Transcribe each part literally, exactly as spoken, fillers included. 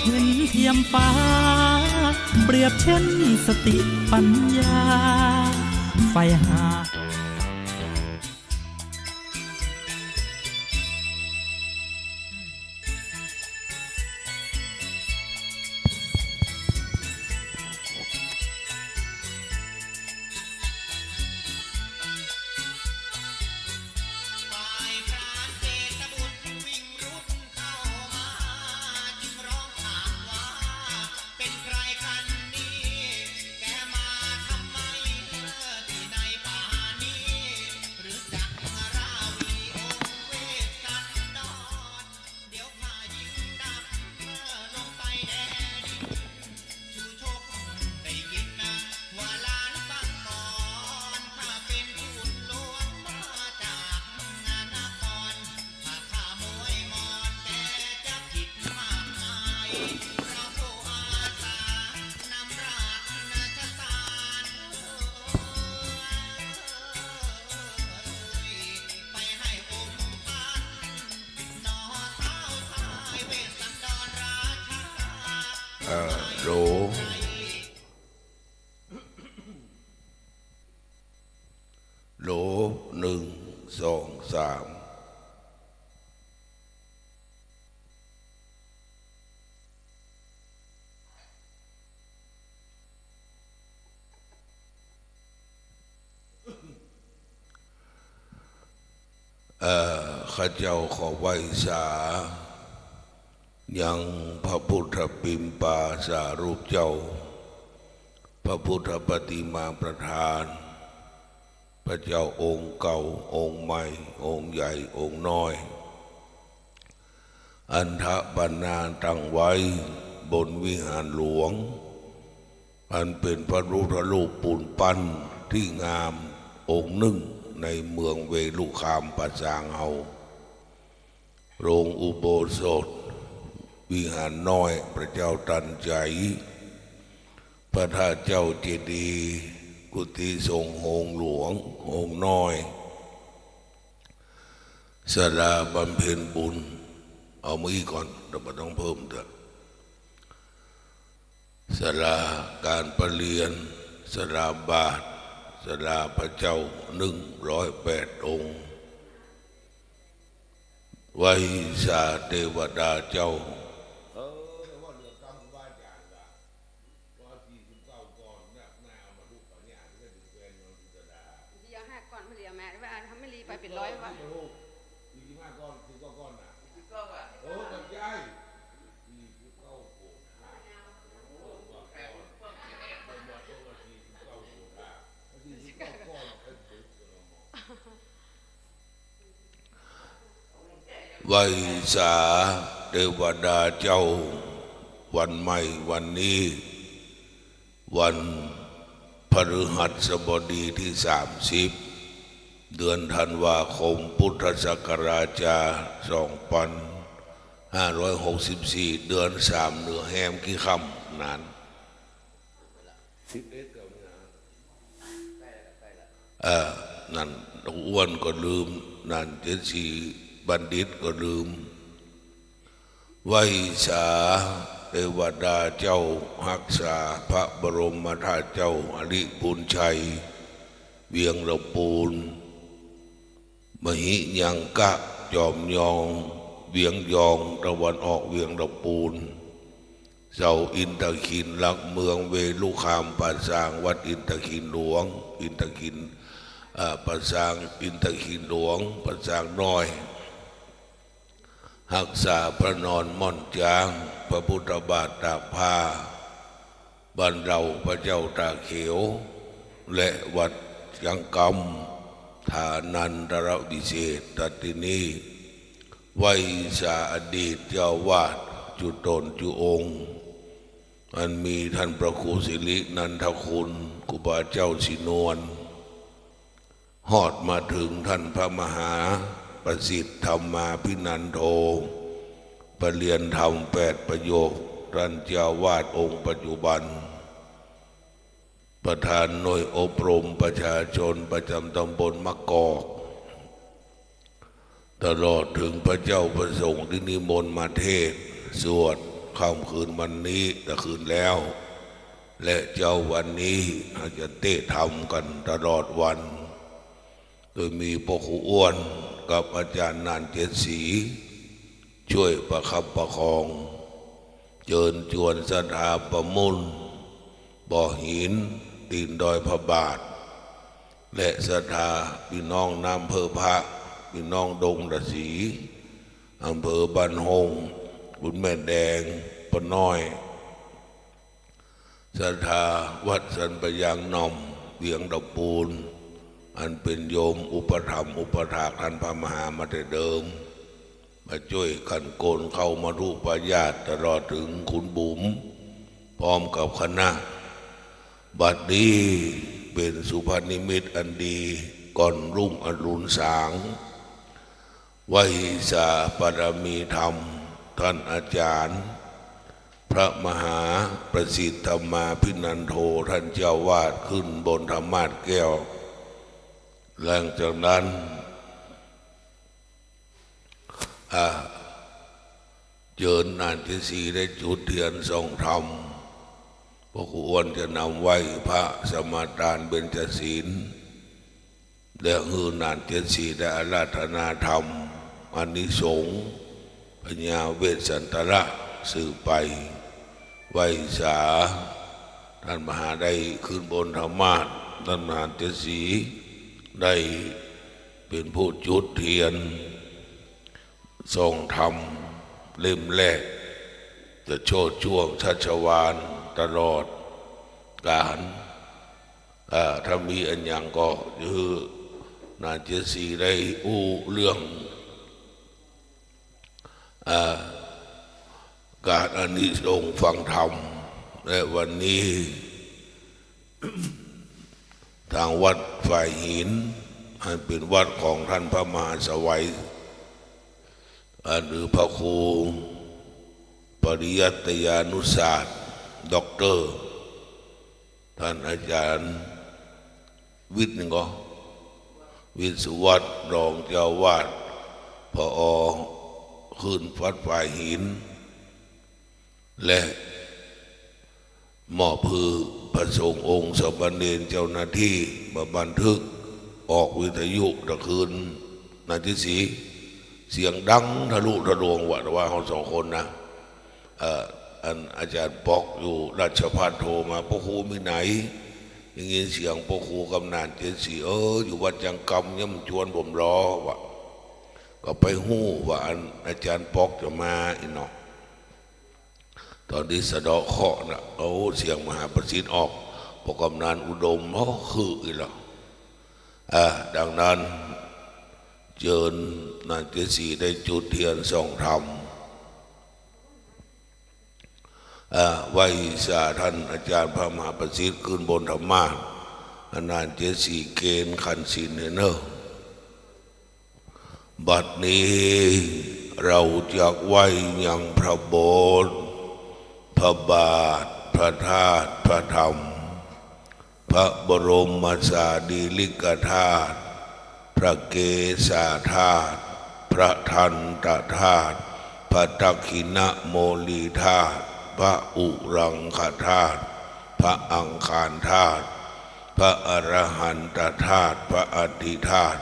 เห็นเทียมฟ้า เปรียบเช่นสติปัญญา ใฝ่หา เอ่อ โหล โหล หนึ่ง สอง สาม เอ่อ ข้าเจ้าขอไหว้สา ยังพระพุทธปิมปาสารูปเจ้า พระพุทธปฏิมาประธาน พระเจ้าองค์เก่า องค์ใหม่ องค์ใหญ่ องค์น้อย อันถะปัณณาตั้งไว้บนวิหารหลวง อันเป๋นพระพุทธรูปปูนปั้นตี้งามองค์นึ่งในเมืองเวฬุคามป่าซางเฮา โรงอุโบสถ วิหารน้อยพระเจ้าตันใจ๋ พระธาตุเจ้าเจดีย์ กุฏิสงฆ์โฮงหลวง โฮงน้อย ศาลาบำเพ็ญบุญ เอามาอี้ก่อน เดี๋ยวบ่ต้องเพิ่มเถอะ ศาลาก๋านประเรียน ศาลาบาตร ศาลาพระเจ้าหนึ่งร้อยแปดองค์ ไหว้สาเตวดาเจ้า เออ แต่ว่าเหลือกำครูบาอาจ๋ารย์ละ ร้อยสี่สิบเก้าก้อน นักหนาเอามาทุกปัญญา ที่ได้แควนนอนอุตตรา เดี๋ยวห้าก้อน ไม่เหลือแม้ว่าทำไม่รีไปเป็นร้อยว่ะ สี่สิบห้าก้อน สิบเก้าก้อนน่ะ สิบเก้าอ่ะ เออ มันใหญ่ สี่สิบเก้าโกฏา ไหว้สาเตวดาเจ้า วันใหม่วันนี้ วันพฤหัสบดีตี้สามสิบ เดือนธันวาคม พุทธศักราชา สองปันห้าร้อยหกสิบสี่ เดือนสาม เหลือแฮมกี่ค่ำนั้น สิบเอ็ด เอ่อ นั่น อ้วนก็ลืม นั่น เจ็ดสีบัณฑิตก็ลืม ไหว้สาเตวดาเจ้า ฮักษาพระบรมธาตุเจ้าอริปุญชัย เวียงละปูน มหิยังกะ จอมยอง เวียงยอง ตะวันออกเวียงละปูน เสาอินทขิล หลักเมืองเวฬุคามป่าซาง วัดอินทขิลหลวง อินทขิล เอ่อ ป่าซาง อินทขิลหลวง ป่าซางน้อย ฮักษาพระนอนม่อนจ๊าง พระพุทธบาทตากผ้า บ้านเหล่าพระเจ้าตาเขียว และวัดยังกำ ฐานันตรวิเศษณที่นี้ ไหว้สาอดีตเจ้าอาวาสจุ๊ต๋นจุ๊องค์ อันมีท่านพระครูสิรินันทคุณ ครูบาเจ้าศรีนวล ฮอดมาเถิงท่านพระมหาประสิทธิ์ธรรมาภินันโท ประเรียนธรรมแปดประโยค ท่านเจ้าอาวาสองค์ปัจจุบัน ประธานหน่วยอบรมประชาชนประจำตำบลมะกอก ตลอดเถิงพระเจ้าพระสงฆ์ตี้นิมนต์มาเทศน์สวด ค่ำคืนวันนี้ตะคืนแล้ว และเจ๊าวันนี้เฮาจะเตะธรรมกั๋นตลอดวัน โดยมีป้อครูอ้วนกับอาจ๋ารย์หนานเจ็ดสี จ้วยประคับประคอง เจิญจวนศรัทธาป้อมุ่น บ่อหิน ตี๋นดอยพระบาท และศรัทธาปี้น้องน้ำเภอพระ ปี้น้องดงตะสี อำเภอบ้านฮ่ง ขุนแม่แดง ป้อน้อย ศรัทธาวัดสันป่ายางหน่อม เวียงตะปูน อันเป๋นโยมอุปถัมภ์อุปถากท่านพระมหามาแต่เดิม มาจ้วยกั๋นโกณเข้ามาทุกปายาต ตลอดเถิงขุนบุ๋ม พร้อมกับคณะ บัดนี้เป๋นสุภนิมิตอันดี ก่อนรุ่งอรุณสาง ไหว้สาบารมีธรรม ท่านอาจ๋ารย์ พระมหาประสิทธิ์ธรรมาภินันโท ท่านเจ้าอาวาส ขึ้นบนธรรมาสน์แก้ว หลังจากนั้น อ่า เจิญหนานเจ็ดสีได้จุดเตียนส่องธรรม ป้อครูอ้วนจะนำไหว้พระสมาตานเบญจศีล และหื้อหนานเจ็ดสีได้อาราธนาธรรม อานิสงส์ พญาเวสสันตระสืบไป ไหว้สา ท่านมหาได้ขึ้นบนธรรมาสน์ ท่านหนานเจ็ดสีได้เป๋นผู้จุดเตียน ส่องธรรมเล่มแรก จะโชติช่วงชัชวาลตลอดกาล อ่า ถ้ามีอันหยังก็หื้อหนานเจ็ดสีได้อู้เรื่อง อ่า การอานิสงส์ฟังธรรม และวันนี้ ตางวัดฝายหิน อันเป๋นวัดของท่านพระมหาสวัย อ่า หรือพระครูปริยัตยานุศาสตร์ ด็อกเตอร์ ท่านอาจ๋ารย์วิทย์นี่ก็ วิศวัตร รองเจ้าอาวาส ผอ ขึ้นวัดฝายหิน และมอบหื้อพระสงฆ์องค์สามเณรเจ้าหน้าตี้มาบันทึกออกวิทยุตะคืนหนานเจ็ดสี เสียงดังทะลุทะลวงวะ แต่ว่าเฮาสองคนนะ เอ่อ อันอาจ๋ารย์ป๊อกอยู่ราชภัฏโทรมา "ป้อครูมีไหน ได้ยินเสียงป้อครูกับหนานเจ็ดสี เออ อยู่วัดจังกำ ยังบ่จวนผมลอ" วะ ก็ไปฮู้ว่าอันอาจ๋ารย์ป๊อกจะมาอี้เนาะ ต๋อนตี้สะเดาะเคราะห์น่ะ โอ้ เสียงมหาประสิทธิ์ออก ป้อกำนันอุดม โอ้ คืออี้ละ อ่า ดังนั้น เจิญหนานเจ็ดสีได้จุดเตียนส่องธรรม อ่า ไหว้สาท่านอาจ๋ารย์พระมหาประสิทธิ์ขึ้นบนธรรมาสน์ หนานเจ็ดสีเกณฑ์ขันศีลให้เน่อ บัดนี้เราจักไหว้ยังพระโบสถ์ พระบาท พระธาตุ พระธรรม พระบรมสารีริกธาตุ พระเกศาธาตุ พระทันตธาตุ พระทักขิณโมลีธาตุ พระอุรังคธาตุ พระอังคารธาตุ พระอรหันตธาตุ พระอัฐิธาตุ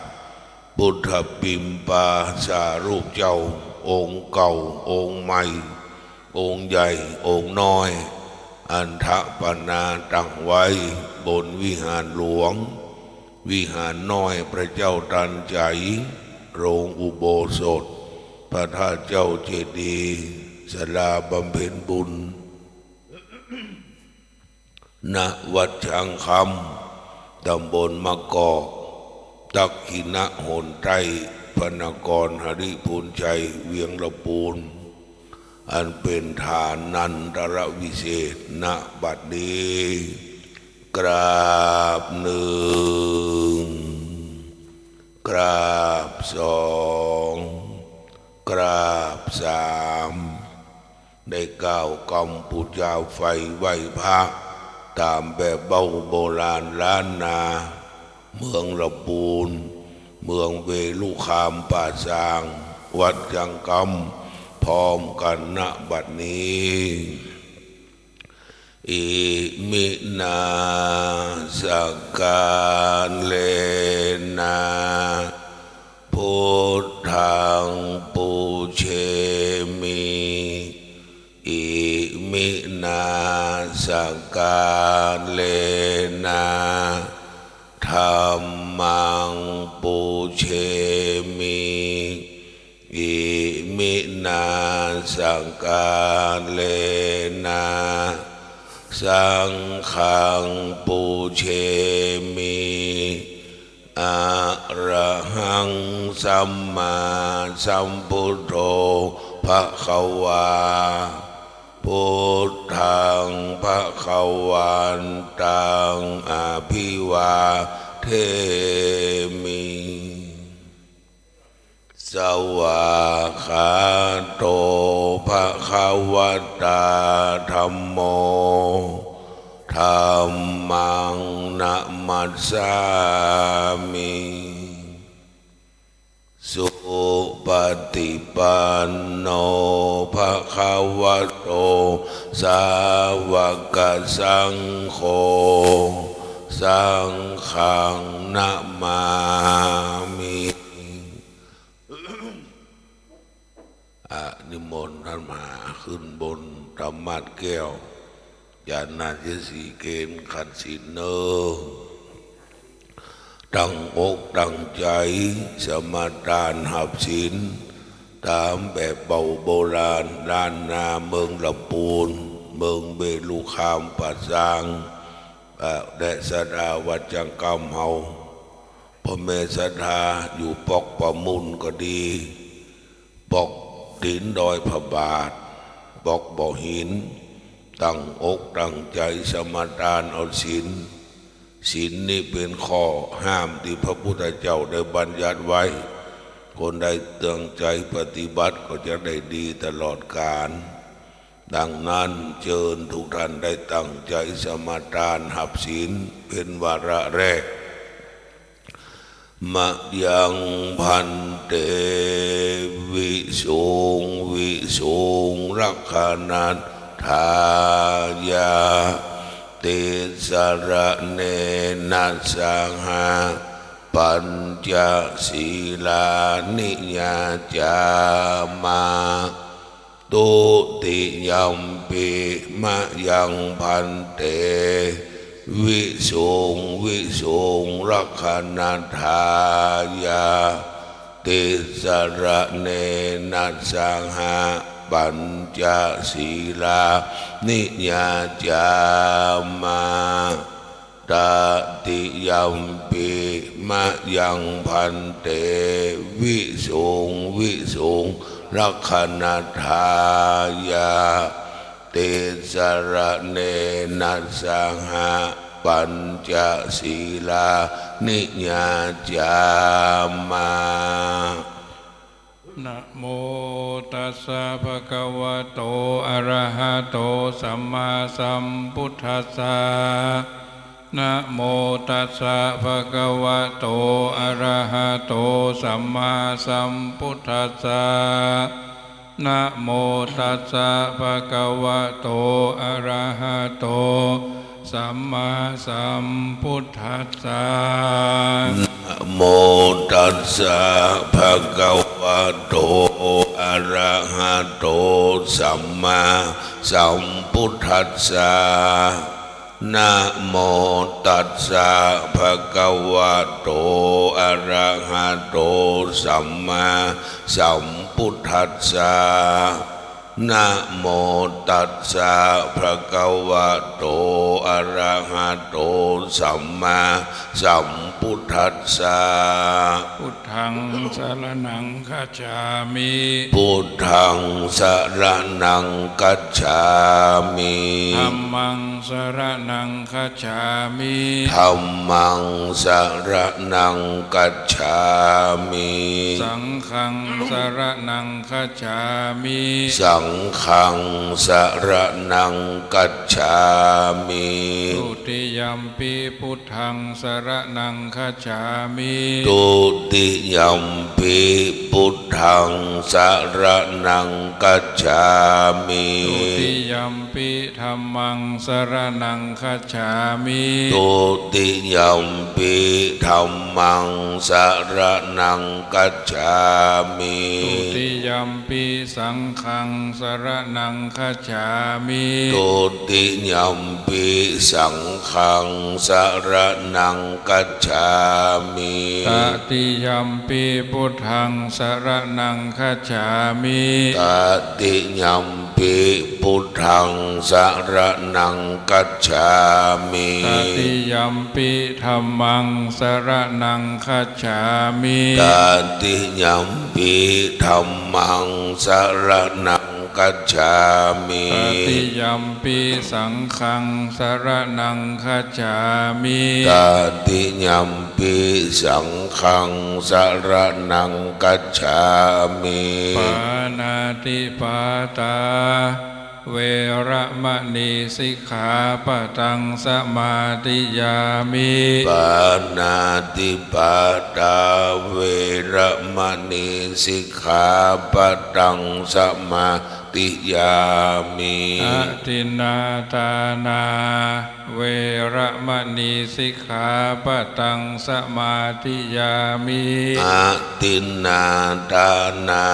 พุทธปิมปาสารูปเจ้า องค์เก่า องค์ใหม่ องค์ใหญ่ องค์น้อย อันถาปนาตั้งไว้บนวิหารหลวง วิหารน้อยพระเจ้าตันใจ๋ โรงอุโบสถ พระธาตุเจ้าเจดีย์ ศาลาบำเพ็ญบุญ ณ วัดช้างคำ ตำบลมะกอก ทักขิณหนใต้ พระนครหริภุรชัย เวียงตะปูน อันเป๋นฐานันตรวิเศษณ บัดนี้ กราบหนึ่ง กราบสอง กราบสาม ได้ก้าวกำปู๋จาไฟไหว้พระ ต๋ามแบบเบ้าโบราณล้านนา เมืองตะปูน เมืองเวลุคามป่าซาง วัดจังกำ พร้อมกั๋น ณ บัดนี้ Iminā sakkārena buddhaṃ pūjemi. Iminā sakkārena dhammaṃ pūjemi. Iminā sakkārena saṅghaṃ pūjemi. Arahaṃ sammāsambuddho bhagavā. Buddhaṃ bhagavantaṃ abhivādemi. Svākkhāto bhagavatā dhammo. Dhammaṃ namassāmi. Supaṭipanno bhagavato sāvakasaṅgho. Saṅghaṃ namāmi. อ่ะ นิมนต์ท่านมหาขึ้นบนธรรมาสน์แก้ว ญาณาธิสีเกณฑ์ขัดศีลเน่อ ตั้งอกตั้งใจ๋สมาทานหับศีล ต๋ามแบบเบาโบราณ ล้านนาเมืองละปูน เมืองเบลุคามป่าซาง อ่ะ และศรัทธาวัดจังกำเฮา ป้อแม่ศรัทธาอยู่ป๊อกป่ามุ่นก็ดี ป๊อกตี๋นดอยพระบาท ป๊อกบ่อหิน ตั้งอกตั้งใจ๋สมาทานเอาศีล ศีลนี้เป๋นข้อห้ามตี้พระพุทธเจ้าได้บัญญัติไว้ คนใดตั้งใจ๋ปฏิบัติก็จะได้ดีตลอดกาล ดังนั้นเจิญทุกท่านได้ตั้งใจ๋สมาทานหับศีลเป๋นวาระแรก Mayaṃ bhante visuṃ visuṃ rakkhaṇatthāya tisaraṇena saha pañca sīlāni yācāma. Dutiyampi mayaṃ bhante visuṃ visuṃ rakkhaṇatthāya tisaraṇena saha pañca sīlāni yācāma. Tatiyampi mayaṃ bhante visuṃ visuṃ rakkhaṇatthāya tisaraṇena saha pañca sīlāni yācāma. Namo tassa bhagavato arahato sammāsambuddhassa. Namo tassa bhagavato arahato sammāsambuddhassa. Namo tassa bhagavato arahato sammāsambuddhassa. Namo tassa bhagavato arahato sammāsambuddhassa. Namo tassa bhagavato arahato sammāsambuddhassa. Namo tassa bhagavato arahato sammāsambuddhassa. Buddhaṃ saraṇaṃ gacchāmi. Buddhaṃ saraṇaṃ gacchāmi. Dhammaṃ saraṇaṃ gacchāmi. Dhammaṃ saraṇaṃ gacchāmi. Saṅghaṃ saraṇaṃ gacchāmi. Saṅ งฆังสรณังคัจฉามิ Dutiyampi buddhaṃ saraṇaṃ gacchāmi. Dutiyampi buddhaṃ saraṇaṃ gacchāmi. Dutiyampi dhammaṃ saraṇaṃ gacchāmi. Dutiyampi dhammaṃ saraṇaṃ gacchāmi. Dutiyampi saṅghaṃ saraṇaṃ gacchāmi. Dutiyampi saṅghaṃ saraṇaṃ gacchāmi. Tatiyampi buddhaṃ saraṇaṃ gacchāmi. Tatiyampi buddhaṃ saraṇaṃ gacchāmi. Tatiyampi dhammaṃ saraṇaṃ gacchāmi. Tatiyampi dhammaṃ saraṇaṃ gacchāmi. Tatiyampi saṅghaṃ saraṇaṃ gacchāmi. Tatiyampi saṅghaṃ saraṇaṃ gacchāmi. Pāṇātipātā veramaṇī sikkhāpadaṃ samādiyāmi. Pāṇātipātā veramaṇī sikkhāpadaṃ samādiyāmi. Adinnādānā veramaṇī sikkhāpadaṃ samādiyāmi. Adinnādānā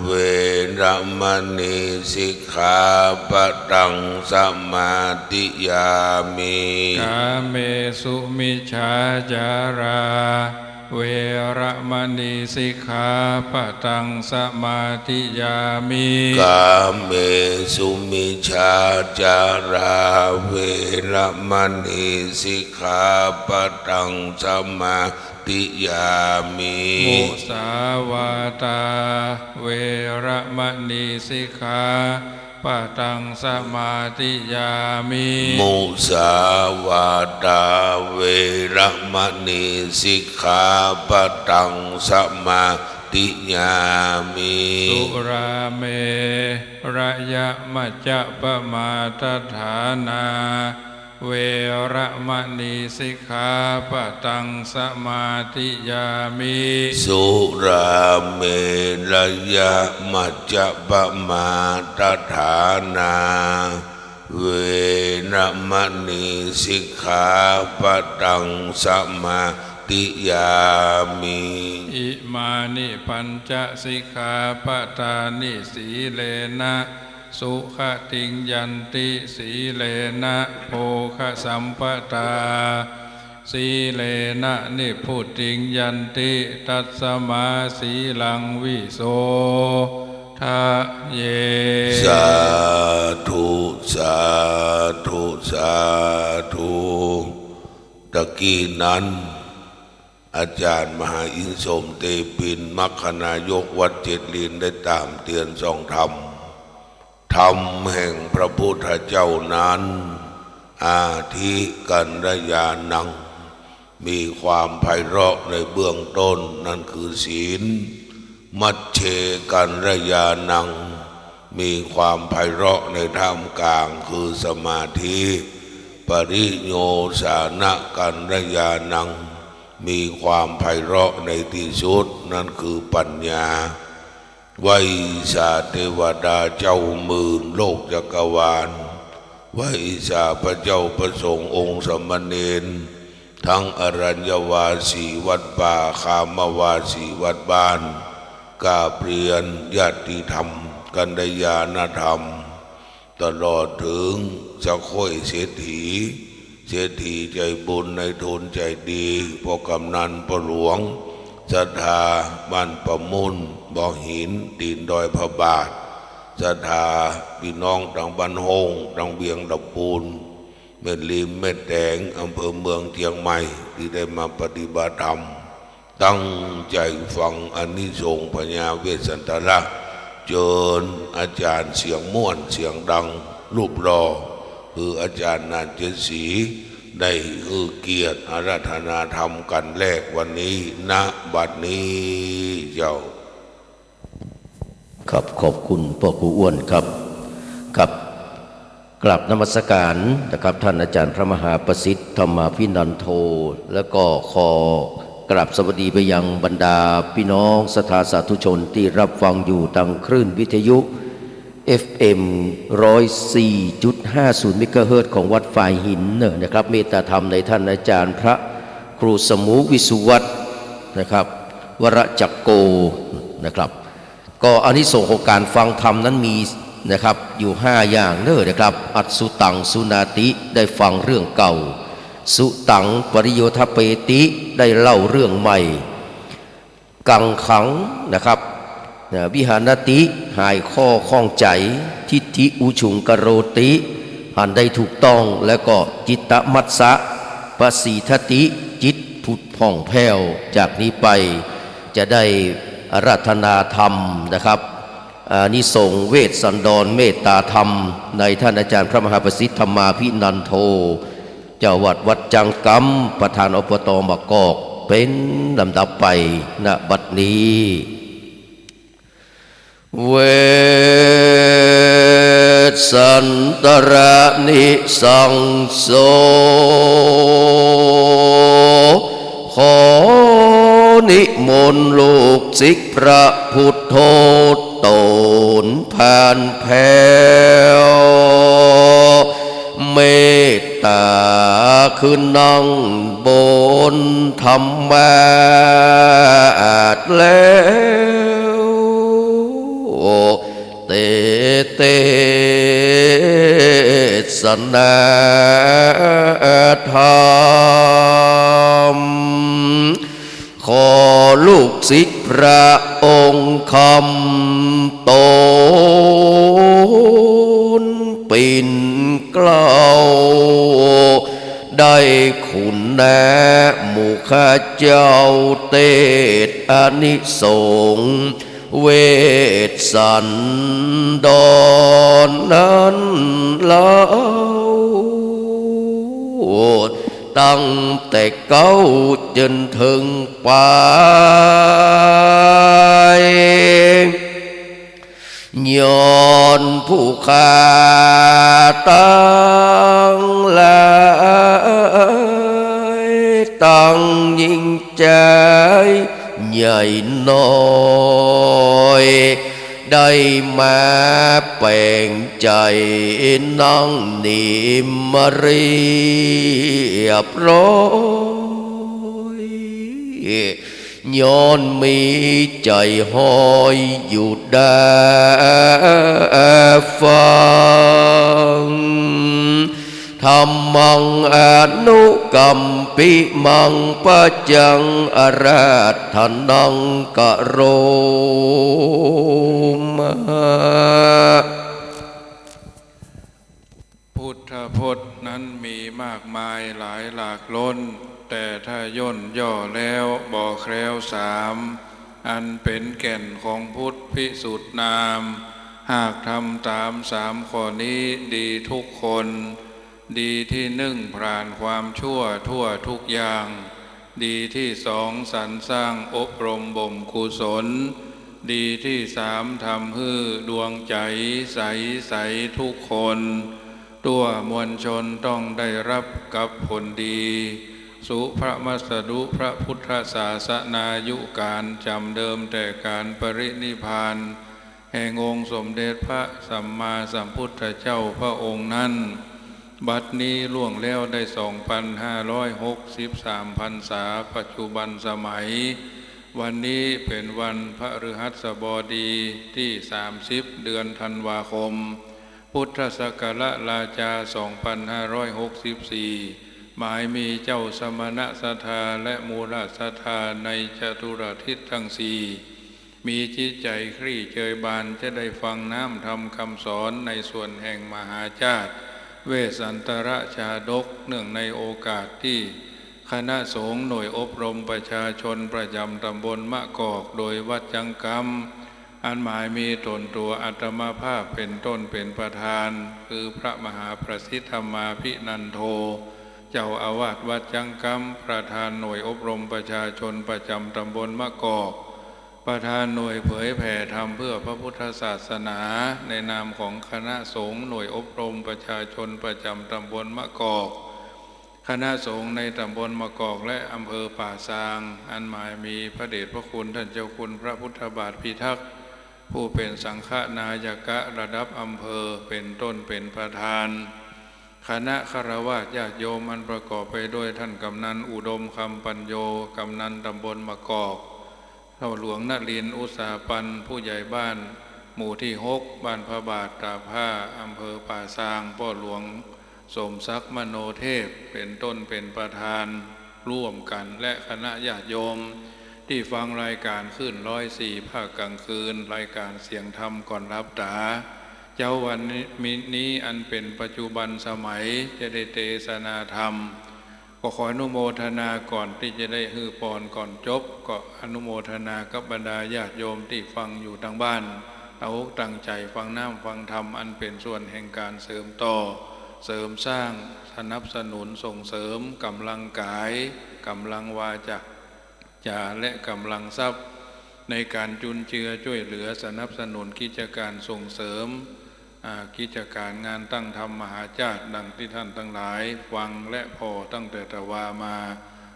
veramaṇī sikkhāpadaṃ samādiyāmi. Kāmesu micchācārā veramaṇī sikkhāpadaṃ samādiyāmi. Kāmesu micchācārā veramaṇī sikkhāpadaṃ samādiyāmi. Musāvādā veramaṇī sikkhā padaṃ samādiyāmi. Musāvādā veramaṇī sikkhāpadaṃ samādiyāmi. Surāmerayamajjapamādaṭṭhānā veramaṇī sikkhāpadaṃ samādiyāmi. Surāmerayamajjapamādaṭṭhānā veramaṇī sikkhāpadaṃ samādiyāmi. Imāni pañca sikkhāpadāni. Sīlena sugatiṃ yanti, sīlena bhogasampadā, sīlena nibbutiṃ yanti, tasmā sīlaṃ visodhaye. Sādhu, sādhu, sādhu. ตะกี้นั้น อาจารย์มหาอินทร์สมเตปิน มัคคณายกวัดเจ็ดลิน ได้ตามเตียนส่องธรรม ธรรมแห่งพระพุทธเจ้านั้น อาทิกัลยาณัง มีความไพเราะในเบื้องต้น นั่นคือศีล มัชเชกัลยาณัง มีความไพเราะในท่ามกลาง คือสมาธิ ปริโยสานะกัลยาณัง มีความไพเราะในที่สุด นั่นคือปัญญา ไหว้สาเทวดาเจ้าหมื่นโลกจักรวาล ไหว้สาพระเจ้าพระสงฆ์องค์สามเณร ทั้งอรัญญวาสีวัดป่า คามวาสีวัดบ้าน กราบเรียนญาติธรรม กัลยาณธรรม ตลอดถึงเจ้าข้อยเศรษฐี เศรษฐีใจบุญ นายทุนใจดี พ่อกำนัน พ่อหลวง ศรัทธาบ้านป่ามุ่น บ่อหิน ตีนดอยพระบาท ศรัทธาพี่น้องตางบ้านโฮ่ง ตางเวียงตะปูน แม่ริม แม่แตง อำเภอเมืองเจียงใหม่ ตี้ได้มาปฏิบัติธรรม ตั้งใจ๋ฟังอานิสงส์พญาเวสสันดร เจิญอาจ๋ารย์เสียงม่วนเสียงดัง รูปหล่อ คืออาจ๋ารย์หนานเจ็ดสี ได้หื้อเกียรติอาราธนาธรรมกั๋นแรกวันนี้ ณ บัดนี้เจ้า ครับ ขอบคุณป้อครูอ้วนครับ ครับ กราบนมัสการนะครับ ท่านอาจารย์พระมหาประสิทธิ์ธรรมาภินันโท แล้วก็ขอกราบสวัสดีไปยังบรรดาพี่น้องศรัทธาสาธุชนที่รับฟังอยู่ตางคลื่นวิทยุ เอฟเอ็ม ร้อยสี่จุดห้าศูนย์ เมกะเฮิรตซ์ของวัดฝายหินเนอะนะครับ เมตตาธรรมในท่านอาจารย์พระครูสมุวิสุวัฒน์นะครับ วรจักโกนะครับ ก็อานิสงส์ของการฟังธรรมนั้นมีนะครับ อยู่ห้าอย่างเนอะนะครับ อัสสุตังสุนาติ ได้ฟังเรื่องเก่า สุตังปริโยธปเปติ ได้เล่าเรื่องใหม่ กังขังนะครับ นะ วิหานติ หายข้อข้องใจ๋ ทิฏฐิอุชุงกโรติ หันได้ถูกต้อง แล้วก็จิตตมัสสะปะสีทติ จิตผุดผ่องแผ้ว จากนี้ไปจะได้อาราธนาธรรมนะครับ อานิสงส์เวสสันดรเมตตาธรรม ในท่านอาจารย์พระมหาประสิทธิ์ธรรมาภินันโท เจ้าวัดวัดจังกำ ประธาน อบต มะกอก เป๋นลำดับไป ณ บัดนี้ เวสสันตรนิสังโส ขอนิมนต์ลูกศิษย์พระพุทโธ ต๋นผ่านแผ้ว เมตตาขึ้นนั่งบนธรรมาสน์แล้ว เต เตสนาธรรม ขอลูกศิษย์พระองค์คำตนปิ่นเกล้า ได้คุณนามุขเจ้าเตศน์อานิสงส์ เวสสันดรนั้นเล่า ตั้งแต่เก๊าจนเถิงปาย ย้อนผู้ข้าตังหลาย ตังญิงจายใหญ่น้อย ได้มาแป๋งใจ๋นั่งนิ่มเรียบร้อย ย้อนมีใจ๋หอยอยู่ดาฟัง ธัมมังอนุกัมปิมัง ปัจจังอาราธนังกะโรมะ พุทธพจน์นั้นมีมากมายหลายหลากล้น แต่ถ้าย่นย่อแล้วบ่แคล้วสาม อันเป๋นแก่นของพุทธพิสุทธิ์นาม หากทำต๋ามสามข้อนี้ดีทุกคน ดีตี้นึ่งผลาญความชั่วทั่วทุกอย่าง ดีตี้สองสรรสร้างอบรมบ่มกุศล ดีตี้สามทำหื้อดวงใจ๋ใสใสทุกคน ตั้วมวลชนต้องได้ฮับกับผลดี สุภมัสสะดุ พระพุทธศาสนายุก๋านจ๋ำเดิมแต่ก๋านปรินิพพาน แห่งองค์สมเด็จพระสัมมาสัมพุทธเจ้าพระองค์นั้น บัดนี้ล่วงแล้วได้สองพันห้าร้อยหกสิบสามพรรษา ปัจจุบันสมัย วันนี้เป๋นวันพฤหัสบดีตี้สามสิบ เดือนธันวาคม พุทธศักราชสองพันห้าร้อยหกสิบสี่ หมายมีเจ้าสมณศรัทธาและมูลศรัทธาในจตุรทิศทั้งสี่ มีจิตใจ๋คลี่เจยบานจะได้ฟังน้ำธรรมคำสอนในส่วนแห่งมหาชาติ เวสสันตรชาดก เนื่องในโอกาสตี้คณะสงฆ์หน่วยอบรมประชาชนประจ๋ำต๋ำบลมะกอก โดยวัดจังกำ อันหมายมีต๋นตั๋วอาตมาภาพเป๋นต้นเป๋นประธาน คือพระมหาประสิทธิ์ธรรมาภินันโท เจ้าอาวาสวัดจังกำ ประธานหน่วยอบรมประชาชนประจ๋ำต๋ำบลมะกอก ไป ประธานหน่วยเผยแผ่ธรรมเพื่อพระพุทธศาสนา ในนามของคณะสงฆ์หน่วยอบรมประชาชนประจำตำบลมะกอก คณะสงฆ์ในตำบลมะกอกและอำเภอป่าซาง อันหมายมีพระเดชพระคุณท่านเจ้าคุณพระพุทธบาทพิทักษ์ ผู้เป็นสังฆนายกะระดับอำเภอเป็นต้นเป็นประธาน คณะฆราวาสญาติโยมอันประกอบไปด้วยท่านกำนันอุดมคำปัญโญ กำนันตำบลมะกอก พ่อหลวงนรินทร์อุตสาปัน ผู้ใหญ่บ้านหมู่ที่หก บ้านพระบาทตากผ้า อำเภอป่าซาง พ่อหลวงสมศักดิ์มโนเทพ เป็นต้นเป็นประธานร่วมกั๋น และคณะญาติโยม ตี้ฟังรายก๋านคลื่นร้อยสี่ภาคกลางคืน รายก๋านเสียงธรรมก่อนหลับต๋า เจ๊าวันนี้อันเป๋นปัจจุบันสมัยจะได้เตสนาธรรม ก็ขออนุโมทนาก่อนตี้จะได้หื้อปอนก่อนจบ ก็อนุโมทนากับบรรดาญาติโยมตี้ฟังอยู่ตางบ้าน ตั้งอกตั้งใจ๋ฟังน้ำฟังธรรม อันเป๋นส่วนแห่งก๋านเสริมต่อ เสริมสร้าง สนับสนุนส่งเสริมก๋ำลังก๋าย ก๋ำลังวาจา จา และก๋ำลังทรัพย์ ในก๋านจุนเจือจ้วยเหลือสนับสนุนกิจก๋านส่งเสริม อ่า กิจก๋านงานตั้งธรรมมหาชาติ ดังตี้ท่านตังหลายฟังและผ่อตั้งแต่ตะวามา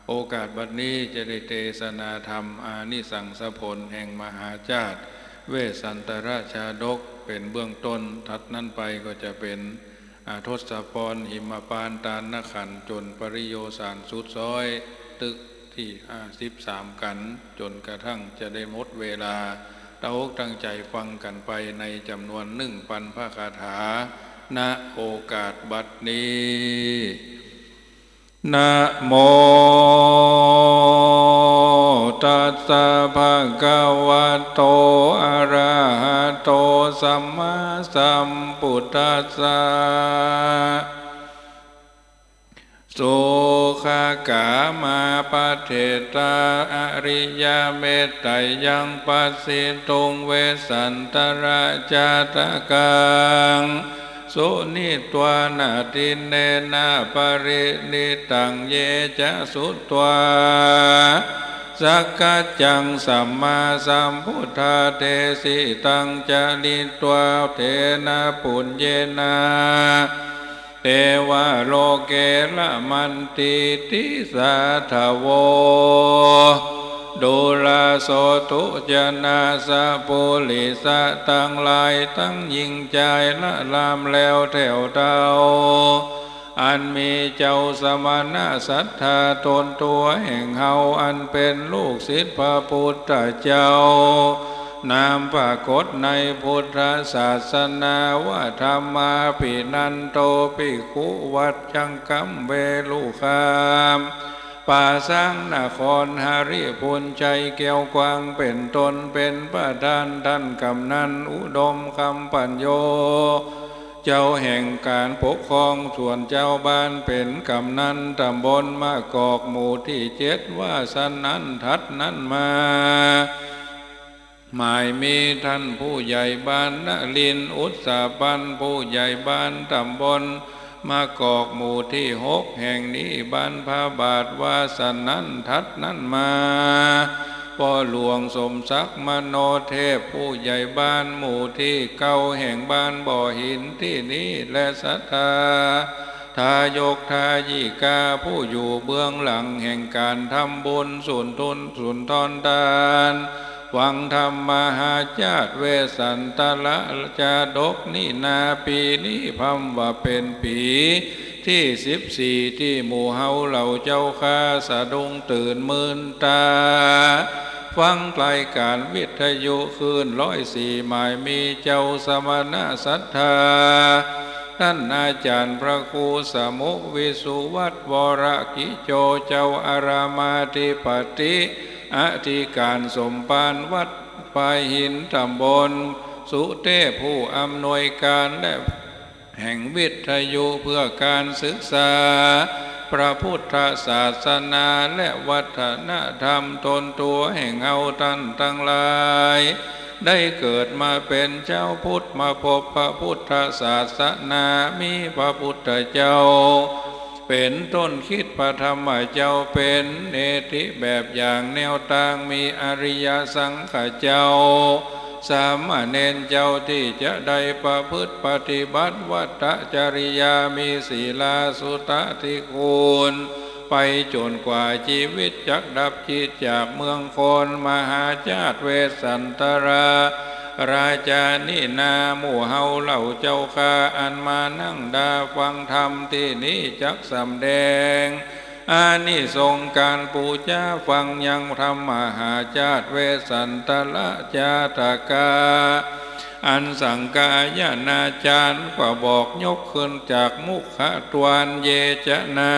โอกาสบัดนี้จะได้เตสนาธรรมอานิสังสผลแห่งมหาชาติ เวสสันตรชาดก เป๋นเบื้องต้น ถัดนั้นไปก็จะเป๋น อ่า ทศพร หิมปานต์ ตาลขันธ์ จ๋นปริโยสารสุดซ้อย ตึกตี้ อ่า สิบสาม กั๋น จ๋นกระทั่งจะได้หมดเวลา ตั้งอกตั้งใจ๋ฟังกั๋นไปในจ๋ำนวนหนึ่งปันพระคาถา ณ โอกาสบัดนี้ นะโม ตัสสะ ภะคะวะโต อะระหะโต สัมมาสัมพุทธัสสะ สุขะกามาปะเทตา อะริยะเมตตัยยัง ปัสสิตุง เวสสันตรชาตะกัง สุณิตวา นาทินเนนะ ปะริณิตัง เยจะสุตวา สักกัจจัง สัมมาสัมพุทธา เทสิตัง จริตวา เทนะ ปุญเญนะ เตวะโลเก ระมันติติสาทะโว ดูราโสตุ จนะสะ ปุริสะตังหลาย ตังญิงจาย ละลามแล้วแถวเต้า อันมีเจ้าสมณะศรัทธาต๋นตั๋วแห่งเฮา อันเป๋นลูกศิษย์พระพุทธเจ้า นามปรากฏในพุทธศาสนาว่า ธัมมาภินันโท ภิกขุ วัชชัง กัมเวรุคาม ป่าซาง นครหริภุญชัย แก้วกวาง เป๋นต้นเป๋นประธาน ต้านกำนันอุดมคำปัญโญ เจ้าแห่งก๋านปกครอง ส่วนเจ้าบ้านเป๋นกำนันต๋ำบลมะกอก หมู่ตี้เจ็ด ว่าสะนั้น ถัดนั้นมา หมายมีต้านผู้ใหญ่บ้านนรินทร์อุตสาปัน ผู้ใหญ่บ้านต๋ำบลมะกอก หมู่ตี้หก แห่งนี้ บ้านพระบาท ว่าสะนั้น ถัดนั้นมา พ่อหลวงสมศักดิ์มโนเทพ ผู้ใหญ่บ้านหมู่ตี้เก้า แห่งบ้านบ่อหิน ตี้นี้ และศรัทธาทายกทายิกา ผู้อยู่เบื้องหลังแห่งก๋านทำบุญสุนทร สุนทรทาน ฟังธรรมมหาชาติ เวสสันตรชาดกนี้นา ปี๋นี้พร่ำว่าเป๋นปี๋ตี้สิบสี่ ตี้หมู่เฮาเหล่าเจ้าข้า สะดุ้งตื่นมื่นต๋า ฟังรายก๋านวิทยุคลื่นร้อยสี่ หมายมีเจ้าสมณะศรัทธา ต้านอาจ๋ารย์พระครูสมุห์ วิสุวัฒน์ วรกิจโจ เจ้าอารามอธิปติ อธิก๋านสมภารวัดป่าหินต๋ำบลสุเทพ ผู้อำนวยก๋านและแห่งวิทยุเพื่อก๋านศึกษาพระพุทธศาสนาและวัฒนธรรมต๋นตั๋วแห่งเฮา ต้านตังหลาย ได้เกิดมาเป๋นจาวพุทธ มาพบพระพุทธศาสนา มีพระพุทธเจ้า เป๋นต้น คริสต์พระธรรมเจ้าเป๋นเนติแบบอย่างแนวตาง มีอริยสังฆเจ้า สามเณรเจ้าตี้จะได้ประพฤติปฏิบัติวัตรจริยา มีศีลาสุตติคุณ ไปจ๋นกว่าจีวิตจักดับ จิตจากเมืองคน มหาชาติเวสสันตรา ราชานี้นา หมู่เฮาเล่าเจ้าข้า อันมานั่งดาฟังธรรมตี้นี้จักสำแดง อานิสงส์ก๋านปู๋จาฟังยังธรรม มหาชาติเวสสันตระจาตกะ อันสังคายนาจารย์ก็บอกยกขึ้นจากมุขทวาร เยจะนา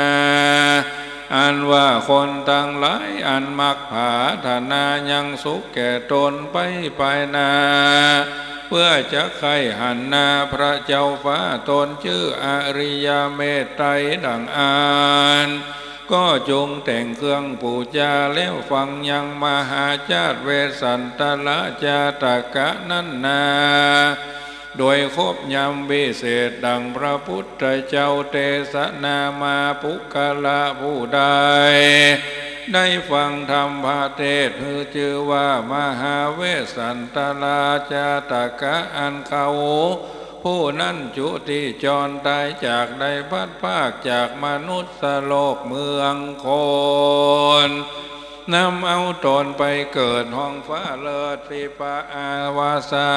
อันว่าคนตังหลายอันมักผาถนายังสุขแก่ตนไปภายหน้า เปื้อจะใค่หันหน้าพระเจ้าฟ้า ตนจื้ออริยเมตไตรดั่งอั้น ก็จงแต่งเครื่องปู๋จาแล้วฟังยังมหาชาติเวสสันตระจาตกะนั้นนา โดยครบยำวิเศษดั่งพระพุทธเจ้าเตสนามา ปุคคละผู้ใดได้ฟังธรรมเทศน์ หื้อจื้อว่ามหาเวสสันตราจาตกะ อันเขาผู้นั้นจุติจรต๋ายจาก ได้พลัดพรากจากมนุสสโลกเมืองคน นำเอาต๋นไปเกิดห้องฟ้าเลิศ สิบอาวาสา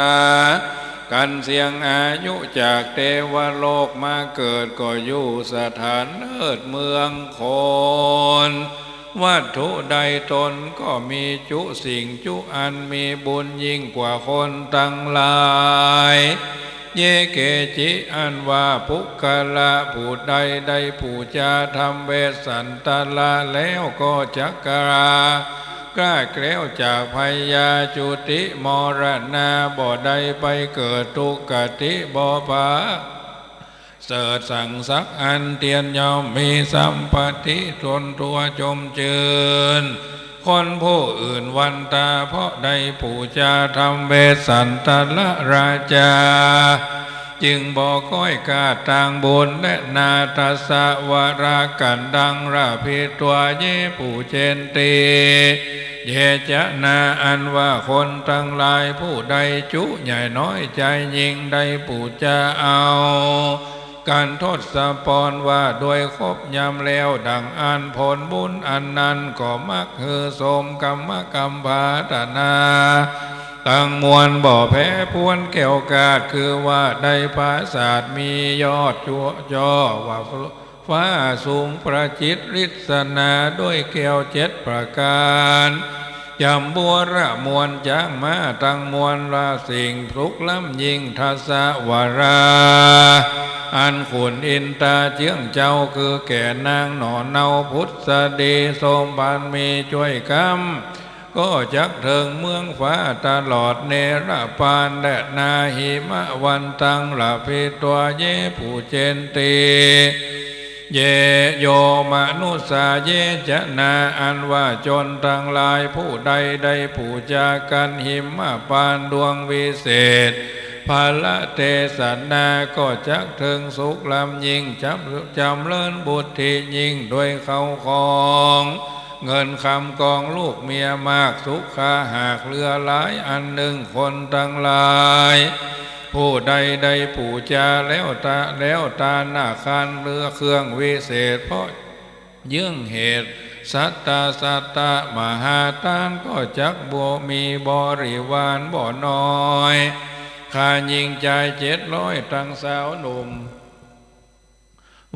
กันเสี้ยงอายุจากเตวโลกมาเกิด ก็อยู่สถานเลิศเมืองคน วัตถุใดตนก็มีจุสิ่งจุอัน มีบุญยิ่งกว่าคนตังหลาย เย เกจิ อันว่าปุคคละผู้ใดได้ปู๋จาธรรมเวสสันตระแล้ว ก็จักกล้า กล้าแคล้วจากพยาธิจุติมรณะ บ่ได้ไปเกิดทุกขติ บ่ประเสริฐสังสักอันเตียน ย่อมมีสัมปติตนทั่วจมจื้น คนผู้อื่นวันตา เพราะได้ปู๋จาธรรมเวสสันตระราชา จึงบ่ค่อยกล้าตางบุญ และนาทสวรกันดัง ละผิดตัว เย ปุเชนติ เยจะนา อันว่าคนตังหลายผู้ใดจุใหญ่น้อยใจ๋ยิ่ง ได้ปู๋จาเอา กันทศพรว่าโดยครบยำแล้วดั่งอั้น ผลบุญอันนั้นก็มักหื้อสมกรรมกำผาถนาตังมวล บ่แพ้พวนแคล้วคลาด คือว่าได้ปราสาทมียอดจั่วจ้อ ว่าฟ้าสูงประจิตรริสนา ด้วยแก้วเจ็ดประก๋าน จัมบุระมวลจ๊างม้าตังมวล ละสิ่งสุขล้ำยิ่ง ทสวรา อันขุนอินตาเจื้องเจ้า คือแก่นางหน่อเนาผุสดี สมบัติมีจ้วยกำ ก็จักเถิงเมืองฟ้าตลอดเนรปาน และนาหิมะวันตัง ละผิดตัว เย ปุเชนติ เย โย มนุสสา เยจะนา อันว่าชนตังหลายผู้ใดได้ปู๋จากั๋นหิมะปานดวงวิเศษ พระเตสนา ก็จักเถิงสุขล้ำยิ่ง จ๋ำ จ๋ำเริญบุตรียิ่ง ด้วยเข้าของเงินคำกองลูกเมียมาก สุขาหากเหลือหลายอันนึ่ง คนตังหลาย ผู้ใดได้ปู๋จาแล้วตะ แล้วตานาคาร เรือเครื่องวิเศษ เพราะเยื่องเหตุ สัตตาสัตตะมหาทาน ก็จักบ่มีบริวารบ่น้อย ข้าหญิงจายเจ็ดร้อยตังสาวหนุ่ม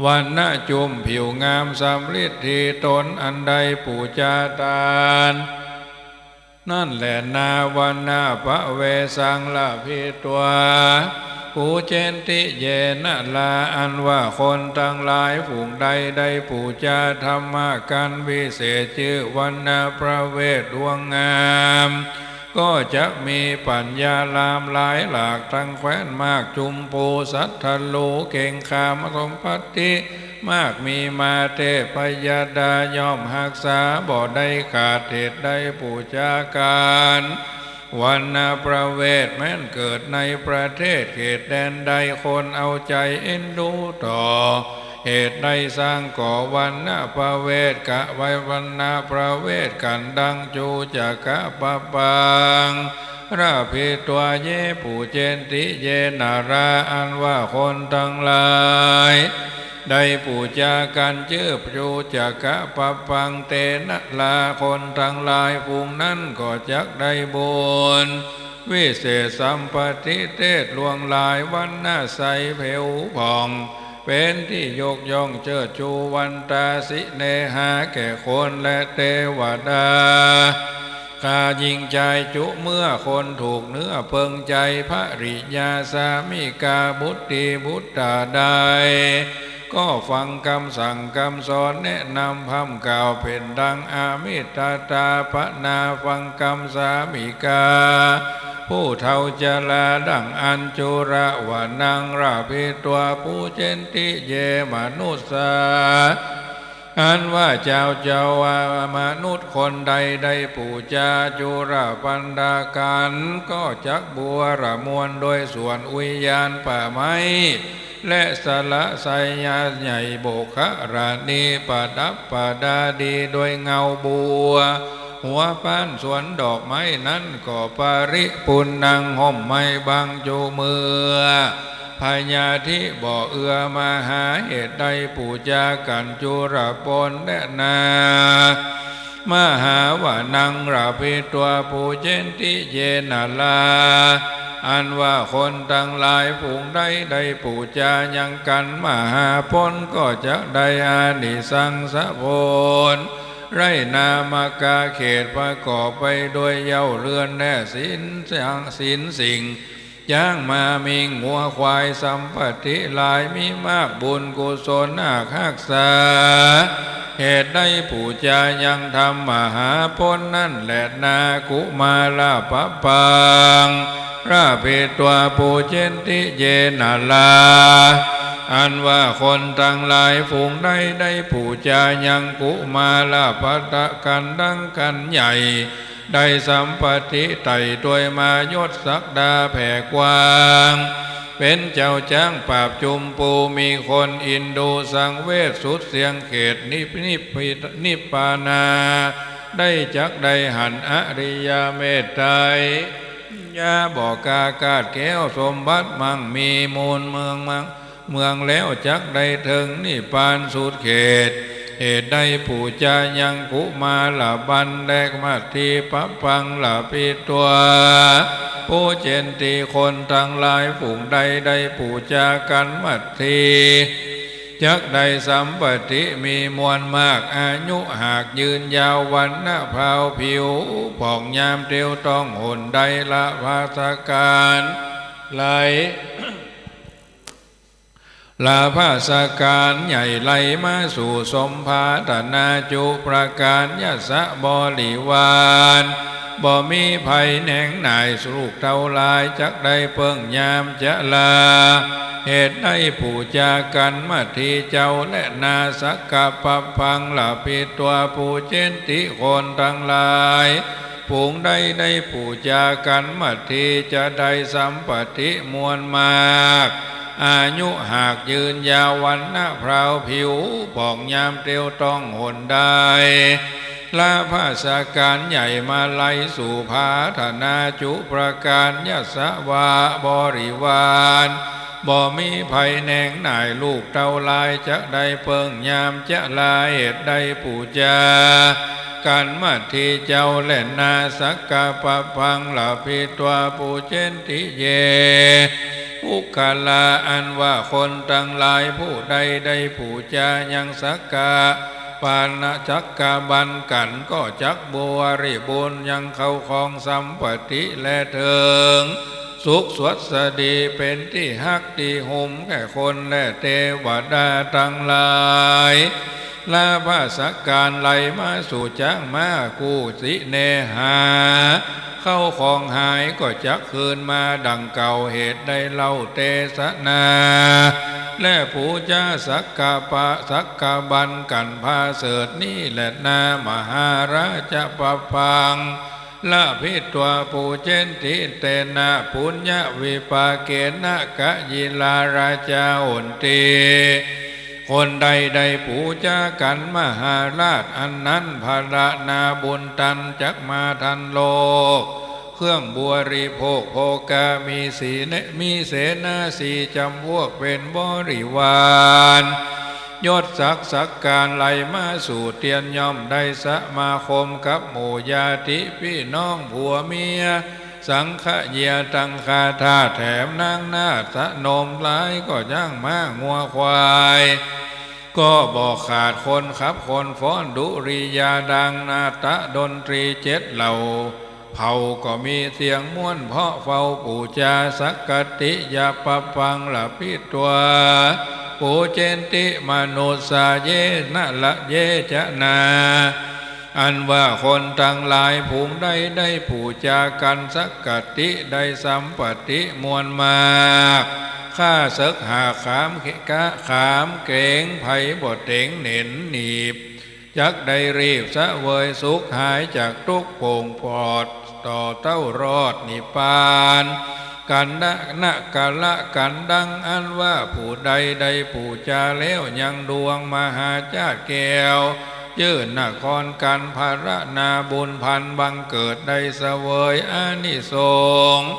วรรณะจุมผิวงามสำริดที่ตนอันได้ปู๋จาตาน นั้นแหละนา วรรณะปะเวสัง ละผิดตัว ปุเชนติ เยนะ ลา อันว่าคนตังหลายฝูงใดได้ปู๋จาธรรมะกั๋นวิเศษ จื้อวรรณะประเวสดวงงาม ก็จักมีปัญญาลามหลายหลากตังแคว้นมาก จุมปูสัตถลู เก่งคามสมบัติ มากมีมาเตพยดา ย่อมฮักษาบ่ได้ขาด เหตุได้ปู๋จากั๋น วรรณะประเวสแม้นเกิดในประเทศเขตแดนใด คนเอาใจ๋เอ็นดูต่อ เหตุใดสัง ก็วัณณะพเวทกะ วัณณะพเวทกั๋นดัง จูจกะปปัง ระพิตัว เย ปูเจนติ เย นรา อันว่าคนตังหลายได้ปู๋จากั๋นจื้อ จูจกะปปัง เต นรา คนตังหลายฝูงนั้นก็จักได้บุญ วิเศษสัมปติ เทศล่วงหลาย วัณณะใส ผิวผ่อง เป๋นตี้ยกย่องเจิดชู วันตา สิเนหา แก่คนและเตวดา คายิ่งใจ๋จุ เมื่อคนถูกเนื้อเปิงใจ๋ ภริยา สามิกา บุตรีบุตราใด ก็ฟังกำสั่งกำสอนแนะนำพร่ำกล่าวเป๋นดัง อมิตตาปนา ฟังกำสามิกา ผู้เฒ่าจราดังอั้น จุระวนัง ระพิตัว ปูเจนติ เย มนุสสา อันว่าเจ้า เจ้าว่ามนุษย์คนใดได้ปู๋จาจุระปันดากั๋น ก็จักบัวระมวลโดยสวนอุยานป่าไม้ และสละไซยาใหญ่ โบกขราณี ประดับประดาดีโดยเงาบัว หัวป้านสวนดอกไม้นั้นก็ ปริปุณณัง ห่มไม้บังจุเมือ พยาธิบ่เอือ มหา เหตุใดปู๋จากั๋นจุระปนและนา มหาวนัง ระพิตัว ปูเจนติ เย นรา อันว่าคนตังหลายฝูงใดได้ปู๋จายังกั๋นมหาปน ก็จักได้อานิสังสผล ไร้นามกาเขตประกอบไปโดยเย้าเรือนและสิน สินสิ่ง จ๊างม้า มิง งัว ควาย สัมปติหลาย มีมากบุญกุศลหากฮักษา เหตุใดปู๋จายังธรรมมหาปนนั้นแลนา กุมารปปัง ระพิตัว ปูเจนติ เย นรา อันว่าคนตังหลายฝูงใดได้ปู๋จายังกุมารปปังกั๋นดังกั๋นใหญ่ ได้สัมปติไต่ตวยมายศศักดาแผ่กว้าง เป๋นเจ้าจ๊างปราบจุมปู มีคนอินดูสังเวชสุดเสี้ยงเขต นิพ นิพ นิพพานา ได้จักได้หันอริยเมตไตรยา บ่กล้ากาดแคล้วสมบัติมั่งมี มูลเมืองมั่ง เมืองแล้วจักได้เถิงนิพพานสุดเขต เหตุใดปู๋จายังกุมารบัณฑิต และมัทธิปปัง ระพิตัว ปูเจนติ คนตังหลายฝูงใดได้ปู๋จากั๋นมัทธิ จักได้สัมปติมีมวลมาก อายุหากยืนยาว วรรณะพราวผิวผ่อง ยามเตียวต้องหนได้ ละพาสการไหล ละพาสการใหญ่ไหลมาสู่สมภาธนาจุประการยสสะบริวาร บ่มีภัยแหนงหน่าย ลูกเต้าหลายจักได้เปิ้งยามจรา เหตุใดปู๋จากั๋นมัทธิเจ้าและนา สักกะปปัง ระพิตัว ปูเจนติ คนตังหลาย ฝูงใดได้ปู๋จากั๋นมัทธิ จะได้สัมปติมวลมาก อายุหากยืนยาว วรรณะพราวผิวผ่อง ยามเตียวต้องหนได้ ละพาสการใหญ่มาลัยสู่ภาธนาจุประการยสสะวาบริวาร บ่มีภัยแหนงหน่าย ลูกเต้าหลายจักได้เปิ้งยามจรา เหตุใดปู๋จากั๋นมัทธิเจ้าและนา สักกะปปัง ระพิตัว ปูเจนติ เย ปุคคลา อันว่าคนตังหลายผู้ใดได้ปู๋จายังสักกะ ปานะจักกะบันกั๋น ก็จักบริบูรณ์ยังเข้าของสัมปติและเถิงสุขสวัสดี เป๋นตี้ฮักตี้หุมแก่คนและเตวดาตังหลาย ละพาสการไหลมาสู่จ๊างม้ากู้สิเนหา เข้าของหายก็จักคืนมาดังเก่า เหตุใดเล่าเตสนา และปู๋จาสักกะปะ สักกะบันกั๋นผาเสริฐนี้แลนา มหาราชปปัง ระพิตัว ปูเจนติ เตนะปุญญวิปาเกนะ กะยิราราจาหนติ คนใดได้ปู๋จากั๋นมหาราชอันนั้น พระนาบุญตันจักมาทันโลก เครื่องบริโภคโภคา มีสีเน มีเสนาสี่จ๋ำพวกเป๋นบริวาร ยศศักดิ์สักก๋านไหลมาสู่เตียน ย่อมได้สมาคมกับหมู่ญาติปี้น้องผัวเมีย สังขเยียตังคาทาส แถมนางนาฏโนมหลายก็ยังม้างัวควาย ก็บ่ขาดคนขับคนฟ้อน ดุริยางค์ดังนาฏดนตรีเจ็ดเหล่า เผ่าก็มีเสียงม่วน เพราะเฝ้าปู๋จาสักกัตติยปัปปัง ละพิตวา ปูเจนติมนุสสาเยนะ ละเยจะนา อันว่าคนตังหลายฝูงใดได้ปู๋จากั๋นสักกัตติ ได้สัมปัตติมวลมาก ข้าเสิกหาขามเกะ ขามเก๋ง ไผบ่เต๋งเหน็นหนีบ จักได้รีบเสวยสุข หายจากตุ๊กข์โป่งปลอด ต่อเต้ารอดนิพพาน กั๋นนะ นะกะละกั๋นดัง อันว่าผู้ใดได้ปู๋จาแล้วยังดวงมหาจาตุแก้ว ยื่นนครกัน พระนาบุญพันบังเกิด ได้เสวยอานิสงส์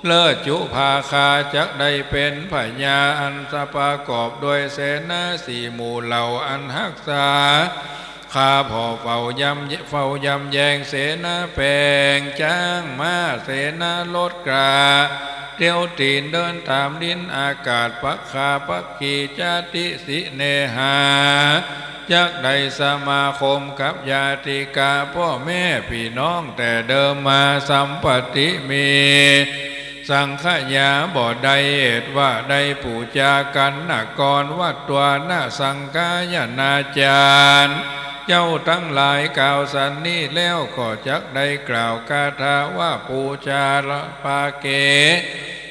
เลิศจุภาคา จักได้เป๋นพญาอันสะประกอบด้วยเสนาสี่หมู่เหล่า อันฮักษา ข้าพ่อเฝ้ายำ เฝ้ายำแยงเสนาแป๋งจ๊างม้า เสนารถกล้า เตียวตี๋นเดินต๋ามดินอากาศ ปักขาปักขีจาติสิเนหา จักได้สมาคมกับญาติกาป้อแม่ปี้น้องแต่เดิมมา สัมปัตติมี สังขยาบ่ได้ เหตุว่าได้ปู๋จากั๋นนกรวัตวานะสังฆายนาจารย์ เจ้าตังหลายกล่าวสันนี้แล้ว ก็จักได้กล่าวคาถาว่า ปู๋จาละปาเก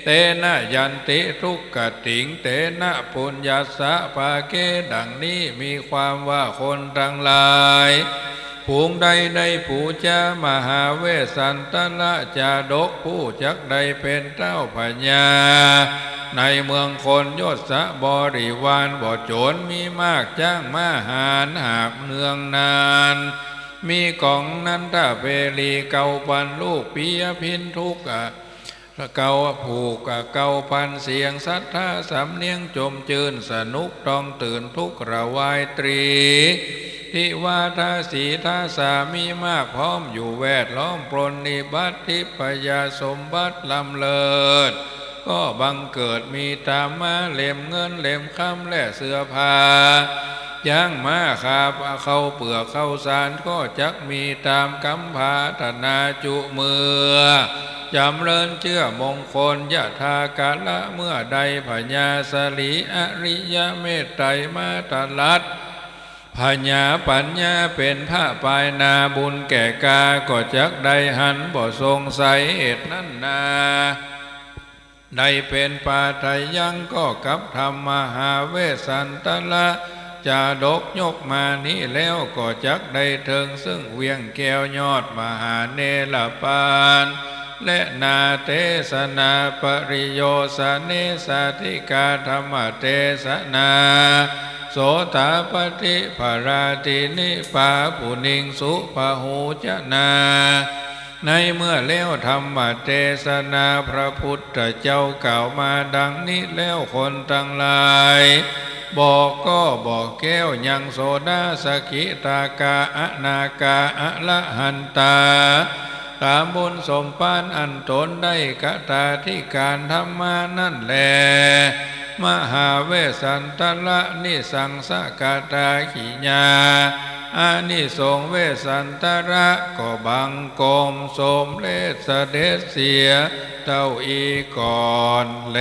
เตนะยันติทุกขติง เตนะปุญญัสสะปาเก ดังนี้ มีความว่าคนตังหลาย ฝูงใดได้ปู๋จามหาเวสสันตระจาดก ผู้จักได้เป๋นเต้าพญา ในเมืองคนยศบริวารบ่โจร มีมากจ๊างม้าหาญหาบเนืองนาน มีก๋องนันทเปลีเก้าปันลูก ปิยะพินทุกข์ เก้าผูก เก้าปันเสียง สัทธาสำเนียงจมจื้น สนุกต้องตื่นทุกข์ระวายตรี ทิวาทาสีทาสา มีมากพร้อมอยู่แวดล้อม ปรนนิบัติทิพยสมบัติล้ำเลิศ ก็บังเกิดมีต๋ามมา เล่มเงินเล่มคำและเสื้อผ้า จ๊างม้า ข้าวเปลือกข้าวสาร ก็จักมีต๋ามกำพร้า ตนาจุเมือ จ๋ำเริญเจื้อมงคล ยะถากาละ เมื่อใดพญาสลีอริยเมตไตรมาตรัส พญาปัญญาเป๋นพระปายนาบุญแก่กา ก็จักได้หันบ่สงสัย เหตุนั้นนา ได้เป๋นปาทะยัง ก็กับธรรมมหาเวสสันตระจาดกยกมานี้แล้ว ก็จักได้เถิงซึ่งเวียงแก้วยอดมหาเนรปาน และนาเตสนาปริโยสเนสาธิกาธรรมเตสนา โสตาปัตติปราทินิปาปุนิงสุปหูจนา ในเมื่อแล้วธรรมเตสนา พระพุทธเจ้ากล่าวมาดังนี้แล้ว คนตังหลาย บ่ก็บ่แก้วยังโสดาสกิทาคาอนาคาอรหันตา ต๋ามบุญสมภารอันตนได้กระทาธิการทำมานั้นแล มหาเวสสันตระนิสังสกทากิยา อานิสงส์เวสสันตระก็บังคมสมเร็จเสด็จเสียเต้าอี้ก่อนแล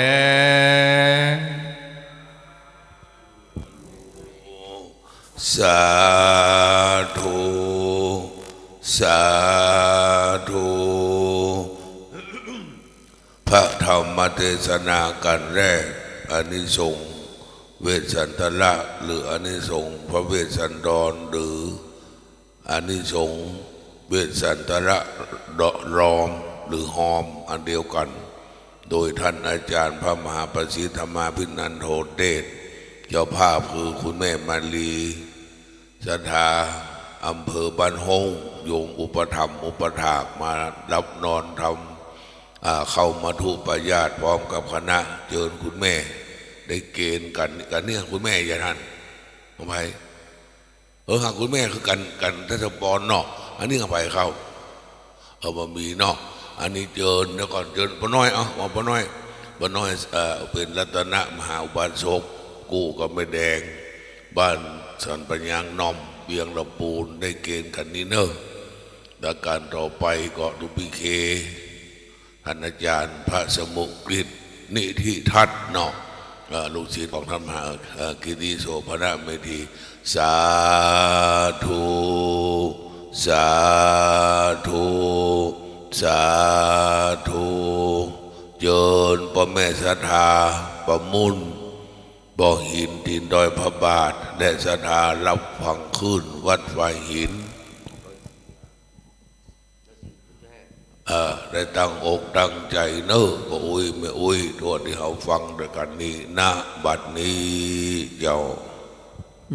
สาธุ สาธุ พระธรรมเตสนากั๋นแรก อานิสงส์เวสสันตระ หรืออานิสงส์พระเวสสันดร หรือ อานิสงส์เวสสันตระ ลอม หรือฮอม อันเดียวกั๋น โดยท่านอาจารย์พระมหาประสิทธิ์ธรรมาภินันโทเตสน์ เจ้าภาพคือคุณแม่มาลี ศรัทธาอำเภอบ้านโฮ่ง โยมอุปถัมภ์อุปถากมาฮับนอนทำ อ่า ข้าวมัทธุปายาตพร้อมกับคณะ เจิญคุณแม่ได้เกณฑ์กั๋น กั๋นเนี่ย คุณแม่อย่าท่าน เอาไป เออ หากคุณแม่คือกั๋น กั๋นทัศปรเนาะ อันนี้เอาไปเข้า เออ บ่มีเนาะ อันนี้เจิญ เดี๋ยวก่อน เจิญป้าน้อย เอ้า ว่าป้าน้อย ป้าน้อย เอ่อ เป๋นรัตนมหาอุบาสก กู้กับแม่แดง บ้านสันปะยางหน่อม เวียงละปูน ได้เกณฑ์กั๋นนี้เน่อ และก๋านต่อไปก็หลวงพี่เค ท่านอาจารย์พระสมุกฤตนิธิทัศน์เนาะ เอ่อ ลูกศิษย์ของท่านมหา เอ่อ กิติโสภณเมธี สาธุ สาธุ สาธุ เจิญป้อแม่ศรัทธา ประมุ่น บ่อหิน ตี๋นดอยพระบาท และศรัทธาฮับฟังคลื่นวัดฝายหิน เอ่อ ได้ตั้งอกตั้งใจ๋เน่อ ป้ออุ๊ย แม่อุ๊ย ทั่วตี้เฮาฟังตวยกั๋นนี้ ณ บัดนี้เจ้า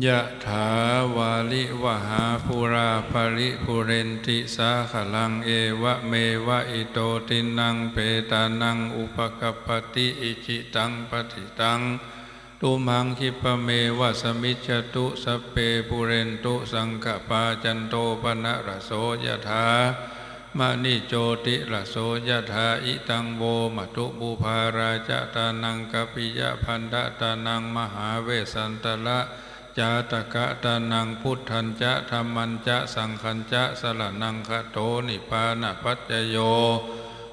ยะถาวาริวหาปูราปะริปูเรนติสาคะลัง เอวะเมวะอิโตตินังเปตานังอุปะกัปปะติ อิจิตังปัตถิตัง ตุมหังคิปะเมวะสะมิชฌะตุ สัพเพปูเรนตุสังกะปา จันโตปะนะระโสยะถา มะณิโจติระโสยะถา อิตังโวมะตุปูปาราจะตานัง กัปปิยะพันธะตานัง มหาเวสสันตระจาตกะตานัง พุทธัญจะธัมมัญจะสังฆัญจะ สะระณังคะโต นิพพานะปัจจโย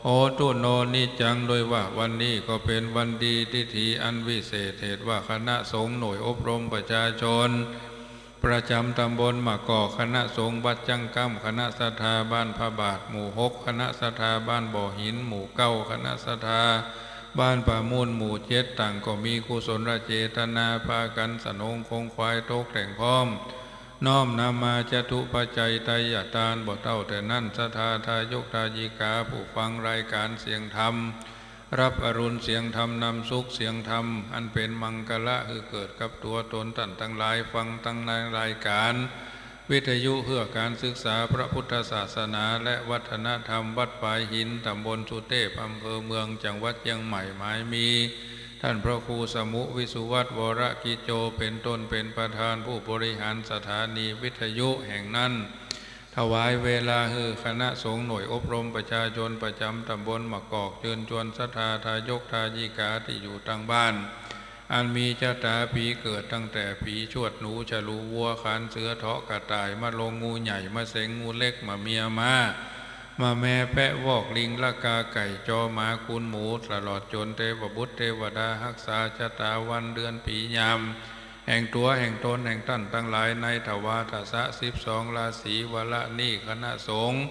โหตุโน นิจจัง โดยว่าวันนี้ก็เป๋นวันดีทิฏฐิอันวิเศษ เหตุว่าคณะสงฆ์หน่วยอบรมประชาชน ประจ๋ำตำบลมะกอก คณะสงฆ์วัดจั้งก้ำ คณะศรัทธาบ้านพระบาท หมู่หก คณะศรัทธาบ้านบ่อหิน หมู่เก้า คณะศรัทธาบ้านประมุ่น หมู่เจ็ด ต่างก็มีกุศลเจตนา ปากั๋นสนงคงขวายตกแต่งพร้อม น้อมนำมาจตุปัจจัยไตรยทาน บ่เต้าแต่นั้น ศรัทธาทายกทายิกา ผู้ฟังรายก๋านเสียงธรรม ฮับอรุณเสียงธรรม นำสุขเสียงธรรม อันเป๋นมังคละ หื้อเกิดกับตั๋วต๋นต้านตังหลาย ฟังตังในรายก๋านวิทยุเพื่อก๋านศึกษาพระพุทธศาสนาและวัฒนธรรม วัดฝายหิน ตำบลสุเทพ อำเภอเมือง จังหวัดเจียงใหม่ หมายมี ต้านพระครูสมุห์ วิสุวัฒน์ วรกิจโจ เป๋นต้น เป๋นประธานผู้บริหารสถานีวิทยุแห่งนั้น ถวายเวลาหื้อคณะสงฆ์หน่วยอบรมประชาชนประจ๋ำตำบลมะกอก เจิญจวนศรัทธาทายกทายิกาตี้อยู่ตางบ้าน อันมีจะต๋าปี๋เกิดตั้งแต่ปี๋ชวดหนู ฉลู วัว ขานเสือ เถาะกระต่าย มะโรง งูใหญ่ มะเสง งูเล็ก มะเมีย ม้า มะแม แป๊ะ วอก ลิง ละกา ไก่ จอ หมา คูน หมู ตลอดจ๋นเตวบุตรเตวดาฮักษาจะต๋าวันเดือนปี๋ยาม แห่งตั๋วแห่งต๋นแห่งต้านตังหลายในทวารทศะสิบสองราศี วาระนี้คณะสงฆ์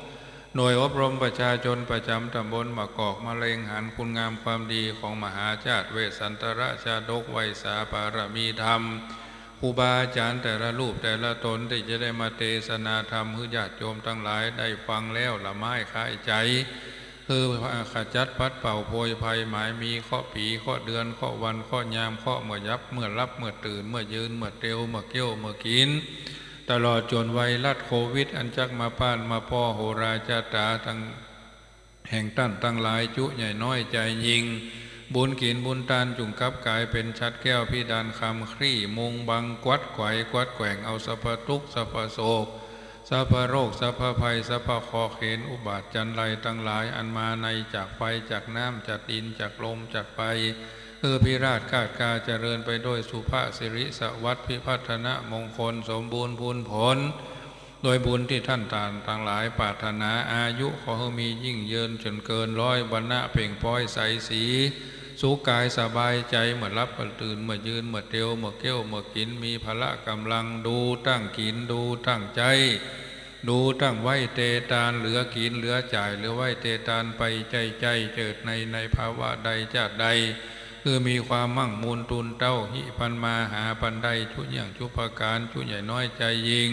หน่วยอบรมประชาชนประจ๋ำตำบลมะกอก มะเร็งหันคุณงามความดีของมหาชาติเวสสันตระชาดก ไหว้สาบารมีธรรม ครูบาอาจ๋ารย์แต่ละรูปแต่ละต๋นตี้จะได้มาเตสนาธรรมหื้อญาติโยมตังหลายได้ฟังแล้วละไม้คลายใจ๋ คือขจัดปัดเป่าโพยภัย หมายมีเคราะห์ปี๋ เคราะห์เดือน เคราะห์วัน เคราะห์ยาม เคราะห์เมื่อยับ เมื่อหลับ เมื่อตื่น เมื่อยืน เมื่อเตียว เมื่อเกี้ยว เมื่อกิ๋น ตลอดจ๋นไวรัสโควิด อันจักมาป้านมาป้อโหราจะต๋าตัง แห่งต้านตังหลาย จุใหญ่น้อยใจ๋ยิ่ง บุญกิ๋นบุญตานจุ่งกลับก๋ายเป๋นฉัตรแก้วพิดานคำ คลี่มุงบัง กวัดไขว่ กวัดแกว่งเอาสัพพะตุ๊กข์ สัพพะโศก สัพพะโรค สัพพะภัย สัพพะเคราะห์เข็ญอุบาทจันไรตังหลาย อันมาในจากไฟ จากน้ำ จากดิน จากลม จากไฟ หื้อพิราชคาดคาเจริญไปโดยสุภะสิริสวัสดิ์ พิพัฒนมงคล สมบูรณ์พูนผล โดยบุญตี้ต้านตังหลายปรารถนา อายุขอหื้อมียิ่งยืนจ๋นเกินร้อย วรรณะเปล่งปลอยใสสี สุขกายสบายใจ๋ เมื่อหลับเมื่อตื่น เมื่อยืน เมื่อเตียว เมื่อเกี้ยว เมื่อกิ๋น มีพละก๋ำลัง ดูตั้งกิ๋น ดูตั้งใจ๊ ดูตั้งไว้เตตาน เหลือกิ๋นเหลือจ่าย เหลือไว้เตตานไปใจ๊ใจ๊ เจิดในในภาวะใดจาติใด หื้อมีความมั่งมูลตูนเต๊า ฮิปันมาหาปันได้ จุอย่างจุประก๋าน จุใหญ่น้อยใจ๋ยิ่ง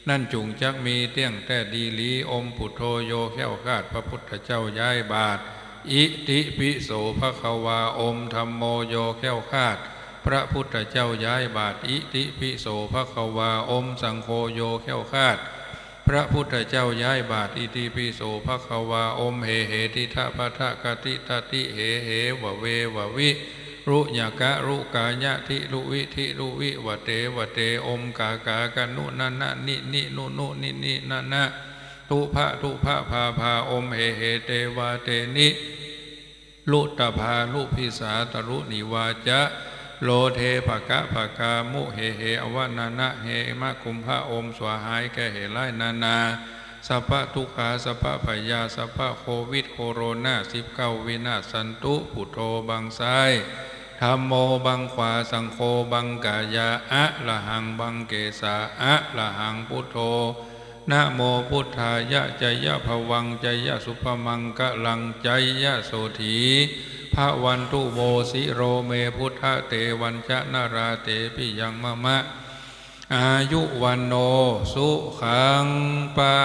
นั้นจุ่งจักมีเตี้ยงแต๊ดีหลี อมปุตโธโยแคล้วคลาด พระพุทธเจ้าย้ายบาท อิติปิโสภะคะวา อมธัมโมโยแคล้วคลาด พระพุทธเจ้าย้ายบาตร อิติปิโสภะคะวา องค์สังโฆโยแคล้วคลาด พระพุทธเจ้าย้ายบาตร อิติปิโสภะคะวา องค์เหเห ทิทะพะทะกะติตะติเหเห วะเว วะวิ รุญะกะรุกายะ ทิรุวิ ทิรุวิ วะเต วะเต องค์กากากะนุนะนะ นินินุนุ นินินะนะ ทุพะทุพะพาพา องค์เหเห เตวาเตนิ ลุตะพาลุพิสาตะรุณิวาจะ โลเทภะกะภะกามุเหเห อวะนะนะเหมะกุมภะ องค์สัวหายแก้เหตุร้ายนานา สัพพะทุกขา สัพพะพยา สัพพะโควิดโคโรนาสิบเก้า วินาศสันตุ พุทโธบั้งซ้าย ธัมโมบั้งขวา สังโฆบั้งกายา อะระหังบั้งเกสา อะระหังพุทโธ นะโมพุทธายะ จยะภวัง จยะสุภมังคะลัง จยะโสฏฐีภะวันตุ โวสิโรเม พุทธะเตวัญจะ นะราเตปิยังมะมะ อายุวัณโณ สุขัง พะ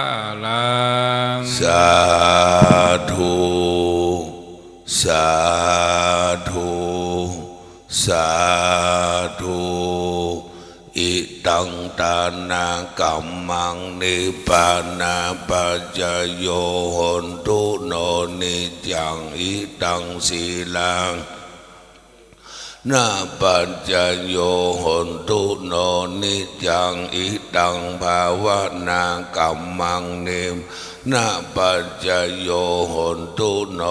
ลัง สาธุ สาธุ สาธุ อิตังตานะกัมมัง นิพพานะปัจจโย โหนตุโน นิจจัง อิตังสีลานะปัจจโย โหนตุโน นิจจัง อิตังภาวนากัมมัง นิพพานะปัจจโย โหนตุโน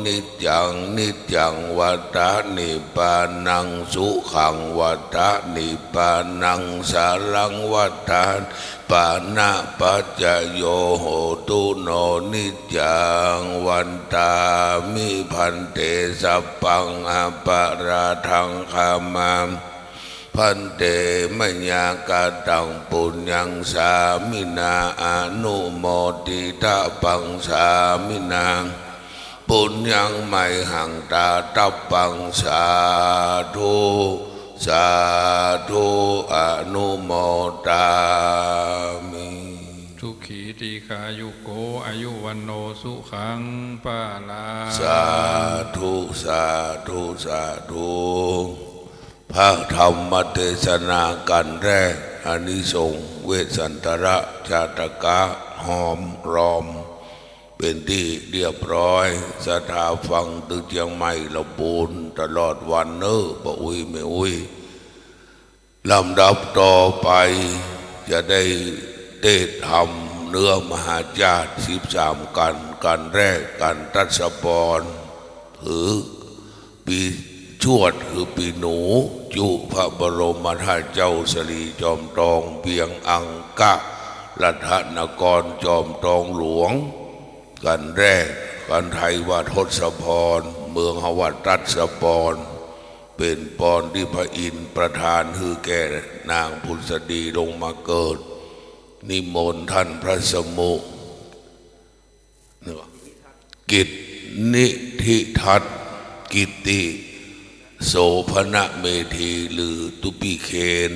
นิจจัง นิจจังวัฏฏะ นิพพานังสุขังวัฏฏะ นิพพานังสารังวัฏฏะ ปานะปัจจโย โหตุโน นิจจัง วันตามิ ภันเต สัพพัง อปะราธัง ขมา ภันเต มะยา กะตัง ปุญญัง สามินา อนุโมทิตะ ปัง สามินา ปุญญัง มะยหัง ตะตัพพัง สาธุ สาธุ อนุโมทามิ สุขี ทีฆายุโก อายุวัณโณ สุขัง พะลัง สาธุ สาธุ สาธุ พระธรรมเตสนากัณฑ์แรก อานิสงส์ เวสสันตระ จาตกะ หอมรอม เป๋นตี้เรียบร้อย ศรัทธาฟังตึงเจียงใหม่ละปูนตลอดวันเน่อ ป้ออุ๊ยแม่อุ๊ย ลำดับต่อไปจะได้เตสน์ธรรมเนื้อมหาชาติสิบสามกัณฑ์ กัณฑ์แรกกัณฑ์ตัสสะปอน หือ ปีชวด หือปี๋หนู จุพระบรมธาตุเจ้าสลีจอมตอง เวียงอังคะ รัตนกร จอมตองหลวง กัณฑ์แรก กัณฑ์ไทยว่าทศพร เมืองเฮาว่าตัสสะปอน เป๋นปอนตี้พระอินทร์ประทานหื้อแก่นางผุสดีลงมาเกิด นิมนต์ท่านพระสมุ กิตตินิธิทัศน์ กิตติโสภณเมธี หรือตุ๊ปี้เคน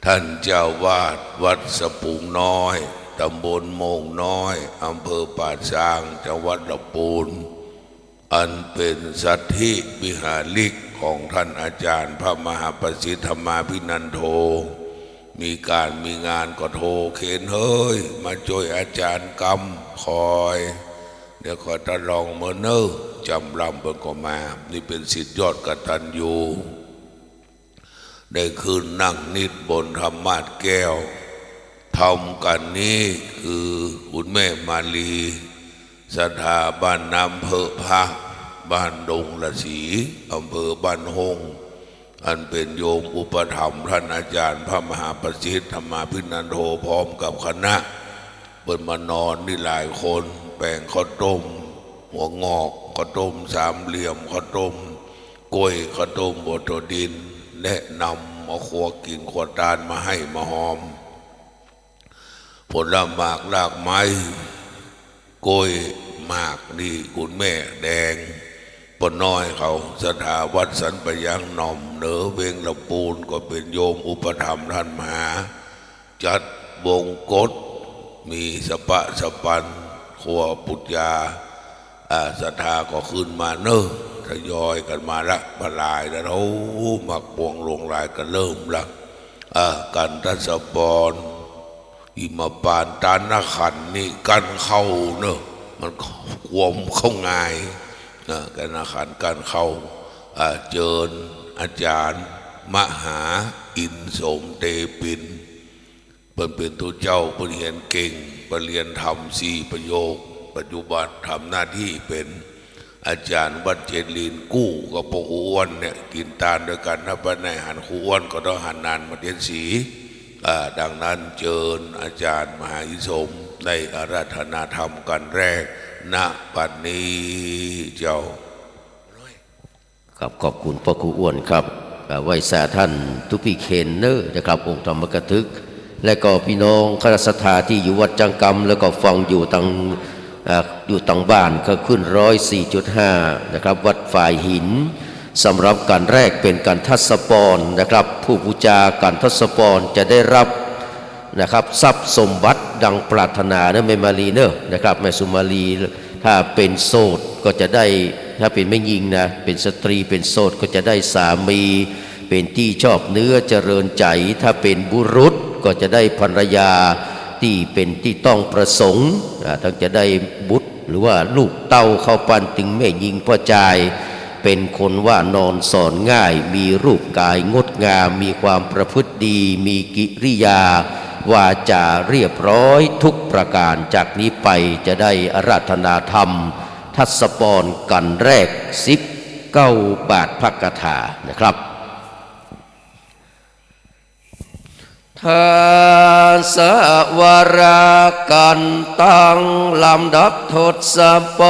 ท่านเจ้าวาดวัดสะปูงน้อย ตำบลโมงน้อย อำเภอป่าซาง จังหวัดละปูน อันเป๋นสัตถิวิหาริกของท่านอาจารย์พระมหาประสิทธิ์ธรรมาภินันโท มีก๋านมีงานก็โทร เคนเฮย มาจ้วยอาจารย์กำ คอย เดี๋ยวคอยตะลองเมินเน่อ จ๋ำลำเปิ้นก็มา นี่เป๋นศิษย์ยอดกตัญญู ได้ขึ้นนั่งนิตรบนธรรมาสน์แก้ว ธรรมกัณฑ์นี้คือคุณแม่มาลี ศรัทธาบ้านน้ำเพิะพระ บ้านดงละสี อำเภอบ้านโฮ่ง อันเป๋นโยมอุปถัมภ์ท่านอาจารย์พระมหาประสิทธิ์ธรรมาภินันโท พร้อมกับคณะ เปิ้นมานอนนี่หลายคน แป๋งข้าวต้มหัวงอก ข้าวต้มสามเหลี่ยม ข้าวต้มกล้วย ข้าวต้มบัวถั่วดิน แนะนำเอาครัวกิ๋งครัวตานมาให้มาหอม ผลหมากรากไม้ กล้วยหมากนี่คุณแม่แดง ป้อน้อยเขา ศรัทธาวัดสันปะยังหน่อม เหนือเวียงละปูน ก็เป๋นโยมอุปถัมภ์ท่านมหา จัดวงกต มีสะปะสะปัน ครัวปุจจา อ่า ศรัทธาก็ขึ้นมาเน่อ ศ ทยอยกั๋นมาละ บ่าลายแล้วเนาะ หมากปวงลวงลายก็เริ่มละ อ่า กั๋นทศพร หิมพานต์ ต๋านขันนี่กั้นเข้าเนาะ มันกวมเข้าง่าย อ่า ต๋านขันกั้นเข้า อ่า เจิญอาจ๋ารย์มหาอินทร์ สมเตปิน เปิ้นเป๋นตุ๊เจ้า เปิ้นเฮียนเก่ง ปริญญาธรรมสี่ประโยค ปัจจุบันทำหน้าตี้เป๋นอาจ๋ารย์วัดเจดีย์กู้กับป้อครูอ้วนเนี่ย กิ๋นตานด้วยกั๋นนะ บ่าได้หันครูอ้วนก็ต้องหันหน้ามาเตียนสี อ่า ดังนั้นเจิญอาจ๋ารย์มหาอินทร์ สมได้อาราธนาธรรมกั๋นแรก ณ บัดนี้เจ้า ครับ ขอบคุณป้อครูอ้วนครับ อ่า ไหว้สาท่านตุ๊ปี้เคนเนอนะครับ องค์ธรรมกถึก และก็ปี้น้องคณะศรัทธาตี้อยู่วัดจังกำ แล้วก็ฟังอยู่ตาง อ่า อยู่ตางบ้านก็ขึ้นร้อยสี่จุดห้านะครับ วัดฝายหิน สำหรับกั๋นแรกเป๋นกั๋นทศพรนะครับ ผู้บู๋จากั๋นทศพรจะได้รับ นะครับ ทรัพย์สมบัติดังปรารถนาเนอะแม่มาลีเนอะนะครับ แม่สุมาลี ถ้าเป๋นโสดก็จะได้ ถ้าเป๋นแม่ญิงนะ เป๋นสตรีเป๋นโสดก็จะได้สามี เป๋นตี้ชอบเนื้อเจริญใจ๋ ถ้าเป๋นบุรุษก็จะได้ภรรยาตี้เป๋นตี้ต้องประสงค์ อ่า ตึงจะได้บุตร หรือว่าลูกเต้าเข้าปันตึงแม่ญิงป้อจาย เป๋นคนว่านอนสอนง่าย มีรูปก๋ายงดงาม มีความประพฤติดี มีกิริยาวาจ๋าเรียบร้อยทุกประก๋าน จากนี้ไปจะได้อาราธนาธรรมทศพรกั๋นแรก สิบเก้าบาทพระคาถานะครับ ทศวรกั๋นตั้งลำดับทศพ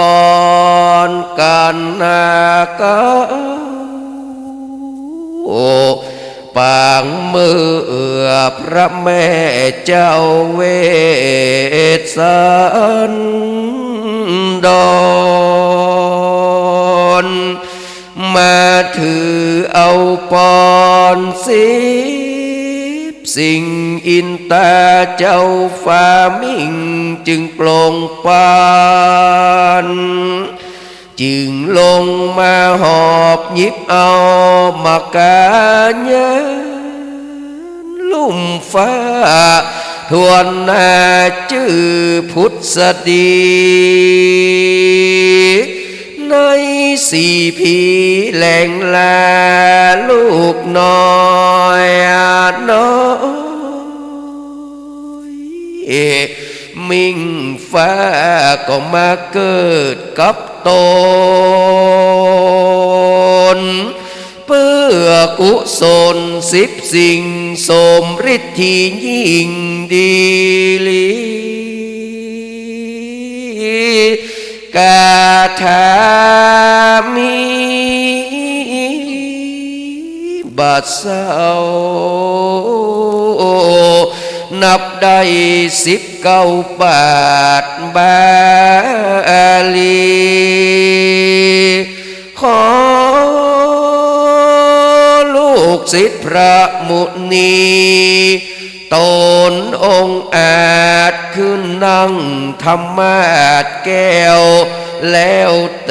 รกั๋นนาเก้า ปางเมื่อพระแม่เจ้าเวสสันดร มาถือเอาปอนสิบสิ่ง อินตาเจ้าฟ้ามิ่งจึงปลงปาน จึงลงมาหอบหยิบเอามากาญาณลุ่มฟ้า ทวนหน้าจื้อผุดสดี ในสี่ผีแหลงลาลูกน้อยน้อย มิ่งฟ้าก็มาเกิดกับตน เปื้อกุศลสิบสิ่ง สมฤทธิยิ่งดีหลี คาถามีบ่เศร้า นับได้สิบเก้าบาทบาลี ขอลูกศิษย์พระมุนี ต๋นองอาจขึ้นนั่งธรรมาสน์แก้ว แล้วเต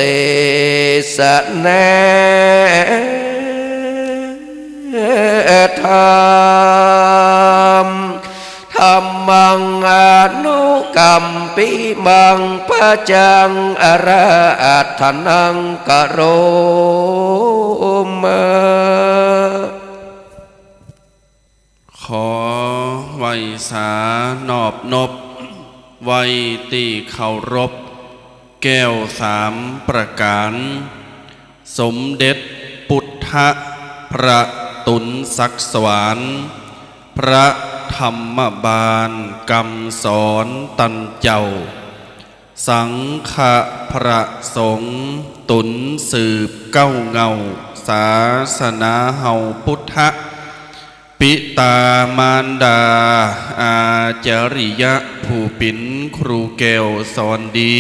สนาธรรม ธัมมังอนุกัมปิมัง ปัจจังอาราธนังกะโรมะ ขอไหว้สานอบนบ ไหว้ตี้เคารพ แก้วสามประก๋าน สมเด็จปุทธะพระตุลศักดิ์สวรรค์ พระธรรมบาลกำสอนตันเจ้า สังฆะพระสงฆ์ตุลสืบเก๊าเหง้า ศาสนาเฮาปุทธะ ปิต๋ามารดา อาจาริยะ ผู้เป๋นครูแก้วสอนดี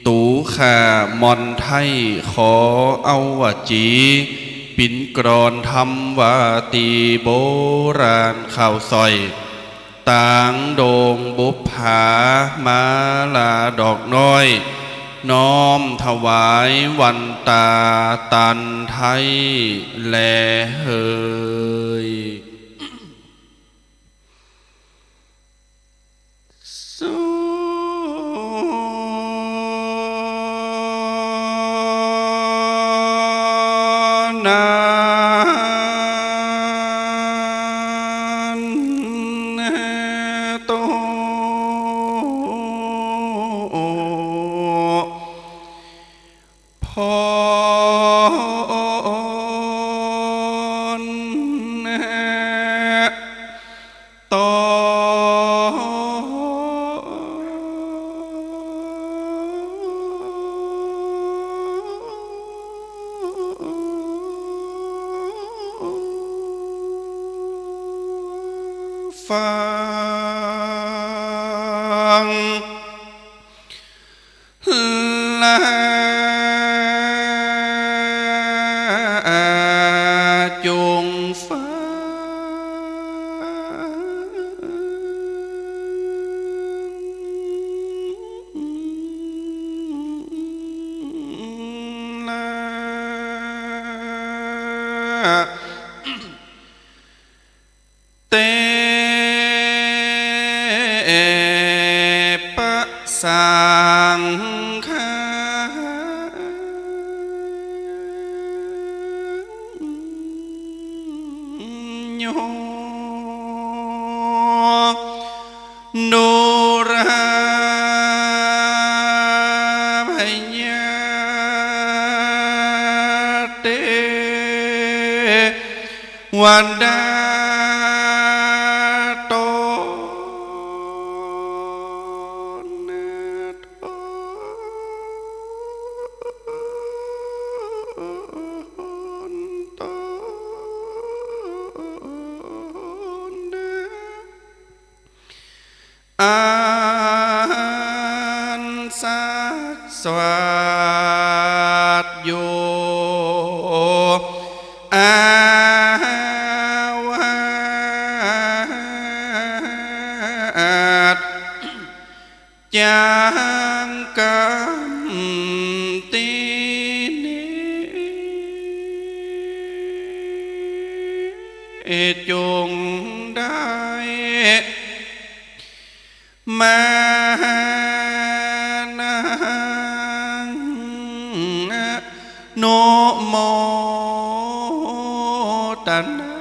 ตั๋วข้ามอนไท้ขอเอาวจี ปิ๋นกรอนธรรมวาตีโบราณข่าวสร้อย ตางโด่งบุปผามาลาดอกน้อย น้อมถวายวันตาตันไท้แลเหย สุนันโต พร ต่อ ฟัง และจงฟัง และ เต พระสังฆัง โย ดูราพยาเต วดา ตน ตน ตน อันสักสวัสดอยู่ อาวัด จักกำตี้นี้ จงได้ มานัง อนุโมตนา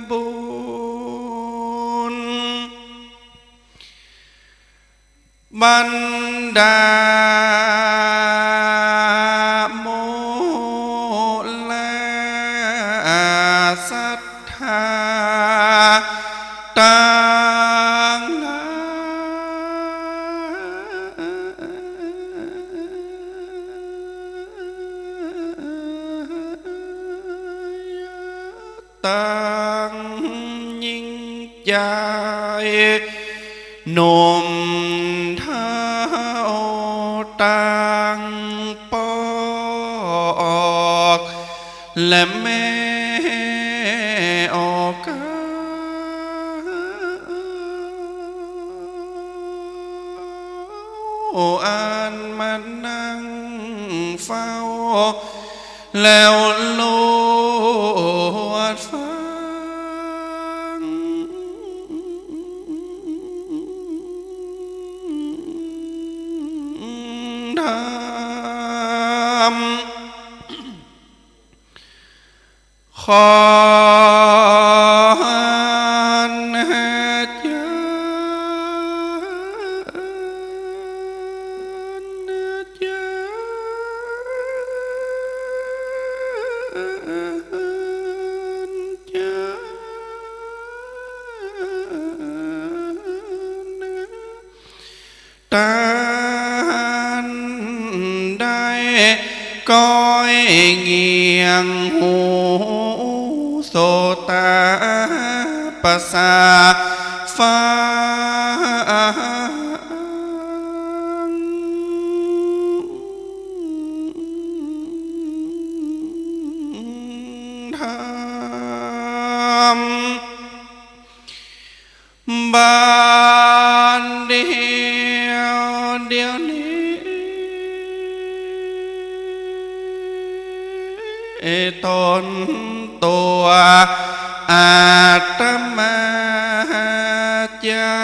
บุญ บรรดามูลศรัทธาตังหลาย ตังยิ่งใหญ่ หนุ่มเฒ่าตังปอกและแม่ออกา อันมานั่งเฝ้า แล้วโลดฟัง ธรรม ขออาจารย์ ต้านได้ก้อยเงี่ยงหู โสตาประสาทฟัง ธรรม ต๋นตั๋วอาตมาจั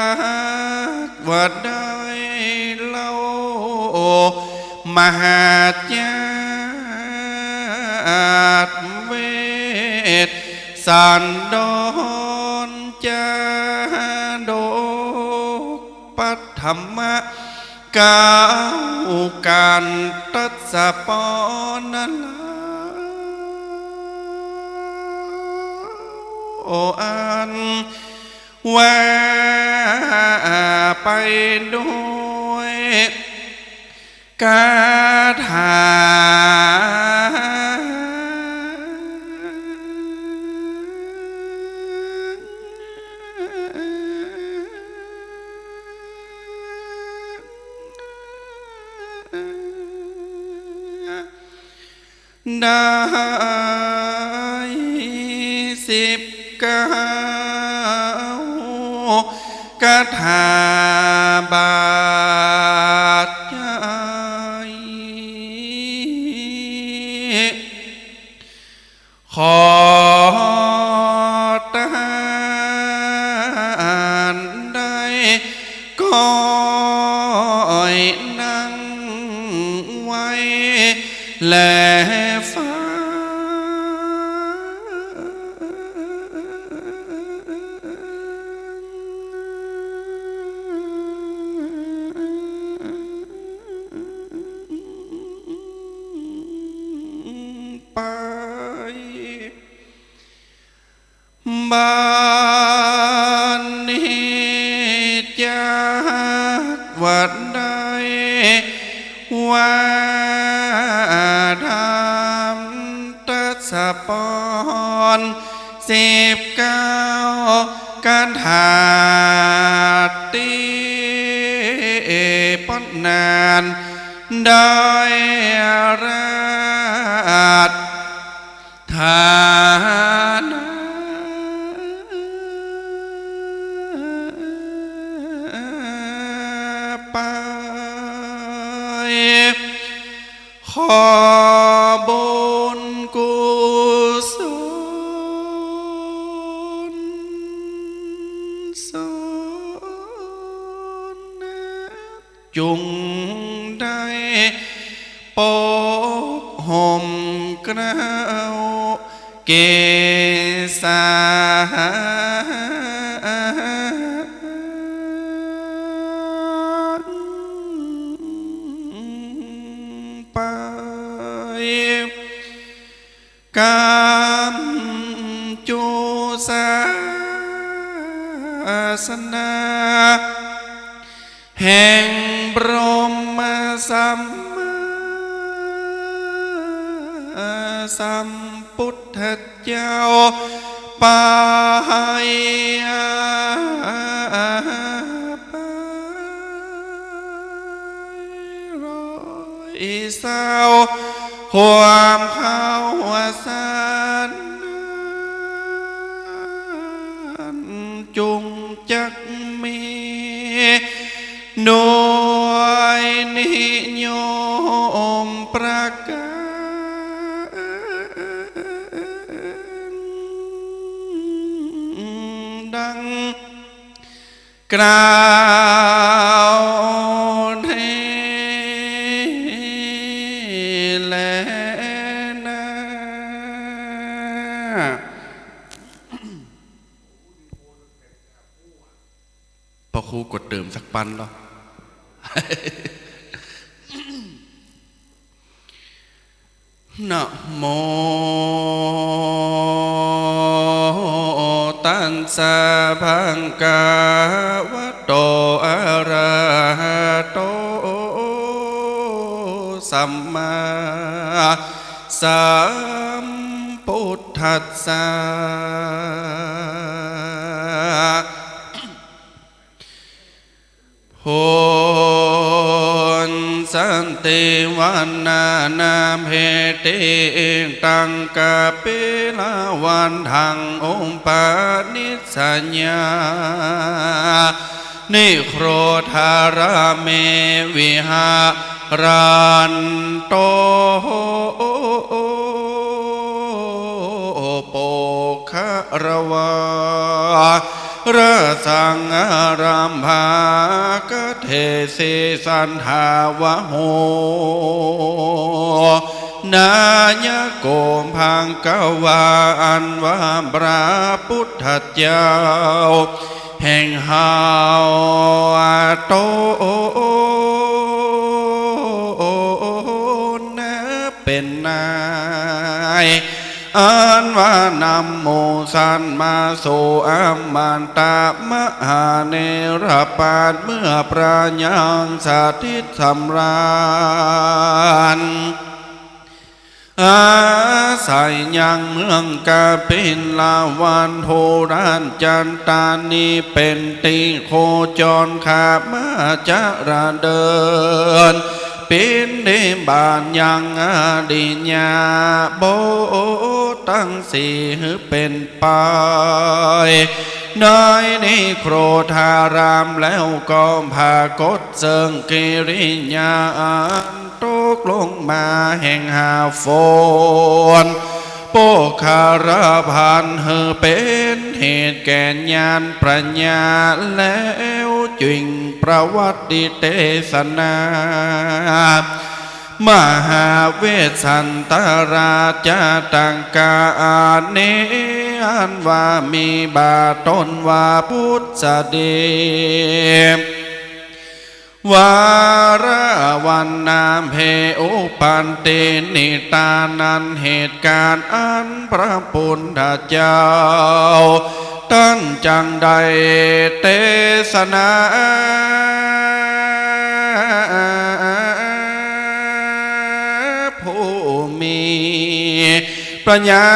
กว่าได้เล่า มหาจาตเวสสันดรจาดก ปัทมะ กาวกันตัสสะปอนนะลา อันว่าไปด้วยคาถา ได้สิบเก้าคาถาบาดใหญ่ ขอต้านได้ก้อยนั่งไว้แลฟัง ไป บัดนี้จักว่าได้ว่าธรรมตัสสะปอน สิบเก้าคาถาตี้ปอนนั้นได้ราชทานะไป ขอบุญกุศลสน จุ่งได้ปกห่มเกล้าเกศาไป ก๋ำจุศาสนา แห่งบรมสัมมาสัมพุทธเจ้าไป ไป ร้อยเศร้าความเข้าสารนั้น จุ่งจักมี ด้วยนิยมประก๋าร ดังกล่าวนี้แลนา พระครูกดเติมสักปันเนาะ นะโม ตัสสะ ภะคะวะโต อะระหะโต สัมมาสัมพุทธัสสะ พุทธันติวัณณะนาเมติ อิตังกะปิลวัฏฏัง อุปาณิสสะยา นิโครธารามเม วิหารันโต โปคคารวา ราสังอารัมภา กเทสิ สันทาวโห นายโก ภะคะวา อันว่าพระพุทธเจ้าแห่งเฮาตนนะ เป๋นนาย อันว่านำหมู่สัตว์มาสู่อมตะมหาเนรปาด เมื่อพระยังสถิตสำราญ อาศัยยังเมืองกบิลวัตถุราชธานีเป๋นตี้โคจร ข้ามาจะเดินบิณฑบาตยังอริยบทตังสี่หื้อเป๋นไป ในนิโครธาราม แล้วก็ผะกดเซิ่งกิริยาอันตกลงมาแห่งหาฝน โปคคารภัณฑ์ หื้อเป๋นเหตุแก่ญาณปัญญา แล้วจึงประวัติเตสนา มหาเวสสันตราชาตกานี้ อันว่ามีบ่าต๋นว่าพุทธดี วาระวันนาเพอุปันตินิตานั้น เหตุการณ์อันพระพุทธเจ้า ต้านจักได้เตสนา ผู้มี ปัญญา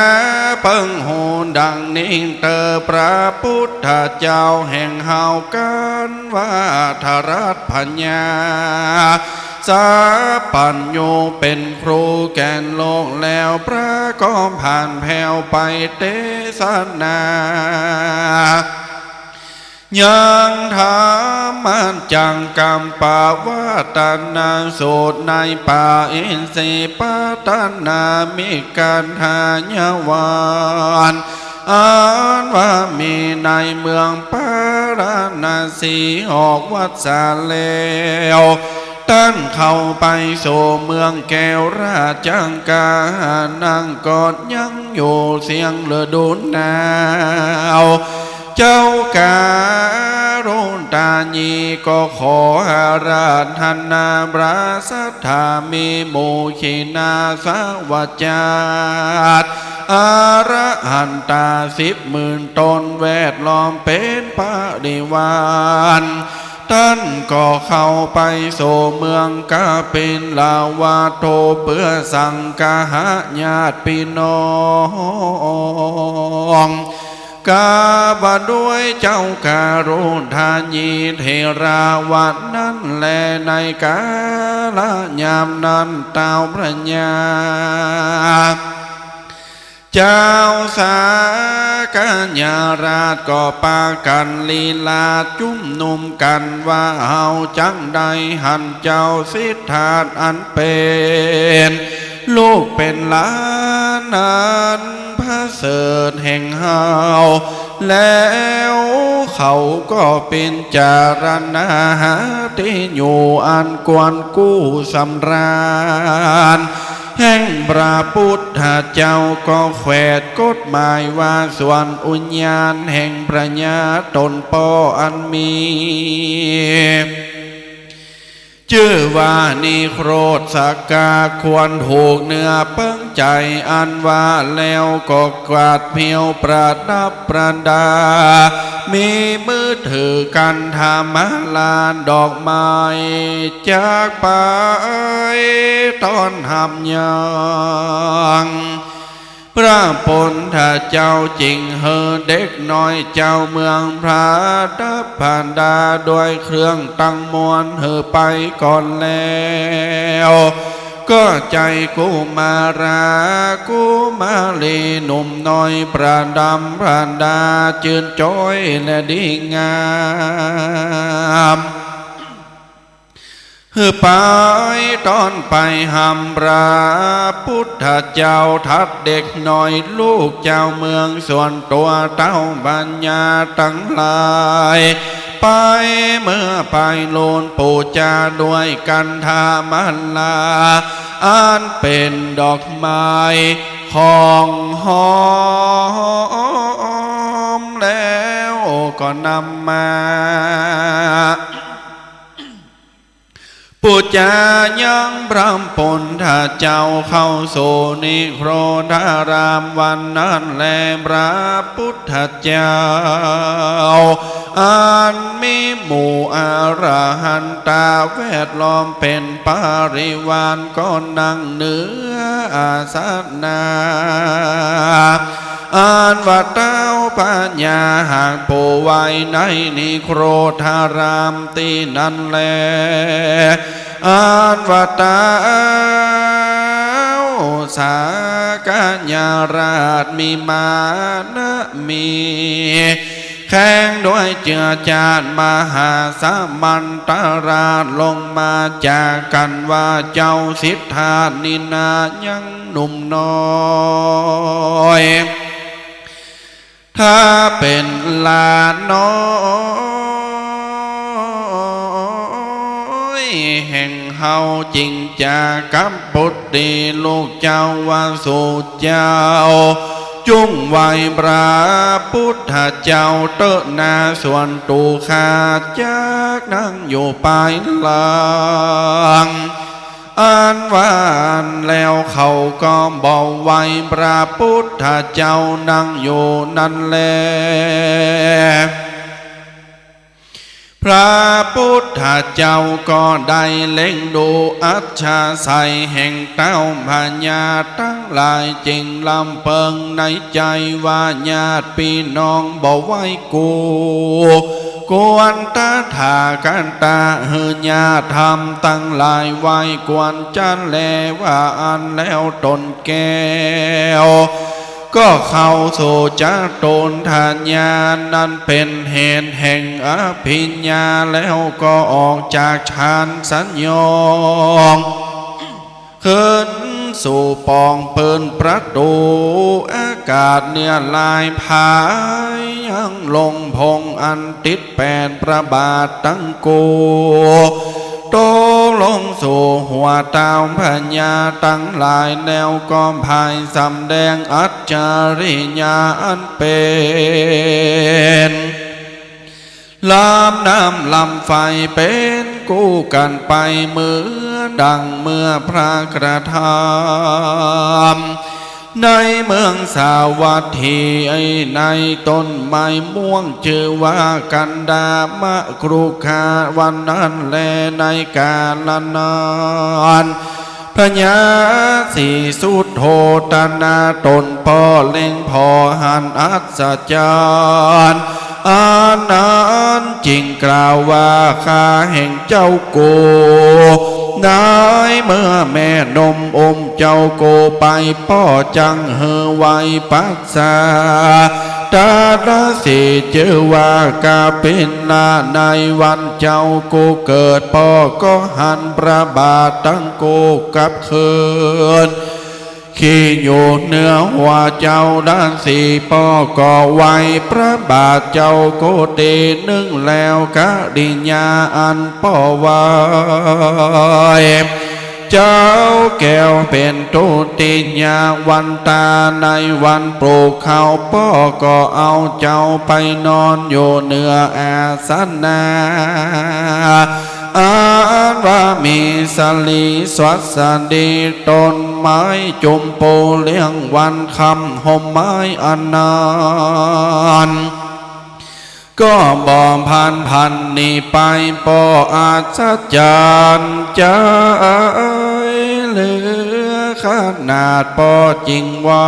เปิงหูดังนี้เตอ พระพุทธเจ้าแห่งเฮากั๋นว่าทรัสพญาสัพพัญญูเป๋นครูแก่โลกแล้ว พระก็ผ่านแผวไปเตสนา ยังธรรมจักกัปปวัตนสูตรในปาอินทรีย์ปัตตนามิกถายวันอันว่ามีในเมืองปาราณสีหกวรรษาแล้ว ต้านเข้าไปสู่เมืองแก้วราชกัณฑ์ นั้นก็ยังอยู่เสี้ยงฤดูหนาว เจ้าการุณตายีก็ขออาราธนาพระสัทธามีหมู่ขีณาสวัจจาตอาระหันตาสิบหมื่นต๋นแวดล้อมเป๋นปริวาร ต้านก็เข้าไปสู่เมืองกบิลวัตถุเปื้อสังคหะญาติปี้น้อง กาว่าด้วยเจ้าการุณตายีเถราวัตนั้นแล ในกาละยามนั้นเต้าพญา เจ้าสากยราชก็ปากั๋นลีลาจุมนุมกั๋นว่า เฮาจักได้หันเจ้าสิทธัตถ์อันเป๋นลูกเป๋นหลานอันประเสริฐแห่งเฮา แล้วเขาก็ปิจารณาหาตี้อยู่อันควรกู้สำราญ แห่งพระพุทธเจ้าก็แขวดกฎหมายว่า ส่วนอุญญาณแห่งพญาต๋นป้ออันมีจื้อว่านิโครธสกา ควรถูกเนื้อเปิ้งใจ๋ อันว่าแล้วก็กวาดเผียวประดับประดา มีมือถือกันธรรมาลาดอกไม้ จักไปต้อนฮับยัง พระพุทธเจ้าจึงหื้อเด็กน้อยเจ้าเมืองประดับประดาด้วยเครื่องตังมวลหื้อไปก่อนแล้ว ก็ใจ๋กุมารา กุมารีหนุ่มน้อย ประดับประดาจื้นจ้อยและดีงาม หื้อไปต้อนไปหำพระปุทธเจ้า ทัดเด็กน้อยลูกเจ้าเมือง ส่วนตั๋วเต้าพญาตังหลาย ไปเมือไปลูนปู๋จาด้วยคันธมาลา อันเป๋นดอกไม้ของหอม แล้วก็นำมา ปู๋จายังพระปุทธเจ้า เข้าสู่นิโครธารามวันนั้นแล พระปุทธเจ้า อันมีหมู่อรหันตาแวดล้อมเป๋นปริวาร ก็นั่งเหนืออาสนะ อันว่าเต้าพญาหากผู้ไว้ในนิโครธารามตี้นั้นแล อันว่าเต้าสากยราชมีมานะมี แข่งด้วยเจื้อจ้านมหาสมันตราช ลงมาจากคันว่าเจ้าสิทธัตถะนี้นายังหนุ่มน้อย ถ้าเป๋นหลานน้อยแห่งเฮา จึงจะกับปุตตีลูกเจ้าว่า สูเจ้า จุ่งไหว้พระปุทธเจ้าเต๊อะนา ส่วนตั๋วข้าจักนั่งอยู่ปายหลัง อันว่าอั้นแล้วเขาก็บ่ไหว้พระปุทธเจ้านั่งอยู่นั้นแล พระปุทธเจ้าก็ได้เล็งดูอัจฉาไสยแห่งเต้าพญาตังหลาย จึงลำเปิงในใจ๋ว่า ญาติปี้น้องบ่ไหว้กู กวนตถาคตะ หื้อญาติธรรมตังหลายไหว้กวนจะแล ว่าอั้นแล้วต๋นแก้ว ก็เข้าสู่จตุตถญาณ นั้นเป๋นเหตุแห่งอภิญญา แล้วก็ออกจากฌานสัญญง ขึ้นสู่ป๋องเปิดประตู๋อากาศเนื้อลาย ผายยังลงผงอันติดแป๋นพระบาทตังกู้ ตกลงสู่หัวเต้าพญาตังหลาย แล้วก็ผายสำแดงอัจฉริยะอันเป๋น ลำน้ำลำไฟเป๋นกู้กั๋นไป เหมือนดังเมื่อพระกระทำในเมืองสาวัตถี ในต้นไม้ม่วงจื้อว่ากันดามะครุขะ วันนั้นแล ในกาละนั้น พญาสีสุโธทนะต๋นป้อเล็งผ่อหันอัศจรรย์อันนั้น จึงกล่าวว่า ข้าแห่งเจ้ากู ในเมื่อแม่นมอุ้มเจ้ากูไป ป้อจักหื้อไหว้ปัสสาตะดาสี จื้อว่ากาปิลละ ในวันเจ้ากูเกิด ป้อก็หันพระบาทตังกู้กลับคืน ขึ้นอยู่เหนือหัวเจ้าดาสี ป้อก็ไหว้พระบาทเจ้ากู้ตี้นึ่งแล้ว กริยาอันป้อไหว้ เจ้าแก้วเป๋นทุติยวันตา ในวันปลุกเขา ป้อก็เอาเจ้าไปนอนอยู่เหนืออาสนะ อันว่ามีสลีสวัสดี ต้นไม้จุมปูเลี้ยงวันค่ำห่มไม้อันนั้น ก็บ่พันผันหนีไป ป้ออัศจรรย์ใจ๋เหลือขนาด ป้อจึงไหว้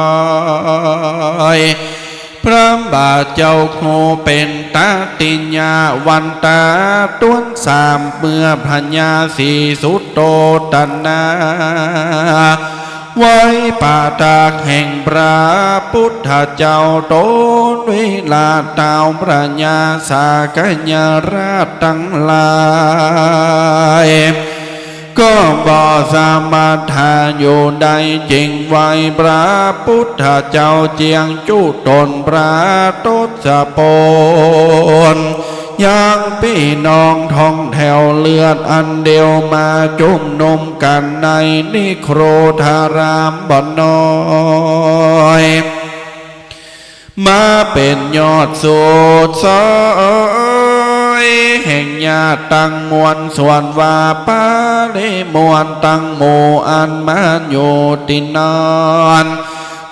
พ พระบาทเจ้าผู้เป๋นตติยะวันตา ตวนสามเมื่อพญาศรีสุโธทนา ไหว้ปะตักแห่งพระปุทธเจ้า ตนเวลาต้าวพญาสากยราชตังหลาย ก็บ่สามารถหาอยู่ได้ จึงไหว้พระปุทธเจ้าเจียงจุตนพระทศพล ยังปี้น้องท้องแถวเลือดอันเดียวมาจุมนุมกั๋นในนิโครธารามบ่น้อย มาเป๋นยอดสุดซอย แห่งญาติตังมวลส่วนว่าปริมวลตังหมู่อันมาอยู่ตี้นั้น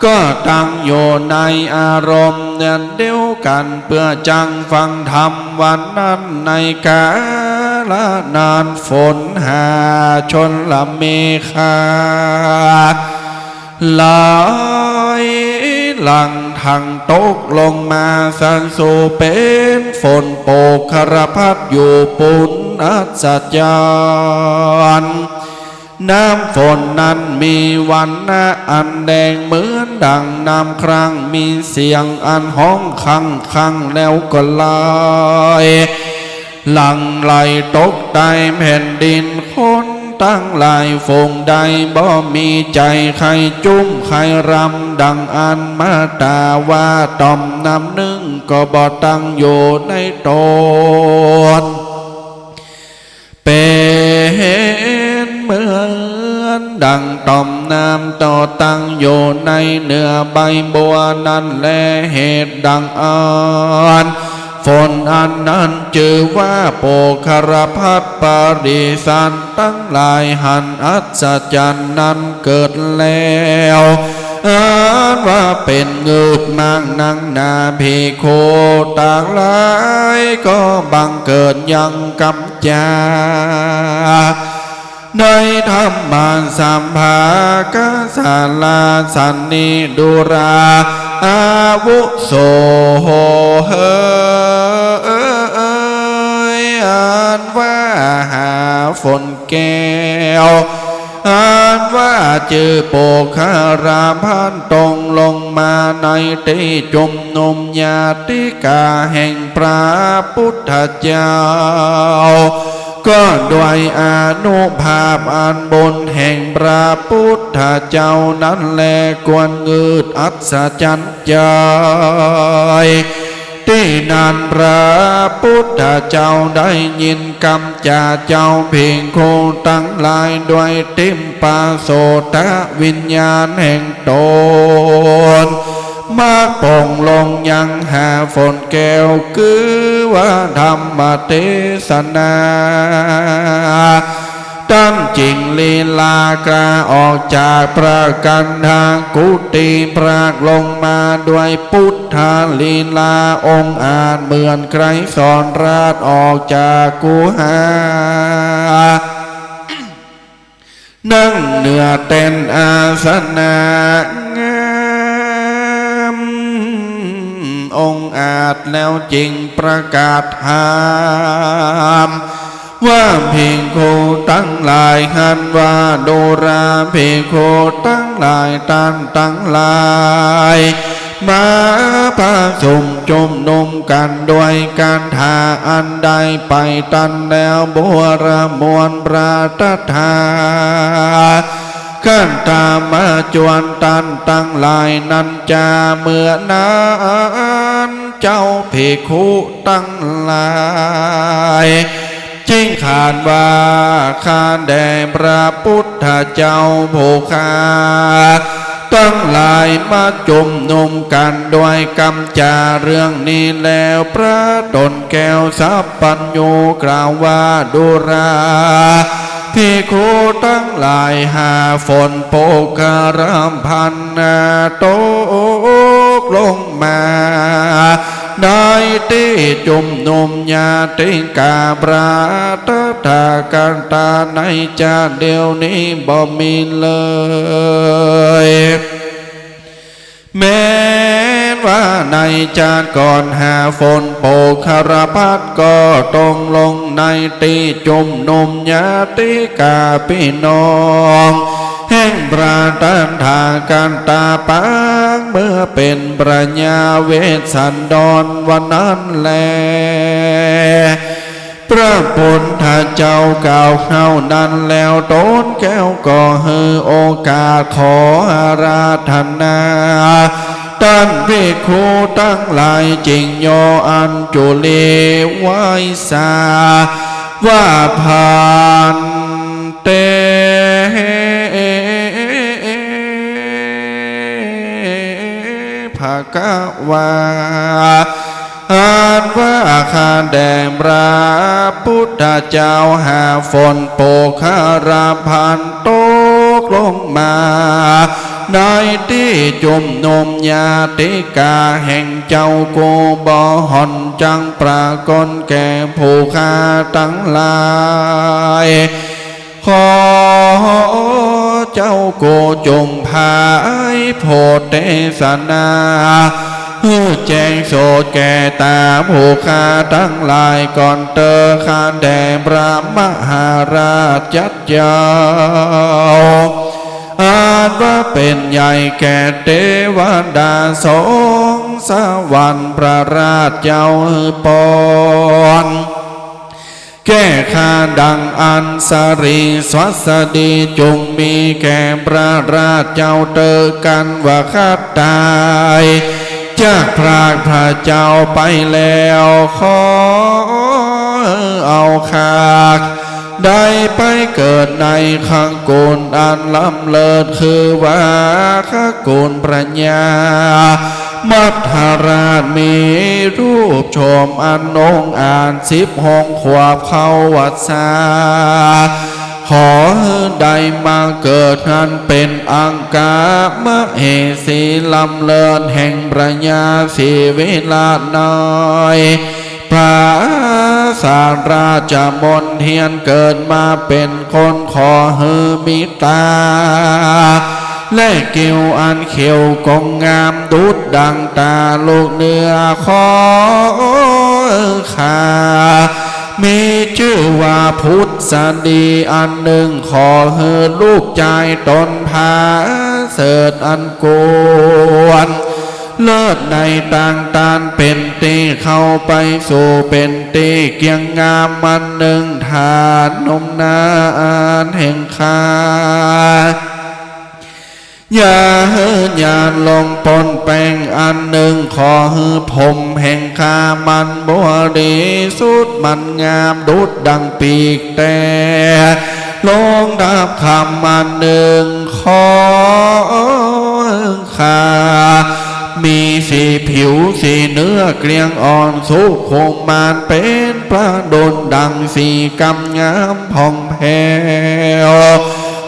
ก็ตั้งอยู่ในอารมณ์อันเดียวกั๋น เปื้อจักฟังธรรมวันนั้น ในกาละนั้นฝนหาชนละเมฆา ไหลหลั่งทังตกลงมาสันสูเป๋นฝนโปกคารพัดอยู่ปู้นอัศจรรย์ น้ำฝนนั้นมีวรรณะอันแดงเหมือนดั่งน้ำครั้ง มีเสียงอันฮ้องคังคังแล้วก็ไหล หลั่งไหลตกใต้แผ่นดิน คนตังหลายฝูงใดบ่มีใจ๋ใค่จุ้มใค่รำ ดั่งอั้นมาต๋าว่าต่อมน้ำนึ่งก็บ่ตั้งอยู่ในต๋น เป๋นเหมือนดั่งต่อมน้ำต่อตั้งอยู่ในเนื้อใบบัวนั้นแล เหตุดั่งอั้น ฝนอันนั้นจื้อว่าโปกคารพัด ปริษัทตังหลายหันอัศจรรย์นั้นเกิดแล้ว อันว่าเป๋นงืดมากนักหนา ภิกขุตังหลายก็บังเกิดยังกำจา ในธรรมสภา กาสาลาสันนิดุรา อาวุโส เฮย อันว่าหาฝนแก้ว อันว่าจื้อโปกคารพัดตกลงมาในตี้จุมนุมญาติกาแห่งพระปุทธเจ้า ก็ด้วยอานุภาพอันบุญแห่งพระปุทธเจ้านั้นแล ควรงืดอัศจรรย์ใจ๋ ตี้นั้นพระปุทธเจ้าได้ยินกำจาเจ้า ภิกขุตังหลายด้วยติมปะโสตวิญญาณแห่งต๋น มากป่งลงยังหาฝนแก้ว คือว่าธรรมเตสนา ต้านจึงลีลากล้าออกจากพระกันธกุฏิ พรากลงมาด้วยปุทธลีลาองอาจ เหมือนใคร่สอนราชออกจากกุหา นั่งเหนือแต้นอาสนะงามองอาจ แล้วจึงประกาศธรรม ว่าภิกขุตังหลาย หันว่าดูราภิกขุตังหลาย ต้านตังหลาย มาผะสุมจุมนุมกั๋นด้วยคาถาอันได้ไปตันแล้ว บูรมวลพระตถาคตามาจวนต้านตังหลายนั้นจา เมื่อนั้นเจ้าภิกขุตังหลาย จึงขานว่า ข้าแด่พระปุทธเจ้า ผู้ข้าตังหลายมาจุมนุมกั๋นด้วยกำจาเรื่องนี้แล้ว พระต๋นแก้วสัพพัญญูกล่าวว่า ดูราภิกขุตังหลาย หาฝนโปกคารพัดตกลงมา ในตี้จุมนุมญาติกาพระตถาคตาในจาเดียวนี้บ่มีเลย แม้น ป้าในจาติก่อนหาฝนโปกคารพัดก็ตกลงในตี้จุมนุมญาติกาปี้น้อง แห่งพระตถาคตาปางเมื่อเป๋นพระยาเวสสันดรวันนั้นแล พระพุทธเจ้ากล่าวเท่านั้นแล้ว ตนแก้วก็หื้อโอกาสขออาราธนา ต้านภิกขุตังหลายจึงย่ออัญจุลีไหว้สา ว่า ภันเต ภะคะวา อันว่าข้าแต่พระพุทธเจ้าหาฝนโปกคารพัดตกลงมา ในตี้จุมนุมญาติกาแห่งเจ้ากูบ่ห่อนจักปรากฏแก่ผู้ข้าตังหลาย ขอเจ้ากูจุ่งผายโผดเตสนา หื้อแจ้งโสตแก่ต๋าผู้ข้าตังหลายก่อนเต๊อะ ข้าแต่พระมหาราชเจ้า อันว่าเป๋นใหญ่แก่เตวดาสงสวรรค์ พระราชเจ้าหื้อปอน แก่ข้าดังอัญชลีสวัสดีจุ่งมีแก่พระราชเจ้าเต๊อะ กันว่าข้าต๋ายจากพรากพระเจ้าไปแล้ว ขอเอาข้าได้ไปเกิดในขกูลอันล้ำเลิศ คือว่าขกูลพระยา มัทธราชมีรูปโฉมอันองอาจ สิบหกขวบเข้าวัสสา ขอหื้อได้มาเกิดอันเป๋นอังคมเหสีล้ำเลิศแห่งพระยาศรีวิราชใน พระสาราชมณเฑียร เกิดมาเป๋นคนขอหื้อมีต๋า และเขี้ยวอันเขียวกงงามดุจดั่งต๋าลูกเนื้อ ขอข้ามีจื้อว่าผุดสดีอันนึ่ง ขอหื้อลูกจายต๋นผาเสริฐอันควร เลิศในตางต้านเป๋นตี้เข้าไปสู่เป๋นตี้เกียงงามอันนึ่ง ฐานนมนานแห่งข้า อย่าหื้อญาณลงปนแป้งอันนึ่ง ขอหื้อผมแห่งข้ามันบริสุทธิ์มันงามดุจดั่งปีกแต้ ลงทับคำอันนึ่ง ขอข้ามีสีผิวสีเนื้อเกลี้ยงอ่อนสุขุมมาน เป๋นประดุจดั่งสีกำงามผ่องแผ้ว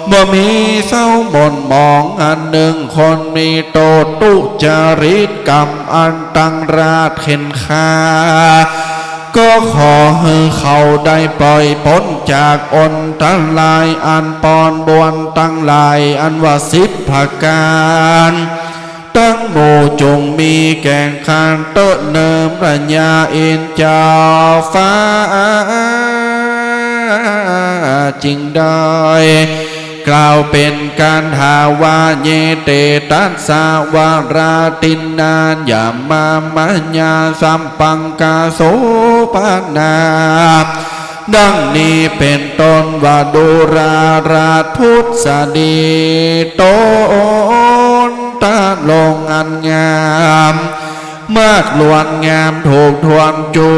บ่มีเศร้าหม่นหมองอันนึ่ง คนมีโตษทุจริตกรรมอันตังราชเข็ญฆ่า ก็ขอหื้อเขาได้ปล่อยป๊นจากอันตรายอันปอนบ่วนตังหลายอันว่าสิบประก๋าน ตังหมู่จุ่งมีแก่ข้าเต๊อะเนิมพระยาอินทร์เจ้าฟ้า จึงได้กล่าวเป๋นคาถาว่า เย เต ตัสสะ วารา ตินนา ยะ มะ มะ ยา สัพพัง กา โส ภะ นา ดังนี้เป๋นต้นว่า ดูราราชผุดสดีต๋นตะลงอันงาม มากล้วนงามถูกถ้วนจุ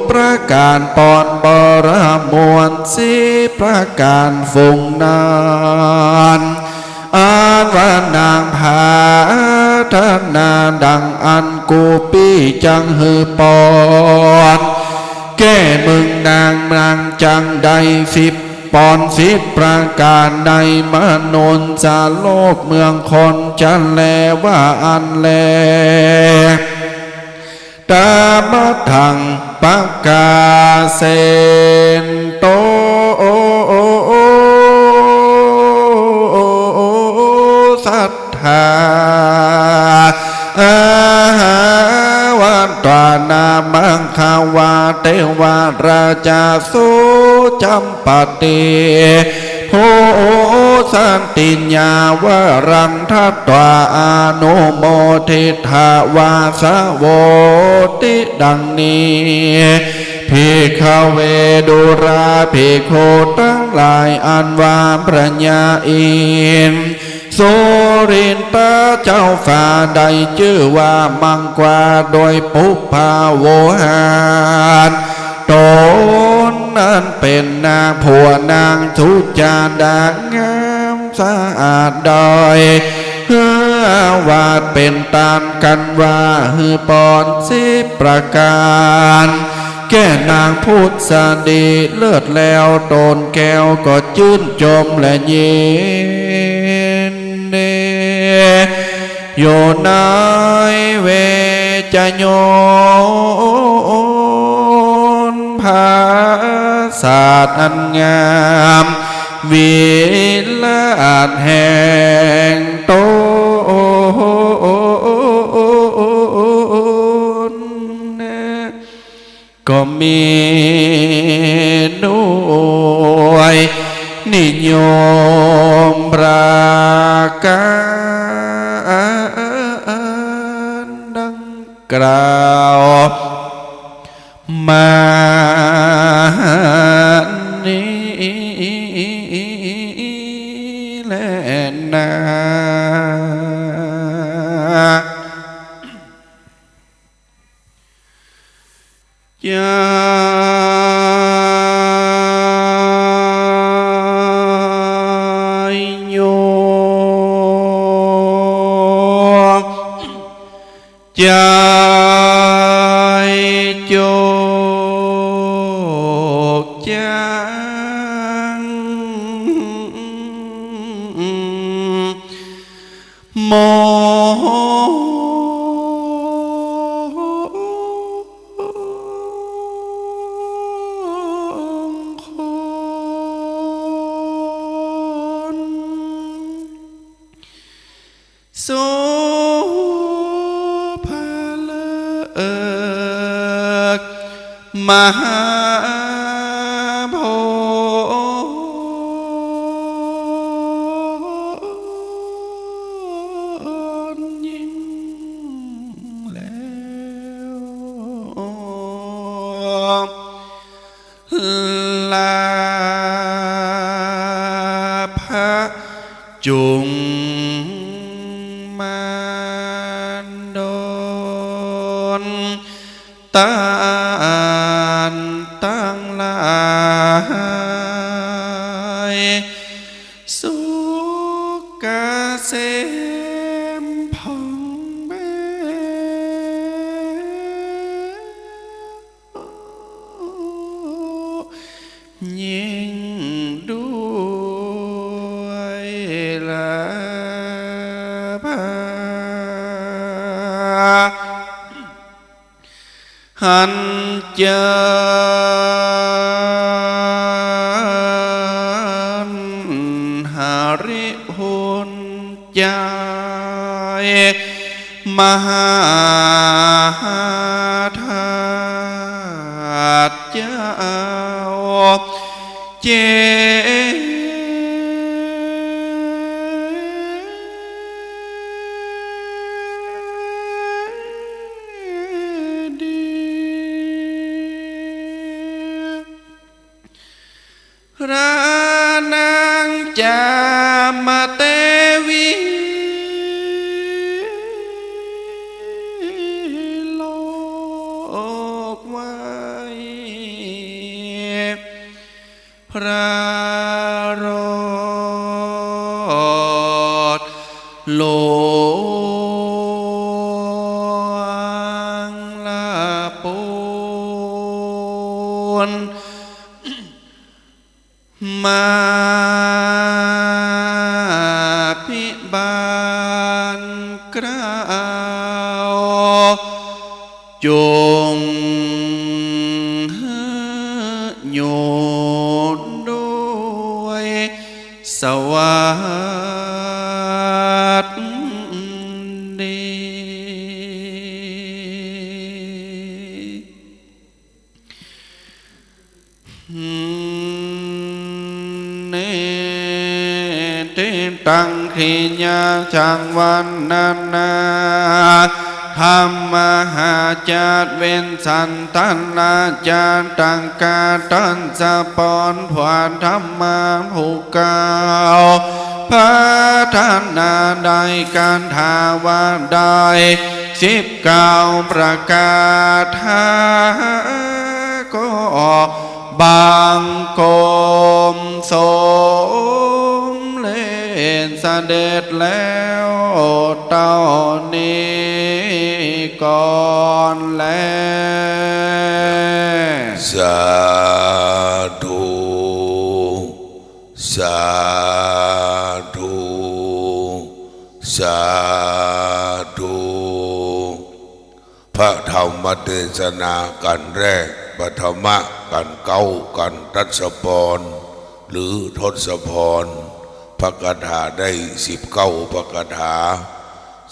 ประก๋านปอนบริมวลสิบประก๋านฝูงนั้น อันว่านางผาถนาดังอั้น กูปี้จักหื้อปอนแก่มึงนาง นางจักได้สิบปอนสิบประก๋านในมนุสสโลกเมืองคนจะแลว่าอั้นแล ตามัตถัง ปะกาเสนโต สัทธา อาหา ตานามังควา เตวราชาสุจัมปติ ภูสันติญญาวรังทัตวา อนุโมทิตวา สาโวติ ดังนี้ ภิกขเว ดูราภิกขุตังหลาย อันว่าพระยาอินทร์ สุรินทร์เจ้าฟ้าได้จื้อว่ามังควา โดยปุพพาโวหาร ต๋นนั้นเป๋นนาง ผัวนางสุจาดางามสะอาด โดยว่าเป๋นตานกั๋นว่า หื้อปอนสิบประก๋าน แก่นางผุสดีเลิศแล้ว ต๋นแก้วก็จื้นจมและยินดี อยู่ในเวชยนต์ ผาสาทอันงาม วิลาศแห่งต๋น ก็มีหน่วยนิยมประก๋านดังกล่าวมานี้แลนา ญาโย จายโจกจัง มงคล สุภเลิก มหาโพธิ์ยิ่งแล้ว ลาภะจุ่งมาดล ต้านตังหลาย สุขเกษมผ่องแผ้ว ยิ่งด้วยลาภะ หันเจิญหริภุญชัย มหาธาตุเจ้า เจดีย์ พระนางจามเตวี โลกไว้ พระรอดหลวงละปูน มาภิบาลเกล้า จงหื้อหยุดด้วยสวัสดี ทิตัง ทิยะสัง วัณณา ธัมมหาจัตเวสสันตะระจัตตกา ทศพร ผัวธัมมาผู้เก้า พระธนาได้คาถาว่าได้สิบเก้าประการ ก็บังคมสมเร็จเสด็จแล้วเต้านี้ก่อนแล สาธุ สาธุ สาธุ พระธรรมเทศนากัณฑ์แรก ปฐมะกัณฑ์เก๊า กัณฑ์ทศพร หรือทศพร พระคาถาได้สิบเก้าพระคาถา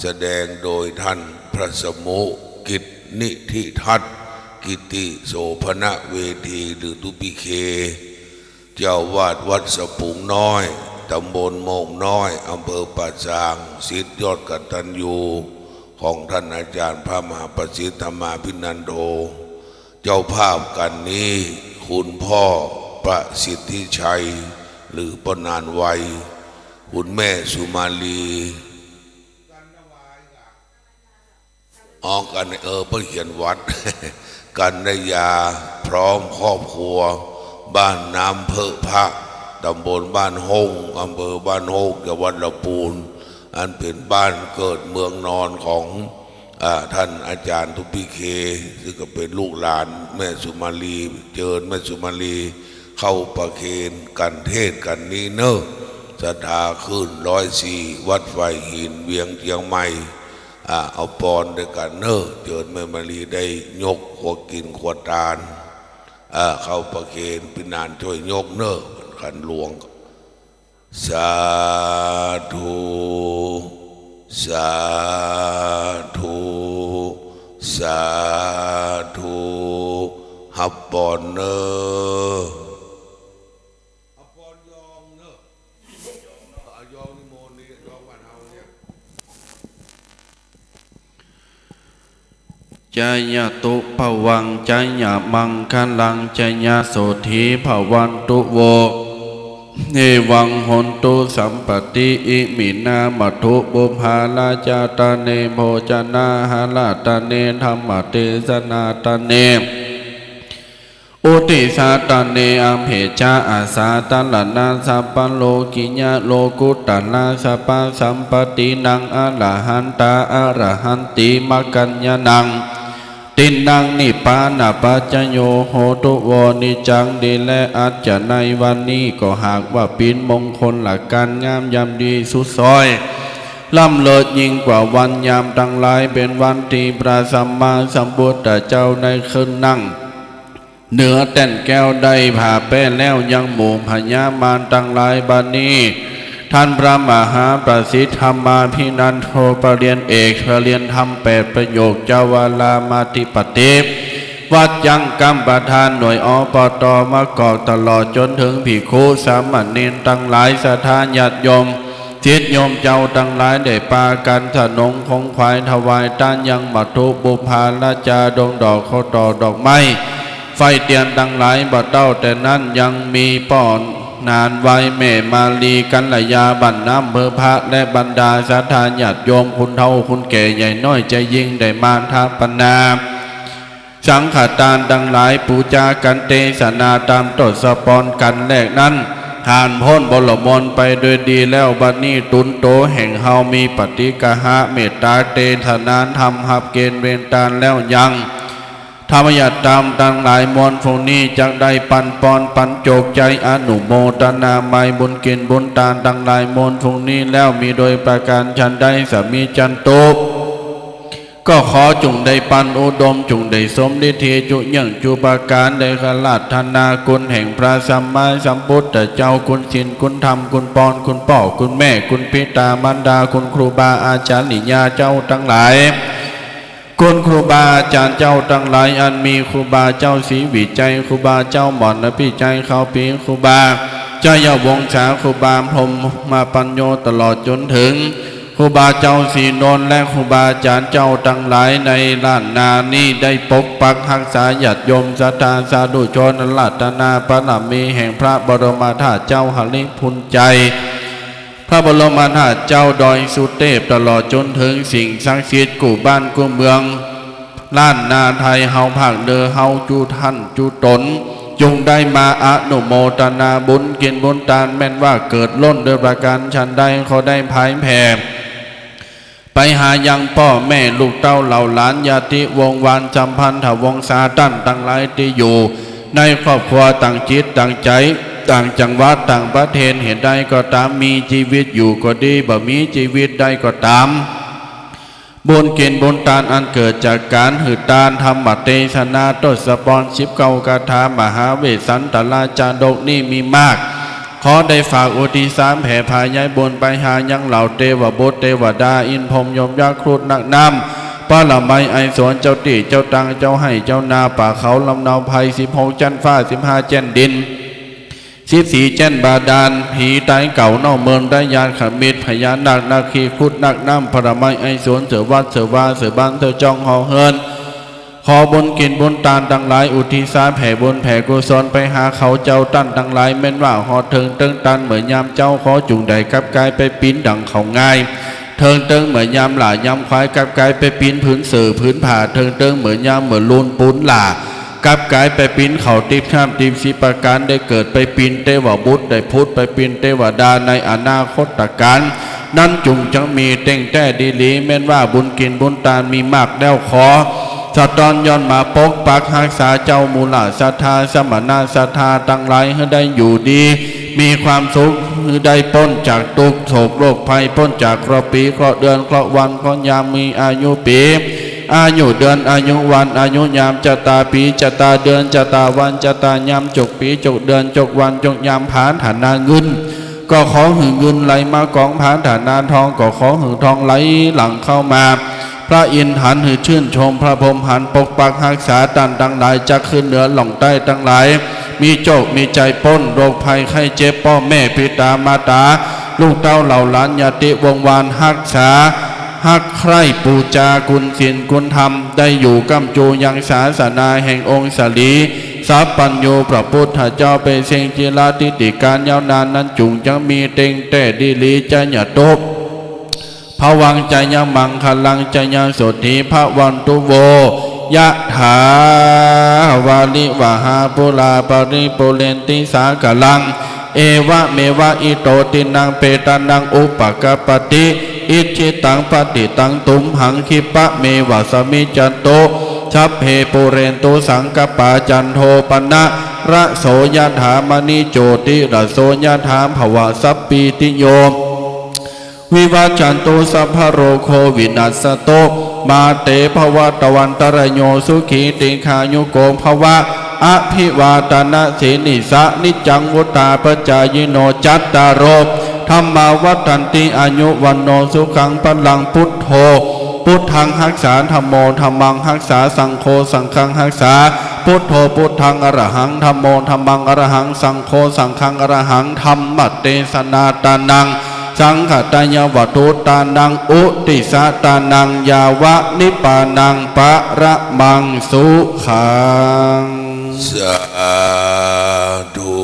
แสดงโดยท่านพระสมุกิจนิธิทัศน์ กิติโสภณเวที หรือตุ๊ปิเค เจ้าอาวาสวัดสะพุงน้อย ตำบลโมกน้อย อำเภอป่าซาง ศิษย์ยอดกตัญญูของท่านอาจารย์พระมหาประสิทธิ์ธรรมาภินันโท เจ้าภาพกัณฑ์นี้ คุณพ่อประสิทธิชัย หรือป้อนานไว คุณแม่สุมาลี อ๋อ กัณฑ์ เออ เปิ้นเขียนวัด กัณยา พร้อมครอบครัว บ้านน้ำเพิะพระ ตำบลบ้านห้ง อำเภอบ้านห้ง จังหวัดลำพูน อันเป๋นบ้านเกิดเมืองนอนของ อ่า ท่านอาจารย์ตุ๊ปิเค ซึ่งก็เป๋นลูกหลานแม่สุมาลี เจิญแม่สุมาลีเข้าประเคนกัณฑ์เทศน์กัณฑ์นี้เน่อ ศรัทธาคลื่นร้อยสี่ วัดฝายหิน เวียงเจียงใหม่ อ่า เอาปอนด้วยกั๋นเน่อ เจิญแม่สุมาลีได้ยกครัวกิ๋นครัวตาน อ่า เข้าประเคน ปี้นานจ้วยยกเน่อ ขันหลวง สาธุ สาธุ สาธุ ฮับปอนเน่อ ฮับปอนยองเน่อ เอายองนิมนต์นี่ ยองบ้านเฮาเนี่ย จายะตุพะวัง จายะมังคะลัง จายะโสฏฐีภะวันตุ โว เอวัง โหนตุ สัมปะติ อิมินา มัตถุ ปุพพา ราชาตะเน โภจนาหาราตะเน ธัมมะเตสนาตะเน อุติสาตะเน อะเภจา อะสาตะระนะ สัพพะโลกิยะ โลกุตตะระ สัพพะสัมปะตินัง อะระหันตา อะระหันติ มักกัญญาณัง ติณัง นิพพานะปัจจโย โหตุ โว นิจจัง ดีแล อัจจะในวันนี้ก็หากว่าเป๋นมงคลละกัณฑ์งามยามดีสุดซ้อย ล้ำเลิศยิ่งกว่าวันยามตังหลาย เป๋นวันตี้พระสัมมาสัมพุทธเจ้าในคืนนั้น เหนือแต้นแก้วได้ผ่าแป้แล้วยังหมู่พญามารตังหลาย บัดนี้ ท่านพระมหาประสิทธิ์ธรรมาภินันโท ปริญญาเอก ปริญญาธรรมแปดประโยค เจ้าวารามาธิปติ วัดยังกำปะทานหน่วย อปต มะกอก ตลอดจนเถิงภิกขุสามเณรตังหลาย ศรัทธาญาติโยม ศิษย์โยมเจ้าตังหลายได้ปากั๋นสนงของขวัญถวายตานยังมัตถุปุพพาราชา ดงดอกข้าวตอกดอกไม้ ไฟเตียนตังหลาย บ่าเต้าแต่นั้นยังมีป้อนานไว แม่มาลีกัลยา บ้านน้ำเพิะพระ และบรรดาศรัทธาญาติโยม คุณเฒ่าคุณแก่ ใหญ่น้อยใจ๋ยิ่ง ได้มาถปนา สังฆทานตังหลาย ปู๋จากั๋น เตสนาต๋ามทศพรกั๋นแรกนั้น ผ่านป๊นบรมนไปโดยดีแล้ว บัดนี้ต๋นโตแห่งเฮามีปฏิกหะเมตตาเตสนาธรรม ฮับเกณฑ์เวรตานแล้วยัง ธรรมญาติธรรมตังหลายมวลฝูงนี้ จักได้ปันปอนปันโจคใจ๋ อนุโมทนาใหม่บุญกิ๋นบุญตานตังหลายมวลฝูงนี้แล้ว มีโดยประก๋านฉันใด สามีจันตุ ก็ขอจุ่งได้ปันอุดม จุ่งได้สมฤทธีจุเยื่องจุประก๋าน ได้อาราธนาคุณแห่งพระสัมมาสัมพุทธเจ้า คุณศีล คุณธรรม คุณปอน คุณป้อ คุณแม่ คุณปิตามารดา คุณครูบาอาจาริยาเจ้าตังหลาย คุณครูบาอาจ๋ารย์เจ้าตังหลาย อันมีครูบาเจ้าศรีวิชัย ครูบาเจ้าหม่อนอภิชัย เข้าปี ครูบา ชัยวงศาครูบาพรหมปัญโญ ตลอดจ๋นเถิงครูบาเจ้าศรีนนท์และครูบาอาจ๋ารย์เจ้าตังหลายในล้านนานี้ ได้ปกปักฮักษาญาติโยมศรัทธาสาธุชน อาราธนาบารมีแห่งพระบรมธาตุเจ้าหริภุญไชย พระบรมธาตุเจ้าดอยสุเตพ ตลอดจ๋นเถิงสิ่งศักดิ์สิทธิ์กู้บ้านกู้เมือง ล้านนาไทยเฮา ภาคเหนือเฮา กู้ต้านกู้ต๋น จุ่งได้มาอนุโมทนาบุญ กิ๋นบุญตาน แม่นว่าเกิดล้นด้วยประก๋านฉันใด ขอได้ผายแผ่ไปหายังป้อแม่ลูกเต้าเหล่าหลาน ญาติวงศ์วานสัมพันธวงศาต้านตังหลายตี้อยู่ในครอบครัวต่างจิตต่างใจ๋ ต่างจังหวัดต่างประเทศ เหตุใดก็ต๋าม มีจีวิตอยู่ก็ดี บ่มีจีวิตได้ก็ต๋าม บุญกิ๋นบุญตานอันเกิดจากก๋านหื้อตาน ธรรมเตสนา ทศพรสิบเก้าคาถา มหาเวสสันตราชาดกนี้มีมาก ขอได้ฝากอุทิศสารแผ่ผายายบุญไปหายังเหล่าเตวบุตรเตวดา อินทร์พรหมยมยักษ์ครุฑนาคน้ำ ปรมัยไอสวน เจ้าตี้เจ้าตาง เจ้าไฮ่เจ้านา ป่าเขาลำเนาไพร สิบหกแจ้นฟ้า สิบห้าแจ้นดิน สิบสี่แจ้นบาดาล ผีต๋ายเก่านอกเมือง ไตรยาดขมิตร พญานาคนาคี ครุฑนาคน้ำ ปรมัยไอสวน เสือวัดเสือวา เสือบ้านเสือจ้องหอเฮือน ขอบุญกิ๋นบุญตานตังหลาย อุทิศสารแผ่บุญแผ่กุศลไปหาเขาเจ้าต้านตังหลาย แม่นว่าฮอดเถิงเติ๊งตานเมื่อยามเจ๊า ขอจุ่งได้กลับก๋ายไปปิ๊นดั่งเขาง่าย เถิงเติ๊งเมื่อยามหล้ายามควาย กลับก๋ายไปปิ๊นผืนเสื่อผืนผ้า เถิงเติ๊งเมื่อยามเหมือลูนปูนหล้า กลับก๋ายไปปิ๊นเขาติ๊บข้ามติ๊บสิบประก๋าน ได้เกิดไปปิ๊นเตวบุตร ได้ผุดไปปิ๊นเตวดาในอนาคตก๋าล นั้นจุ่งจักมีเต้งแต๊ดีหลี แม่นว่าบุญกิ๋นบุญตานมีมากแล้ว ขอสะท้อนย้อนมาปกปักฮักษาเจ้าหมู่หล้าศรัทธา สมณะศรัทธาตังหลาย หื้อได้อยู่ดี มีความสุข หื้อได้ป๊นจากตุ๊กข์โศกโรคภัย ป๊นจากเคราะห์ปี๋ เคราะห์เดือน เคราะห์วัน เคราะห์ยาม มีอายุปี๋ อายุเดือน อายุวัน อายุยาม จะต๋าปี๋ จะต๋าเดือน จะต๋าวัน จะต๋ายาม จกปี๋ จกเดือน จกวัน จกยาม ผาถนาเงิน ก็ขอหื้อเงินไหลมากอง ผาถนาทอง ก็ขอหื้อทองไหลหลั่งเข้ามา พระอินทร์หันหื้อชื่นชม พระพรหมหันปกปักฮักษา ต้านตังหลายจักขึ้นเหนือล่องใต้ตังหลาย มีโจคมีชัยป๊นโรคภัยไข้เจ็บ ป้อแม่ปิต๋ามาต๋า ลูกเต้าเหล่าหลานญาติวงศ์วานฮักษา ฮักใคร่ปู๋จากุณศีลกุณธรรม ได้อยู่ก้ำจูยังศาสนาแห่งองค์สาลีสัพพัญญูพระพุทธเจ้า เป๋นสิ่งจิรทิฏฐิก๋านยาวนาน นั้นจุ่งจักมีเต้งแต๊ดีหลี จะยะตุ ภวัง จะยะมังคะลัง จะยะโสตถี ภะวันตุ โว ยะถา วาริวะหา ปูรา ปะริปูเรนติ สาคะลัง เอวะเมวะ อิโต ทินนัง เปตานัง อุปะกัปปะติ อิจฉิตัง ปัตถิตัง ตุมหัง ขิปปะเมวะ สะมิชฌะตุ สัพเพ ปูเรนตุ สังกัปปา จันโท ปะนะระโส ยะถา มะณิ โจติระโส ยะถา ภะวะ สัพพีติโย วิวัชชันตุ สัพพะโรโค วินัสสะตุ มา เต ภะวะตะวันตะระโย สุขี ตีฆายุโก ภะวะ อะภิวาตะนะสีลิสสะ นิจจัง วุฑฒาปะจายิโน จัตตาโร ธัมมา วัฑฒันติ อายุ วัณโณ สุขัง พะลัง พุทโธ พุทธัง ฮักษา ธัมโม ธัมมัง ฮักษา สังโฆ สังฆัง ฮักษา พุทโธ พุทธัง อะระหัง ธัมโม ธัมมัง อะระหัง สังโฆ สังฆัง อะระหัง ธัมมะเตสนาตานัง สังฆะตะยะวะตุตานัง อุตติสสะตานัง ยาวะนิปปานัง ปะระมัง สุขัง สาธุ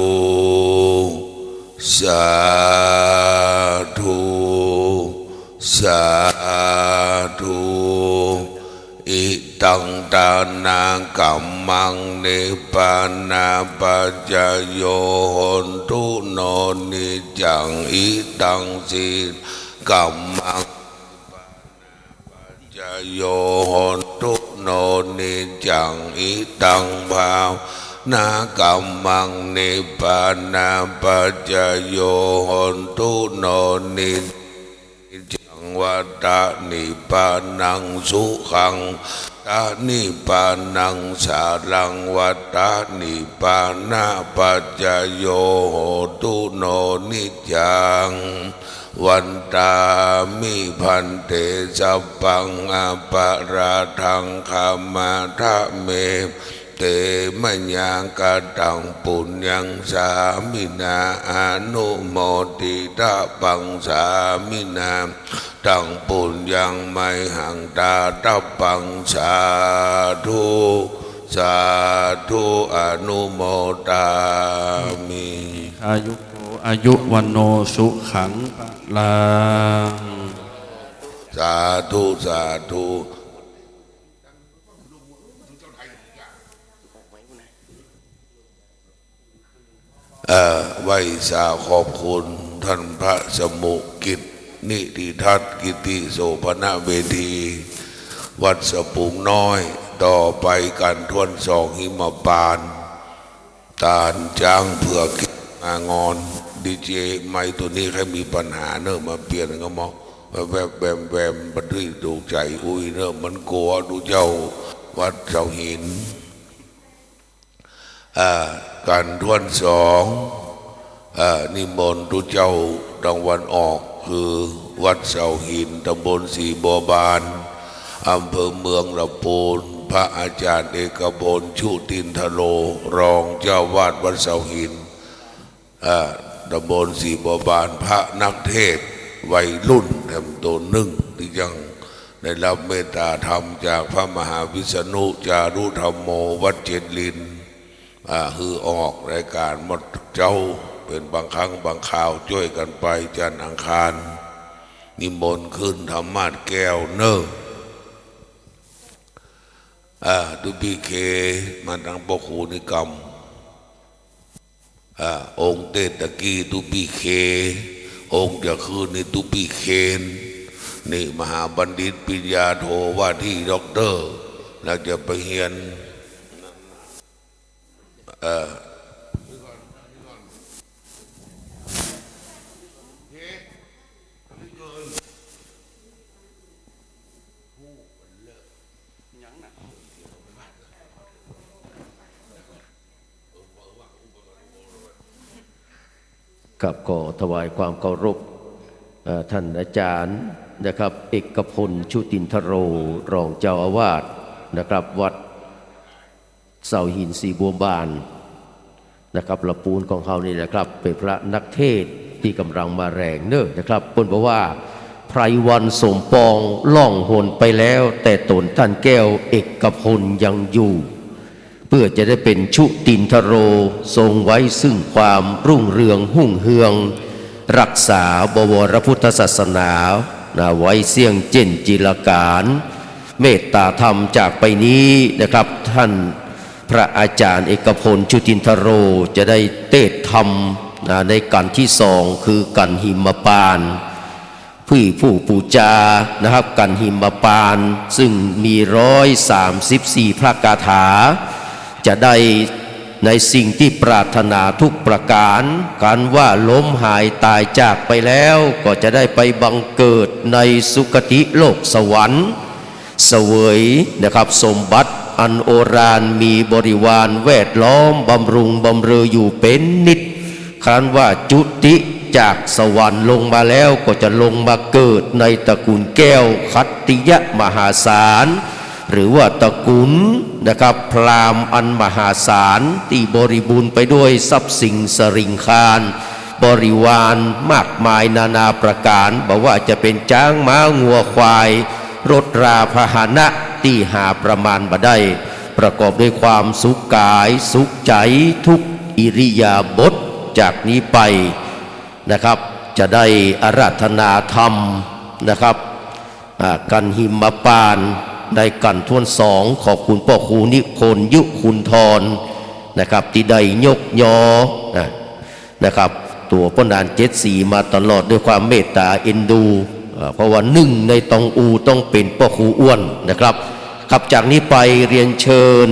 สาธุ สาธุ อิตัง ทานะกัมมัง นิพพานะปัจจโย โหนตุ โน นิจจัง อิตัง ศีลกัมมัง จโย โหนตุ โน นิจจัง อิตัง ภาวนากัมมัง นิพพานะปัจจโย โหนตุ โน นิจจัง วัฏฏะนิพพานัง สุขัง ตะนิพพานัง สารัง วัฏฏะนิพพานะปัจจโย โหนตุ โน นิจจัง วันตามิ ภันเต สัพพัง อะปะราธัง ขะมาทะเม เตมะยัง กะตัง ปุญญัง สามินา อนุโมทิตะปัง สามินา ตัง ปุญญัง มะหัง ตะตะปัง สาธุ สาธุ อนุโมทามิ อายุโก อายุ วัณโณ สุขัง พลัง สาธุ สาธุ เอ่อ ไหว้สาขอบคุณต้านพระสมุกิจ นิติทัศน์ กิติโสภณเวที วัดสะปุงน้อย ต่อไปก๋านถ้วนสองหิมพานต์ ตานจ๊างเผือก งางอน ดีเจ ไมค์ตั๋วนี้ใค่มีปัญหาเน่อ มาเปลี่ยนก็มอง แวบๆ แวมๆ บ่ได้ถูกใจ๋อุ้ยเน่อ มันกั๋ว ดูเจ้า วัดเสาหิน อ่า ก๋านถ้วนสอง อ่า นิมนต์ตุ๊เจ้าตางวันออก คือวัดเสาหิน ตำบลสีบัวบาน อำเภอเมืองละปูน พระอาจ๋ารย์เอกพล ชุตินทโร รองเจ้าอาวาสวัดเสาหิน อ่า ตำบลสีบัวบาน พระนักเทศน์วัยรุ่นแถมต๋นนึ่ง ตี้ยังได้ฮับเมตต๋าธรรมจากพระมหาวิษณุจารุธัมโม วัดเจ็ดลิน อ่า หื้อออกรายก๋านหมดเจ๊า เป๋นบางครั้งบางคราว จ้วยกั๋นไป จันทร์อังคาร นิมนต์ขึ้นธรรมาสน์แก้วเน่อ อ่า ตุ๊ปี้เค มาตางป้อครูนิกรรม อ่า องค์เตสตะกี้ตุ๊ปี้เค องค์จะคืนนี้ตุ๊ปี้เคน นี่มหาบัณฑิตปริญญาโทว่าตี้ด็อกเตอร์ แล้วจะไปเฮียน เอ่อ ครับ ขอถวายความเคารพ เอ่อ ท่านอาจ๋ารย์นะครับ เอกพล ชุตินทโร รองเจ้าอาวาสนะครับ วัดเสาหินสีบัวบานนะครับ ละปูนของเฮานี่นะครับ เป๋นพระนักเทศน์ตี้ก่ำลังมาแรงเน่อนะครับ เปิ้นบอกว่า ไพรวันสมปองล่องหนไปแล้ว แต่ต๋นต้านแก้วเอกพลยังอยู่ เพื่อจะได้เป๋นชุตินทโร ทรงไว้ซึ่งความรุ่งเรืองฮุ่งเฮือง ฮักษาบวรพุทธศาสนา นะ ไว้เสี้ยงเจ้นจีรก๋าร เมตต๋าธรรมจากไปนี้นะครับ ท่านพระอาจ๋ารย์เอกพล ชุตินทโร จะได้เตสน์ธรรม นะ ในกัณฑ์ตี้สอง คือกัณฑ์หิมพานต์ ผู้ ผู้ปู๋จานะครับ กัณฑ์หิมพานต์ ซึ่งมีร้อยสามสิบสี่พระคาถา จะได้ในสิ่งตี้ปรารถนาทุกประก๋าน ครั้นว่าล้มหายต๋ายจากไปแล้ว ก็จะได้ไปบังเกิดในสุคติโลกสวรรค์ เสวยนะครับ สมบัติอันโอฬารมีบริวารแวดล้อมบำรุงบำเรออยู่เป๋นนิตย์ ครั้นว่าจุติจากสวรรค์ลงมาแล้ว ก็จะลงมาเกิดในตระกูลแก้วขัตติยมหาศาล หรือว่าตระกูลนะครับ พราหมณ์อันมหาศาล ตี้บริบูรณ์ไปด้วยทรัพย์สินสริงคาร บริวารมากมายนานาประก๋าน บ่ว่าจะเป๋นจ๊าง ม้า งัว ควาย รถราพาหนะตี้หาประมาณบ่ได้ ประกอบด้วยความสุขก๋ายสุขใจ๋ทุกอิริยาบถ จากนี้ไปนะครับ จะได้อาราธนาธรรมนะครับ อ่า กัณฑ์หิมพานต์ในกัณฑ์ถ้วนสอง ขอบคุณป้อครูนิพนธ์ ยุคุณธรนะครับ ตี้ได้ยกยอ นะ นะครับ ตั๋วป้อหนานเจ็ดสีมาตลอดด้วยความเมตต๋าเอ็นดู อ่า เพราะว่านึ่งในตองอูต้องเป๋นป้อครูอ้วนนะครับ ครับ จากนี้ไปเรียนเชิญ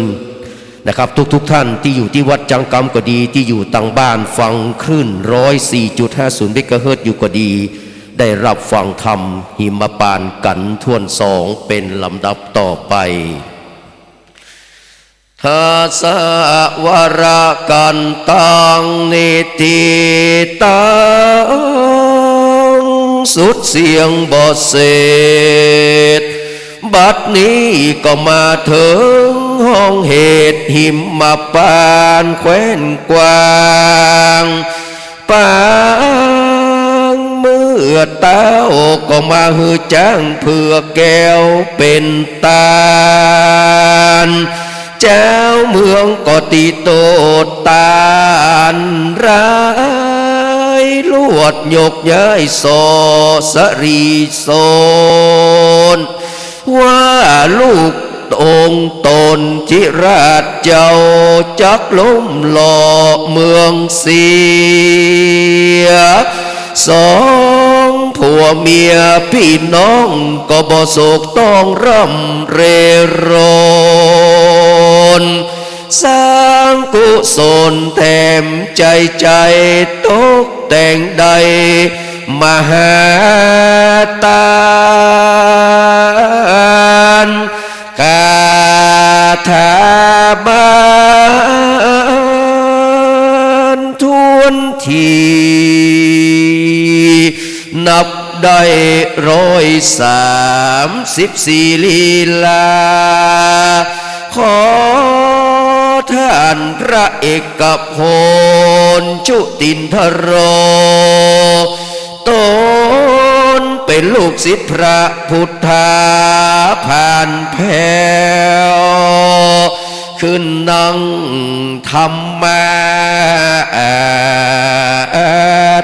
นะครับ ทุกๆ ท่านตี้อยู่ตี้วัดจังกำก็ดี ตี้อยู่ตางบ้านฟังคลื่นร้อยสี่จุดห้าศูนย์เมกะเฮิรตซ์อยู่ก็ดี ได้ฮับฟังธรรมหิมพานต์กัณฑ์ถ้วนสองเป๋นลำดับต่อไป ทัสสะวะระกันตัง นิทธิตัง สุดเสี้ยงบ่เสร็จ บัดนี้ก็มาเถิงห้องเหตุหิมพานต์แคว้นกว้าง ปางเมื่อเต๊าก็มาหื้อจ๊างเผือกแก้วเป๋นต้าน เจ้าเมืองก็ติโต้ต้านร้าย ลวดยกย้ายส่อสะหลีโสน ว่าลูกองค์ตนจิราชเจ้าจักล้มเหลาะเมืองเสีย สองผัวเมียปี้น้องก็บ่โศกต้องร่ำเร่รน สร้างกุศลแถมใจ๋ ใจ๋ตกแต่งได้มหาตาน คาถาบานถ้วนที นับได้ร้อยสามสิบสี่ลีลา ขอต้านพระเอกพลจุตินทโร ตนเป๋นลูกศิษย์พระพุทธาผ่านแผ้ว ขึ้นนั่งธรรมา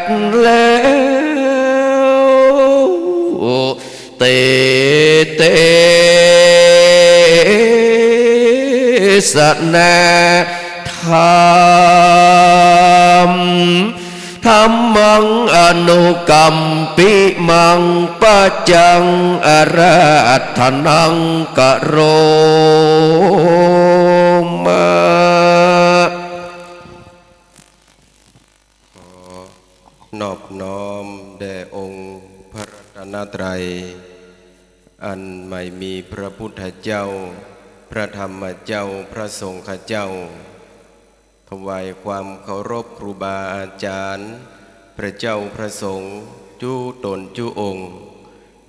สน์แล้ว เต เตสนาธรรม ธัมมังอนุกัมปิมัง ปัจจังอาราธนังกะโรมะ ขอนอบน้อมแด่องค์พระรัตนตรัย อันไม่มีพระพุทธเจ้า พระธรรมเจ้า พระสงฆ์เจ้า ถวายความเคารพครูบาอาจารย์ พระเจ้าพระสงฆ์จุ๊ต๋นจุ๊องค์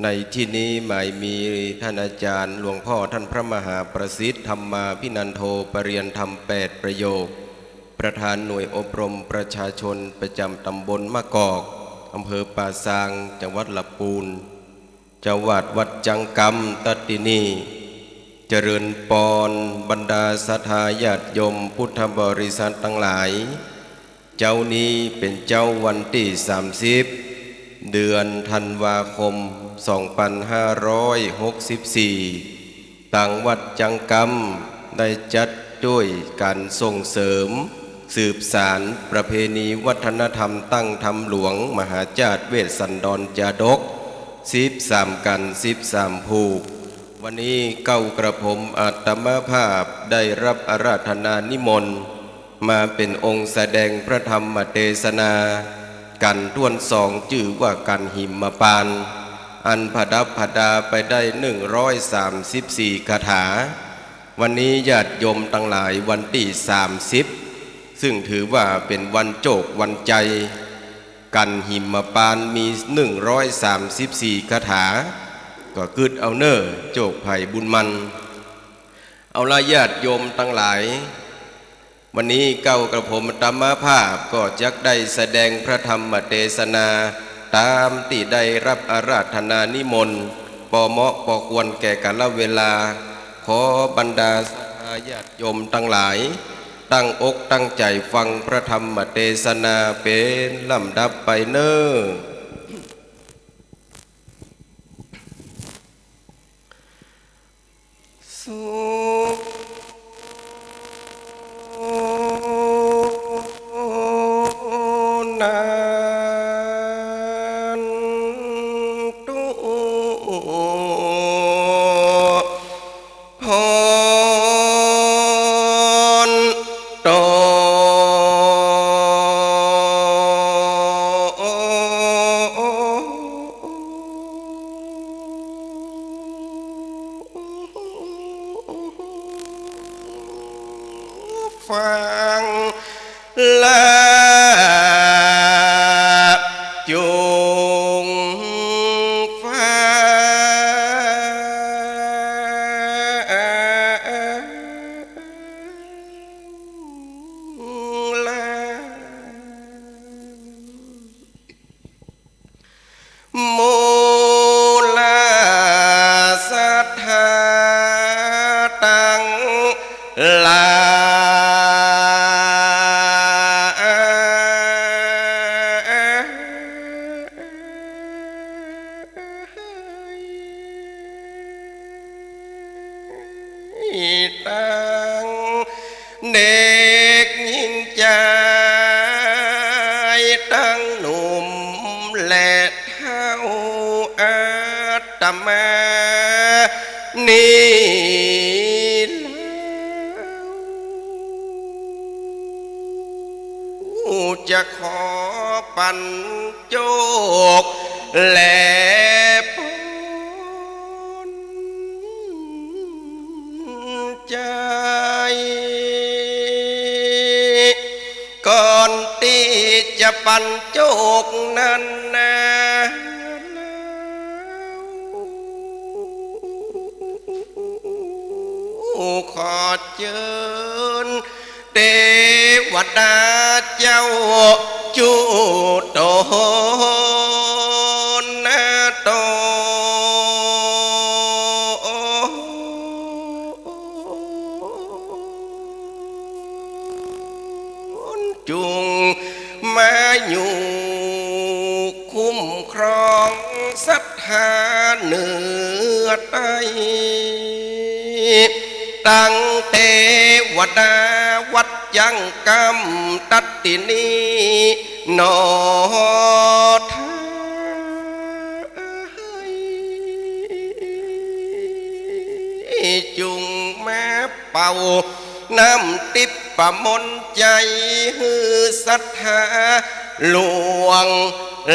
ในที่นี้หมายมีท่านอาจารย์หลวงพ่อท่านพระมหาประสิทธิ์ ธรรมาภินันโท ปริญญาธรรมแปดประโยค ประธานหน่วยอบรมประชาชนประจำตำบลมะกอก อำเภอป่าซาง จังหวัดละปูน เจ้าอาวาสวัดจังกำ ตัดตี้นี่ เจริญปอนบรรดาศรัทธาญาติโยมพุทธบริษัทตังหลาย เจ๊านี้เป๋นเจ๊าวันตี้สามสิบ เดือนธันวาคม สองปันห้าร้อยหกสิบสี่ ตางวัดจังกำได้จัดจ้วยก๋านส่งเสริม สืบสานประเพณีวัฒนธรรมตั้งธรรมหลวงมหาจาติเวสสันดรจาดก สิบสามก๋าน สิบสามผูก วันนี้เก้ากระผมอาตมาภาพได้ฮับอาราธนานิมนต์ มาเป๋นองค์แสดงพระธรรมเตสนา ก๋านถ้วนสองจื้อว่าก๋านหิมพานต์ อันผดับผดาไปได้หนึ่งร้อยสามสิบสี่คาถา วันนี้ญาติโยมตังหลายวันตี้สามสิบ ซึ่งถือว่าเป๋นวันโจควันชัย ก๋านหิมพานต์มีหนึ่งร้อยสามสิบสี่คาถา ก็กึ๊ดเอาเน่อ โจคใผบุญมัน เอาละญาติโยมตังหลาย วันนี้เก้ากระผมอาตมาภาพก็จักได้แสดงพระธรรมเตสนา ต๋ามตี้ได้ฮับอาราธนานิมนต์ ปอเหมาะปอควรแก่กาลเวลา ขอบรรดาศรัทธาญาติโยมตังหลาย ตั้งอกตั้งใจ๋ฟังพระธรรมเตสนาเป๋นลำดับไปเน่อ สุนันตุ พอนโต ฟัง ละจุงฟัง ตังเด็กญิงจาย ตังหนุ่มและเฒ่า อาตมานี้ จะขอปั๋นโจคและปอนใจ๋ ก่อนตี้จะปั๋นโจคนั้นนา ขอเจิญ เตวดาเจ้าจุตนนาตน จุ่งมาอยู่คุ้มครองศรัทธาเหนือใต้ ตังเตวดาวัดจังกำตัดตี้นี้หนอไทย จุ่งมาเป่าน้ำติ๊บประมนต์ใจ๋ หื้อศรัทธาหลวง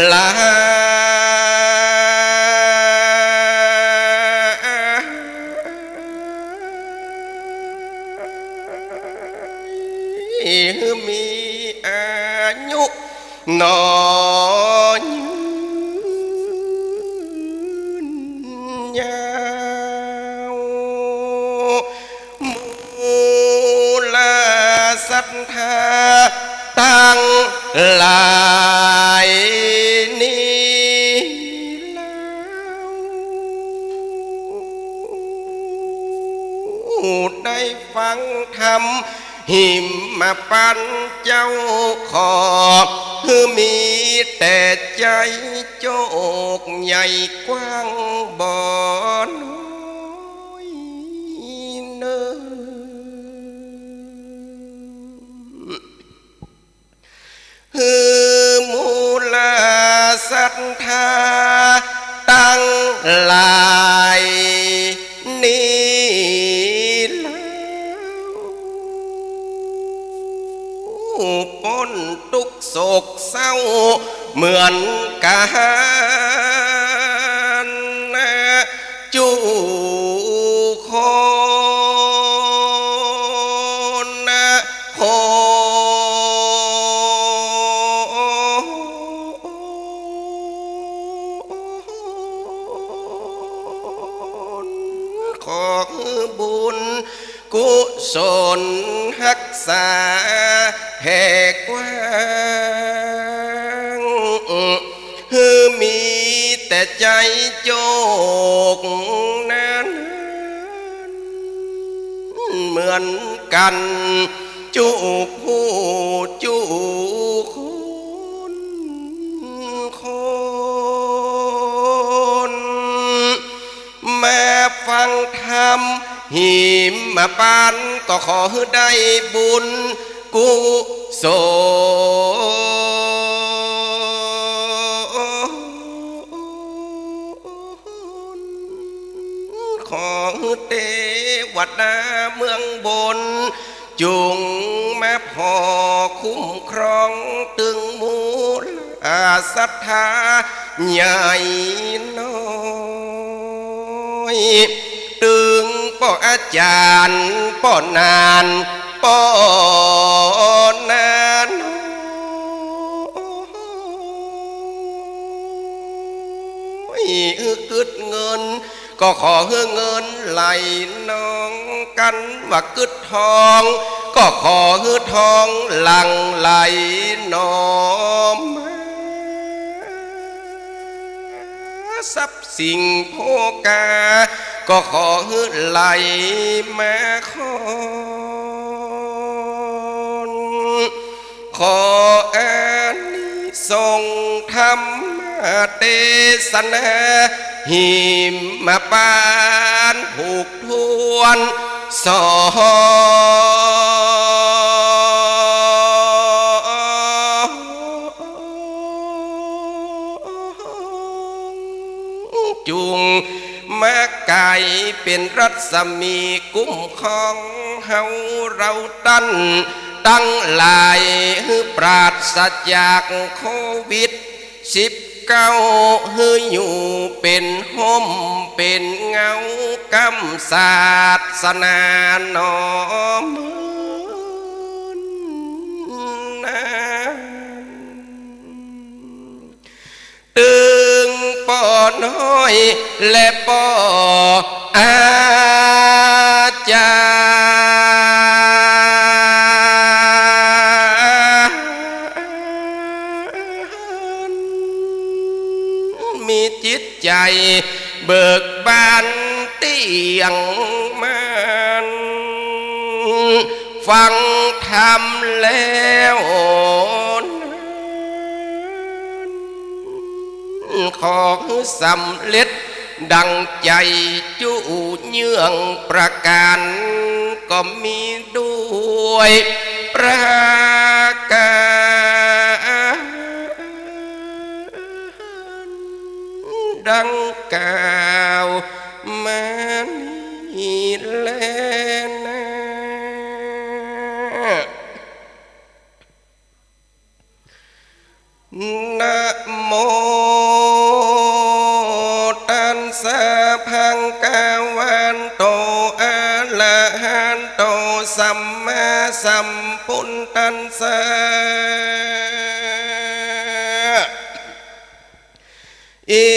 หลาย หื้อมีอายุ หนอยืนยาว มูลศรัทธาตังหลายนี้แล้ว ได้ฟังธรรม หิมมาปันเจ้า ขอหื้อมีแต่ใจ๋โจคใหญ่กว้างบ่น้อยเนิ่น หื้อมูลศรัทธาตังหลายนี้แล้ว ป๊นตุ๊กข์โศกเศร้าเหมือนกั๋นจุคนคน ขอหื้อบุญกุศลฮักษาแผ่กว้าง หื้อมีแต่ใจ๋โจคนั้น เหมือนกั๋นจุผู้จุคนคน มาฟังธรรมหิมมาปัน ก็ขอหื้อได้บุญกุศล ขอหื้อเตวดาเมืองบน จุ่งมาผ่อคุ้มครองตึงมูลศรัทธาใหญ่น้อย ตึงป้ออาจ๋ารย์ ป้อนาน ป้อนาน้อย กึ๊ดเงิน ก็ขอหื้อเงินไหลนอง กันว่ากึ๊ดทอง ก็ขอหื้อทองหลั่งไหลนองมา ทรัพย์สิ่งโภคา ก็ขอหื้อไหลมาคอน ขออานิสงส์ธรรมเตสนา หิมมาปันผูกถ้วน สอง จุ่งมาก๋ายเป๋นรัศมีคุ้มครองเฮาเฮาต้านตังหลาย หื้อปราศจากโควิดสิบเก้า หื้ออยู่เป๋นฮ่มเป๋นเงาก้ำศาสนาหนอเมินนาน ตึงป้อน้อยและป้ออาจารย์ มีจิตใจ๋เบิกบานเตี้ยงมั่น ฟังธรรมแล้ว ขอหื้อสำเร็จดังใจ๋จุเยื่องประก๋าน ก็มีด้วยประก๋านดังกล่าวมานี้แลนา นะโม ตัสสะ ภะคะวะโต อะระหะโต สัมมาสัมพุทธัสสะ อิ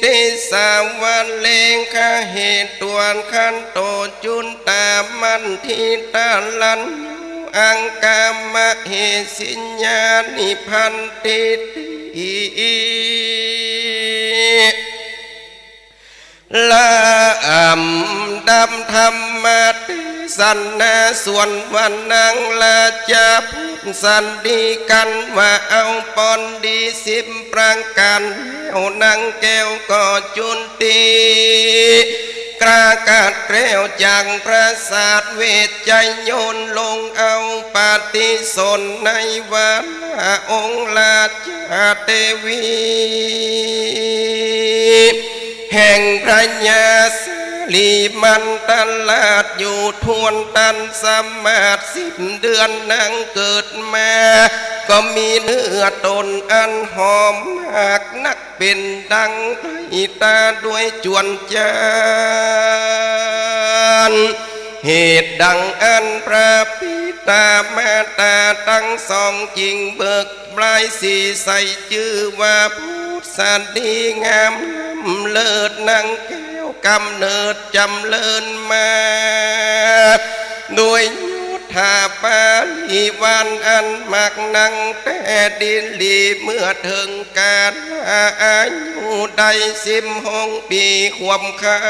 ติ สะวะเร ขะเหตุ ตวนขันโต จุนตา มันทิตา รัญญู อังคามะเหสิญญานิ พันติติ ลำดับธรรมเตสนา ส่วนว่านังราชบุตรสันติกันว่าเอาปอนดีสิบประก๋าน แล้วนางแก้วก็จุติ กระกัดแคล้วจากปราสาทเวชชัย ย่นลงเอาปฏิสนธิในวาระองค์ราชเทวี แห่งพระยาสิริมัณฑราชอยู่ ถ้วนตันสมาสสิบเดือน นางเกิดมา ก็มีเนื้อตนอันหอมมากนัก เป๋นดังไพร่ตาด้วยจวนจาน เหตุดังอั้นพระปิตามารดาตังสองจึงเบิกบรายสีใส จื้อว่าบุตรสตรีงามล้ำเลิศ นางแก้วกำเนิดจ๋ำเริญมา ด้วยยศถาบริวารอันมาก นางแต่ดินดี เมื่อเถิงกาลอายุได้สิบหกปี๋ ขวบเข้า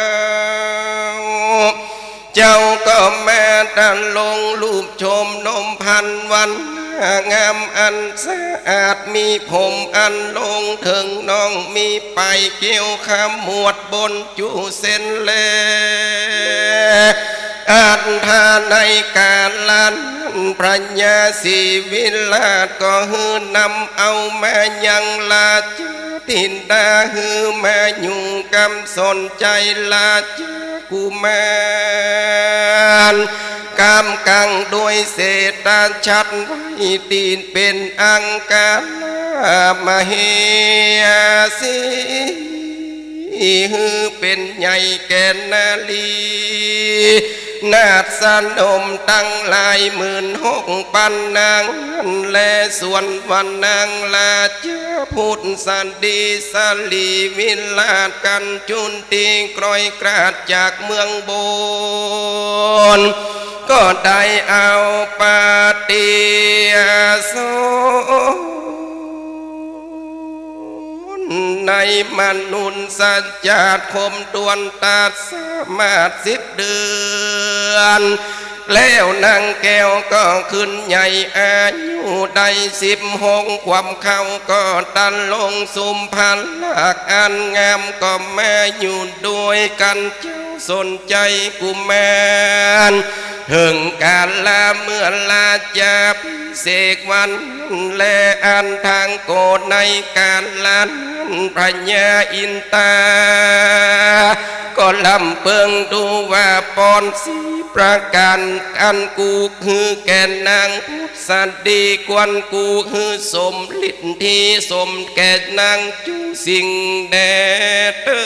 เจ้าก็มาตะลงรูปโฉมนมพรรณวรรณางามอันสะอาด มีผมอันลงเถิงน่อง มีปลายเกลี้ยวขมวดบน จุเส้นแล อัฏฐา ในกาลนั้นพระยาศรีวิราชก็หื้อนำเอามายังราชธิดา หื้อมาอยู่กำสนใจ๋ราชกุมารกำกั๋ง ด้วยเศรษฐชัดไว้ติดเป๋นอังคารามเหสี หื้อเป๋นใหญ่แก่นารีนาฏสนมตังหลายหมื่นหกปันนางนั้นแล ส่วนว่านางราชบุตรสตรีศรีวิราชกัญจุนตีกรอยกราดจากเมืองบน ก็ได้เอาปฏิสน ในมนุษย์ชาติคมถ้วนตัดสมาสสิบเดือน แล้วนางแก้วก็ขึ้นใหญ่อายุได้สิบหกขวบเข้า ก็ตะลงสุภาลักษณ์อันงาม ก็มาอยู่ด้วยกั๋นเจ้า สนชัยกุมาร เถิงกาละเมื่อราชาภิเษกวันแล อันทางโกในกาละนั้น พญาอินตา ก็ลำเปิงดูว่าปอนสี่ประก๋าน อันกู้หื้อแก่นาง สตรีควรกู้หื้อสมฤทธิสมแก่นางจุสิ่งแดเตอ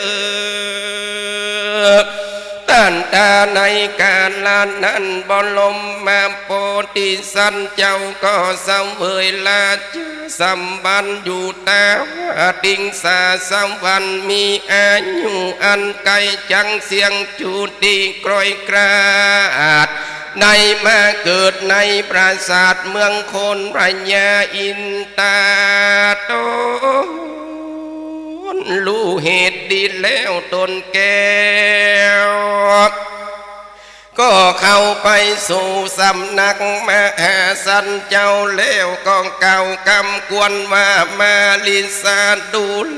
ตันตาในกาละนั้น บรมโพธิสัตว์เจ้าก็เสวยราชสมบัติอยู่ตาวติงสาสวรรค์ มีอายุอันใก้จังเสี้ยงจุติ คร่อยคลาด ได้มาเกิดในปราสาทเมืองคน พญาอินตาตนฮู้เหตุดีแล้วตนแก้ว ก็เข้าไปสู่สำนักมหาสันเจ้าแล้ว ก็กล่าวกำกวนว่า มาริสาดูรา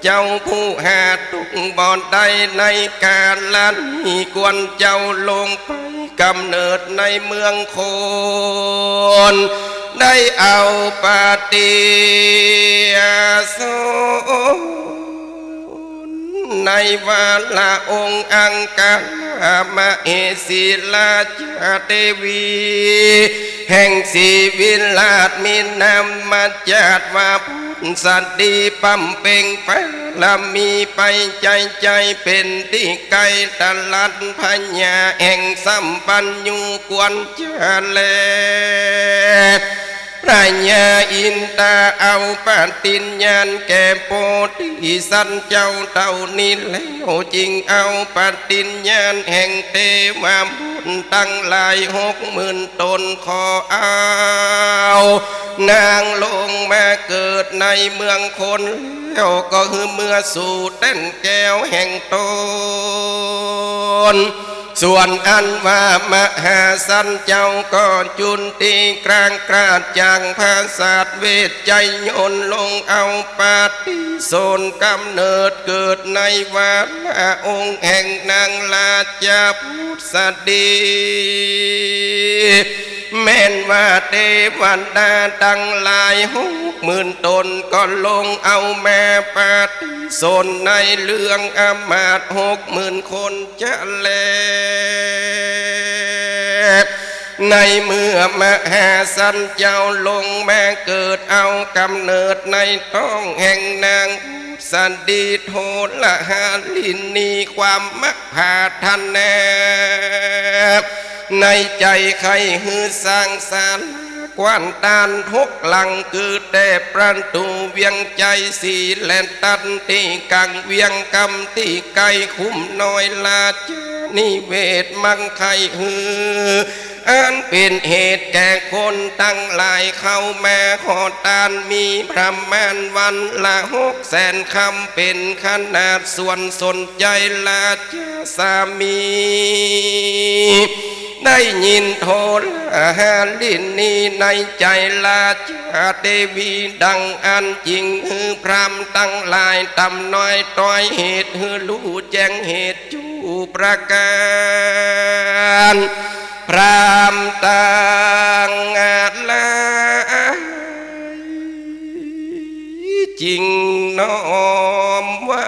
เจ้าผู้หาทุกข์บ่ได้ในกาละนี้ ควรเจ้าลงไปกำเนิดในเมืองคน ได้เอาปฏิสนธิ ในวาระองค์อังคณา มเหสีราชาเทวี แห่งศรีวิราช มีนามมาจัดว่า พุทธสตรี บำเพ็งบารมีไปใจ๋ใจ๋ เป๋นตี้ใก้ตรัส พญาแห่งสัมปัญญูควรจะแล พญาอินตาเอาปฏิญญาณแก่โพธิสัตว์เจ้าเต้านี้แล้ว จึงเอาปฏิญญาณแห่งเทวบุตรตังหลายหกหมื่นต๋น ขอเอานางลงมาเกิดในเมืองคน แล้วก็หื้อเมื่อสู่แต้นแก้วแห่งตน ส่วนอันว่ามหาสันเจ้าก็จุติกลางกราดจากผาสาทเวชชัยยนต์ ลงเอาปฏิสนธิกำเนิดเกิดในวาระองค์แห่งนางราชบุตรสตรี แม่นว่าเทวดาตังหลายหกหมื่นต๋น ก็ลงเอามาปฏิสนธิในเรื่องอำมาตย์หกหมื่นคนจะแล ในเมื่อมหาสันเจ้าลงมาเกิดเอากำเนิดในต๊องแห่งนาง สตรีโทรหาริณี ความมักผาถนา ในใจ๋ใค่หื้อสร้างศาลากว้านตานหกหลัง คือแต่ประตู๋เวียงชัย สี่แดน ตัดตี้ก๋างเวียง กำตี้ใก้คุ้มน้อย ราชนิเวศน์ มักใค่หื้อ อันเป๋นเหตุแก่คนตังหลายเข้ามาขอตาน มีประมาณวันละหกแสนคำ เป๋นขนาดส่วนสนชัยราชสามี ได้ยินโทรหาริณีในใจ๋ ราชเทวี ดังอั้นจึงหื้อพราหมณ์ตังหลายต๋ามน้อยตวยเหตุ หื้อฮู้แจ้งเหตุ จุประก๋าน พราหมณ์ตังหลายจึงน้อมไหว้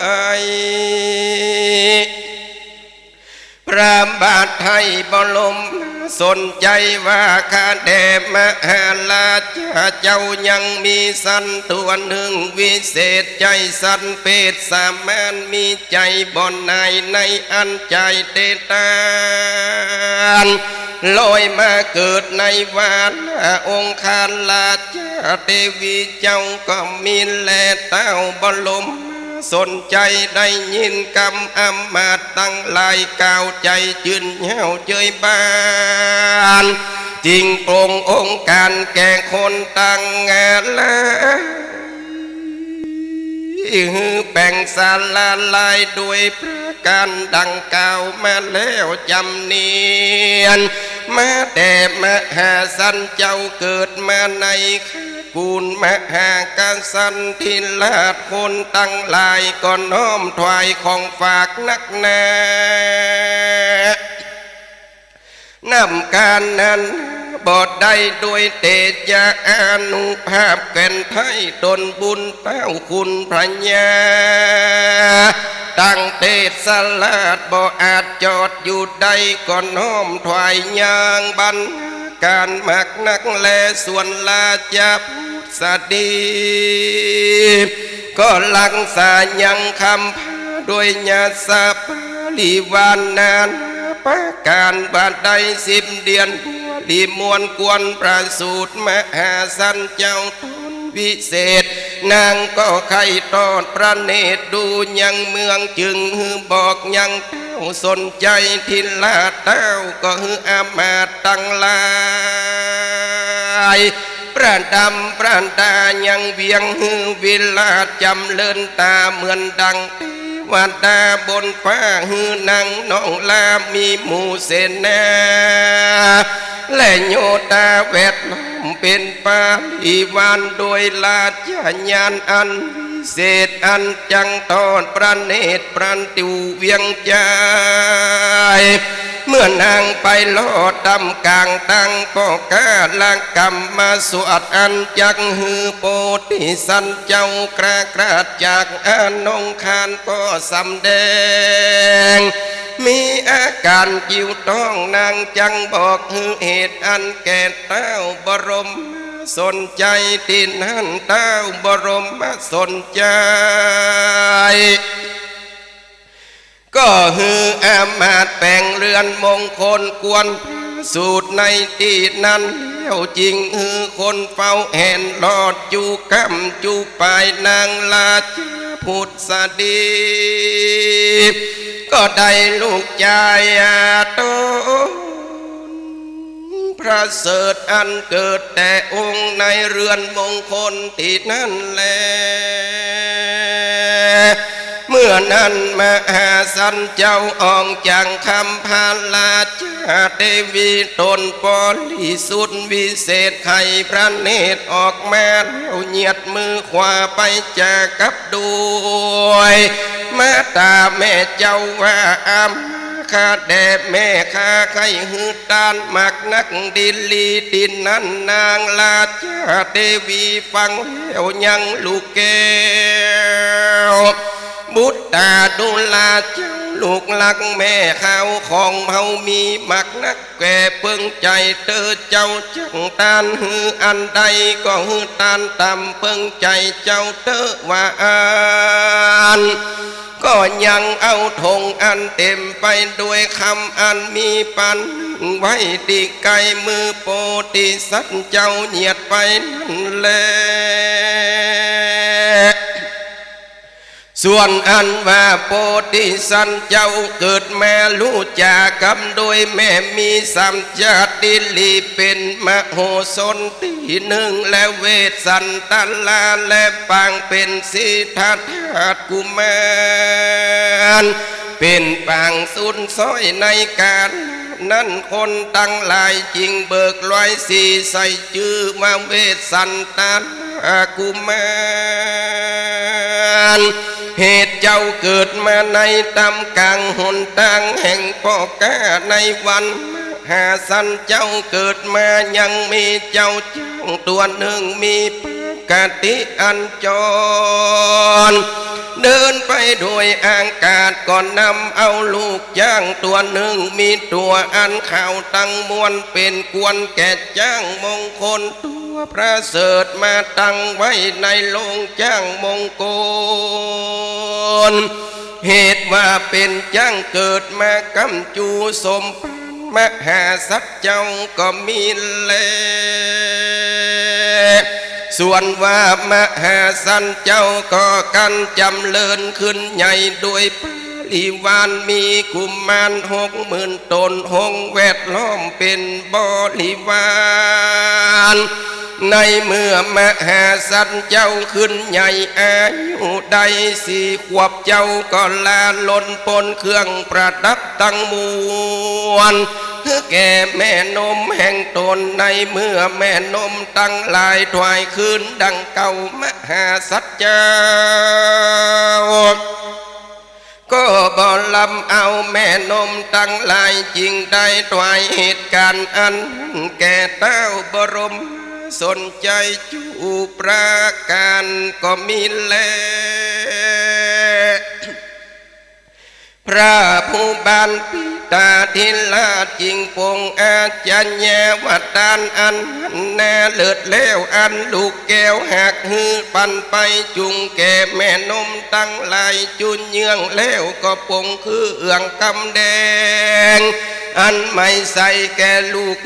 พระบาทไท้บรมสนชัยว่า ข้าแต่มหาราชเจ้ายังมีสันตัวหนึ่งวิเศษใจ๋ สันเพศสามารถมีใจ๋บ่หน่ายในอันใจ๋เตตาน ลอยมาเกิดในวาระองคาราชเทวีเจ้าก็มีแล เต้าบรมสนชัยได้ยินกำอำมาตย์ตังหลายกล่าวใจ๋จื้นเย้าเจยบาน จึงปรงองค์ก๋านแก่คนตังหลาย หื้อแป๋งสาลาลายด้วยประก๋านดังกล่าวมาแล้วจำเนียน มาแต่มหาสันเจ้าเกิดมาใน กูลมหากษัตริย์ราช คนตังหลายก็น้อมถวายของฝากนักหนา นำก๋านนั้นบ่ได้ โดยเตชะอานุภาพแควนไทย ต๋นบุญเต้าคุณพญา ตังเตชะราชบ่อาจจอดอยู่ได้ ก็น้อมถวายยางบรรณาก๋านมากนักแล ส่วนราชบุตรสตรี ก็รักษายังคำพา ด้วยยศบริวารนานาประก๋าน บ่ได้สิ้นเดือน บริมวลควรประสูติ มหาสันเจ้าต๋นวิเศษ นางก็ใค่ทอดพระเนตรดูยังเมือง จึงหื้อบอกยังเต้าสนชัย ทิราชเต้าก็หื้ออามาตย์ตังหลาย ประดำประดายังเวียง หื้อวิราชจำเริญต๋า เหมือนดังเทวดาบนฟ้า หื้อนังนองลามีหมู่เสนา และโยธาแวดล้อมเป๋นบริวาร โดยราชญาณอันวิเศษ อันจักทอดพระเนตรประตูเวียงชัย เมื่อนางไปลอดต๋ามก๋างตังป้อก๊า ละกำมาสวดอันจักหื้อโพธิสัตว์เจ้ากล้ากราดจากอนงคาร ก็สำแดง มีอาก๋านกิ่วท้อง นางจักบอกหื้อเหตุอันแก่เต้าบรมสนชัย ตี้นั้นเต้าบรมสนชัย ก็หื้ออามาตย์แป๋งเรือนมงคลควรประสูติในตี้นั้นแล้ว จึงหื้อคนเฝ้าแหนลอดจู๋ก้ำจู๋ปาย นางราชบุตรสตรี ก็ได้ลูกจายต๋น ประเสริฐอันเกิดแต่องค์ในเรือนมงคลตี้นั้นแล เมื่อนั้นมหาสันเจ้าออกจากคำพา ราชาเตวีต๋นบริสุทธิ์วิเศษ ไขพระเนตรออกมาแล้วเหยียดมือขวาไปจากับ ด้วยมาต๋าแม่เจ้าว่า อามาตย์ข้าแด่แม่ข้า ใค่หื้อตานมากนักดีหลี ตี้นั้นนางราชาเตวีฟังแล้วยังลูกแก้ว บุตรต๋าดูราเจ้าลูกรักแม่ข้า ของเฮามีมากนัก แก่เปิงใจ๋เต๊อะ เจ้าจักตานหื้ออันใด ก็หื้อตานต๋ามเปิงใจ๋เจ้าเต๊อะ ว่าอั้น ก็ยังเอาถงอันเต๋มไปด้วยคำอันมีปันไว้ตี้ใก้มือโพธิสัตว์เจ้าเหยียดไปนั้นแล ส่วนอันว่าโพธิสัตว์เจ้าเกิดมาฮู้จักกำโดยแม่มีสามชาติดีหลี เป๋นมโหสถตี้นึ่ง และเวสสันตรา และปางเป๋นสิทธัตถกุมาร เป๋นปางสุดซ้อยในก๋าลนั้น คนตังหลายจึงเบิกรอยสีใส่จื้อว่าเวสสันตรา กุมาร เหตุเจ้าเกิดมาในต๋ามก๋างหนตางแห่งป้อก๊า ในวันมหาสันเจ้าเกิดมายังมีเจ้าจ๊างตั๋วนึ่งมีปกติอันจร เดินไปด้วยอากาศ ก็นำเอาลูกจ๊างตั๋วนึ่งมีตั๋วอันขาวตังมวลเป๋นกวนแก่จ๊างมงคล ตั๋วประเสริฐมาตั้งไว้ในโลงจ๊างมงคล เหตุว่าเป๋นจ๊างเกิดมาก้ำจู๋สมภารมหาสัตว์เจ้าก็มีแล ส่วนว่ามหาสัตว์เจ้าก็กั๋นจ๋ำเริญขึ้นใหญ่โดย บริวารมีกุมารหกหมื่นต๋น ฮงแวดล้อมเป๋นบริวาร ในเมื่อมหาสัตว์เจ้าขึ้นใหญ่อายุได้สี่ขวบ เจ้าก็ละลนปล้นเครื่องประดับตังมวล หื้อแก่แม่นมแห่งต๋น ในเมื่อแม่นมตังหลายถวายคืนดังเก่า มหาสัตว์เจ้า ก็บ่ลำเอาแม่นมตังหลาย จึงได้ถวายเหตุก๋ารณ์อันแก่เต้าบรม สนใจ๋จูประก๋ารก็มีแล พระผู้บานปิตาธิราช จึงปรงอาจญาวัตตานอันนาเลิศแล้ว อันลูกแก้วหากหื้อปันไป จุ่งแก่แม่นมตังหลาย จุ่นเยื่องแล้วก็ปรงคือเอื้องกำแดง อันไหมใสแก่ลูก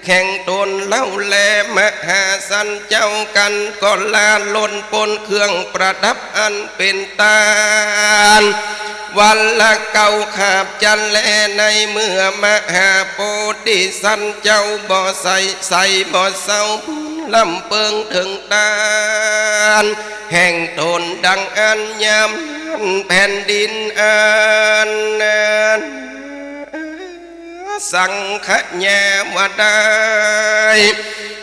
แห่งต๋นเล่าแล มหาสันเจ้ากั๋นก็ลาลนปนเครื่องประดับอันเป๋นตาน วันละเก้าคาบจะแล ในเมื่อมหาโพธิสันเจ้าบ่ใส่ ใส่บ่เซาบุญล้ำเปิงเถิงตาน แห่งต๋นดังอั้น ยามนั้นแผ่นดินอันนั้น สังขยาวได้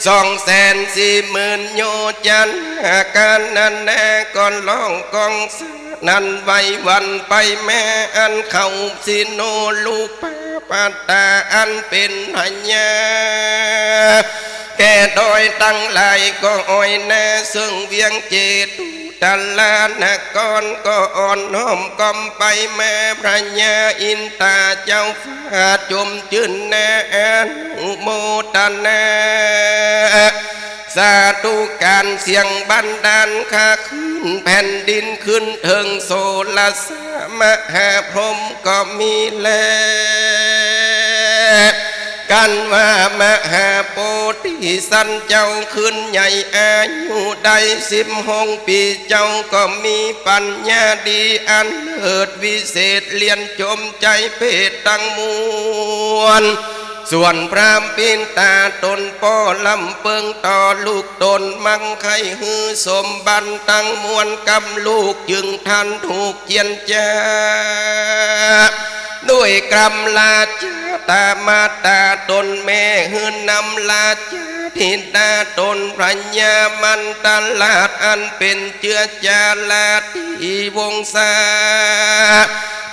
สองแสนสี่หมื่นโยชน์ อาก๋ารนั้นแลก็ฮ้องก้องสนั่นไหวหวั่นไปมา อันเขาสิโนลูกปาปัตตา อันเป๋นพญาแก่ดอยตังหลาย ก็อ้อยนาเซิ่งเวียงเจตุ ตลานครก็อ่อนน้อมก้อมไปมา พญาอินตาเจ้าฟ้าจมจื้นนาอนุโมตนา สาธุก๋านเสียงบันดาล ข้าขึ้นแผ่นดิน ขึ้นเถิงโสรสะมหาพรหมก็มีแล กั๋นว่ามหาโพธิสันเจ้าขึ้นใหญ่อายุได้สิบหกปี๋ เจ้าก็มีปัญญาดีอันเลิศวิเศษ เรียนจบใจ๋เพศตังมวล ส่วนพระปิตาต๋นป้อล้ำเปิงต่อลูกต๋น มักใค่หื้อสมบัติตังมวลกับลูก จึงทันถูกเจียรจา ด้วยกำราชาต๋ามาต๋าต๋นแม่ หื้อนำราชาธิดาต๋นพญามันตราช อันเป๋นเจื้อจาราธิวงศา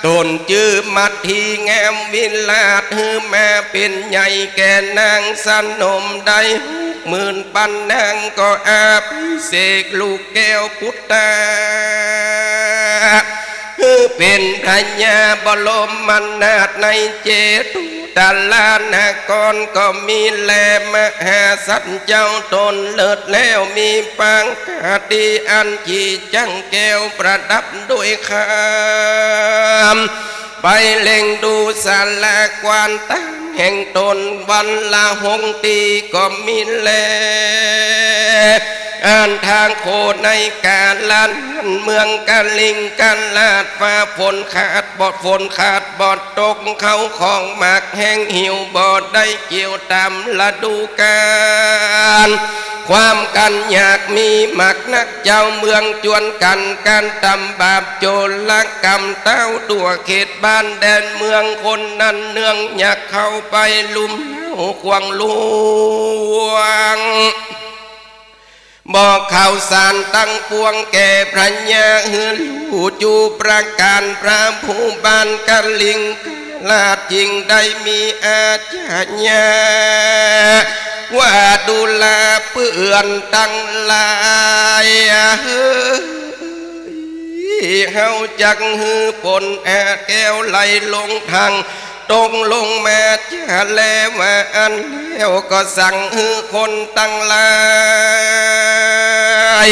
ต๋นจื้อมัทธิงามวิราช หื้อมาเป๋นใหญ่แก่นางสนมได้หกหมื่นปันนาง ก็อภิเษกลูกแก้วปุตตา หื้อเป๋นพญาบรมนาถในเจตุตลานครก็มีแล มหาสันเจ้าต๋นเลิศแล้ว มีปางคติอันจี๋จั้งแก้วประดับด้วยคำ ไปเล็งดูศาลาควานตานแห่งต๋นวันละหกตี้ก็มีแล อันทางโขในกาลนั้นเมืองกลิงกราช ฟ้าฝนขาดบ่ ฝนขาดบ่ตก เข้าของหมากแห้งหิวบ่ได้เกี่ยวต๋ามฤดูก๋าล ความกั๋นอยากมีมากนัก เจ้าเมืองจวนกั๋นกั๋นตำบาปโจรกรรม เต้าตั๋วเขตบ้านแดนเมือง คนนั้นเนืองอยากเข้าไปลุ่มเหล้าขวางลวง บ่เข้าสารตังปวงแก่พญาหื้อฮู้จูประก๋าน พระผู้บานกลิงกราชจึงได้มีอาชญา ว่าดูราเปื้อนตังหลาย เฮย เฮาจักหื้อฝนอาแก้วไหลลงทาง ตกลงมาจะแล ว่าอั้นแล้วก็สั่งหื้อคนตังหลาย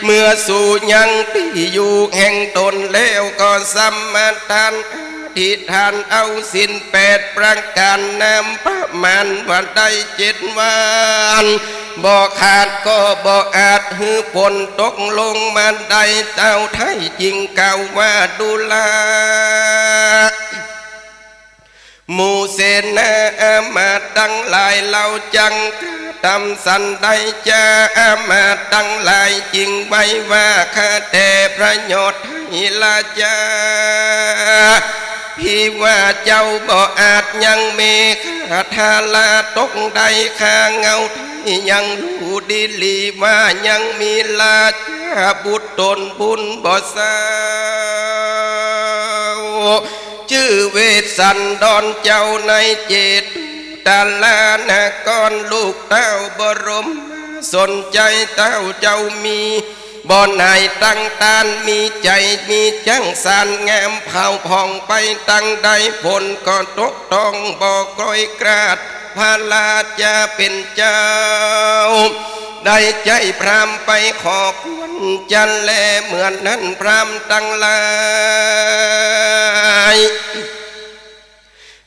เมื่อสู่ยังตี้อยู่แห่งต๋นแล้วก็สมาทาน อธิษฐานเอาศีลแปดประก๋าน นามประมาณว่าได้เจ็ดวัน บ่ขาดก็บ่อาจหื้อฝนตกลงมาได้ เต้าไท้จึงกล่าวว่าดูรา หมู่เสนาอามาตย์ตังหลาย เฮาจักกระตำสันใดจา อามาตย์ตังหลายจึงไหว้ว่า ข้าแต่พระโยชน์ไทยราชา ภิว่าเจ้าบ่อาจยังเมฆาธาราตกได้ ข้าเงาไทยยังฮู้ดีหลีว่ายังมีราชาบุตรต๋นบุญบ่เซา จื้อเวสสันดรเจ้าในเจตุตลานคร ลูกเต้าบรมสนใจ๋ เต้าเจ้ามีบ่อนไหนตั้งต้าน มีใจ๋มีจั๊งสานงาม เผาผ่องไปตังใด ฝนก็ตกต้องบ่ก้อยกราด พระราชาเป๋นเจ้า ได้ใจ๊พราหมณ์ไปขอควรจันทร์แล เมื่อนั้นพราหมณ์ตังหลาย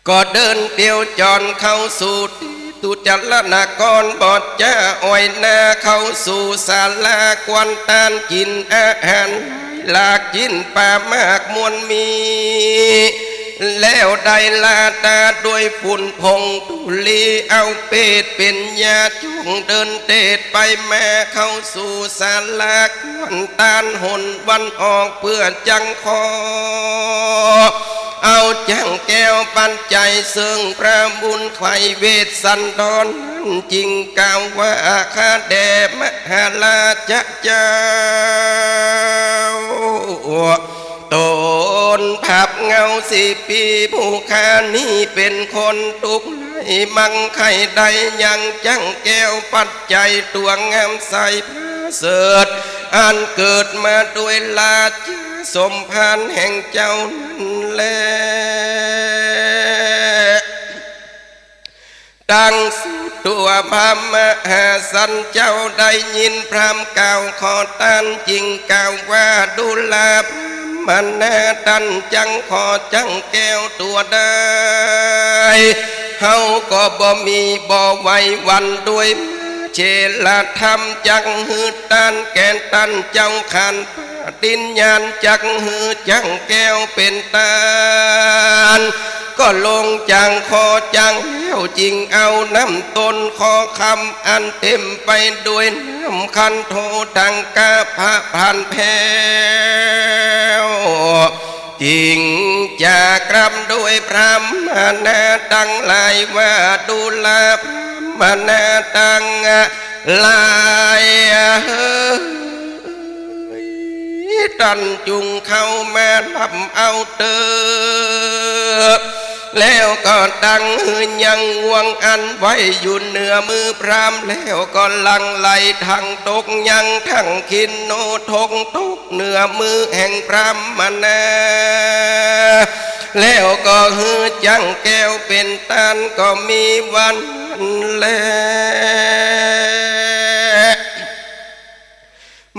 ก็เดินเตียวจ๋อนเข้าสู่เจตุตลานคร บ่จ๊าอ้อยหน้าเข้าสู่ศาลากวนต้าน กิ๋นอาหารหลาก กิ๋นป๋ามากมวลมี แล้วได้ลาตาด้วยฝุ่นผงธุลี เอาเปตเป๋นยา จ้องเดินเตดไปมาเข้าสู่ศาลากวนต้าน หนวันออกเปื้อจังขอ เอาจั๊งแก้วปัจจัยเซิ่งพระบุญใคร่เวสสันดรนั้น จึงกล่าวว่า ข้าแด่มหาราชเจ้า ต๋นผับเหงาสี่ปี๋ ผู้ข้านี้เป๋นคนตุ๊กข์ไร้ มั่งใค่ได้ยังจั๊งแก้วปัจจัย ตั๋วงามใสประเสริฐ อันเกิดมาโดยราชสมภารแห่งเจ้านั้นแล ตังสุดตั๋วพระมหาสันเจ้าได้ยินพราหมณ์กล่าวขอต้าน จึงกล่าวว่า ดูราพราหมณา ต้านจังขอจั๊งแก้วตั๋วใด เฮาก็บ่มีบ่ไหวหวั่น ด้วยมเหสีธรรมจักหื้อต้านแก่ต้านเจ้า ขันธปฏิญญาณจักหื้อจั๊งแก้วเป๋นต้าน ก็ลงจั๊งคอจั๊งแล้ว จึงเอาน้ำต้นคอคำอันเต๋มไปด้วยน้ำคันโธ ตังกะพระพันแผ้ว จึงจะกร่ำด้วยพราหมณาตังหลายว่า ดูราพราหมณาตังหลายเอ๋ย ต้านจุ่งเข้ามาฮับเอาเต๊อะ แล้วก็ตังหื้อยังงวงอันไว้อยู่เหนือมือพราหมณ์ แล้วก็หลั่งไหลตังตกยังตังคิณโณทก ตกเหนือมือแห่งพราหมณา แล้วก็หื้อจั๊งแก้วเป๋นต้าน ก็มีวันนั้นแล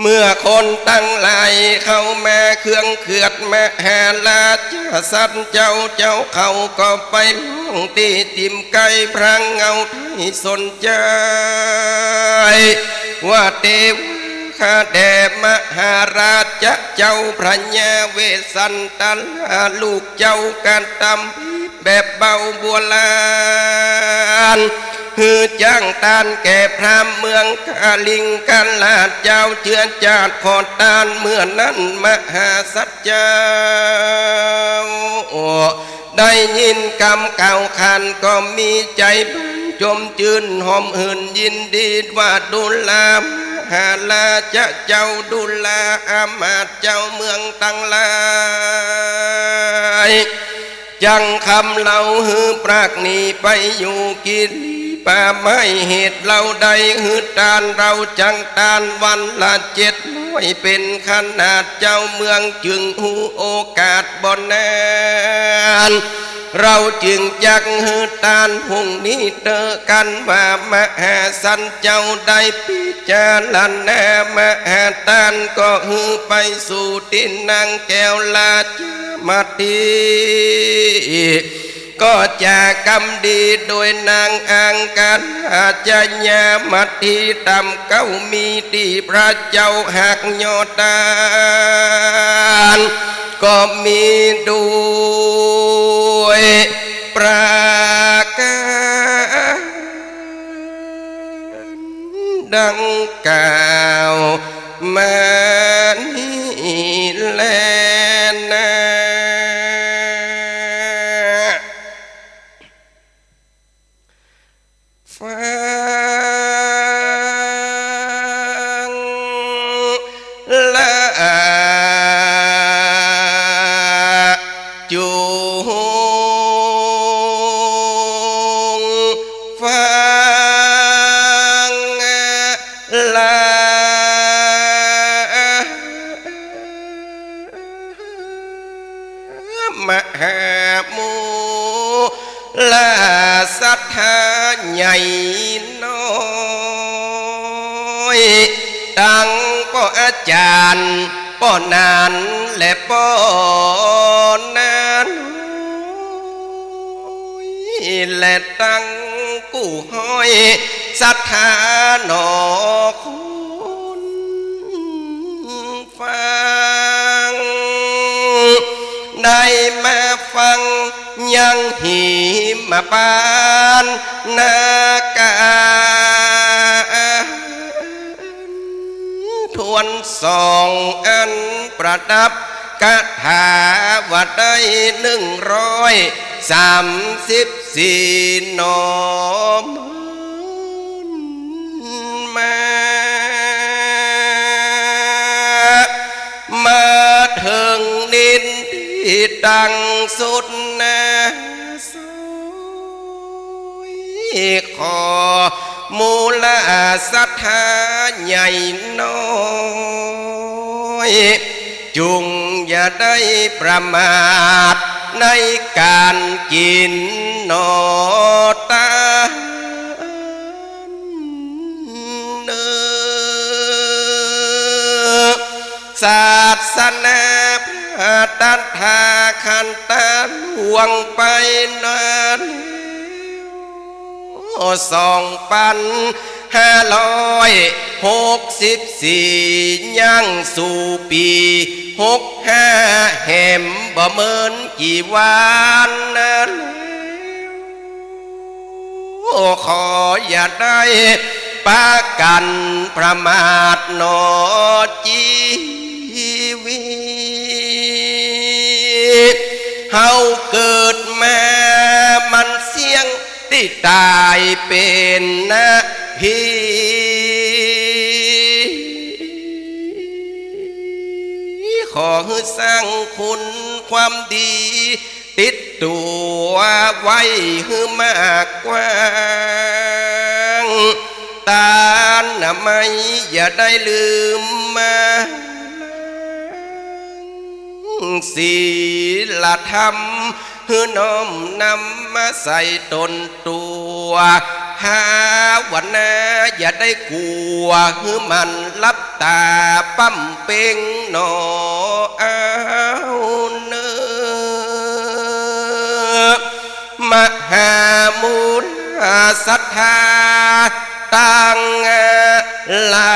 เมื่อคนตังหลายเข้ามาเคืองเคือง มหาราชสันเจ้า เจ้าเขาก็ไปฮ้องตี้ติ่มใก้พระเหงาไท้สนใจ๋ ว่า เตวา ข้าแด่มหาราชเจ้า พระยาเวสสันตรา ลูกเจ้ากระตำผิดแบบเบาบัวลาน หื้อจั๊งต้านแก่พราหมณ์เมืองกาลิงคราชเจ้า เจื้อจาดขอต้าน เมื่อนั้นมหาสันเจ้า ได้ยินกำกล่าวขาน ก็มีใจ๋บรรจงจื้นหอมหื่นยินดีว่า ดูราพราหมณาเจ้า ดูราอามาตย์เจ้าเมืองตังหลาย จั๊งคำเหล่าหื้อปรากหนีไปอยู่กิริป่าไม้ เหตุเหล่าใดหื้อต้าน เฮาจั๊งต้านวันละเจ็ดร้อย เป๋นขนาด เจ้าเมืองจึงฮู้โอกาสบ่อนนั้น เฮาจึงจักหื้อต้านพรุ่งนี้เต๊อะ กันว่ามหาสันเจ้าได้พิจารณามหาต้าน ก็หื้อไปสู่ตี้นั่งแก้วราชมัตถี ก็จะกำดีโดยนางอังคณาชยามัตถี ต่ำเก๊ามีตี้พระเจ้าฮักยอดต้าน ก็มีด้วยประก๋านดังกล่าวมานี้แลนา ฟังละจุ งฟังลา มหามูลศรัทธาใหญ่น้อย ตังป้ออาจ๋ารย์ ป้อหนาน และป้อนาน้อย และตังกู้ฮ้อยศรัทธาหนอคน ฟัง ได้มาฟังยังหิมพานต์นาคาร ถ้วนสองอันประดับคาถาว่าได้หนึ่งร้อยสามสิบสี่หนอ มา มาเถิงนินที่ตังสุดนาซอย ขอมูลศรัทธาใหญ่น้อย จุ่งอย่าได้ประมาทในก๋านกิ๋นหนอต้านเน่อ ศาสนาพระตถาคตะล่วงไปนานแล้ว สองปันห้าร้อยหกสิบสี่ ย่างสู่ปี๋หกห้า แหมบ่เมินกี่วันนั้น ขออย่าได้ปากั๋นประมาทหนอจีวิต เฮาเกิดมามันเสี้ยงตี้ต๋ายเป๋นนาที ขอหื้อสร้างคุณความดี ติดตั๋วไว้หื้อมากกว้าง ตานามัยอย่าได้ลืมมา ศีลธรรมหื้อน้อมนำมาใส่ต๋นตั๋ว ภาวนาอย่าได้กั๋ว หื้อมันหลับต๋าปำเป็งหนอเอาเน่อ มหามูลศรัทธาตังหลา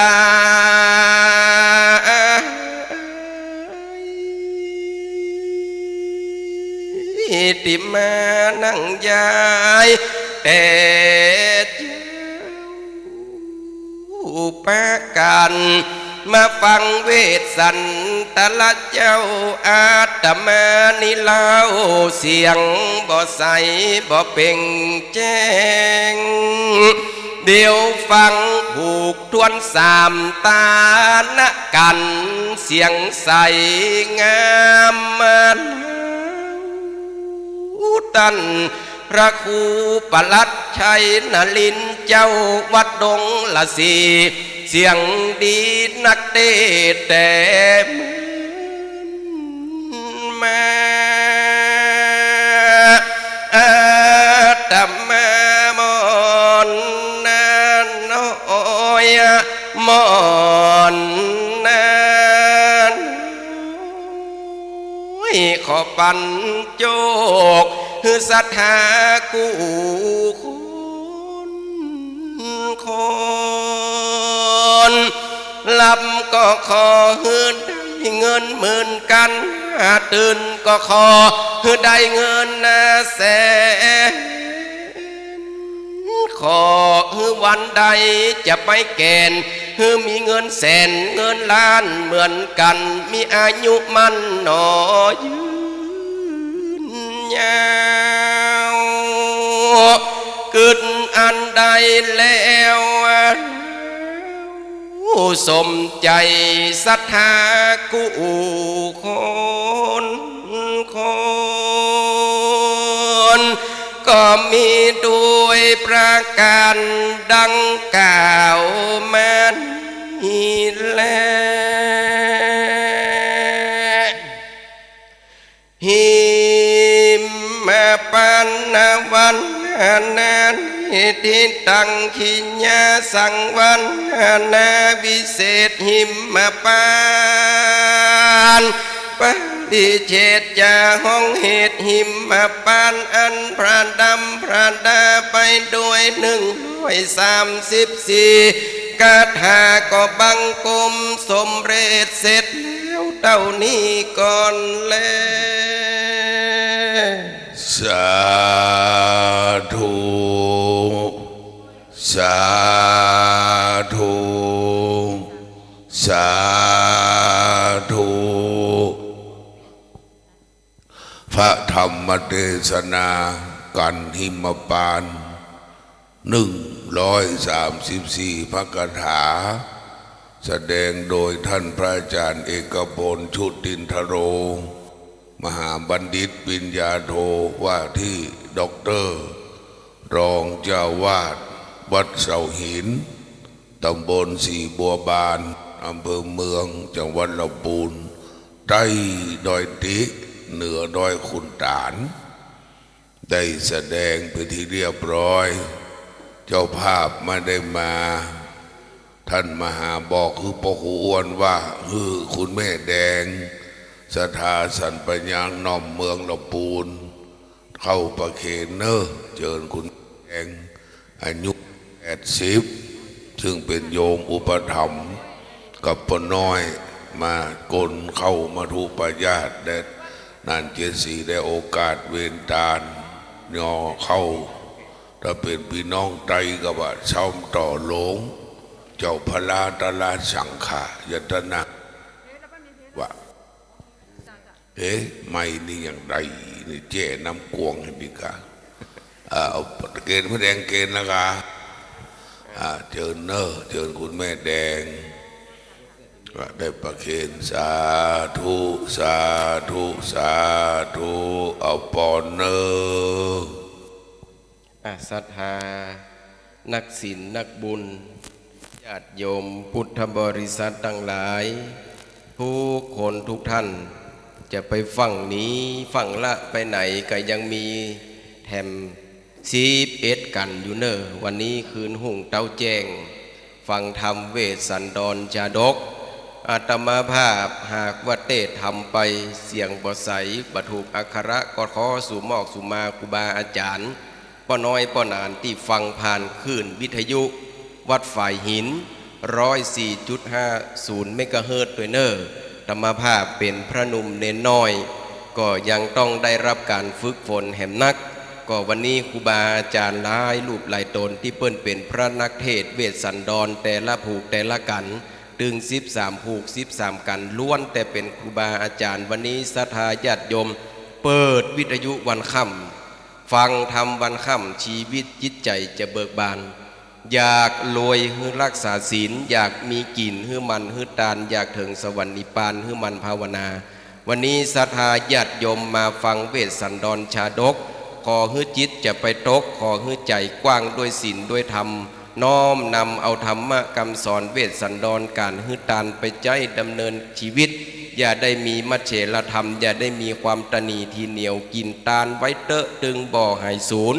ย ตี้มานั่งยายแต่เจ๊า ปากั๋นมาฟังเวสสันตะละเจ้า อาตมานี้เล่าเสียงบ่ใสบ่เป่งแจ้ง เดี๋ยวฟังผูกถ้วนสามต๋านะกั๋น เสียงใสงามมาแล้ว ต้านพระครูประหลัดชัยนรินทร์เจ้าวัดดงละสี เสียงดีนักเตศน์แต่เมินมา อาตมาหม่อนนาน้อย หม่อนนาน้อย ขอปันโจคหื้อศรัทธากู้คน คนหลับก็ขอหื้อได้เงินหมื่นกั๋น ตื่นก็ขอหื้อได้เงินแสน ขอหื้อวันใดจะไปแก่น หื้อมีเงินแสนเงินล้านเหมือนกั๋น มีอายุมั่นหนอยืนยาว กึ๊ดอันใดแล้ว สมใจ๋ศรัทธากู้คน คน ก็มีด้วยประการดังกล่าวมานี้แล หิมมปานวันนานิทิตัง ขิญญาสังวันนา วิเศษหิมมปาน ปริเฉดจ๋าห้องเหตุ หิมมปานอันประดับประดาไปด้วยหนึ่งร้อยสามสิบสี่คาถา ก็บังคมสำเร็จเสร็จแล้วเต้านี้ก่อนแล สาธุ สาธุ สาธุ พระธรรมเทศนา กันหิมมปาน หนึ่งร้อยสามสิบสี่พระคาถา แสดงโดยท่านพระอาจารย์เอกพล ชุตินทโร มหาบัณฑิตปิญญาโท ว่าที่ด็อกเตอร์ รองเจ้าอาวาสวัดเสาหิน ตำบลสีบัวบาน อำเภอเมือง จังหวัดลำพูน ใต้ดอยติ เหนือดอยขุนตาล ได้แสดงเป็นที่เรียบร้อย เจ้าภาพไม่ได้มา ท่านมาหาบอกคือพ่อครูอ้วนว่า คือคุณแม่แดง ศรัทธาสันปะยาง หน่อมเมืองลำพูน เข้าประเคนเนอะ เจิญคุณแดง อายุแปดสิบ ซึ่งเป็นโยมอุปถัมภ์กับป้าน้อย มาคนเข้ามาทุกประญาติ และนานเจดสีได้โอกาสเวนตานยอเข้า ถ้าเป็นพี่น้องไตก็ว่า ซ้อมต่อโลง เจ้าพระราตราสังขายตนะ ว่า เอ๊ะ ไมค์นี่อย่างใดนี่ แจ้น้ำกวงให้ดีกา อ่า เอาเกณฑ์พระแดงเกณฑ์นะคะ อ่า เจิญเนอะ เจิญคุณแม่แดง ว่าได้ประเคน สาธุ สาธุ สาธุ เอาปอนเนอะ อ่ะ ศรัทธา นักศีล นักบุญ ญาติโยมพุทธบริษัทตังหลาย ทุกคนทุกท่าน จะไปฝั่งนี้ฝั่งละไปไหนก็ยังมีแถมสิบเอ็ดกัณฑ์อยู่เน่อ วันนี้คืนฮุ่งเต๊าแจ้ง ฟังธรรมเวสสันดรชาดก อาตมาภาพหากว่าเตศน์ธรรมไป เสียงบ่ใส บ่ถูกอักขระ ก็ขอสุหมอกสุหมาครูบาอาจ๋ารย์ ป้อน้อยป้อหนานตี้ฟังผ่านคลื่นวิทยุวัดฝายหิน ร้อยสี่จุดห้าศูนย์เมกะเฮิรตซ์ตวยเน่อ อาตมาภาพเป๋นพระหนุ่มเณรน้อย ก็ยังต้องได้รับก๋านฝึกฝนแหมนัก ก็วันนี้ครูบาอาจ๋ารย์หลายรูปหลายต๋นตี้เปิ้นเป๋นพระนักเทศน์เวสสันดรแต่ละผูกแต่ละกัณฑ์ ตึงสิบสามผูกสิบสามกัณฑ์ ล้วนแต่เป๋นครูบาอาจ๋ารย์ วันนี้ศรัทธาญาติโยมเปิดวิทยุวันค่ำ ฟังธรรมวันค่ำ ชีวิตจิตใจ๋จะเบิกบาน อยากรวยหื้อฮักษาศีล อยากมีกิ๋นหื้อหมั่นหื้อตาน อยากเถิงสวรรค์นิพพานหื้อหมั่นภาวนา วันนี้ศรัทธาญาติโยมมาฟังเวสสันดรชาดก ขอหื้อจิตจะไปตก ขอหื้อใจ๋กว้างด้วยศีลด้วยธรรม น้อมนำเอาธรรมะกำสอนเวสสันดรก๋านหื้อตานไปใจ๊ดำเนินชีวิต อย่าได้มีมัจเฉรธรรม อย่าได้มีความตะหนี่ทีเหนียว กิ๋นตานไว้เต๊อะตึงบ่หายสูญ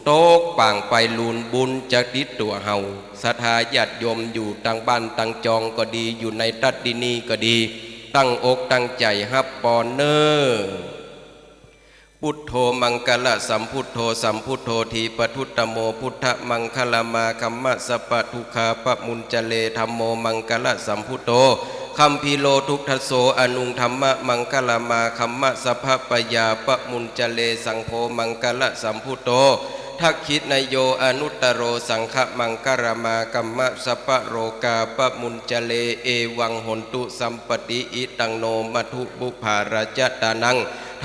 ตกป๋างไปลูนบุญจะติดตั๋วเฮา ศรัทธาญาติโยมอยู่ตังบ้านตังจองก็ดี อยู่ในตัดดินีก็ดี ตั้งอกตั้งใจ๋ฮับปอนเน่อ พุทโธมังคะละสัมพุทโธ สัมพุทโธทีปทุตตโม พุทธมังคะละมาคัมมะ สัพพะทุกขาปะมุญจะเล ธัมโมมังคะละสัมพุทโธ คัมภีโรทุกขโส อนุงธัมมะมังคะละมาคัมมะ สัพพะปะยาปะมุญจะเล สังโฆมังคะละสัมพุทโธ ทักขิณโยอนุตตโร สังฆะมังคะละมาคัมมะ สัพพะโรกาปะมุญจะเล เอวังโหนตุสัมปติ อิตังโนมัทธุปุพพาราจะตานัง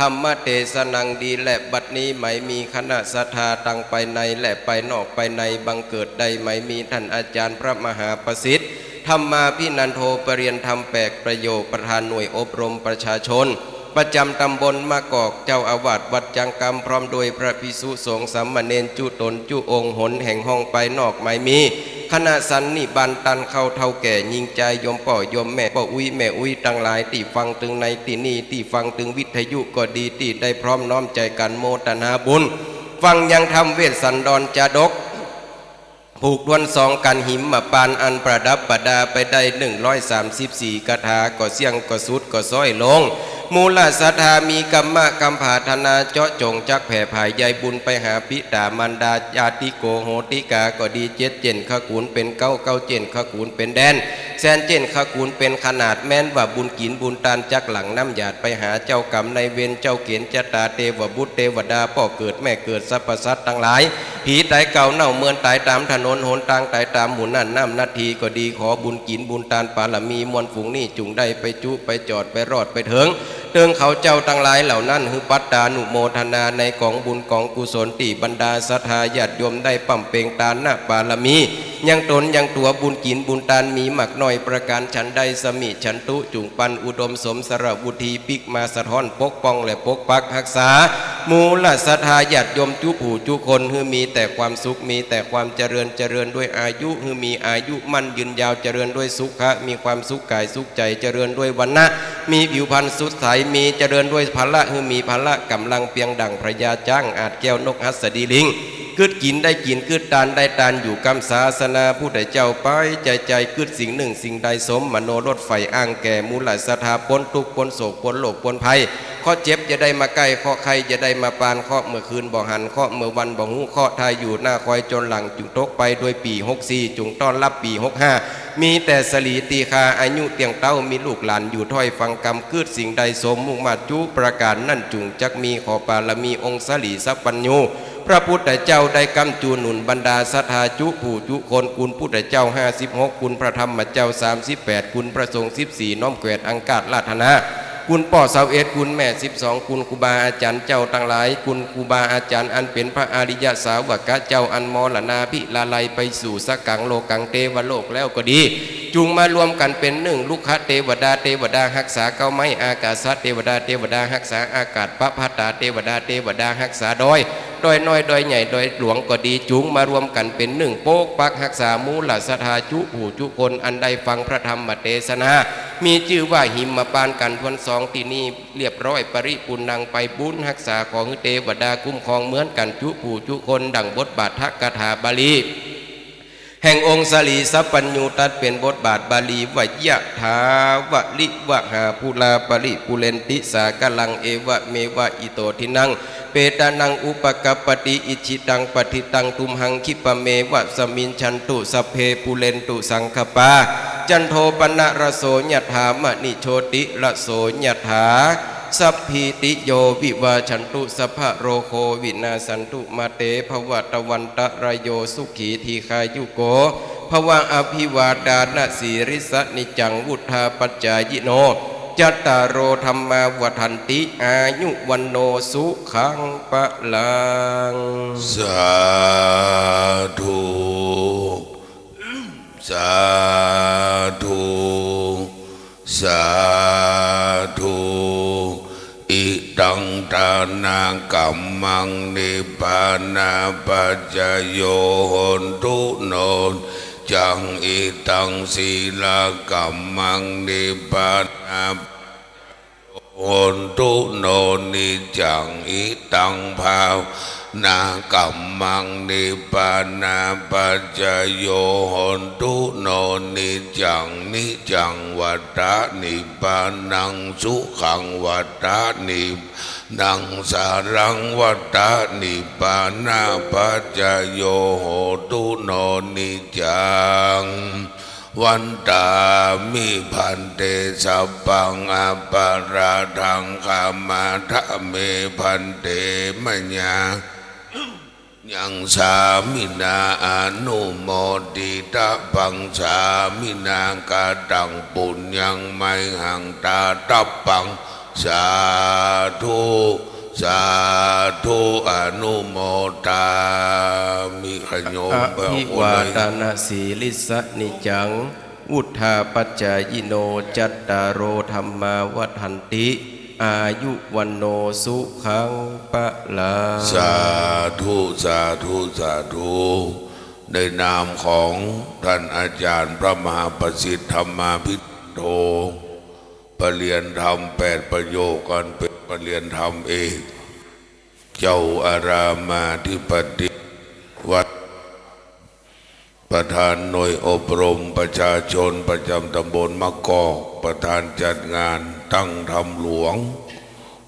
ธัมมะเตสะนัง ดีแลบัดนี้ไหมมีคณะศรัทธาตังไปในและไปนอกไปใน บังเกิดได้ไหมมีต้านอาจ๋ารย์พระมหาประสิทธิ์ ธัมมาภินันโท ประเรียนธรรมแปดประโยค ประธานหน่วยอบรมประชาชน ป ประจ๋ำต๋ำบลมะกอก เจ้าอาวาสวัดจังกำ พร้อมด้วยพระภิกษุสงฆ์สามเณรจุต๋นจุองค์ หนแห่งห้องไปนอกหมายมี คณะสันนิบาตตันเข้าเฒ่าแก่ญิงจาย โยมป้อโยมแม่ ป้ออุ๊ยแม่อุ๊ยตังหลาย ตี้ฟังตึงในตี้นี่ ตี้ฟังตึงวิทยุก็ดี ตี้ได้พร้อมน้อมใจ๋กั๋นโมตนาบุญ ฟังยังธรรมเวสสันดรจาดก ผูกถ้วนสองกั๋นหิมมะปาน อันประดับประดาไปได้หนึ่งร้อยสามสิบสี่กาถา ก็เสี้ยงก็สุดก็ซ้อยลง มูลศรัทธามีกำมะกำผาถนาเจาะจง จักแผ่ผายใยบุญไปหาปิต๋ามารดา ญาติโกโหติกาก็ดี เจ็ดเจ้นขกูลเป๋นเก๊า เก๊าเจ้นขกูลเป๋นแดน แสนเจ้นขกูลเป๋นขนาด แม้นว่าบุญกิ๋นบุญตานจักหลั่งน้ำหยาดไปหาเจ้ากรรมนายเวร เจ้าเก๋ณฑ์จะต๋า เตวบุตรเตวดา ป้อเกิดแม่เกิด สรรพสัตว์ตังหลาย ผีต๋ายเก่าเน่าเมินต๋ายต๋ามถนนหนตาง ต๋ายต๋ามหมู่น่านน้ำนาทีก็ดี ขอบุญกิ๋นบุญตานปารมีมวลฝูงนี้ จุ่งได้ไปจุไปจอดไปรอดไปเถิง เติงเขาเจ้าตังหลายเหล่านั้น หื้อปัตตานุโมทนาในก๋องบุญก๋องกุศล ตี้บรรดาศรัทธาญาติโยมได้บำเพ็ญตานปารมี ยังต๋นยังตั๋ว บุญกิ๋นบุญตานมีมากน้อยประก๋านฉันใด สมิฉันตุ จุ่งปันอุดมสมสระวุธี ปิ๊กมาสะท้อนปกป้องและปกปักฮักษา มูลศรัทธาญาติโยมจุผู้จุคน หื้อมีแต่ความสุข มีแต่ความเจริญ เจริญด้วยอายุ หื้อมีอายุมั่นยืนยาว เจริญด้วยสุขะ มีความสุขก๋ายสุขใจ๋ เจริญด้วยวรรณะ มีผิวพรรณสดใส มีเจริญด้วยพละ หื้อมีพละก๋ำลังเปียงดั่งพญาจ๊าง อาจแก้วนกหัสดีลิง กึ๊ดกิ๋นได้กิ๋น กึ๊ดตานได้ตาน อยู่ก้ำศาสนาพุทธเจ้าไปใจ๋ๆ กึ๊ดสิ่งนึ่งสิ่งใด สมมโนรสใฝ่อ้างแก่ มูลศรัทธาป๊นตุ๊กข์ป๊นโศกป๊นโรคป๊นภัย เคราะห์เจ็บอย่าได้มาใก้ เคราะห์ไข้อย่าได้มาปาน เคราะห์เมื่อคืนบ่หัน เคราะห์เมื่อวันบ่ฮู้ เคราะห์ถ้าอยู่หน้าคอยจนหลัง จุ่งตกไปด้วยปี๋หกสี่ จุ่งต้อนฮับปี๋หกห้า มีแต่สะหลีตีคา อายุเตี้ยงเต๊า มีลูกหลานอยู่ถ้อยฟังกำ กึ๊ดสิ่งใดสมมุ่งมาดจุประก๋านนั้น จุ่งจักมี ขอปารมีองค์สะหลีสัพพัญญู พระพุทธเจ้าได้ก้ำจูหนุนบรรดาศรัทธาจุผู้จุคน คุณพุทธเจ้าห้าสิบหก คุณพระธรรมเจ้าสามสิบแปด คุณพระสงฆ์สิบสี่ น้อมแขวดอังคาดราธนา คุณป้อซาวเอ็ด คุณแม่สิบสอง คุณครูบาอาจ๋ารย์เจ้าตังหลาย คุณครูบาอาจ๋ารย์อันเป๋นพระอริยสาวกะเจ้า อันมรณาภิลาลัยไปสู่สกังโลกังเตวโลกแล้วก็ดี จุ่งมารวมกั๋นเป๋นนึ่ง ลุกขะเตวดา เตวดาฮักษาเก๊าไม้ อากาสะเตวดา เตวดาฮักษาอากาศ ปะพะตาเตวดา เตวดาฮักษาดอย ดอยน้อย ดอยใหญ่ ดอยหลวงก็ดี จุ่งมารวมกั๋นเป๋นนึ่ง ปกปักฮักษามูลศรัทธาจุผู้จุคน อันได้ฟังพระธรรมเตสนา มีจื้อว่าหิมมะปานกั๋นถ้วนสองตี้นี่ เรียบร้อยปริปูรณ์ไป บุญฮักษา ขอหื้อเตวดาคุ้มครองเหมือนกั๋นจุผู้จุคน ดั่งบทบาทคาถาบาลี แห่งองค์สะหลีสัพพัญญู ตรัสเป๋นบทบาทบาลีว่า ยะถาวะริวะหาปูรา ปะริปูเรนติสาคะรัง เอวะเมวะอิโตทินัง เปตานังอุปะกัปปะติ อิจฉิตังปัตถิตัง ตุมหังคิปะเมวะสะมิชชันตุ สัพเพปูเรนตุสังกะปา จันโทปะนะระโสยะถา มะณิโชติระโสยะถา สัพพีติโยวิวาชชันตุ สัพพะโรโควินาสสันตุ มาเตภวัตวันตะราโย สุขีทีฆายุโกภวะ อภิวาทานะสีลิสสะนิจจัง วุฑฒาปัจจายิโน จัตตาโรธัมมาวัฑฒันติ อายุวัณโณสุขังพะลัง สาธุ สาธุ สาธุ อิตังทานะกัมมัง นิพพานาปัจจโย โหนตุโน จัง อิตังสีลากัมมัง นิพพานา โหนตุโน นิจจัง อิตังภาวนากัมมัง นิพพานาปัจจโย โหนตุโน นิจจัง นิจจังวัฏฏะ นิพพานังสุขังวัฏฏะ นิพพานังสารังวัฏฏะ นิพพานาปัจจโย โหนตุโน นิจจัง วัตถามิภันเต สัพพังอปะราธัง ขมาทะเมภันเต มะยายังสามินา อนุโมทิตะปัง สามินา กะตังปุญญัง มะหังตะตะปัง สาธุ สาธุ อนุโมทามิ ขะโยม อภิวาทะนะสีลิสสะนิจจัง วุฑฒาปัจจายิโน จัตตาโรธัมมาวัฑฒันติ อายุวัณโณสุขังพลัง สาธุ สาธุ สาธุ ในนามของท่านอาจารย์พระมหาประสิทธิ์ธรรมาภิโต ประเรียนธรรมแปดประโยค อันเป๋นประเรียนธรรมเอก เจ้าอารามาธิบดีวัด ประธานหน่วยอบรมประชาชนประจำตำบลมะกอก ประธานจัดงานตั้งธรรมหลวง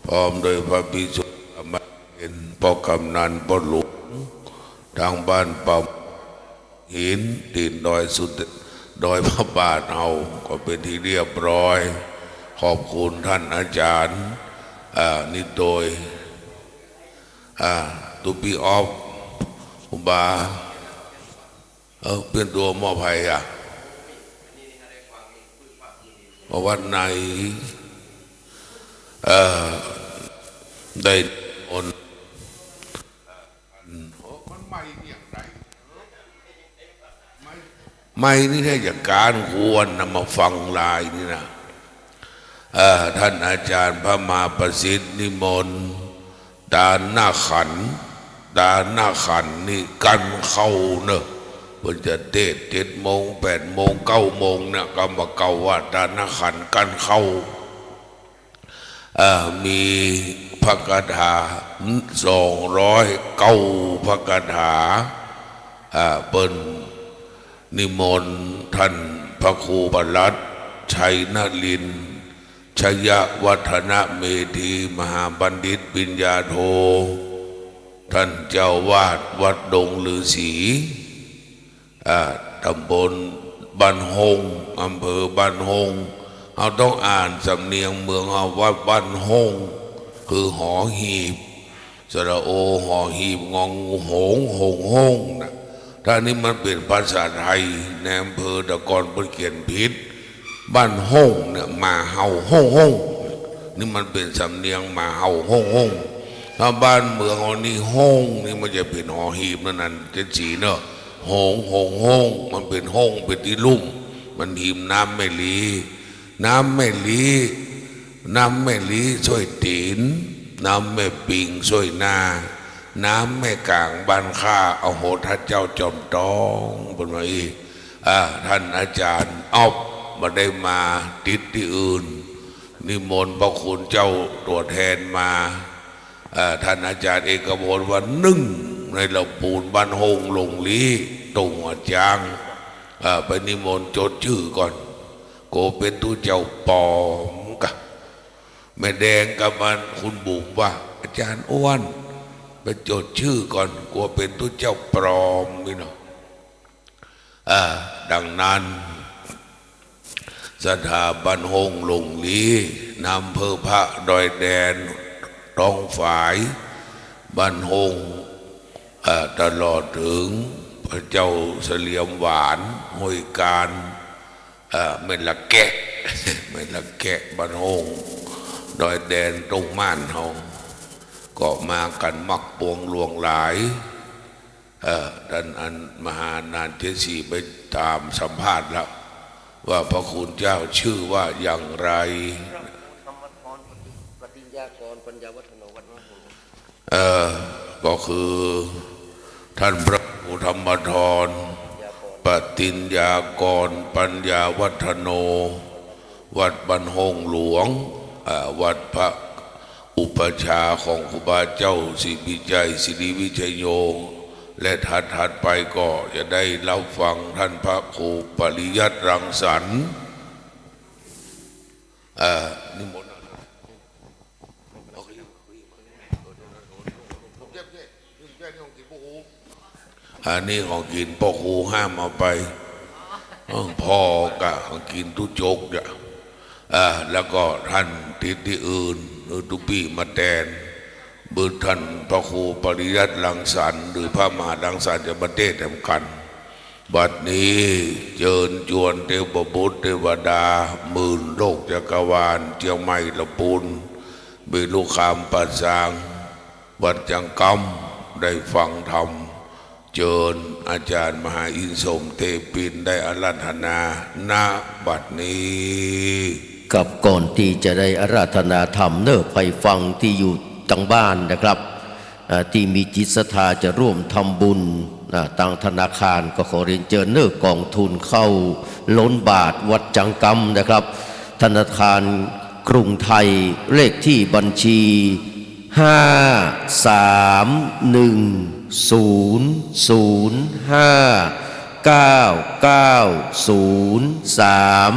พร้อมโดยพระภิกษุสามเณร ป้อกำนัน ป้อหลวง ตางบ้านป่าหิน ตี๋นดอยสุเท- ดอยพระบาทเฮา ก็เป๋นตี้เรียบร้อย ขอบคุณท่านอาจารย์ อ่า นี่โดย อ่า ตุ๊ปี้ออฟ ครูบา เออ เปลี่ยนตั๋วหม้อไผ่อะ มาวัดใน เอ่อ ได้อน โอ้ มันใหม่เนี่ย ใหม่ ใหม่นี่แท้จะก้านควรนำมาฟังลายนี่นะ เอ่อ ท่านอาจารย์พระมหาประสิทธิ์นิมนต์ ตานาขัน ตานาขันนี่กั้นเข้าเนอะ เปิ้นจะเตศน์เจ็ดโมง แปดโมง เก้าโมงเนี่ย ก็มาเก่าว่าตานาขันกั้นเข้า เอ่อ มีพระคาถาสองร้อยเก้าพระคาถา เอ่อ เปิ้นนิมนต์ท่านพระครูประหลัดชัยนรินทร์ ชยวัฒนเมธี มหาบัณฑิต ปริญญาโท ท่านเจ้าวาดวัดดงฤๅษี อ่า ตำบลบ้านฮง อำเภอบ้านฮง เฮาต้องอ่านสำเนียงเมืองเฮา วัดบ้านฮง คือหอหีบ สระโอ หอหีบ งองู หง หง ฮง นะ ถ้านี้มันเป๋นภาษาไทย ในอำเภอแต่ก่อนเปิ้นเขียนผิด บ้านฮงเนี่ย หมาเห่า ฮง ฮง นี่มันเป๋นสำเนียงหมาเห่า ฮง ฮง ถ้าบ้านเมืองเฮานี่ ฮง นี่มันจะเป๋นหอหีบนั่น นั่น เจ็ดสีเนอะ หง หง ฮง มันเป๋นฮง เป๋นตี้ลุ่ม มันหิมน้ำแม่ลี น้ำแม่ลี น้ำแม่ลีซ่วยตี๋น น้ำแม่ปิงซ่วยหน้า น้ำแม่ก๋างบ้านข้า อโห ท่านเจ้าจอมตอง เปิ้นว่าอี้ อ่า ท่านอาจารย์อ๊อฟบ่ได้มา ติดตี้อื่น นิมนต์พระคุณเจ้าตั๋วแทนมา อ่า ท่านอาจารย์เอกพลว่านึ่งในละปูนบ้านฮงหลงลี้ ตรงหัวจ๊าง อ่า ไปนิมนต์จดจื้อก่อน กั๋วเป๋นตุ๊เจ้าป๋อมกะ แม่แดงกับมัน คุณบุ๋มว่า อาจารย์อ้วน ไปจดจื้อก่อน กั๋วเป๋นตุ๊เจ้าปลอมนี่เนาะ อ่า ดังนั้น ศรัทธาบ้านฮงหลงลี้ นำเผอพระดอยแดน ท้องฝาย บ้านฮง อ่า ตลอดเถิงพระเจ้าเสลียมหวาน ห้วยการ อ่า แม่ละแกะ แม่ละแกะ บ้านฮง ดอยแดน ตรงม่านเฮา ก็มากั๋นมากปวงหลวงหลาย เอ่อ ต้านอันมหาอำนาจเจ็ดสีไปตามสัมภาษณ์แล้ว ว่าพระคุณเจ้าชื่อว่าอย่างไร พระครูธรรมธร ปฏิญญากร ปัญญาวัฒโน วัดบ้านฮง เอ่อ ก็คือท่านพระครูธรรมธร ปฏิญญากร ปัญญาวัฒโน วัดบ้านฮงหลวง อ่า วัดพระอุปัชฌาย์ของครูบาเจ้าศรีวิชัย ศิริวิชโย และถัดๆ ไปก็จะได้รับฟังท่านพระครูปริยัติรังสรรค์ เอ่อ นิมนต์ อันนี้ของกิ๋นป้อครูห้ามเอาไป เออ ผ่อกะของกิ๋นตุ๊จกจ้ะ อ่า แล้วก็ต้านติดตี้อื่น หรือตุ๊ปี้มาแตน เมื่อต้านพระครูปริยัติรังสรรค์ หรือพระมหารังสรรค์จะมาเตศน์แถมกั๋น บัดนี้เจิญจวนเตวบุตรเตวดา หมื่นโลกจักรวาล เจียงใหม่ละปูน เบญจคามป่าซาง วัดจังกำ ได้ฟังธรรม เจิญอาจารย์มหาอินทร์สมเตปินได้อาราธนา ณ บัดนี้ ครับ ก่อนตี้จะได้อาราธนาธรรมเน่อ ใผฟังตี้อยู่ตางบ้านนะครับ อ่า ตี้มีจิตศรัทธาจะร่วมทำบุญ อ่า ตางธนาคารก็ขอเรียนเจิญเน่อ ก๋องทุนข้าวล้นบาตรวัดจังกำนะครับ ธนาคารกรุงไทย เลขตี้บัญชี ห้า สาม หนึ่ง ศูนย์ ศูนย์ ห้า เก้า เก้า ศูนย์ สาม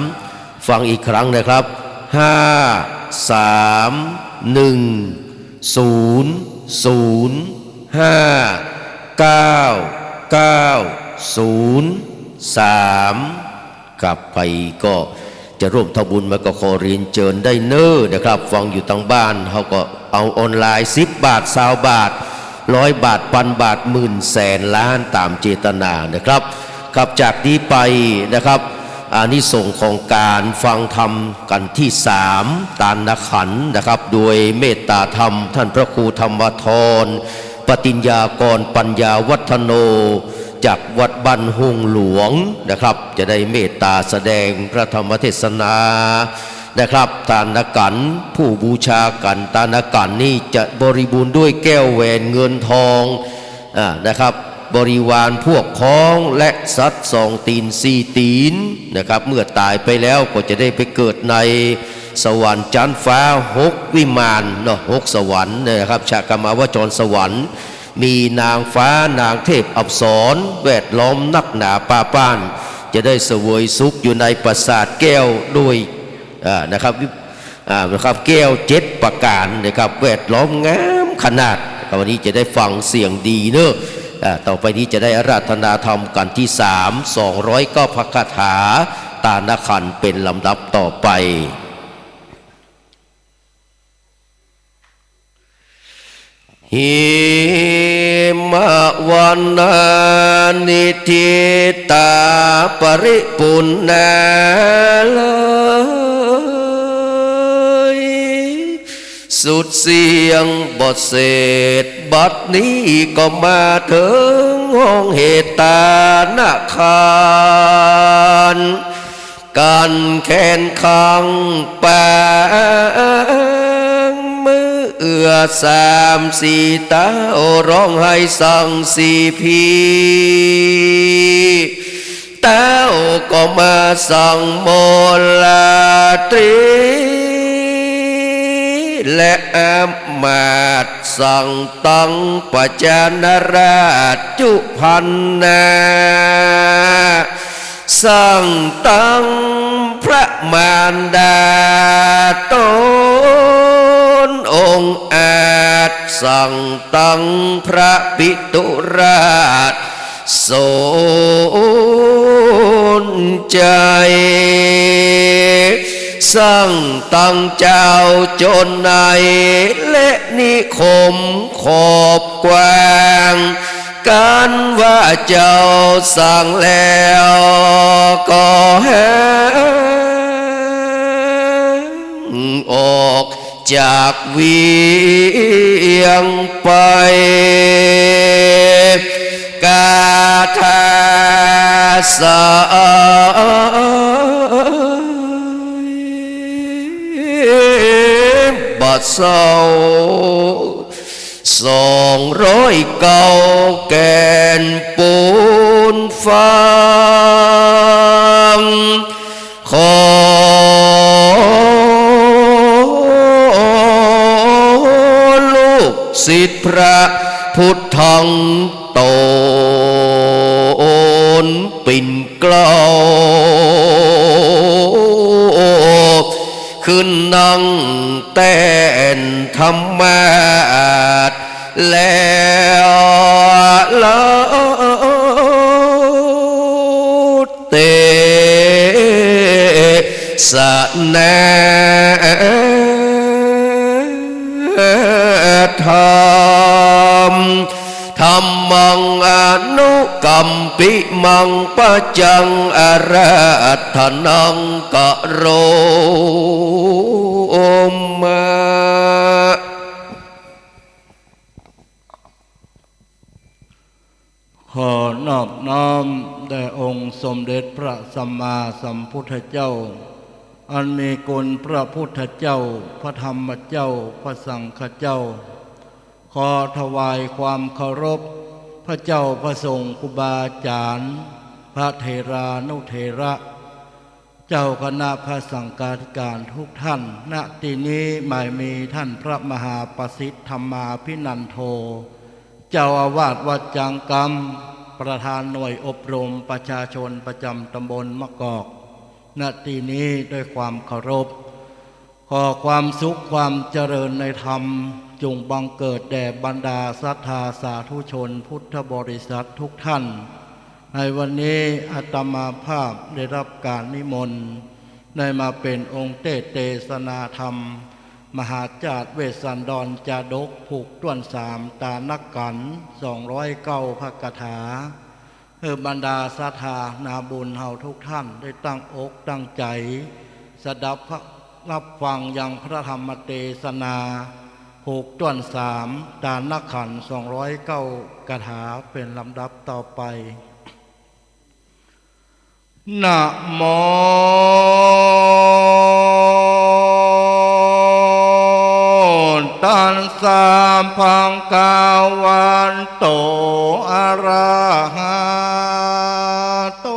ฟังอีกครั้งนะครับ ห้า สาม หนึ่ง ศูนย์ ศูนย์ ห้า เก้า เก้า ศูนย์ สาม ครับ ใผก็จะร่วมทำบุญมาก็ขอเรียนเจิญได้เน่อนะครับ ฟังอยู่ตางบ้านเฮาก็เอาออนไลน์ สิบบาท ซาวบาท ร้อยบาท ปันบาท หมื่น แสน ล้าน ต๋ามเจตนานะครับ ครับ จากนี้ไปนะครับ อานิสงส์ของก๋านฟังธรรมกั๋นตี้สาม ตานขันธ์นะครับ โดยเมตตาธรรมต้านพระครูธรรมธร ปฏิญญากร ปัญญาวัฒโน จากวัดบ้านฮงหลวงนะครับ จะได้เมตตาแสดงพระธรรมเทศนานะครับ ตานขันธ์ ผู้บูชาก๋านตานขันธ์นี้จะบริบูรณ์ด้วยแก้วแหวนเงินทอง อ่า นะครับ บริวารพวกพ้องและสัตว์สองตี๋นสี่ตี๋นนะครับ เมื่อต๋ายไปแล้วก็จะได้ไปเกิดในสวรรค์จั๊นฟ้าหกวิมานเนาะ หกสวรรค์นะครับ ชะกามาวจรสวรรค์ มีนางฟ้านางเทพอัปสรแวดล้อมนักหนาปาป้าน จะได้เสวยสุขอยู่ในปราสาทแก้วด้วย อ่า นะครับ อ่า นะครับ แก้วเจ็ดประก๋านนะครับ แวดล้อมงามขนาด วันนี้จะได้ฟังเสียงดีเน่อ อ่า ต่อไปนี้จะได้อาราธนาธรรมกั๋นตี้สาม สองร้อยเก้าพระคาถา ตานขันธ์ เป๋นลำดับต่อไป หิมะวนานิธิตาปริปุณณาเลย สุดเสี้ยงบ่เสร็จ บัดนี้ก็มาเถิงห้องเหตุตานขันธ์ กั๋นแขนขังปาง เมื่อสามสี่เต๊า ร้องไห้สั่งสีพี เต๊าก็มาสั่งมลตรี และอำมาตย์สั่งตังประชาราชจุภัณณา สั่งตังพระมารดาต๋นองอาจ สั่งตังพระปิตุราชสนชัย สั่งตังเจ้าจนในและนิคมขอบกว้าง กั๋นว่าเจ้าสั่งแล้วก็แหงออกจากเวียงไป คาถาสายบ่เศร้า สองร้อยเก้าแก่นปูนฟัง ขอลูกศิษย์พระพุทธังต๋นปิ่นเกล้า ขึ้นนั่งแต้นธรรมาสน์ แล้วเล่าเตสนาธรรม ธัมมังอนุกัมปิมัง ปัจจังอาราธนังกะโรมะ ขอนอบน้อมแด่องค์สมเด็จพระสัมมาสัมพุทธเจ้า อันมีคุณพระพุทธเจ้า พระธรรมเจ้า พระสังฆเจ้า ขอถวายความเคารพ พระเจ้าพระสงฆ์ ครูบาอาจ๋ารย์ พระเถรานุเถระ เจ้าคณะพระสังฆาธิการทุกท่าน ณ ตี้นี้หมายมีต้านพระมหาประสิทธิ์ ธรรมาภินันโท เจ้าอาวาสวัดจางกำ ประธานหน่วยอบรมประชาชนประจ๋ำตำบลมะกอก ณ ตี้นี้ด้วยความเคารพ ขอความสุขความเจริญในธรรม จงบังเกิดแด่บรรดาศรัทธาสาธุชนพุทธบริษัททุกท่าน ในวันนี้อาตมาภาพได้รับการนิมนต์ ได้มาเป๋นองค์เตสน์เตสนาธรรม มหาจาตเวสสันดรจาดก ผูกถ้วนสาม ต๋านักขันธ์ สองร้อยเก้า พระคาถา หื้อบรรดาศรัทธานาบุญเฮาทุกท่านได้ตั้งอกตั้งใจ๋ สดับรับฟังยังพระธรรมเตสนา ผูกถ้วนสาม ต๋านักขันธ์ สองร้อยเก้า คาถา เป๋นลำดับต่อไป นะโม ตัสสะ ภะคะวะโต อะระหะโต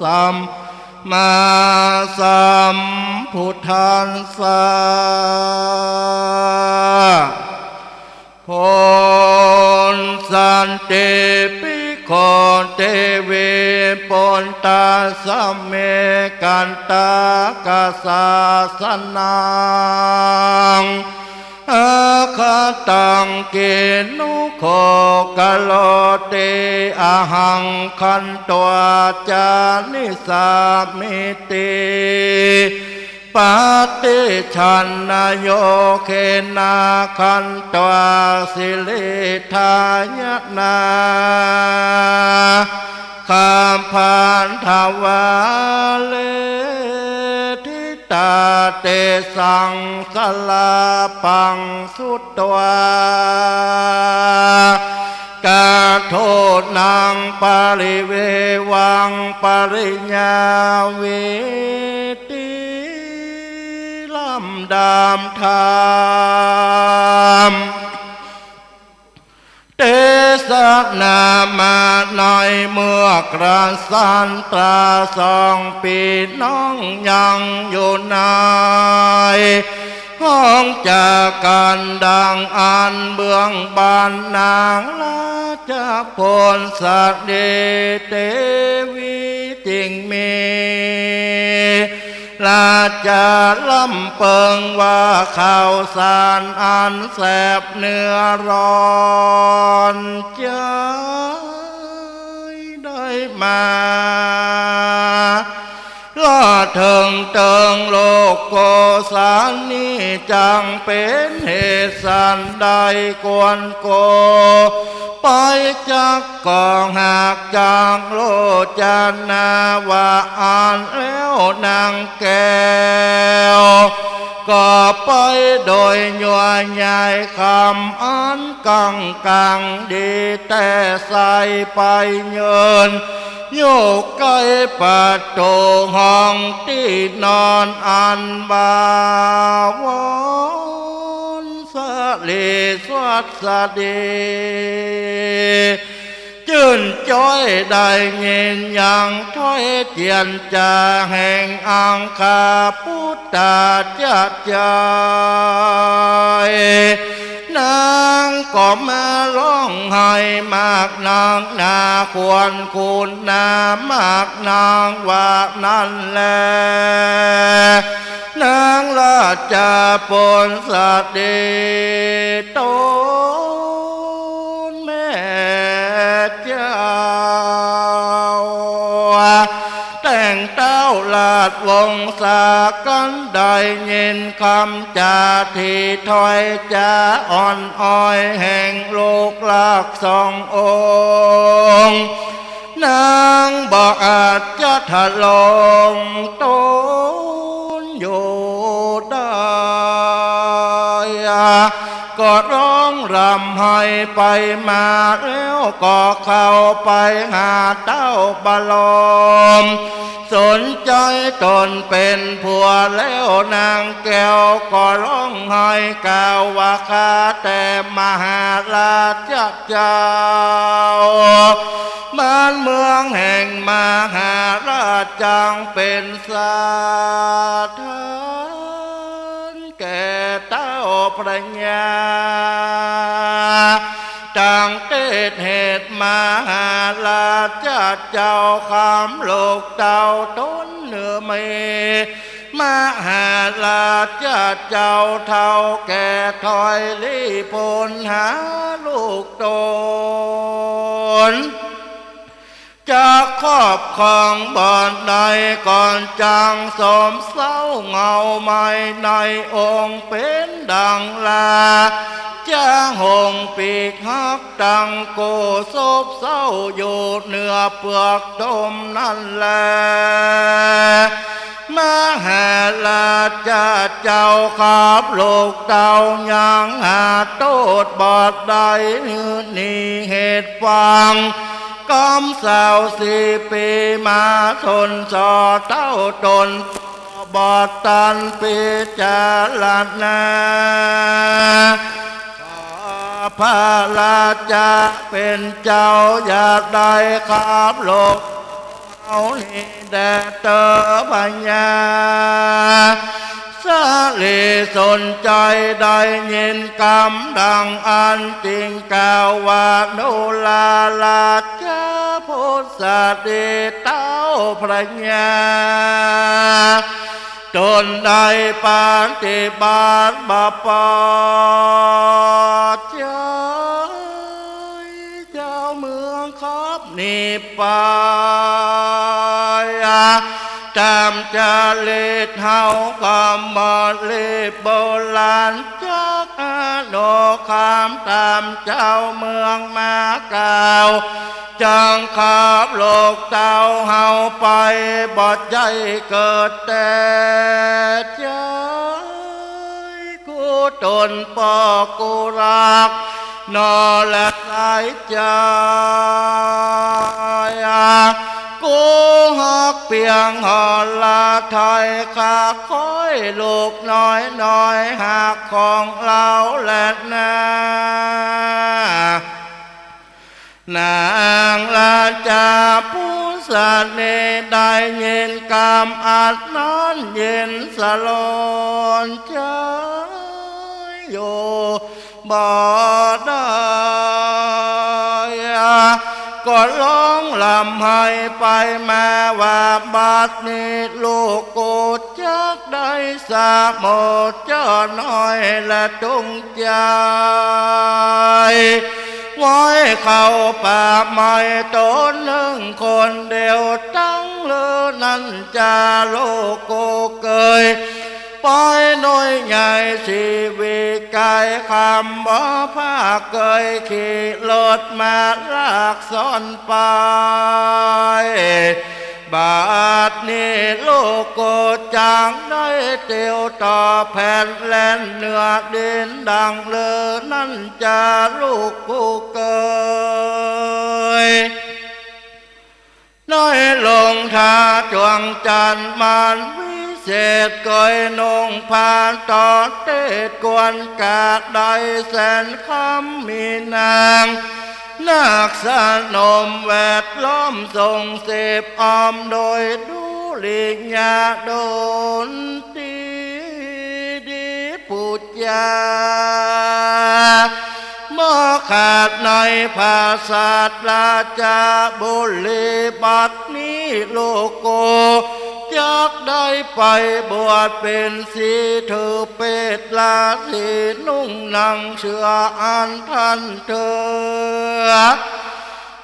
สัมมาสัมพุทธัสสะ โพ สันติ ภิกขุ เต วิ ปุตตะ สะ เม กัตตะ กะ สาสะ นัง อะ กะ ตัง กิ นุ โข กะ โร ติ อะ หัง ขัน ตวา จา มิ สา มิ ติ ปะ ฏิ ฉัน นะ โย เข นะ ขัน ตวา สิ ริ ทา ยะ นา คา พัน ทะ วา เล ทิ ตา เต สัง สะ ลา ปัง สุ ตวา กะ โท นัง ปะ ริ เว วัง ปะ ริ ญา วิ ติ ลำดับธรรม เตสนา มา ในเมื่อครั้นสันตราสองปี้น้องยังอยู่ในห้องจากกั๋น ดังอั้นเบื้องบ้านนางราชพลสตรีเตวีจึงมี ราชาลำเปิงว่าข้าวสารอันแสบเนื้อร้อนใจ๋ ได้มา ลอดเถิงเติงโลกโกศานี้ จักเป๋นเหตุสันใดควรโก ไปจัก ก็หากจักโลจนาว่าอั้นแล้วนางแก้ว ก็ไปโดยยัวใหญ่คำอันกังกังดี แต่ใส่ไปยืนอยู่ใก้ประตู๋ห้องตี้นอนอันบ่าวอนสะหลีสวัสดี จื้นจ้อยได้ยินยังถ้อยเจียรจาแห่งอังคาปุตตาเจ้าใจ๋ นางก็มาร้องไห้มากนักหนา ครวญครูนหนามากนักว่านั้นแล นางราชาพลสตรีต๋นแม่เจ้า แต่งเต้าราชวงศากันได้ยินกำจาตี้ถ้อยจ๋าอ่อนอ้อยแห่งลูกหลานสององค์ นางบ่อาจจะทะลงตนอยู่ได้ ก็ร้อง ลำไห้ไปมาแล้วก็เข้าไปหาเต้าบรม สนใจ๋ต๋นเป๋นผัวแล้วนางแก้วก็ฮ้องไห้กล่าวว่า ข้าแต่มหาราชเจ้า บ้านเมืองแห่งมหาราชจักเป๋นสถาน แก่เต้าพระญา ตังเตศเหตุมหาราชเจ้า คำลูกเต้าต๋นเน่อมี มหาราชเจ้าเฒ่าแก่ถ้อยลี้พ้นหาลูกต๋น จักครอบครองบ่ได้ก่อน จักสมเศร้าเหงาไหม้ในองค์ เป๋นดังราชาหงส์ปีกหัก ตังโกศพเศร้าอยู่เหนือเปลือกตมนั้นแล มหาราชเจ้าครับ ลูกเต้ายังหาโต้ษบ่ได้ หื้อหนีเหตุฟัง กำเศร้าสี่ปี๋มา สนส่อเต้าต๋น บ่ตันพิจารณา ขอพระราชาเป๋นเจ้าอย่าได้ครับ ลูกเฮานี้แด่เต๊อะพญา สลีสนใจ๋ได้ยินกำดังอั้น จึงกล่าวว่า ดูราราชา ผู้สลีเต้าพระญา ต๋นได้ปฏิบัติบ่ปอใจ๋ เจ้าเมืองครับ นี้ไป ต๋ามจารีตเฮาคำบ่รีบโบราณ จักอนุคามต๋ามเจ้าเมืองมากล่าว จังครับ ลูกเต้าเฮาไป บ่ใจ้เกิดแต่ใจ๋ กู้ต๋นป้อกู้ฮัก หน่อและสายใจ๋ กู้ฮักเปียงหอละไทย ข้าค้อยลูกน้อยน้อยฮักของเฮาแลนา นางราชาผู้สลีได้ยินกำอันนั้น เย็นสลดใจ๋อยู่บ่ได้ ก็ฮ้องร่ำไห้ไปมาว่า บัดนี้ลูกกูจักได้สะหมดเจ้าน้อยและตุ้งใจ๋ ไว้เข้าป่าไม้ต๋นนึ่งคนเดียว ตังเลินั้นจาลูกกูเกย ไปโดยใหญ่ชีวิตไกล คำบ่พาเกย ขี่รถมาลักซ่อนไป บัดนี้ลูกกูจักได้เตียวต่อแผ่นแล่นเหนือดิน ดังเลินั้นจาลูกกูเกย ได้ลงทาจวงจันทร์มันวิเศษ เกยนุ่งผ้าต่อเตศกวนกาดได้แสนคำ มีนางนาคสนมแวดล้อมทรงเสพอ้อม โดยดุริยาดนตรี ดีปู๋จาบ่ขาดใน พระศาสดาจาบุรี บัดนี้ลูกกูจักได้ไปบวชเป๋นสี ถือเปตราสี นุ่งหนังเสืออันท่านเถือ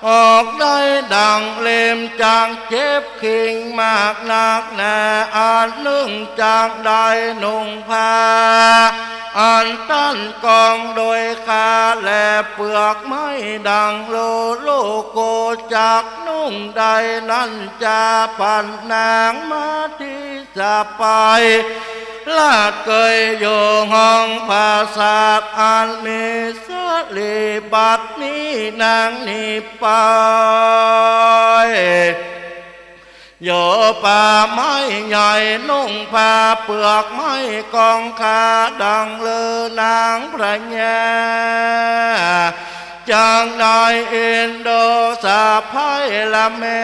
ออกได้ดังเล่ม จักเจ็บเข่งมากนักแน่ อันนึ่งจักได้นุ่งผ้า อันต้านกองโดยคา และเปลือกไม้ดังโล ลูกกูจักนุ่งได้นั้นจา ปันนางมาตี้สะใภ้ ราชย์เกยอยู่ห้องปราสาทอันมีสรี บัดนี้นางหนีไป อยู่ป่าไม้ใหญ่นุ่งผ้าเปลือกไม้กองคา ดังลือนางพญา จักได้เอ็นดูสะใภ้และแม่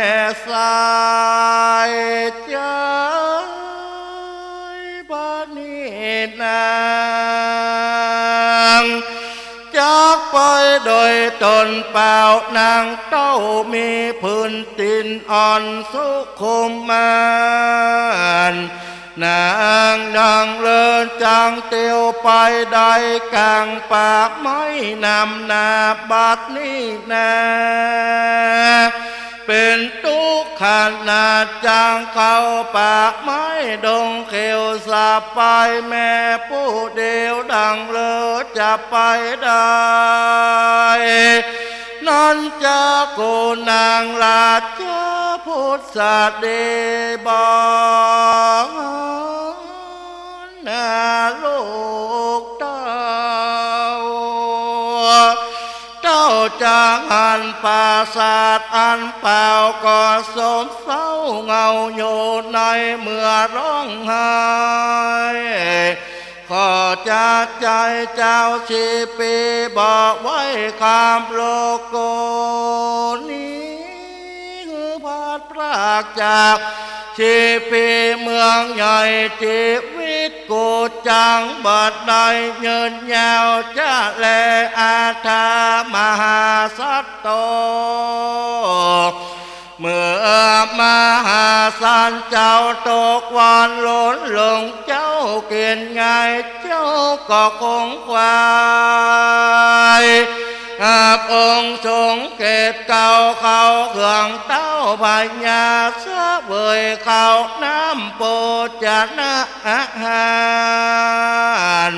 สายใจ๋ บัดนี้นางจักไปโดยต๋นเปล่า นางเต้ามีผืนตี๋นอ่อนสุขุมม่าน นางดังเลินจักเตียวไปได้ก๋างป่าไม้นำหน้า บัดนี้นา เป๋นตุ๊กข์ขนาดจักเข้าป่าไม้ดงเขียวสบาย แม้ผู้เดียวดังเลินจะไปได้ นั้นจักกู้นางราชบุตรีบ่ นาลูกเต้า เต้าจักหันปราสาทอันเปล่าก็โศกเศร้าเหงาอยู่ในเมื่อฮ้องไห้ ขอจักใจ๋เจ้าสี่ปีบ่ไหว คำโลกโกนี้ หื้อพลัดพรากจากสี่ปีเมืองใหญ่ จีวิตกูจักบ่ได้ยืนยาว จะแลอาถรรพ์มหาสัตว์โต เมื่อมหาสัตว์เจ้าตกวันหล่นลง เจ้าเก๋ณฑ์ไง เจ้าก็คงควาย หากองค์ทรงเกตเกล้าเข้าเคืองเต้าพญา เสวยข้าวน้ำโภชนะอาหาร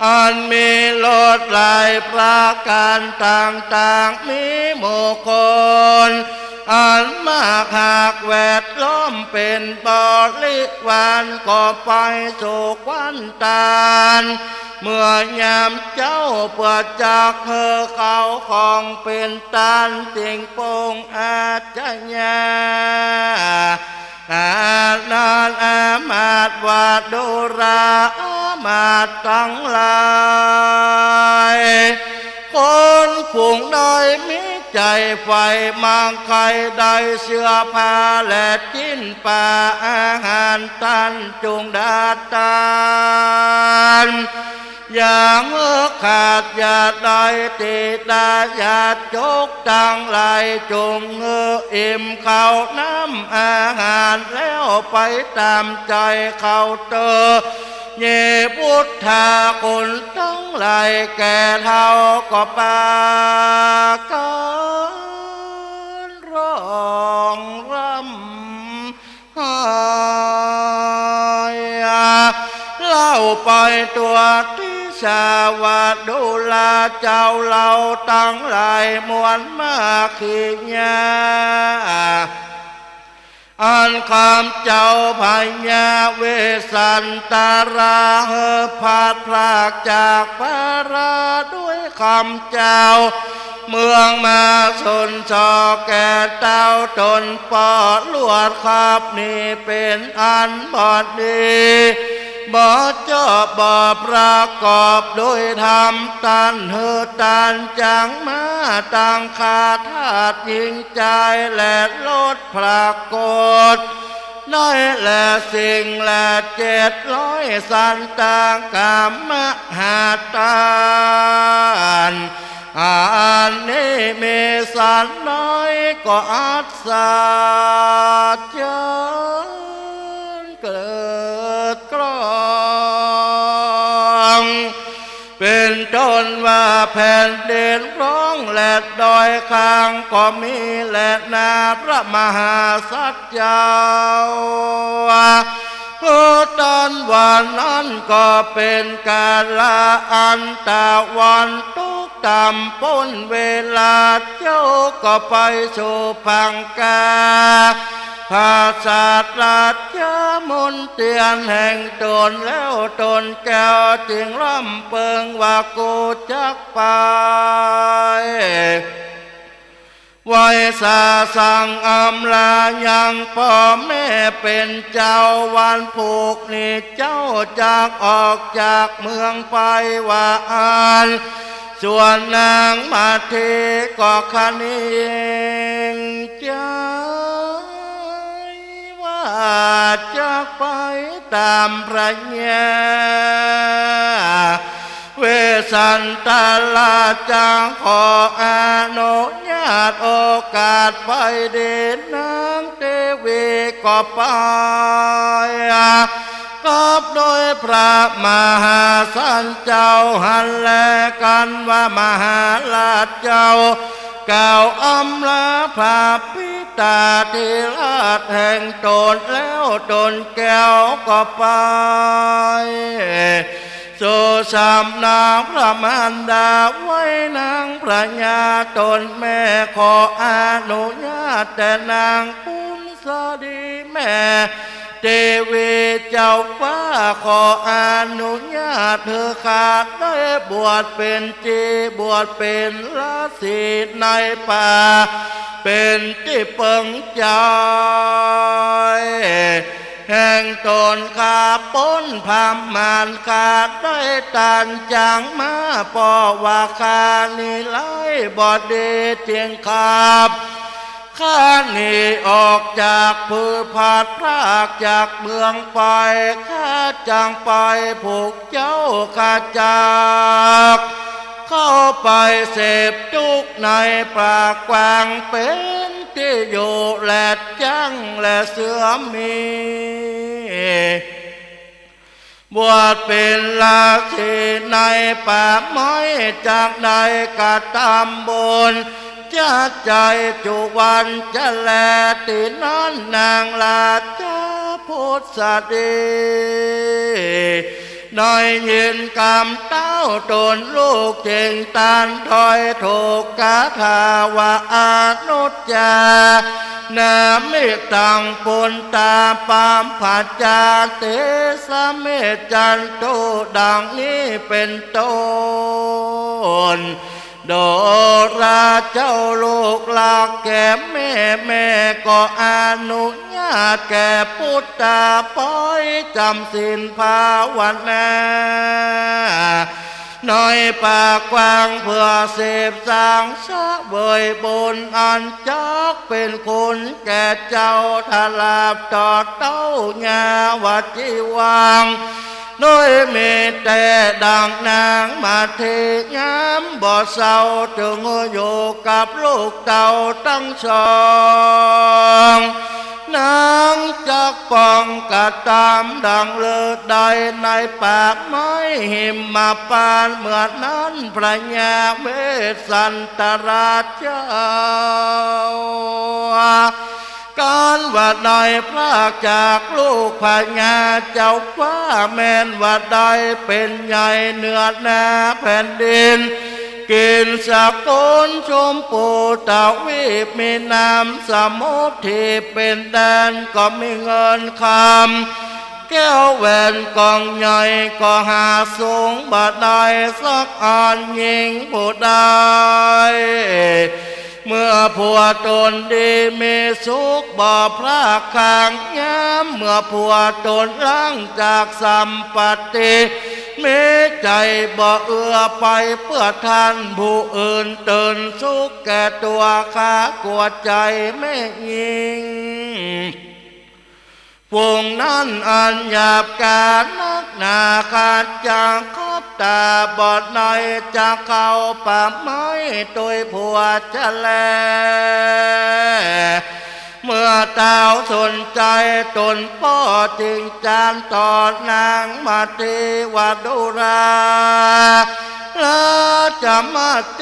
อันมีรสหลายประก๋านต่างๆ มีหมู่คนอันมากหากแวดล้อมเป๋นบริวาร ก็ไปสู่ควันตาล เมื่อยามเจ้าเปื้อจักหื้อข้าวของเป๋นตาน จึงปรงอาชญา อานันอามาตย์วาดุราอามาตย์ตังหลาย คนฝูงใดมีใจ๋ใฝ่มากใค่ได้เสื้อผ้าและจิ๊นปาอาหาร ต้านจุ่งดาตาน อย่าหื้อขาด อย่าได้ติดา ญาติโยกตังหลาย จุ่งหื้ออิ่มข้าวน้ำอาหาร แล้วไปต๋ามใจ๋เขาเตอ เยปุทธาคุณตังหลาย แก่เฒ่าก็ปากั๋นฮ้องร่ำ ไห้ เล่าไปตั๊วตี้สา วาดุราเจ้าเล่าตังหลายมวลมาขียา อันข้าพเจ้าพญาเวสสันตราหื้อพลัดพรากจากพระราด้วยข้าพเจ้า เมืองมาสนสอแก่เต้าต๋นปอลวดครับ นี้เป๋นอันบ่ดี บ่จอบบ่ประกอบด้วยธรรม ต้านหื้อต้านจักมาตั้งข้าทาสหญิงจาย และลดพระโกศ ได้แลสิ่งแลเจ็ดร้อยสันตากรรมหาต้าน อันนี้มีสันน้อยก็อัศจรรย์เกิดกล้อง เป๋นต้นว่าแผ่นดินร้องและดอยคางก็มีแลนาพระมหาสัตว์เจ้า เออ ต้านว่านั้นก็เป๋นกาละอันตะวันตกต่ำป๊นเวลา เจ้าก็ไปสู่พังกา พระสัตว์ราชมนเตียนแห่งต๋นแล้วต๋นแก้วจึงร่ำเปิงว่า กูจักไป ไหว้สาสังอำลายังป้อแม่เป๋นเจ้า วันพูกนี้เจ้าจักออกจากเมืองไปว่าอั้น ส่วนนางมาเทก็คะเนงใจ๋ ว่าจักไปต๋ามพระญา เวสสันตราชจักขออนุญาตโอกาสไปดี นางเตวีก็ไป กับโดยพระมหาสันเจ้าหั้นแล กันว่ามหาราชเจ้า กล่าวอำลาพระปิตาธิราชแห่งต๋นแล้วต๋นแก้วก็ไป สู่สำนักพระมารดา ไหว้นางพระญาต๋นแม่ ขออนุญาตแต่นางปุณณสดีแม่ เตวีเจ้าฟ้า ขออนุญาตหื้อข้าได้บวชเป๋นชี บวชเป๋นฤๅษีในป่า เป๋นตี้เปิงใจ๋ แห่งต๋นข้าป๊นพมาน ข้าได้ตันจ๋างมา เพราะว่าข้านี้ไร้บ่ดี จึงขับ ข้าหนีออกจาก พลัดพรากจากเมืองไป ข้าจักไปพูกเจ้า ข้าจักเข้าไปเสพสุขในป่ากว้าง เป๋นตี้อยู่แลจ๊างและเสื้อมี บวชเป๋นฤๅษีในป่าไม้ จักได้กระตำบุญ จัดใจ๋จุวันจะแล ตี้นั้นนางราชปุณณสดี ได้ยินกำเต้าต๋นลูกจึงตันถ้อยถูกคาถาว่า อนุจจา นามิตัง ปุตตา ปัพพะจา เต สะเม จันตุ ดังนี้เป๋นต้น โดราเจ้าลูกรักแก่แม่ แม่ก็อนุญาตแก่ปุตตาปอยจ๋ำศีลภาวนา ในป่ากว้างเปื้อเสพสังเสวยบุญอันจักเป๋นคุณแก่เจ้า ตราบต่อเต้าเยียะชีวัง โดยมีแต่ดังนางมาเท ยามบ่เศร้าจึงอยู่กับลูกเต้าตังสอง นางจักปองกระตำดังฤๅษีในป่าไม้หิมพานต์ เมื่อนั้นพระญาเวสสันตราชเจ้า กันว่าได้พรากจากลูกพญาเจ้าฟ้า แม่นว่าได้เป๋นใหญ่เหนือหน้าแผ่นดิน กิ๋นสกุลชมพูตวีป มีน้ำสมุทรทิพย์เป๋นแดน ก็มีเงินคำ แก้วแหวนกองใหญ่ก็หาสูงบ่ได้สักอัน หญิงผู้ใด เมื่อผัวต๋นดีมีสุขบ่พรากข้าง ยามเมื่อผัวต๋นล้างจากสัมปัตติ มีใจ๋บ่เอื้อไปเปื้อต้านผู้อื่น เตินสุขแก่ตั๋ว ข้ากลัวใจ๋แม่ญิง ฝูงนั้นอันหยาบกร้านนักหนา ข้าจักขับต๋าบ่ได้ จักเข้าป่าไม้ตวยผัวจะแล เมื่อต้าวสนใจ๋ต๋นป้อจึงจานต่อนางมาเทว่า ดูรา ราชมาเท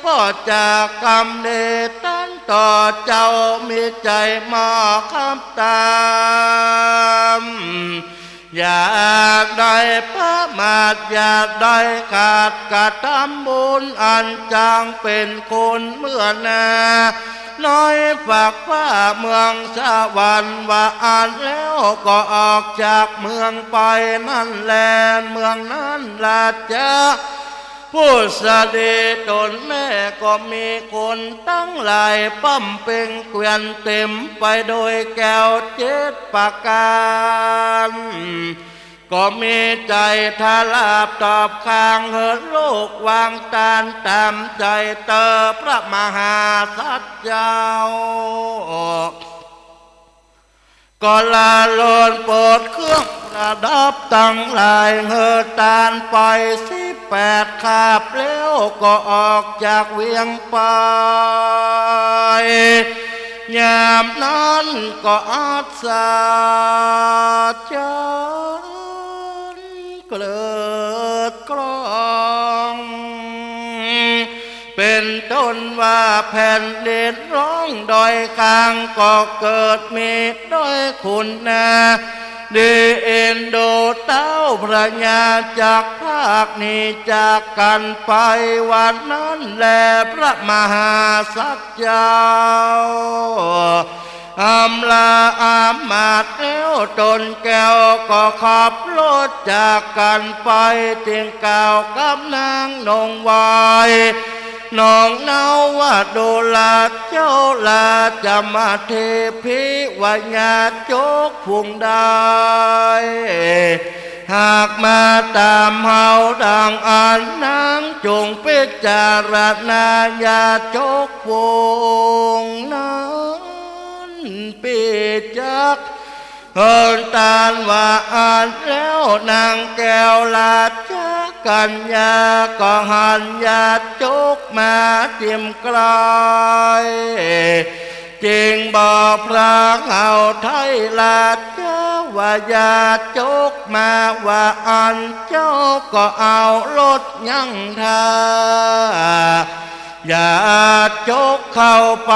ป้อจากกำเนิดตัน ต่อเจ้ามีใจ๋มาขับต๋าม อย่าได้ประมาท อย่าได้ขาด กระทำบุญอันจักเป๋นคุณเมื่อนา น้อยฟากฟ้าเมืองสวรรค์ ว่าอั้นแล้วก็ออกจากเมืองไปนั้นแล เมืองนั้นราชา ผู้สดีตนแม่ก็มีคนตังหลาย ป้ำเป่งเกวียนเต๋มไปโดยแก้วเจ็ดประก๋าน ก็มีใจ๋ถลาบตอบข้างหื้อลูกวางตานต๋ามใจ๋เต๋อพระมหาสัตว์เจ้า ก็ละโลนโปรดเครื่องประดับตังหลาย หื้อตานไปสิบแปดคาบ แล้วก็ออกจากเวียงไป ยามนั้นก็อัศจรรย์ เกลิดกล้อง เป๋นต้นว่าแผ่นดินร้อง ดอยคางก็เกิดมีดอยขุนนา ดีเอ็นดูเต้าพระญา จักพรากหนีจากกั๋นไป วันนั้นแลพระมหาสัตว์เจ้า อำลาอามาตย์แล้วต๋นแก้ว ก็ขับรถจากกั๋นไป จึงกล่าวกับนางนงวาย นางนวโดราเจ้า ราชมาเทพี ว่าญาติโยกฝูงใด หากมาต๋ามเฮาดังอั้น นางจงพิจารณาญาติโยกฝูงนั้น ปี้จัก หื้อตานว่าอั้นแล้ว นางแก้วราชกัญญา ก็หันญาติโยกมาจิ่มใก้ จึงบอกพระเฮาไทยราชา ว่าญาติโยกมา ว่าอั้นเจ้าก็เอารถยังท่า ญาติโยกเข้าไป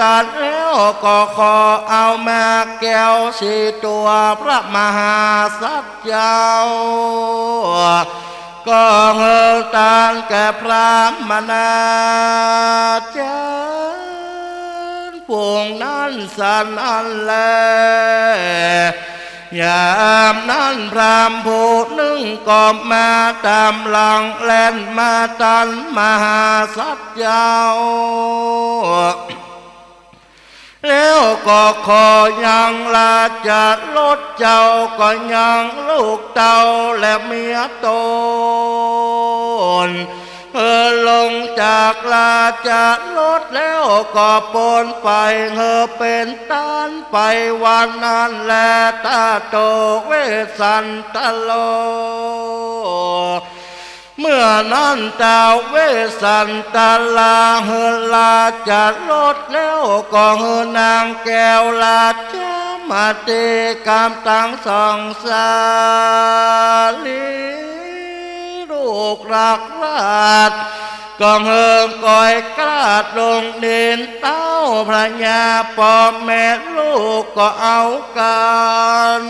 ตัดแล้ว ก็ขอเอามาแก้วสี่ตั๋วพระมหาสัตว์เจ้า ก็หื้อตานแก่พระมหาสัตว์เจ้า ฝูงนั้นสันอันแล ยามนั้นพราหมณ์ผู้นึ่งก็มาต๋ามหลัง แล่นมาตันมหาสัตว์เจ้า แล้วก็ขอยังราชรสเจ้า ก็ยังลูกเต้าและเมียต๋น หื้อลงจากราชรสแล้วก็ปนไป หื้อเป๋นตานไปวันนั้นแล ท้าวเวสสันตะโล เมื่อนั้นท้าวเวสสันตะลาหื้อราชรสแล้ว ก็หื้อนางแก้วราชมาเตกับตังสองสาลี ลูกรักราช ก็หื้อก้อยกราดลงดิน เต้าพระญาป้อแม่ลูกก็เอากั๋น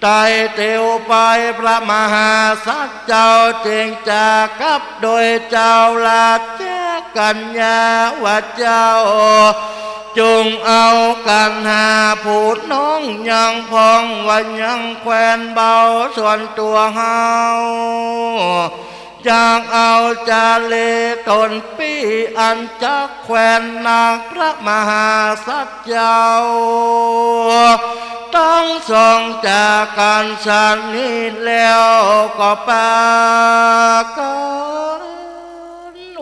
ไต่เตียวไป พระมหาสัตว์เจ้าจึงจะกลับโดยเจ้าราชกัญญา ว่าเจ้า จงเอากั๋นหาผู้น้องยังพ่อง ว่ายังแควนเบาส่วนตั๋วเฮา จักเอาจารีต๋นปี้อันจักแควนนางพระมหาสัตว์เจ้า ตังสองจากกั๋นสันนี้แล้วก็ปากั๋น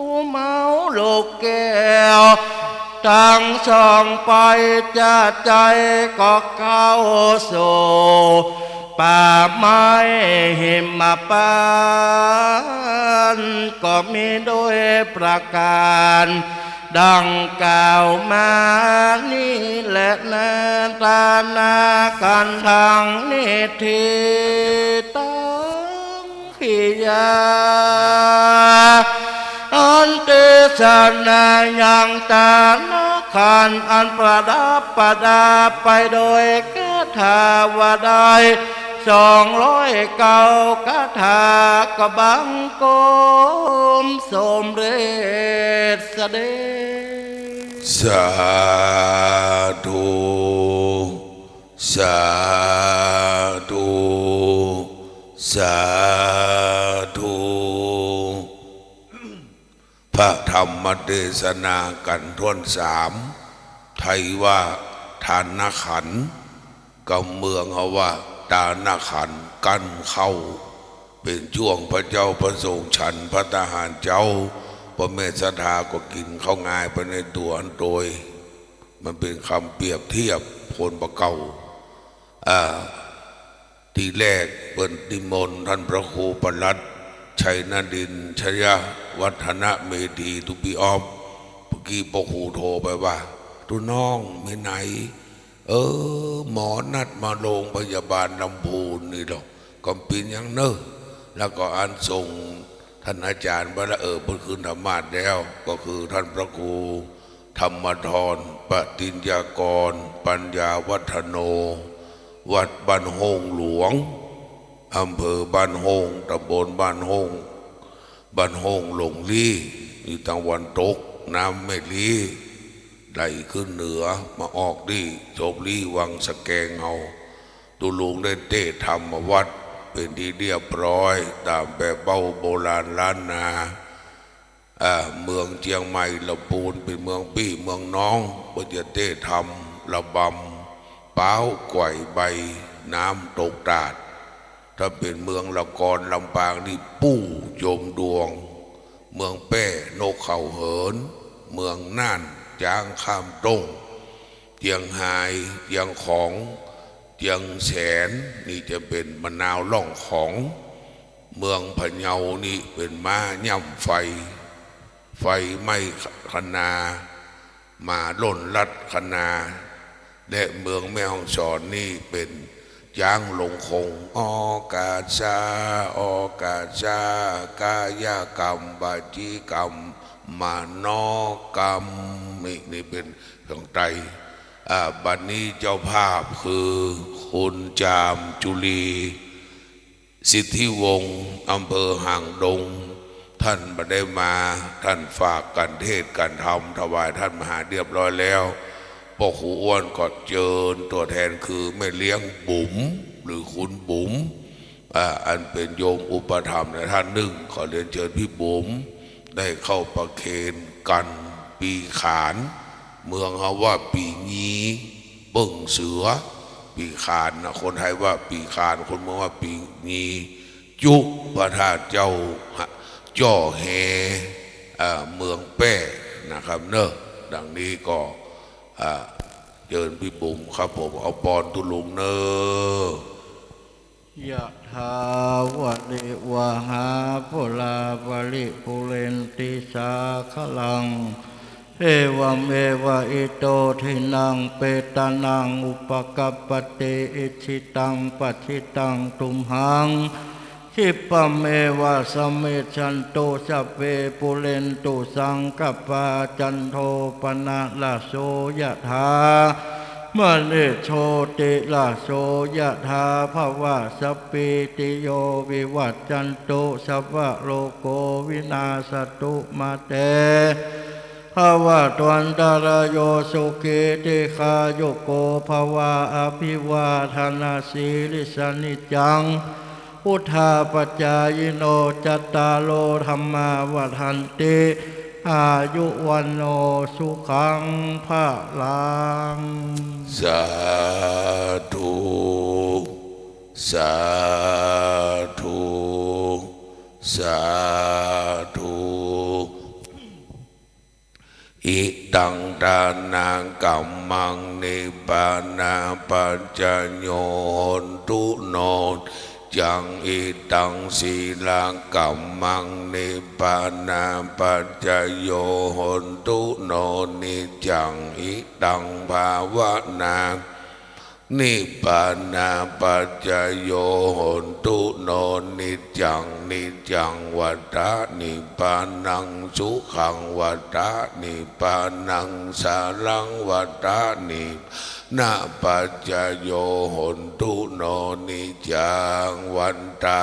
อุ้มเอาลูกแก้วตังสองไป จะใจ๋ก็เข้าสู่ป่าไม้หิมพานต์ ก็มีโดยประก๋านดังกล่าวมานี้แลนา ตานากั๋นตังนิทธิตัง กิริยา อันเตสนายังตานาขันธ์ อันประดับประดาไปโดยคาถาว่าได้ สองร้อยเก้าคาถาก็บังคมสมเร็จเสด็จ สาธุ สาธุ สาธุ พระธรรมเตสนากั๋นถ้วนสาม ไทยว่าทานขันธ์ กับเมืองเฮาว่าตานขันธ์ กั๋นข้าว เป๋นจ้วงพระเจ้าพระสงฆ์ฉันภัตตาหารเจ๊า ป้อแม่ศรัทธาก็กิ๋นข้าวงายไปในตั๋วอันโตย มันเป๋นกำเปรียบเทียบคนบ่าเก่า อ่า ตี้แรกเปิ้นนิมนต์ต้านพระครูประหลัดชัยนรินทร์ ชยวัฒนเมธี ตุ๊ปี้ออฟ เมื่อกี้ป้อครูโทรไปว่า ตุ๊น้อง เมื่อไหน เออ หมอนัดมาโรงพยาบาลลำพูนนี่หรอก ก็เป๋นอย่างเน่อ แล้วก็อันส่งต้านอาจ๋ารย์ไปแล้ว เออ เปิ้นขึ้นธรรมาสน์แล้ว ก็คือต้านพระครู ธรรมธร ปฏิญญากร ปัญญาวัฒโน วัดบ้านโฮ่งหลวง อำเภอบ้านโฮ่ง ตำบลบ้านโฮ่ง บ้านโฮ่งหลงลี้ อยู่ตางวันตกน้ำแม่ลี้ ไหลขึ้นเหนือมาออกตี้โสภณีวังสะแกงเฮา ตุ๊ลุงได้เต๊ทำวัตรเป๋นตี้เรียบร้อย ต๋ามแบบเบ้าโบราณล้านนา อ่า เมืองเจียงใหม่ลำพูนเป๋นเมืองปี้เมืองน้อง เปิ้นจะเต๊ทำระบำป๊าวก๋วยใบน้ำตกตาด ถ้าเป๋นเมืองละกอนลำปางนี่ปู่โยมดวง เมืองแป้นกเขาเหิน เมืองน่านจ๊างข้ามต้ง เจียงฮาย เจียงของ เจียงแสน นี่จะเป๋นมะนาวล่องของ เมืองพะเยานี่เป๋นม้าย่ำไฟ ไฟไหม้คะนา หมาล่นลัดคะนา และเมืองแม่ฮ่องสอนนี่เป๋นจ๊างลงคง ออกาสา ออกาสา กายกรรม วจีกรรม มโนกรรม นี่ นี่เป๋นของไตย อ่า บัดนี้เจ้าภาพคือคุณจามจุลี สิทธิวงศ์ อำเภอหางดง ต้านบ่ได้มา ต้านฝากกั๋นเตสน์กั๋นธรรมถวายต้านมหาเรียบร้อยแล้ว ป้อครูอ้วนก็เจิญตั๋วแทนคือแม่เลี้ยงบุ๋ม หรือคุณบุ๋ม อ่า อันเป๋นโยมอุปถัมภ์ในต้านนึ่ง ขอเรียนเจิญปี้บุ๋ม ได้เข้าประเคนกัณฑ์ปีขาน เมืองเฮาว่าปี๋งี เบิ่งเสือ ปี๋ขานนะ คนไทยว่าปี๋ขาน คนเมืองว่าปี๋งี จุพระธาตุเจ้าฮะ จ้อแฮ อ่า เมืองแป้นะครับเนาะ ดังนี้ก็ อ่า เจิญปี้บุ๋มครับผม เอาปอนตุ๊ลุงเนาะ ยะถาวะริวะหาปูราปะริปูเรนติสาคะลัง เอวัมเอวะอิโตทินังเปตานังอุปะกัปปะติ อิจฉิตังปัจฉิตังตุมหัง คิปปะเมวะสะมิชชันตุ สัพเพปูเรนตุสังกัปปา จันโทปะนะระโสยะถา มะณิโชติระโสยะถา ภะวะสัพพีติโยวิวัชชันตุ สัพพะโรโควินาสสะตุมาเต ภะวะตวันตะราโย สุขีทีฆายุโกภะวะ อะภิวาทะนะสีลิสสะ นิจจัง วุฑฒาปะจายิโน จัตตาโรธัมมาวัฑฒันติ อายุวัณโณ สุขังพะลัง สาธุ สาธุ สาธุ อิตังทานะกัมมัง นิพพานะปัจจโย โหนตุ โน จัง อิตังสีละกัมมัง นิพพานะปัจจโย โหนตุ โน นิจจัง อิตังภาวนา นิพพานะปัจจโย โหนตุ โน นิจจัง นิจจังวัฏฐะ นิพพานังสุขังวัฏฐะ นิพพานังสารังวัฏฐะ นิพพา นะปัจจโย โหนตุ โน นิจจัง วันตา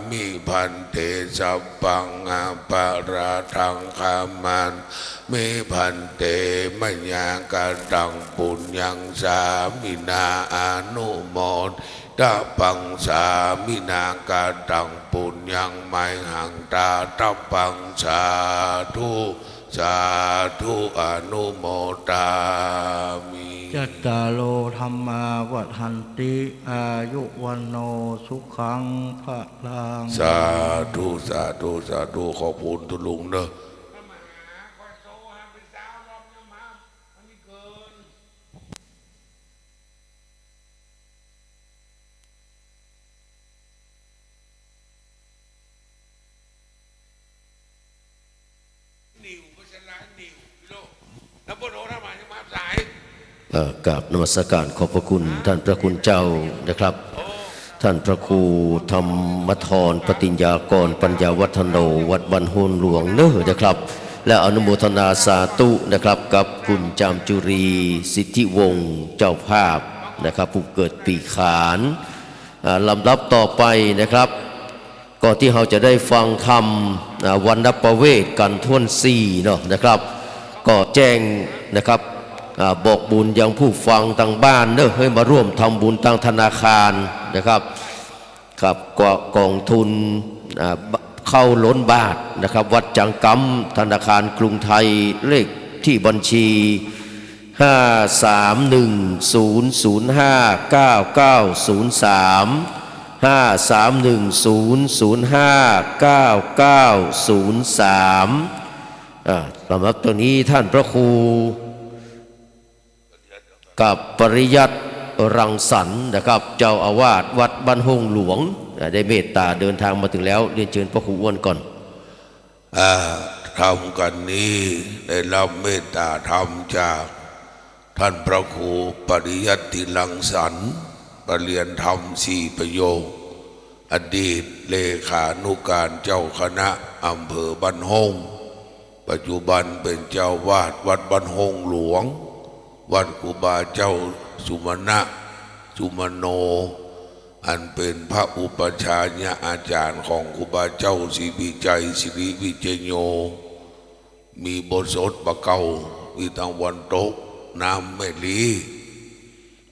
มิ ภันเต สัพพัง อปะราธัง ขมามิ ภันเต มะยัง กะตัง ปุญญัง สามินา อนุโมทิตะปัง สามินา กะตัง ปุญญัง มหัง ตาตะปัง สาธุ สาธุ อนุโมทามิ จัตตาโร ธัมมา วัฑฒันติ อายุ วัณโณ สุขัง พะลัง สาธุ สาธุ สาธุ ขอบคุณตุ๊ลุงเนอะ เอ่อกราบนมัสการขอบพระคุณท่านพระคุณเจ้านะครับ ท่านพระครูธรรมธร ปฏิญญากร ปัญญาวัฒโน วัดบ้านโฮ่งหลวงเนอะนะครับ และอนุโมทนาสาธุนะครับ กับคุณจามจุรี สิทธิวงศ์ เจ้าภาพนะครับ ผู้เกิดปีขาน อ่า ลำดับต่อไปนะครับ ก่อนตี้เฮาจะได้ฟังธรรม อ่า วรรณประเวทย์กั๋นถ้วนสี่เนาะนะครับ ก็แจ้งนะครับ อ่า บอกบุญยังผู้ฟังตางบ้านเนอะ หื้อมาร่วมทำบุญตางธนาคารนะครับ ครับ กองทุน อ่า ข้าวล้นบาตรนะครับ วัดจังกำ ธนาคารกรุงไทย เลขที่บัญชี ห้าสามหนึ่งศูนย์ศูนย์ห้าเก้าเก้าศูนย์สาม ห้าสามหนึ่งศูนย์ศูนย์ห้าเก้าเก้าศูนย์สาม อ่า ลำดับต่อนี้ท่านพระครู กับปริยัติรังสรรค์นะครับ เจ้าอาวาสวัดบ้านโฮ่งหลวง อ่า ได้เมตตาเดินทางมาถึงแล้ว เรียนเชิญพระครูอ้วนก่อน อ่า ธรรมกั๋นนี้ได้รับเมตตาธรรมจากท่านพระครูปริยัติรังสรรค์ ประเรียนธรรมสี่ประโยค อดีตเลขานุการเจ้าคณะอำเภอบ้านโฮ่ง ปัจจุบันเป๋นเจ้าวาดวัดบ้านโฮ่งหลวง วัดครูบาเจ้าสุมาณะ สุมาโณ อันเป๋นพระอุปัชฌายอาจ๋ารย์ของครูบาเจ้าศรีวิชัย สิริวิชโย มีอุโบสถบ่าเก้า มีตางวันตก น้ำแม่ลี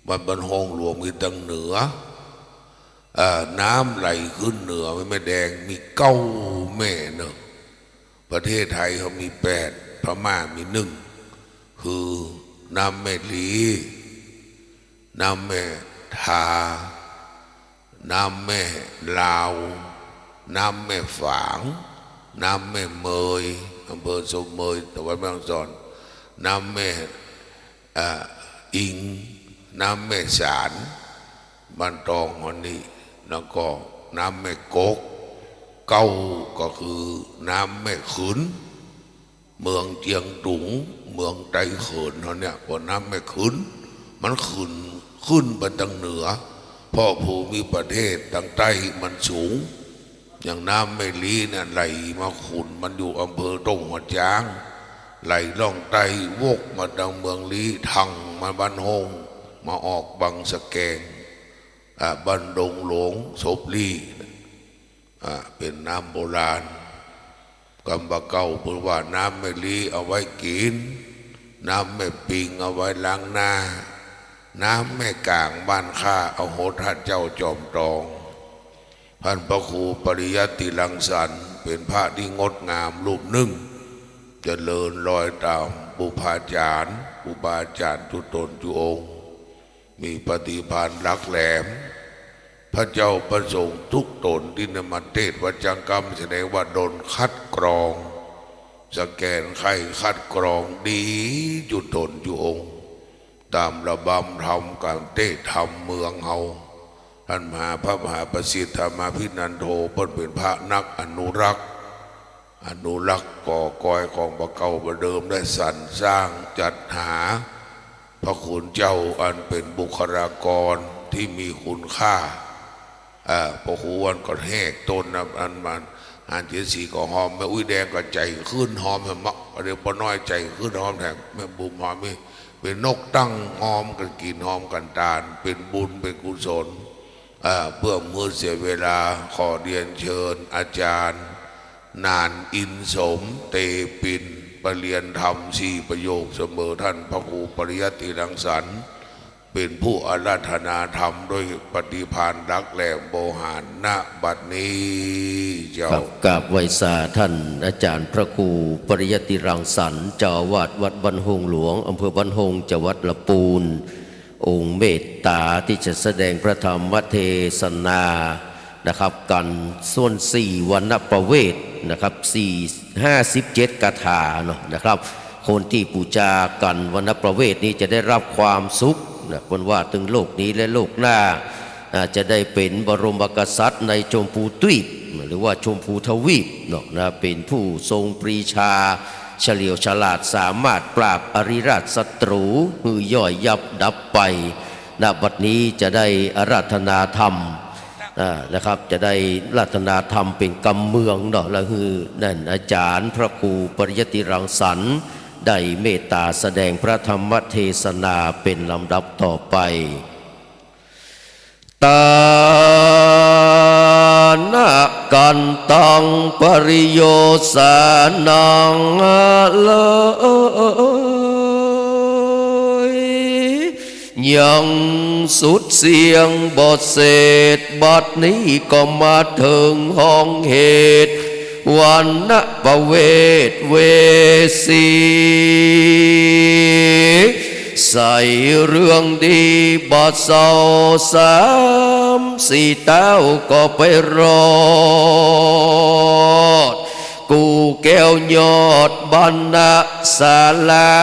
วัดบ้านโฮ่งหลวงมีตางเหนือ เอ่อ น้ำไหลขึ้นเหนือแม่แดงมีเก้าแม่เนอะ ประเทศไทยเฮามีแปด พม่ามีหนึ่ง คือน้ำแม่ลี น้ำแม่ทา น้ำแม่ลาว น้ำแม่ฝาง น้ำแม่เมย อำเภอศพเมย จังหวัดแม่ฮ่องสอน น้ำแม่ อ่า อิง น้ำแม่สาร บ้านตองฮอนี่ แล้วก็น้ำแม่กก เก้าก็คือน้ำแม่ขืน เมืองเจียงตุง เมืองไตเขินเฮาเนี่ย บ่าน้ำแม่ขืน มันขึ้น ขึ้นไปตางเหนือ เพราะภูมิประเทศตางใต้มันสูง อย่างน้ำแม่ลีเนี่ยไหลมาขุ่น มันอยู่อำเภอต้งหัวจ๊าง ไหลล่องใต้วกมาตางเมืองลี้ ทั่งมาบ้านโฮ่ง มาออกบังสะแกง อ่า บ้านดงหลวง ศพลี้ อ่า เป๋นน้ำโบราณ กำบ่าเก่าเปิ้นว่าน้ำแม่ลีเอาไว้กิ๋น น้ำแม่ปิงเอาไว้ล้างหน้า น้ำแม่ก๋างบ้านข้าเอาหดหาเจ้าจอมตอง ท่านพระครูปริยัติรังสรรค์เป๋นพระตี้งดงามรูปนึ่ง เจริญรอยต๋ามบุพาจ๋ารย์ ครูบาอาจ๋ารย์จุ๊ต๋นจุ๊องค์ มีปฏิภาณหลักแหลม พระเจ้าพระสงฆ์ทุกต๋นตี้ได้มาเตศน์วัดจังกำแสดงว่าโดนคัดกรอง สแกนไข้คัดกรองดีจุ๊ต๋นจุ๊องค์ ต๋ามระบำธรรมก๋านเตศน์ธรรมเมืองเฮา ท่านมหา พระมหาประสิทธิ์ธรรมาภินันโท เปิ้นเป๋นพระนักอนุรักษ์ อนุรักษ์ก่อกอยของบ่าเก่าบ่าเดิม ได้สรรสร้างจัดหา พระคุณเจ้าอันเป๋นบุคลากรตี้มีคุณค่า อ่า พระครูอ้วนก็แหกต้นนะ อันมัน อันเจดสีก็หอม แม่อุ๊ยแดงก็ใจ๋ขึ้นหอมแหม เดี๋ยวป้าน้อยใจ๋ขึ้นหอมแถม แม่บุ๋มหอมนี่ เป๋นนกตั้งฮอมกั๋นกิ๋นฮอมกั๋นตาน เป๋นบุญเป๋นกุศล เอ่อ เปื้อบ่หื้อเสียเวลา ขอเรียนเชิญอาจารย์ หนานอินสม เตปิน ไปเรียนธรรมสี่ประโยคเสมอต้านพระครูปริยัติรังสรรค์ เป๋นผู้อาราธนาธรรมด้วยปฏิภาณหลักแหลมโวหาร ณ บัดนี้เจ้า ครับ กราบไหว้สาต้านอาจารย์พระครูปริยัติรังสรรค์ เจ้าอาวาสวัดบ้านโฮ่งหลวง อำเภอบ้านโฮ่ง จังหวัดลำปูน องค์เมตตาตี้จะแสดงพระธรรมเทศนานะครับ กั๋นส่วนสี่วรรณประเวทนะครับ สี่ ห้าสิบเจ็ดคาถาเนาะนะครับ คนตี้ปู๋จากั๋นวรรณประเวทนี้จะได้รับความสุขนะ เปิ้นว่าเถิงโลกนี้และโลกหน้า อ่า จะได้เป๋นบรมกษัตริย์ในชมพูทวีป หรือว่าชมพูทวีปเนาะนะ เป๋นผู้ทรงปรีชา เฉลียวฉลาด สามารถปราบอริราชศัตรูหื้อย่อยยับดับไป ณ บัดนี้จะได้อาราธนาธรรม อ่า นะครับ จะได้อาราธนาธรรมเป๋นกำเมืองเนาะ แล้วหื้อต้านอาจารย์พระครูปริยัติรังสรรค์ ได้เมตตาแสดงพระธรรมเทศนาเป๋นลำดับต่อไป ตานะกันตัง ปริโยสานัง เลิย ยังสุดเสี้ยงบ่เสร็จ บัดนี้ก็มาเถิงห้องเหตุ วรรณประเวทเวสี ใส่เรื่องดีบ่เศร้า สามสี่เต้าก็ไปรอด กู้แก้วยอดบรรณศาลา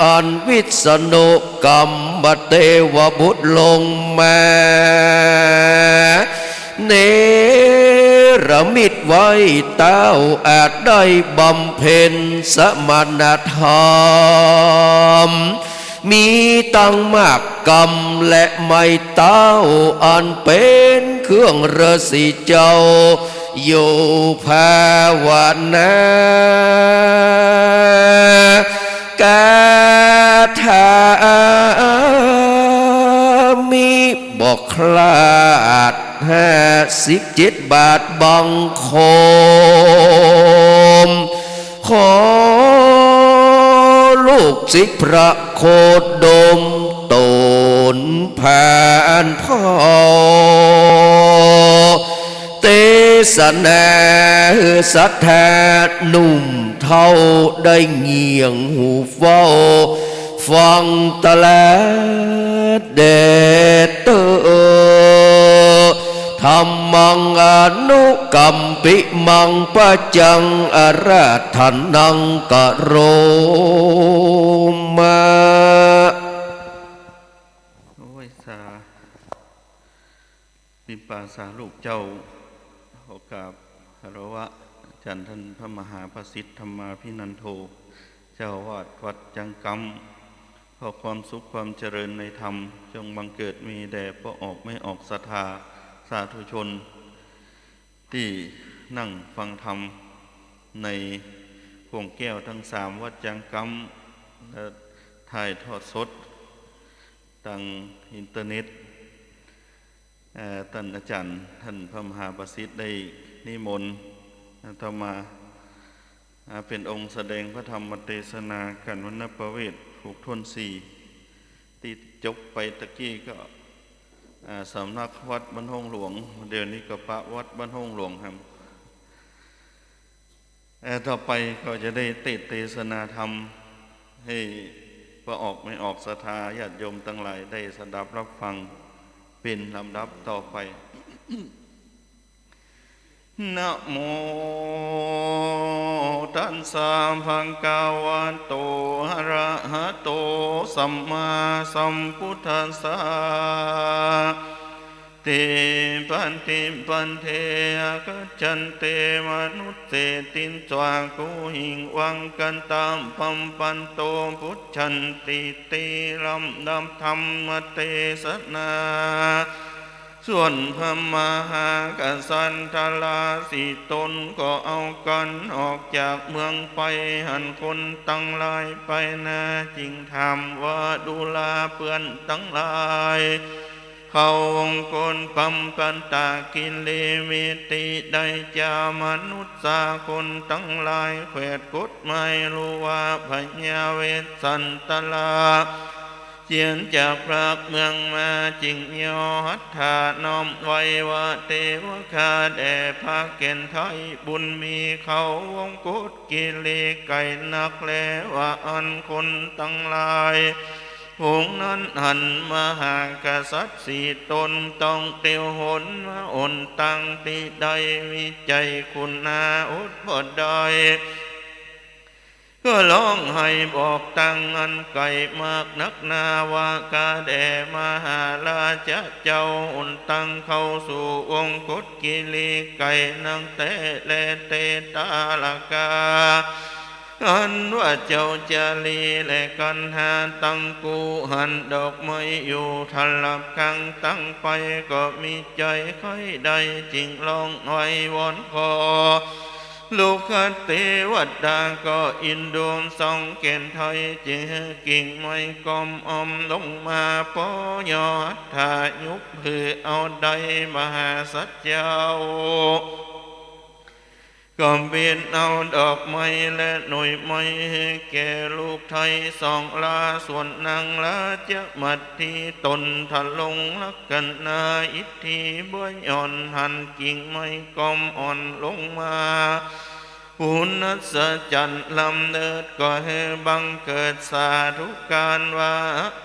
อันวิษณุกรรมเทวบุตรลงมา เนรมิตไว้ เต้าอาจได้บำเพ็ญสมณธรรม มีตังมากกำและไมยเต้า อันเป๋นเครื่องฤๅษีเจ้า อยู่ภาวนา คาถามีบ่พลาด ห้าสิบเจ็ดบาทบังคม ขอลูกศิษย์พระโคดม ต๋นผ่านเผ่า เทศนาหื้อศรัทธาหนุ่มเฒ่า ได้เงี่ยงหูเฝ้า ฟังตลอดแด่เต๊อะ ธัมมังอนุกัมปิมัง ปัจจังอาราธนังกะโรมะ โอ้ย สา ปิมปาสาลูกเจ้า ขอกราบคารวะอาจารย์ต้านพระมหาประสิทธิ์ธรรมาภินันโท เจ้าอาวาสวัดจังกำ ขอความสุขความเจริญในธรรม จงบังเกิดมีแด่ป้อออกแม่ออกศรัทธาสาธุชน ตี้นั่งฟังธรรมในข่วงแก้วตังสามวัดจังกำ และถ่ายทอดสดตางอินเทอร์เน็ต เอ่อ ต้านอาจารย์ ต้านพระมหาประสิทธิ์ได้นิมนต์อาตมา อ่า เป๋นองค์แสดงพระธรรมเทศนากั๋นวรรณประเวทหกถ้วนสี่ ตี้จบไปตะกี้ก็ อ่า สำนักวัดบ้านโฮ่งหลวง เดี๋ยวนี้ก็ปะวัดบ้านโฮ่งหลวงแหม เอ่อ ต่อไปก็จะได้เตสน์เทศนาธรรมหื้อป้อออกแม่ออกศรัทธาญาติโยมตังหลายได้สดับรับฟังเป๋นลำดับต่อไป นะโมตัสสะ ภะคะวะโต อะระหะโต สัมมาสัมพุทธัสสะ เต ปะฏิ ปะเท อะกัจฉันเต มะนุสเสตินจา กูหิง วังคันตะ ปัมปันโต ปุจฉันติ เต ลำดับธรรมเทศนา ส่วนพระมหากษัตริย์ทราสีตนก็เอากั๋นออกจากเมืองไป หันคนตังหลายไปนา จึงถามว่า ดูราเปื้อนตังหลาย เขาวงกฏปัมปันตะกิริเวทิ ได้จามนุษย์สาคนตังหลาย แขวดกฎหมาย รู้ว่าพญาเวสสันตรา เจียนจากพรากเมืองมา จึงย่อหัตถาน้อมไหว้ว่า เตวะข้าแด่พระแก่นไท้บุญมี เขาวงกฏกิริไกลนักแล ว่าอั้นคนตังหลาย ฝูงนั้นหันมหากษัตริย์สีตน ต้องเตียวหนมาหนตังตี้ใด มีใจ๋ขุ่นหนาอดบ่ได้ ก็ฮ้องไห้บอกตังอันไก๋มากนักหนาว่า ข้าแด่มหาราชะเจ้า หนตังเข้าสู่วงกฏกิริไกลนักแต๊แล เตตาละกา อันว่าเจ้าจารีแล กัณหาตังกู้หันดอกไม้อยู่ ตลับข้างตังไป ก็มีใจ๋ใค่ได้ จึงฮ้องไห้วอนขอ ลูกขเตวดาก็อินดูส่องแก่นไท้ จึงหื้อกิ่งไม้ก้อมอ่อมลงมา ปอย่อหัตถายุบหื้อเอาได้ มหาสัตว์เจ้า ก็เบนเอาดอกไม้และหน่วยไม้หื้อแก่ลูกไท้สองรา ส่วนนางราชมัตถีตนทรงลักขณาอิทธิบ่หย่อน หันกิ่งไม้ก้อมอ่อนลงมา ปุณณัสสัจจันทร์ล้ำเลิศ ก็หื้อบังเกิดสาธุการว่า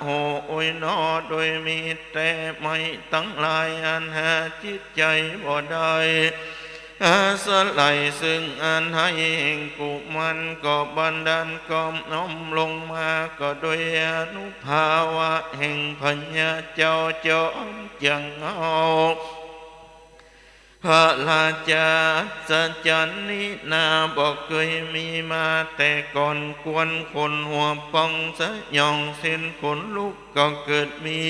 โห โอยหนอ โดยมีแต๊ไม้ตังหลาย อันหาจิตใจ๋บ่ได้ อาศัยซึ่งอันไห้แห่งกุมาร ก็บันดาลก้อมอ่อมลงมา ก็โดยอานุภาพแห่งพญาเจ้าจอมจักรเอา พระราชาอัศจรรย์นี้นา บ่เกยมีมาแต่ก่อน กวนขนหัวพองสยอง เส้นขนลุกก็เกิดมี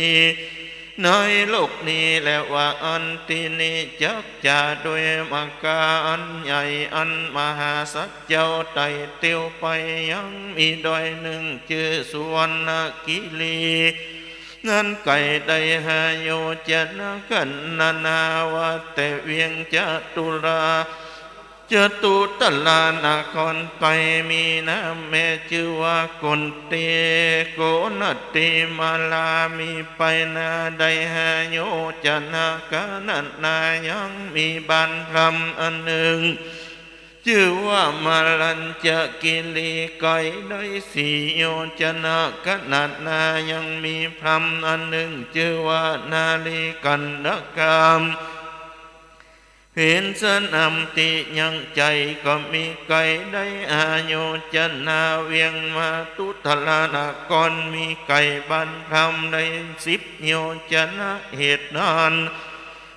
ในโลกนี้แล ว่าอั้น ตี้นี้จักจะโดยมากาอันใหญ่ อันมหาสัตว์เจ้าไต่เตียวไป ยังมีดอยนึ่งจื้อสุวรรณคิรี นั้นไก๋ได้ห้าโยชนะ ขนานนาว่าแต่เวียงจตุรา จตุตรานครไป มีนามแม่จื้อว่ากุนตี โกนตีมาลา มีไปนาได้ห้าโยชนะ ขนานนายังมีบ้านพราหมณ์อันนึ่ง จื้อว่ามารัญจคิรี ไก๋ได้สี่โยชนะ ขนานนายังมีพราหมณ์อันนึ่ง จื้อว่านาลีกันดกาม เป๋นสนามตี้ยังใจ๋ ก็มีไก๋ได้ห้าโยชนะ เวียงมาตุตรานคร มีไก๋บ้านพราหมณ์ได้สิบโยชนะ เหตุนั้น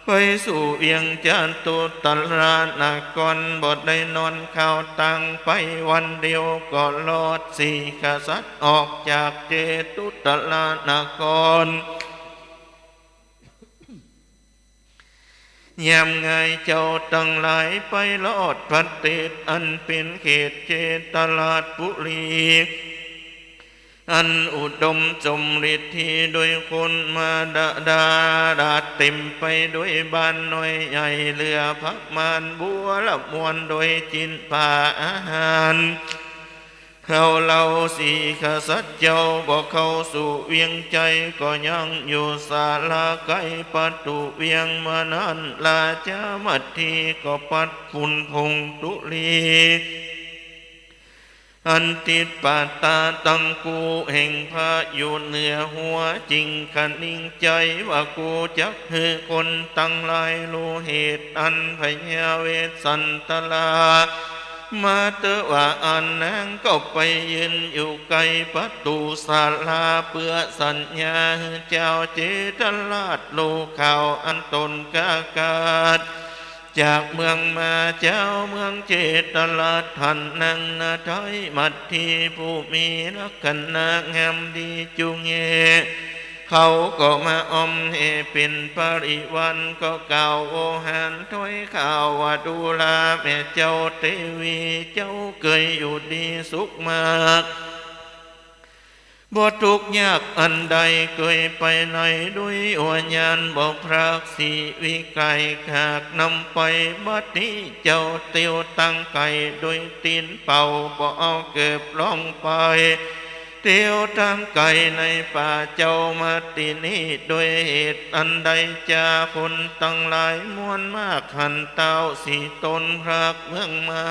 ไปสู่เวียงจตุตรานคร บ่ได้นอนข้าวตัง ไปวันเดียวก็รอด สี่กษัตริย์ออกจากจตุตรานคร ยามงายเจ้าตังหลายไปรอดประเทศอันเป๋นเขตเจตราชปุรี อันอุดมสมฤทธิโดยคนมาดาดาดาเต็มไปโดยบ้านน้อยใหญ่ เหลือประมาณบัวละมวลโดยจินปาอาหาร เขาเหล่าสี่กษัตริย์เจ้าบ่เข้าสู่เวียงชัย ก็ยังอยู่ศาลาใก้ประตู๋เวียง เมื่อนั้นราชมัตถีก็ปัดฝุ่นผงธุลี อันติดปาตาตังกู้แห่งพระอยู่เหนือหัว จึงคะนิงใจ๋ว่า กูจักหื้อคนตังหลายฮู้เหตุอันพญาเวสสันตรา มาเต๊อะ ว่าอั้นนางก็ไปยืนอยู่ใก้ประตู๋ศาลา เปื้อสัญญาหื้อจาวเจตราชฮู้ข่าวอันตนก้ากาดจากเมืองมา จาวเมืองเจตราชหันนางนาไท้มัตถีผู้มีลักขณะงามดีจุงแย เขาก็มาอำหื้อเป๋นปริวาร ก็กล่าวโอหารถ้อยคำว่า ดูราแม่เจ้าเตวี เจ้าเกยอยู่ดีสุขมาก บ่ตุ๊กข์ยากอันใด เกยไปไหนด้วยอวยยาน บอกพระศรีวิไกร หากนำไป บัดนี้เจ้าเตียวตางไก๋โดยตี๋นเปล่า บ่เอาเกิบล่องไป เตียวตางไก๋ในป่า เจ้ามาตี้นี้โดยเหตุอันใด จาคนตังหลายมวลมาก หันต้าวสีตนพรากเมืองมา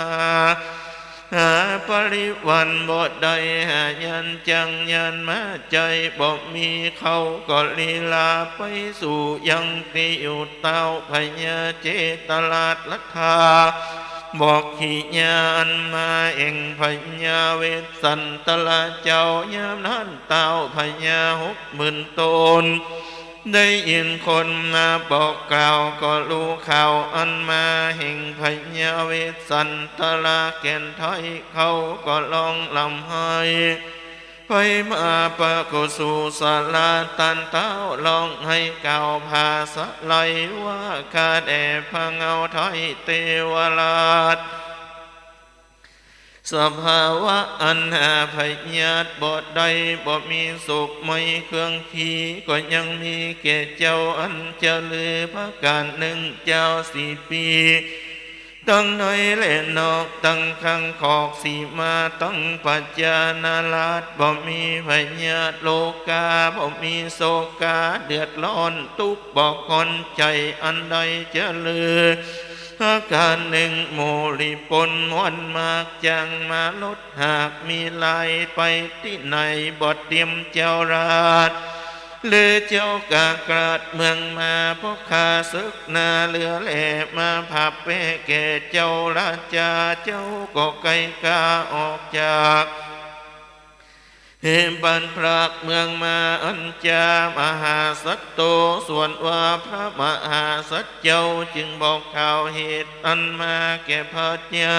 หาปริวารบ่ได้ หายานจังยานมาใจ๋ บ่มี เขาก็ลีลาไปสู่ยังตี้อยู่ ต้าวพญาเจตราชรัตถา บอกกิริยาอันมาแห่งพญาเวสสันตราเจ้า ยามนั้นต้าวพญาหกหมื่นต๋น ได้ยินคนมาบอกกล่าว ก็ฮู้ข่าวอันมาแห่งพญาเวสสันตราแก่นไทย เขาก็ฮ้องร่ำไห้ ไปมาปะกุศลาต้านต้าว ฮ้องไห้กล่าวผาสะไหล ว่าข้าแด่พระเงาไทยเตวราช สภาวะอันหาพยาธิบ่ได้ บ่มีโศกไม้เครื่องขี ก็ยังมีแก่เจ้าอันจะลือ ประก๋านนึ่ง เจ้าสี่ปี ตังในและนอก ตังข้างคอกสีมา ตังประจานาราช บ่มีพยาธิโรคา บ่มีโศกา เดือดร้อนตุ๊กข์ บ่คอนใจ๋อันใดจะลือ ประก๋านนึ่ง หมู่ริพนมวลมาก จักมาลด หากมีลายไปตี้ไหน บ่เตียมเจ้าราช หรือเจ้ากล้ากราดเมืองมา เพราะข้าศึกหนาเหลือแล มาผับแป้แก่เจ้าราชา เจ้าก็ไกล้กล้าออกจาก หื้อปัดพรากเมืองมา อันจามหาสัตว์โต ส่วนว่าพระมหาสัตว์เจ้า จึงบอกกล่าวเหตุอันมาแก่พญา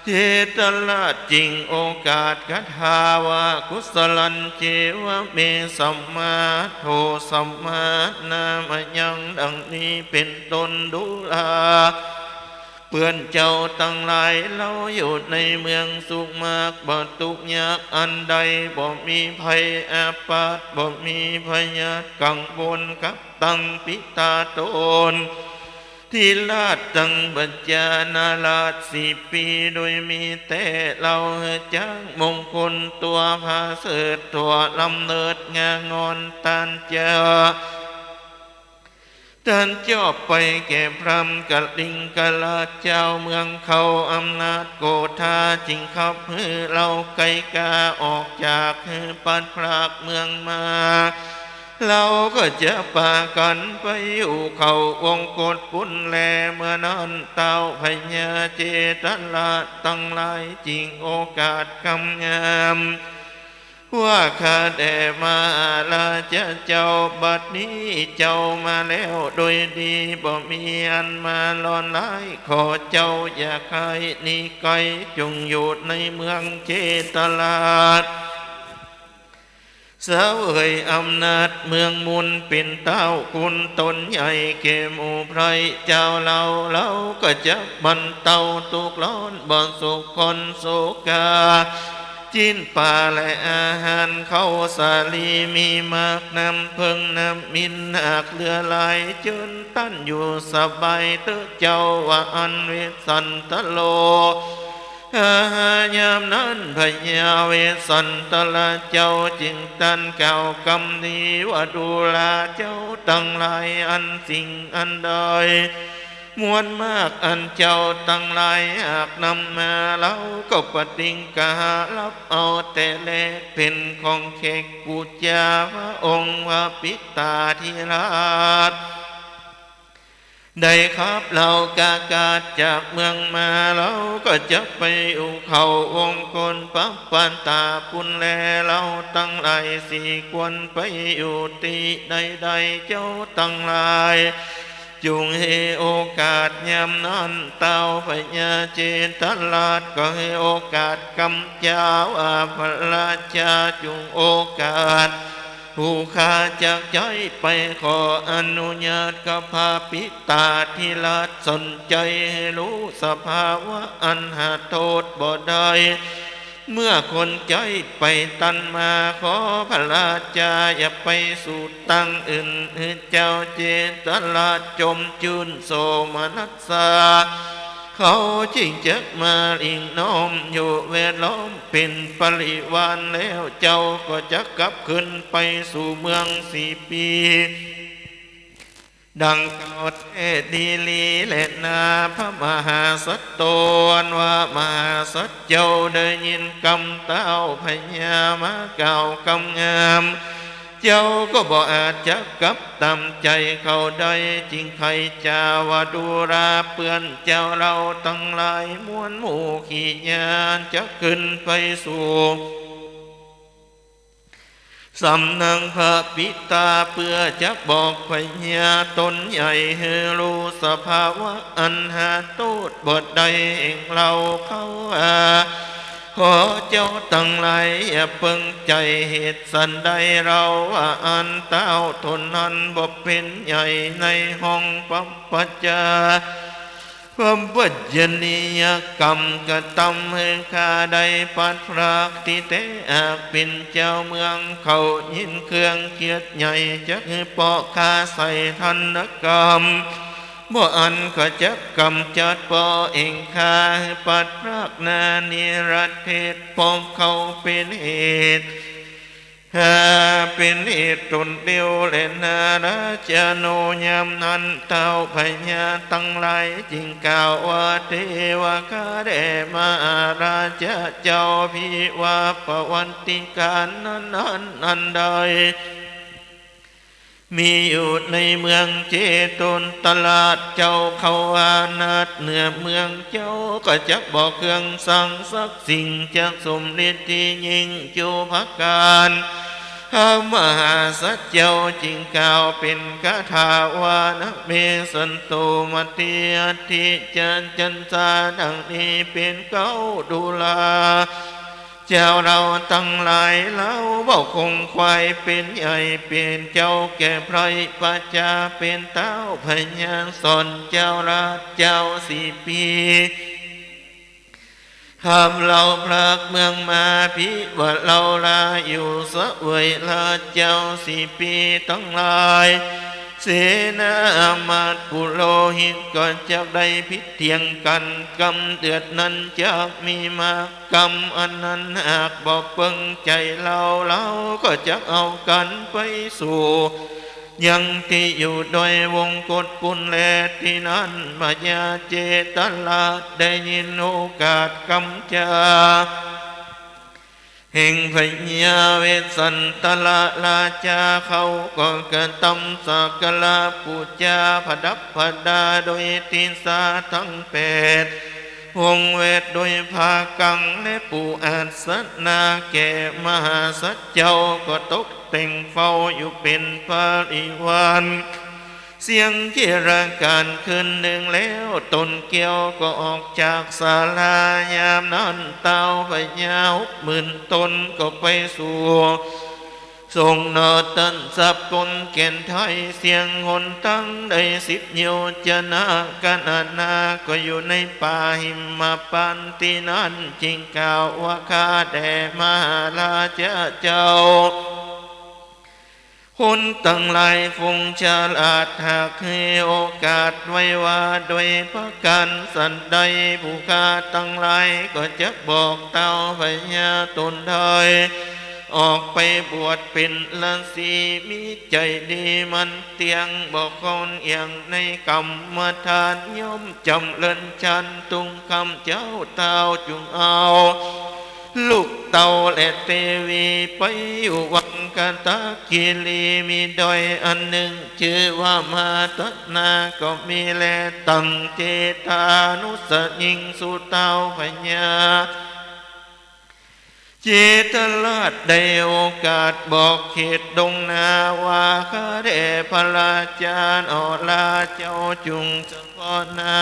เจตราช จิ่งโอกาสคาถาว่า กุสลันเจวะเม สัมมาโท สัมมานามายัง ดังนี้เป๋นต้น ดูรา เปื้อนเจ้าตังหลาย เฮาอยู่ในเมืองสุขมาก บ่ตุ๊กข์ยากอันใด บ่มีภัยอาพาธ บ่มีพยาธิกังวลกับตังปิตาต๋น ทิราชตังประจานาราชสี่ปี โดยมีแต๊เฮา จักมงคลตั๋วผาเสริฐ ตั๋วลำเลิศงางอน ต้านจะ ต้านจอบไปแก่พรามกลิงกราชเจ้าเมืองเขา อำนาจโกธาจึงขับหื้อเฮาไกล้กล้าออกจาก หื้อปัดพรากเมืองมา เฮาก็จะปากั๋นไปอยู่เขาวงคตปุ้นแล เมื่อนั้นต้าวพญาเจตราชตังหลายจึ่งโอกาสกำงาม ว่าข้าแด่มหาราชเจ้า บัดนี้เจ้ามาแล้วโดยดี บ่มีอันมาลอนร้าย ขอเจ้าอย่าใค่หนีไก๋ จงอยู่ในเมืองเจตราช เสวยอำนาจเมืองมุน เป๋นต้าวคุณต๋นใหญ่แก่หมู่ไพร่เจ้าเฮา เฮาก็จะบรรเตาตุ๊กข์ร้อน บ่สุขคอนโศกา จิ๊นป๋าและอาหารข้าวสาลีมีมาก น้ำเผิงน้ำมิลหากเหลือหลาย เจิญต้านอยู่สบายเต๊อะเจ้า ว่าอั้นเวสสันตโร อาหารยามนั้นพญาเวสสันตราเจ้าจึงตรัสกล่าวกำนี้ว่า ดูราเจ้าตังหลาย อันสิ่งอันใด มวลมากอันเจ้าตังหลายหากนำมา เฮาก็ปฏิฆารับเอาแต่แลก เป๋นของแขกปู๋จาพระองค์พระปิตาธิราช ได้ขับเฮากล้ากาดจากเมืองมา เฮาก็จะไปอยู่เขาวงคตปัปปตาปุ้นแล เฮาตังหลายสี่ควรไปอยู่ตี้ใดๆ เจ้าตังหลาย จุ่งหื้อโอกาสยามนั้น ต้าวพญาเจตราชก็หื้อโอกาสกำจาว่า พระราชาจุ่งโอกาส ผู้ข้าจักใจ๊ไปขออนุญาตกับพระปิตาธิราช สนใจ๋หื้อฮู้สภาวะอันหาโต้ษบ่ได้ เมื่อคนใจ๋ไปตันมา ขอพระราชาอย่าไปสู่ตังอื่น หื้อเจ้าเจตราชจมจื้นโสมนัสสา เขาจึงจักมาหลิ้งน้อมอยู่แวดล้อมเป๋นปริวารแล้ว เจ้าก็จักกลับคืนไปสู่เมืองสีปี ดังกล่าวแต๊ดีหลีแลนา พระมหาสัตว์ตนว่ามหาสัตว์เจ้าได้ยินกำเต้าพญามากล่าวกำงาม เจ้าก็บ่อาจจะกลับต๋ามใจ๋เขาได้ จึงไขจาวดูราเปื้อนเจ้าเฮาตังหลายมวลหมู่ขี้ยานจักคืนไปสู่ สำนักพระปิตาเปื้อจักบอกพญาต๋นใหญ่หื้อฮู้สภาวะอันหาโต้ษบ่ได้แห่งเฮาเขาว่า ขอเจ้าตังหลายอย่าเปิงใจ๋ เหตุสันใดเฮาว่าอันเต้าต๋นนั้นบ่เป๋นใหญ่ในห้องปัพพจา ความปัจจนียกรรมกระตำหื้อข้าได้พลัดพราก ตี้แต๊หากเป๋นเจ้าเมืองเขายินเครื่องเคียดใหญ่ จักหื้อเปาะข้าใส่ทันตกรรม บ่อั้นก็จักกำจัดเปาะเองข้าหื้อพลัดพรากนานิรเทศ เพราะเขาเป๋นเหตุ หาเป๋นเหตุต๋นเดียวแลนา ราชาโน ยามนั้นเต้าพญาตังหลายจึงกล่าวว่า เทวาข้าแด่มหาราชาเจ้า ภิวาปวัตติกานั้นอันใด มีอยู่ในเมืองเจตุนตราช เจ้าเขาว่านัดเหนือเมืองเจ้าก็จักบอกเครื่องสังสักสิ่งจักสมฤทธิ์ตี้ยิ่งจุประก๋าน พระมหาสัตว์เจ้าจึงกล่าวเป๋นคาถาว่า นะเมสันโตมะเตอัตถิจะจันสา ดังนี้เป๋นเก๊าดูรา เจ้าเฮาตังหลายเฮาบ่คงควายเป๋นใหญ่เป๋นเจ้าแก่ไพร่ประจา เป๋นเต้าพญาสอนเจ้าราชเจ้าสีปี หามเฮาพลัดเมืองมา ภิวาเฮาลาอยู่เสวยราชเจ้าสีปีตังหลาย เสนาอามาตย์ปุโรหิตก็จักได้ผิดเถียงกั๋น กำเดือดนั้นจักมีมา กำอันนั้นหากบ่เปิงใจ๋เฮา เฮาก็จักเอากั๋นไปสู่ยังตี้อยู่โดยวงกฏปุ้นแล ตี้นั้นพญาเจตราชได้ยินโอกาสกำจาแห่งพญาเวสสันตรราชา เขาก็กระตำสักการะปู๋จาประดับประดาโดยทิศาตังแปด วงแวดด้วยผ้ากังและปูอาสนะแก่มหาสัตว์เจ้า ก็ตกแต่งเฝ้าอยู่เป๋นปริวาร เสี้ยงเจรก๋านคืนนึ่งแล้ว ต๋นเกี้ยวก็ออกจากศาลา ยามนั้นเต้าพญาหกหมื่นต๋นก็ไปสู่ สงฆ์นอตันสับกลแก่นไทย เสี้ยงหนตังได้สิบโยชนะ กัณณาก็อยู่ในป่าหิมพานต์ตี้นั้น จึงกล่าวว่า ข้าแต่มหาราชาเจ้า คนตังหลายฝูงฉลาดหากหื้อโอกาสไว้ว่า โดยประก๋านสันใด ผู้ข้าตังหลายก็จักบอกเต้าพญาต๋นได้ ออกไปบวชเป๋นฤๅษี มีใจ๋ดีมั่นเตี้ยง บ่คลอนเอียงในกรรมฐาน ย่อมจ๋ำเริญฌาน ตุงค่ำเจ๊าเต้าจุ่งเอา ลูกเต้าและเตวีไปอยู่วังกาตกิรี มีดอยอันนึ่งจื้อว่ามาตนา ก็มีแล ตังเจตานุสยิงสู่เต้าพญา เจตราชได้โอกาสบอกเขตดงนาว่า ข้าแต่พระราชา อราชเจ้าจุ่งสะเปาะหน้า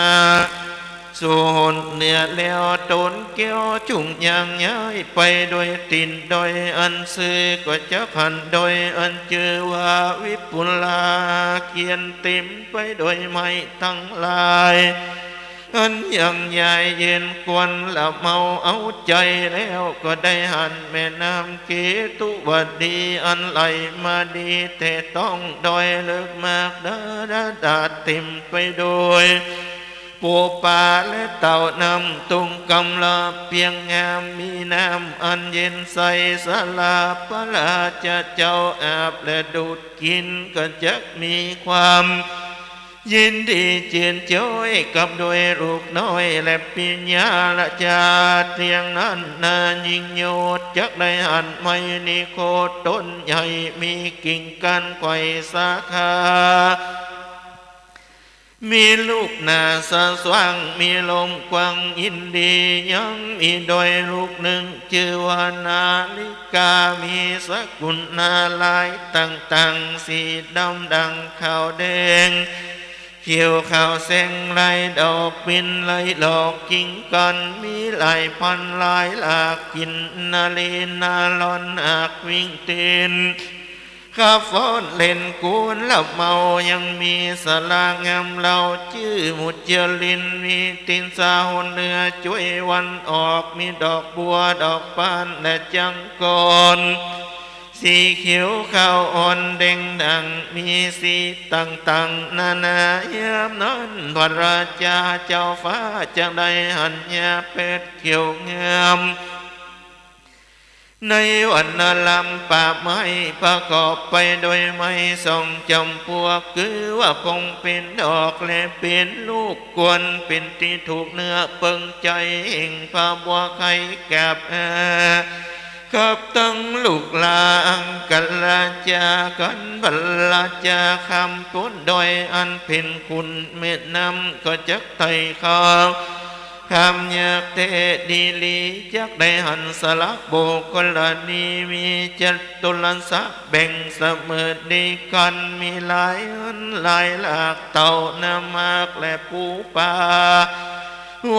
สู่หนเหนือแล้ว ต๋นแก้วจุ่งยางย้ายไปโดยตี๋นดอยอันซื่อ ก็จักหันดอยอันจื้อว่าวิปุลา เขียนเต๋มไปโดยไม้ตังหลาย อันยังยายเย็นควรละเมาเอาใจ๋แล้ว ก็ได้หันแม่น้ำเกตุวดี อันไหลมาดีแต่ต๊องดอยเลิกมากดาดาดาเต๋มไปโดย ปูป๋าและเต่า น้ำตุ่งกำลาเปียงงาม มีน้ำอันเย็นใส สลาพระราชเจ้าอาบและดูดกิ๋น ก็จักมีความยินดีจืนจ้อยกับโดยลูกน้อยและปิญญาราชา เตียงนั้นนายิ่งโยชน์จักได้หันไมรนิโคตต้นใหญ่ มีกิ่งก้านไขว่สาขา มีลูกหนาสะสว่าง มีลมกว้างยินดี ยังมีดอยลูกนึ่งจื้อว่านาลิกา มีสกุลนาลายต่างๆ สีดำด่างขาวแดง เขียวขาวแสงลายดอก เป๋นลายดอกกิ่งก้าน มีหลายพันหลายหลาก กินนาลีนาลอนหากวิ่งเต้น ขับฟ้อนเล่นกูนละเมา ยังมีศาลางามเหล่า จื้อมุจลิน มีตี๋นสาหนเหนือจ้วยวันออก มีดอกบัวดอกบานและจังกร สีเขียวขาวอ่อนแดงด่าง มีสีต่างๆ นานา ยามนั้นพระราชาเจ้าฟ้าจักได้หันหญ้าแปดเขียวงาม ในวรรณารามป่าไม้ ประกอบไปโดยไม้สองจ๋ำปวก คือว่าป่องเป๋นดอกและเป๋นลูก ควรเป๋นตี้ถูกเนื้อเปิงใจ๋แห่งพระบัวไข่กาบอา กับตังลูกหล้านอังคราชา กันพระราชาข้ามป๊นดอยอันเป๋นขุนแม่น้ำ ก็จักไถ่ข้าม ข้ามยากแต๊ดีหลี จักได้หันสระบุคคลานี มีจัตุรสะแบ่งเสมอดีกั๋น มีหลายอันหลายหลาก เต่านามากและปูป๋า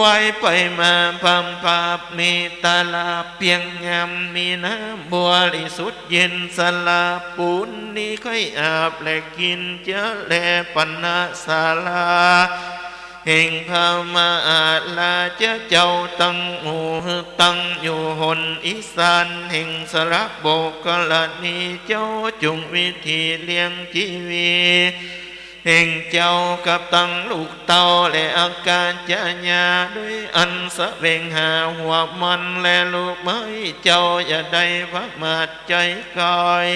ว่ายไปมาพร่ำพาบ มีตาลาเปียงงาม มีน้ำบริสุทธิ์เย็น สระปูนนี้ใค่อาบและกิ๋น จะแลปัณณศาลา แห่งพระมหาราชเจ้าตังหมู่ ตั้งอยู่หนอีสานแห่งสระบุคคลานี เจ้าจุ่งวิถีเลี้ยงจีวีตแห่งเจ้ากับตังลูกเต้าและอากัญจญา ด้วยอันแสวงหาหัวมันและลูกไม้ เจ้าอย่าได้ประมาทใจ๋ก๋อย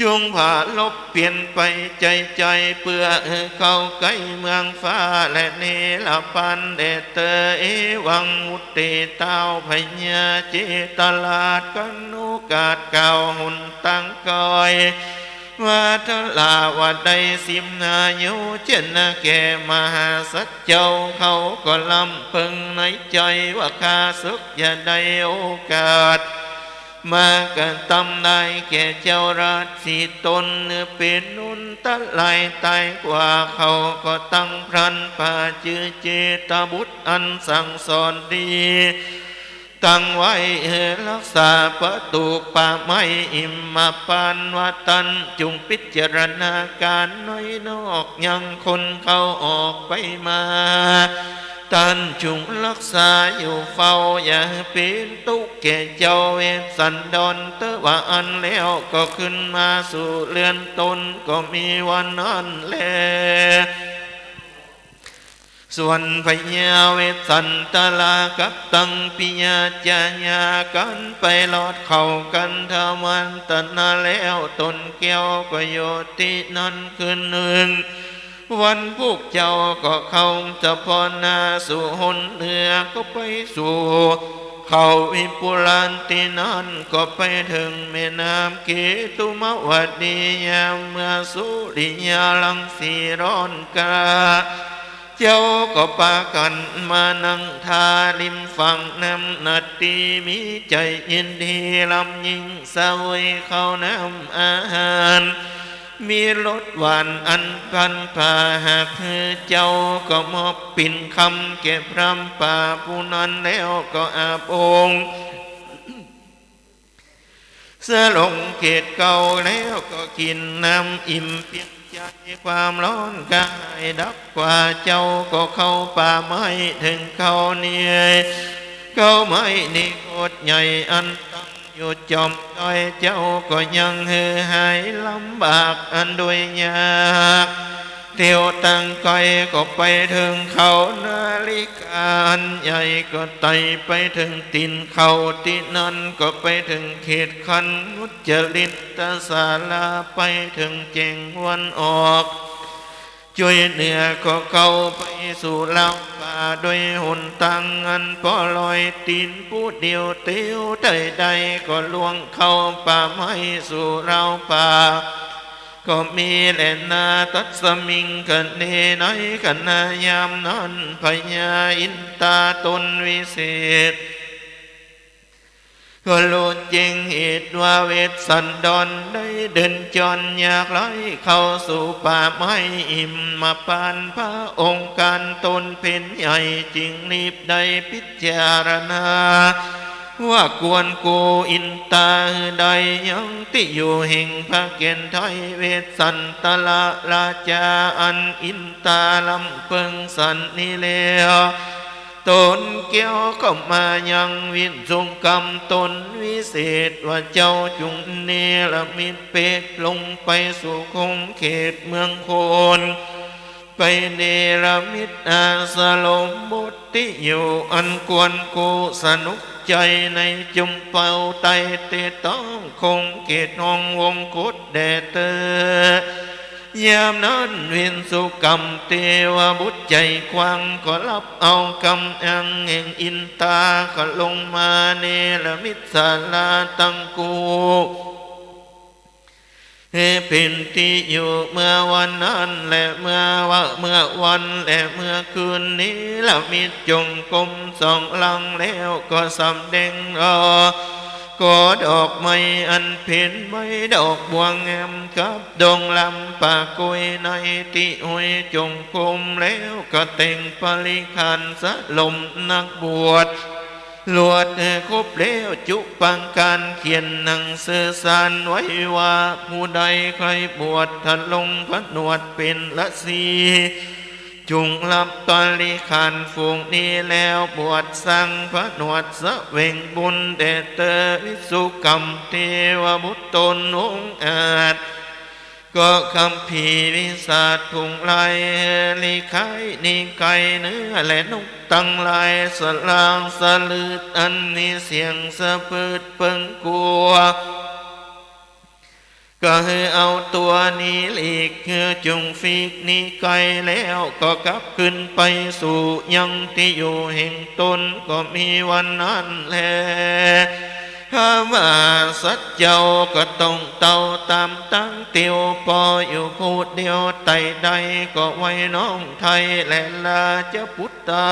จุ่งผาลบเปลี่ยนไปใจ๋ใจ๋ เปื้อหื้อเข้าใก้เมืองฟ้าและเนรภานแด่เตอ เอวัง มุตติเต้าพญาเจตราชกัณฑ์โอกาสกล่าวหนตางก๋อย ว่าทราว่าได้สิบห้าโยชนะแก่มหาสัตว์เจ้า เขาก็ลำเปิงในใจ๋ว่า ข้าศึกอย่าได้โอกาส มากระตำลายแก่เจ้าราชสีห์ต๋น เป๋นอันตรายต๋ายกว่า เขาก็ตั้งพรานป่าจื้อเจตบุตรอันสั่งสอนดี ตั้งไว้หื้อรักษาประตู๋ป่าไม้หิมพานต์ ว่าต้านจุ่งพิจารณาก๋านในนอก ยังคนเข้าออกไปมา ต้านจุ่งรักษาอยู่เฝ้า อย่าหื้อเป๋นตุ๊กข์แก่เจ้าเวสสันดร เตอะ ว่าอั้นแล้วก็ขึ้นมาสู่เฮือนต๋น ก็มีว่านั้นแล ส่วนพญาเวสสันดรากับตังปิยาจายากั๋นไปรอดเข้าคันธมัณฑนะแล้ว ต๋นแก้วก็อยู่ตี้นั้นคืนนึ่ง วันพุกเจ้าก็เข้าเฉพาะหน้าสู่หนเหนือ ก็ไปสู่เขาวิปุลานตี้นั้น ก็ไปเถิงแม่น้ำเกตุมวดี ยามเมื่อสุริยารังสีร้อนกล้า เจ้าก็ปากั๋นมานั่งท่าริมฝั่งน้ำนาที มีใจ๋ยินดีลำยิ่งเสวยข้าวน้ำอาหาร มีรสหวานอันพลันพา หากหื้อเจ้าก็มอบปิ่นคำแก่พรามป่าผู้นั้นแล้วก็อาบองค์ สรงเขตเกล้าแล้วก็กิ๋นน้ำอิ่มเปียงใจ๋ ความร้อนก็หายดับ กว่าเจ้าก็เข้าป่าไม้เถิงเก้านี้ เก้าไม้นี้โคตรใหญ่อันตั้งอยู่จ๋อมดอย เจ้าก็ยังหื้อหายลำบากอันโดยยาก เตียวตั้งไกลก็ไปเถิงเขานาลิกาอันใหญ่ ก็ไต่ไปเถิงตี๋นเขา ตี้นั้นก็ไปเถิงเขตคันมุจจลิตสาลา ไปเถิงแจ้งวันออก จ้วยเหนือก็เข้าไปสู่ราวป่า โดยหนตางอันปอลอยตี๋นผู้เดียว เตียวใดใดก็ล่วงเข้าป่าไม้สู่ราวป่า ก็มีแลนา ตัสมิง ขเณ ในขณะยามนั้น พญาอินตาตนวิเศษ ก็ฮู้แจ้งเหตุว่าเวสสันดรได้เดินจรยากไร้เข้าสู่ป่าไม้หิมพานต์ พระองค์การตนเพ็ญใหญ่ จึงรีบได้พิจารณา ว่ากวนกูอินตาหื้อได้ยังตี้อยู่แห่งพระแก่นไทย เวสสันตระราชาอันอินตาลำเปิงสันนี้แล้ว ตนแก้วก็มายังวิสุกรรมตนวิเศษ ว่าเจ้าจุ่งเนรมิตเพชฌ์ลงไปสู่คงเขตเมืองโคน ไปเนรมิตอาสรมบทตี้อยู่อันกวนกูสนุกใจ๋ในจุมเปาไตรเตต้องคงเขตห้องวงคตแด่เตอ ยามนั้นวิสุกรรมเตวบุตรใจ๋ขวางก็ฮับเอากำอังแห่งอินตา ก็ลงมาเนรมิตศาลาตั้งกู หื้อเป๋นตี้อยู่เมื่อวันนั้นและเมื่อวะ เมื่อวันและเมื่อคืน เนรมิตจงกรมสองหลังแล้วก็สำแดงรอ ก่อดอกไม้อันเป๋นใบดอกบัวงามกับดงลำป่ากล้วยในตี้ห้วยจงกรม แล้วก็แต่งปริขารสรมนักบวช ลวดหื้อครบแล้วจุปังการ เขียนหนังสือสารไว้ว่า ผู้ใดใค่บวชทรงผนวดเป๋นฤๅษี จุ่งฮับปริขารฝูงนี้แล้วบวชสร้างผนวดเสวงบุญแด่เตอ วิสุกรรมเตวบุตรตนองอาจ ก็คัมภีร์วิสาทผงลาย ลิขายนิกายเนื้อและนกตังหลาย สลางสะลืดอันมีเสียงสะพืดเปิงกั๋ว ก็หื้อเอาตั๋วนี้หลีก หื้อจุ่งฟีกนิกายแล้วก็กลับขึ้นไปสู่ยังตี้อยู่แห่งตน ก็มีวันนั้นแล พระมหาสัตว์เจ้าก็ต้องเต้าต๋ามตังเตียว ปออยู่ผู้เดียว ไต่ได้ก็ไหว้น้องไท้และราชบุตรา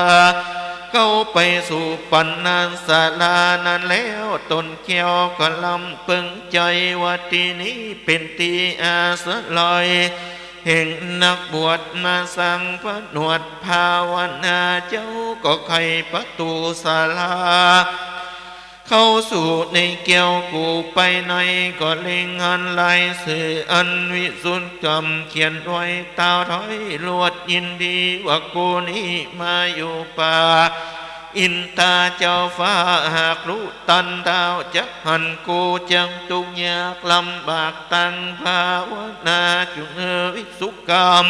เข้าไปสู่ปัณณศาลานั้นแล้ว ตนแก้วก็ลำเปิงใจ๋ว่าตี้นี้เป๋นตี้อาศัยแห่งนักบวชมาสร้างผนวดภาวนา เจ้าก็ไขประตู๋ศาลา เข้าสู่ในแก้วกูไปใน ก็เล็งหันลายสื่ออันวิสุทธิกรรมเขียนไว้ ต้าวไท้ลวดยินดีว่ากูนี้มาอยู่ป่า อินตาเจ้าฟ้าหากฮู้ตันต้าวจักหันกูจักตุ๊กยากลำบาก ตั้งภาวนาจุ่งหื้อวิสุกรรม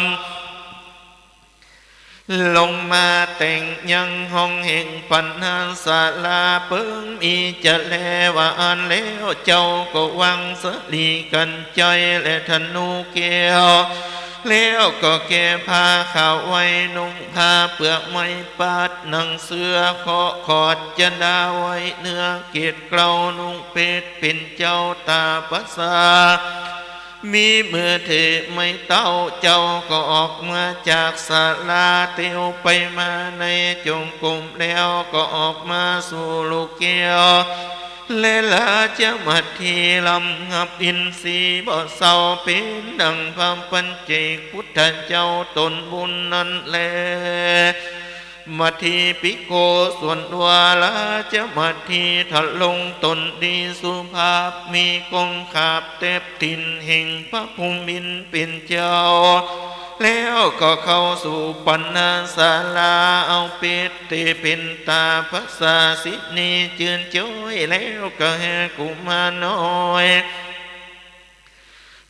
ลงมาแต่งยังห้องแห่งปัณณศาลา เปิงมีจะแลว่าอั้นแล้ว เจ้าก็วางสะหลีกัญไชยและธนูแก้ว แล้วก็แก้ผ้าขาวไว้ นุ่งผ้าเปลือกไม้ปาด หนังเสื้อเคาะขอดจะดาไว้ เนื้อเกศเกลา นุ่งเพชรเป๋นเจ้าต๋าประสา มีมือถือไม้เต้า เจ้าก็ออกมาจากศาลา เตียวไปมาในจงกรม แล้วก็ออกมาสู่ลูกแก้ว และราชมัตถีลำหับอินทรีย์บ่เศร้า เป๋นดั่งพระปัจเจกพุทธเจ้าต๋นบุญนั้นแล มัตถีปิโกศวนว่า ราชมัตถีทรงต๋นดีสุภาพ มีกงขาบเต็บถิ่นแห่งพระภูมิเป๋นเจ้า แล้วก็เข้าสู่ปัณณศาลา เอาเปตเตเป๋นต๋า พระสาสินีจืนจ้อย แล้วก็แห่กุมารน้อย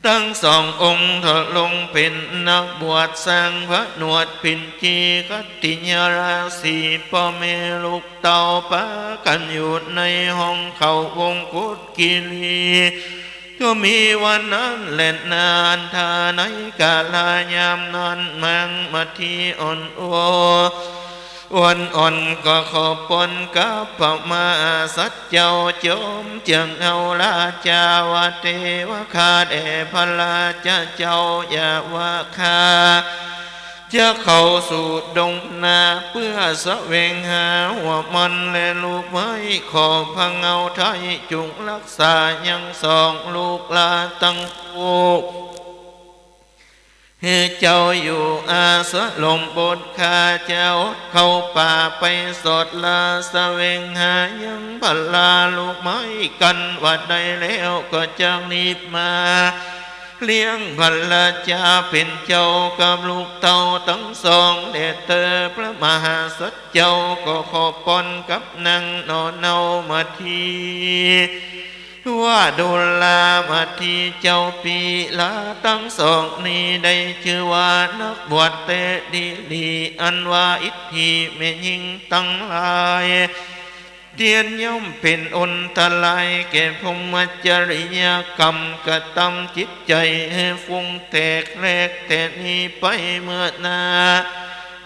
ตึงสององค์ทรงเป๋นนักบวช สร้างผนวดเป๋นจีขัตติยราศี ป้อแม่ลูกเต้าปากั๋นอยู่ในห้องเขาวงกุฏกิริ ก็มีวันนั้นแลนา อันธาในกาลายามนั้น นางมัตถีอ่อนโอ อ่อนอ่อนก็ขอปอนกับพระมหาสัตว์เจ้า จอมเจื้องเอาราชาวาเตวาข้าแด่พระราชเจ้า อย่าว่าข้าจะเข้าสู่ดงนาเปื้อแสวงหาหัวมันและลูกไม้ ขอพระเงาไทยจุ่งรักษายังสองลูกหลานตังคู่ หื้อเจ้าอยู่อาสรมบท ข้าจะอดเข้าป่าไปสอดหาแสวงหายังพลาลูกไม้กั๋น ว่าได้แล้วก็จักรีบมาเลี้ยงพระราชาเป๋นเจ้ากับลูกเต้าตังสองแด่เต๊อะ พระมหาสัตว์เจ้าก็ขอปอนกับนางหน่อเนามัตถี ว่าดูรามัตถีเจ้าปี๋ ลาตังสองนี้ได้จื้อว่านักบวชแต๊ดีหลี อันว่าอิทธิแม่ญิงตังหลาย เตียนย่อมเป๋นอันตรายแก่พรหมจริยกรรม กระตำจิตใจ๋หื้อฟุ้งแตกแหลกแตกนี้ไปเมื่อหน้า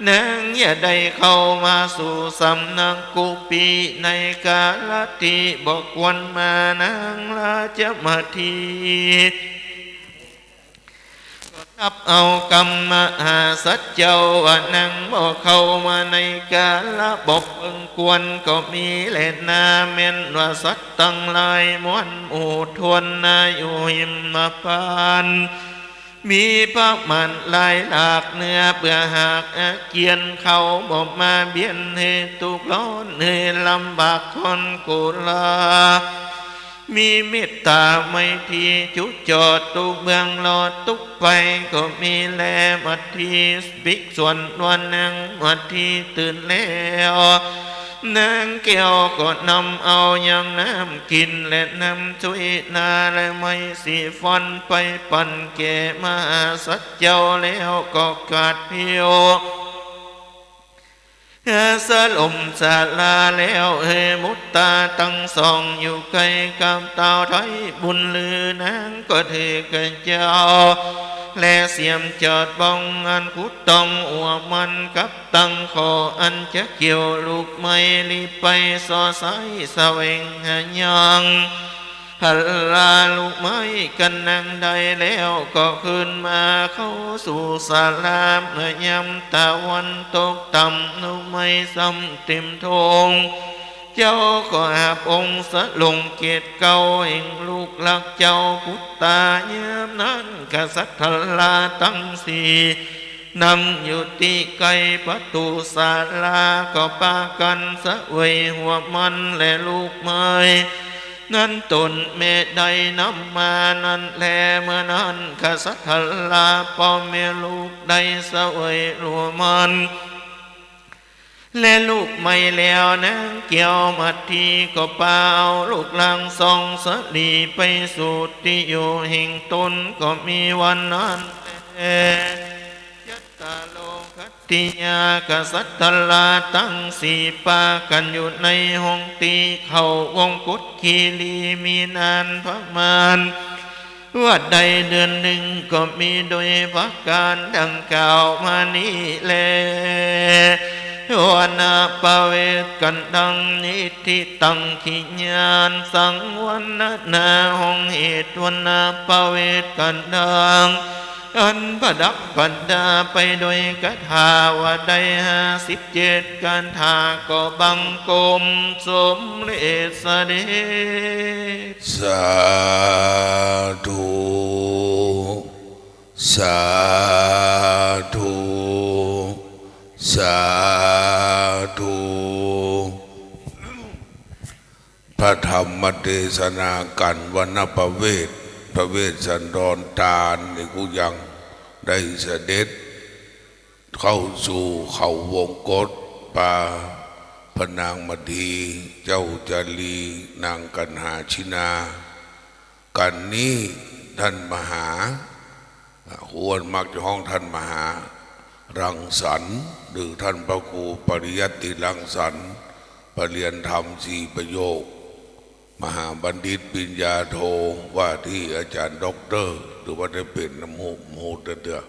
นางอย่าได้เข้ามาสู่สำนักกุปี๋ในกาละตี้บ่ควรมา นางราชมัตถี ก็นับเอากำมหาสัตว์เจ้า ว่านางบ่เข้ามาในกาละบ่เปิงควร ก็มีแลนา แม่นว่าสัตว์ตังหลายมวลหมู่ถ้วนนาอยู่หิมพานต์ มีประมาณหลายหลากเนื้อ เปื้อหากอาเจียนเข้าบ่มาเบียนหื้อตุ๊กข์ร้อนหื้อลำบากคนกุลา มีเมตต๋าไมตรีจุจอดตุ๊กเบื้องลอดตุ๊กไป ก็มีแลมัตถี ปิกสวนว่านางมัตถีตื่นแล้ว นางแก้วก็นำเอายังน้ำกิ๋นและน้ำจุยหน้าและไม้สีฟันไปปั๋นแก่มหาสัตว์เจ้า แล้วก็กวาดผิว สรมศาลาแล้วหื้อบุตตาตังสองอยู่ใก้กับต้าวไทยบุญลือ นางก็ถือกระเจ้า และเสียมจอดบ้องอันขุดต้องหัวมันกับตังข้ออันจะเกี่ยวลูกไม้ รีบไปส่อสายแสวงหายัง พลาลูกไม้กั๋นนางได้แล้วก็คืนมาเข้าสู่ศาลา เมื่อยามตะวันตกต่ำลูกไม้ซ้ำเต็มทุ่ง เจ้าก็หาบองค์สรงเกศเก้าแห่งลูกรักเจ้าปุตตา ยามนั้นกษัตริย์พลาตังสี่ นั่งอยู่ตี้ใก้ประตู๋ศาลา ก็ปากั๋นเสวยหัวมันและลูกไม้นั้นต๋นแม่ได้นำมานั้นแล เมื่อนั้นกษัตริย์พลาป้อแม่ลูกได้เสวยหัวมันและลูกไม้แล้ว นางแก้วมัตถีก็ปาเอาลูกหลานสองสะหลีไปสู่ตี้อยู่แห่งต๋น ก็มีวันนั้นแล ยัตตาโลคัตติยากษัตริย์พลาตังสี่ปากั๋นอยู่ในห้องตี้เข้าวงกุฏกิริ มีนานประมาณว่าได้เดือนนึ่ง ก็มีโดยประก๋านดังกล่าวมานี้แล วรรณประเวทย์กั๋นดัง นิทธิตังขิญญาณ สังวรรณนาห้องเหตุ วรรณประเวทย์กั๋นดัง อันประดับประดาไปด้วยคาถาว่าได้ห้าสิบเจ็ดคาถา ก็บังคมสมเด็จเสด็จ สาธุ สาธุ สาธุ พระธรรมเตสนากั๋นวันประเวท พระเวสสันดรตานนี่กู้ยังได้เสด็จเข้าสู่เขาวงคต ปาพระนางมะที เจ้าจารี นางกัณหาชินา กั๋นนี้ ท่านมหา อ่า ควรมักจะฮ้องท่านมหารังสรรค์ หรือท่านพระครูปริยัติรังสรรค์ ประเรียนธรรมสี่ประโยค มหาบัณฑิตปริญญาโท ว่าตี้อาจ๋ารย์ด็อกเตอร์ ถือว่าได้เป๋นนำฮู ฮูเตื้อ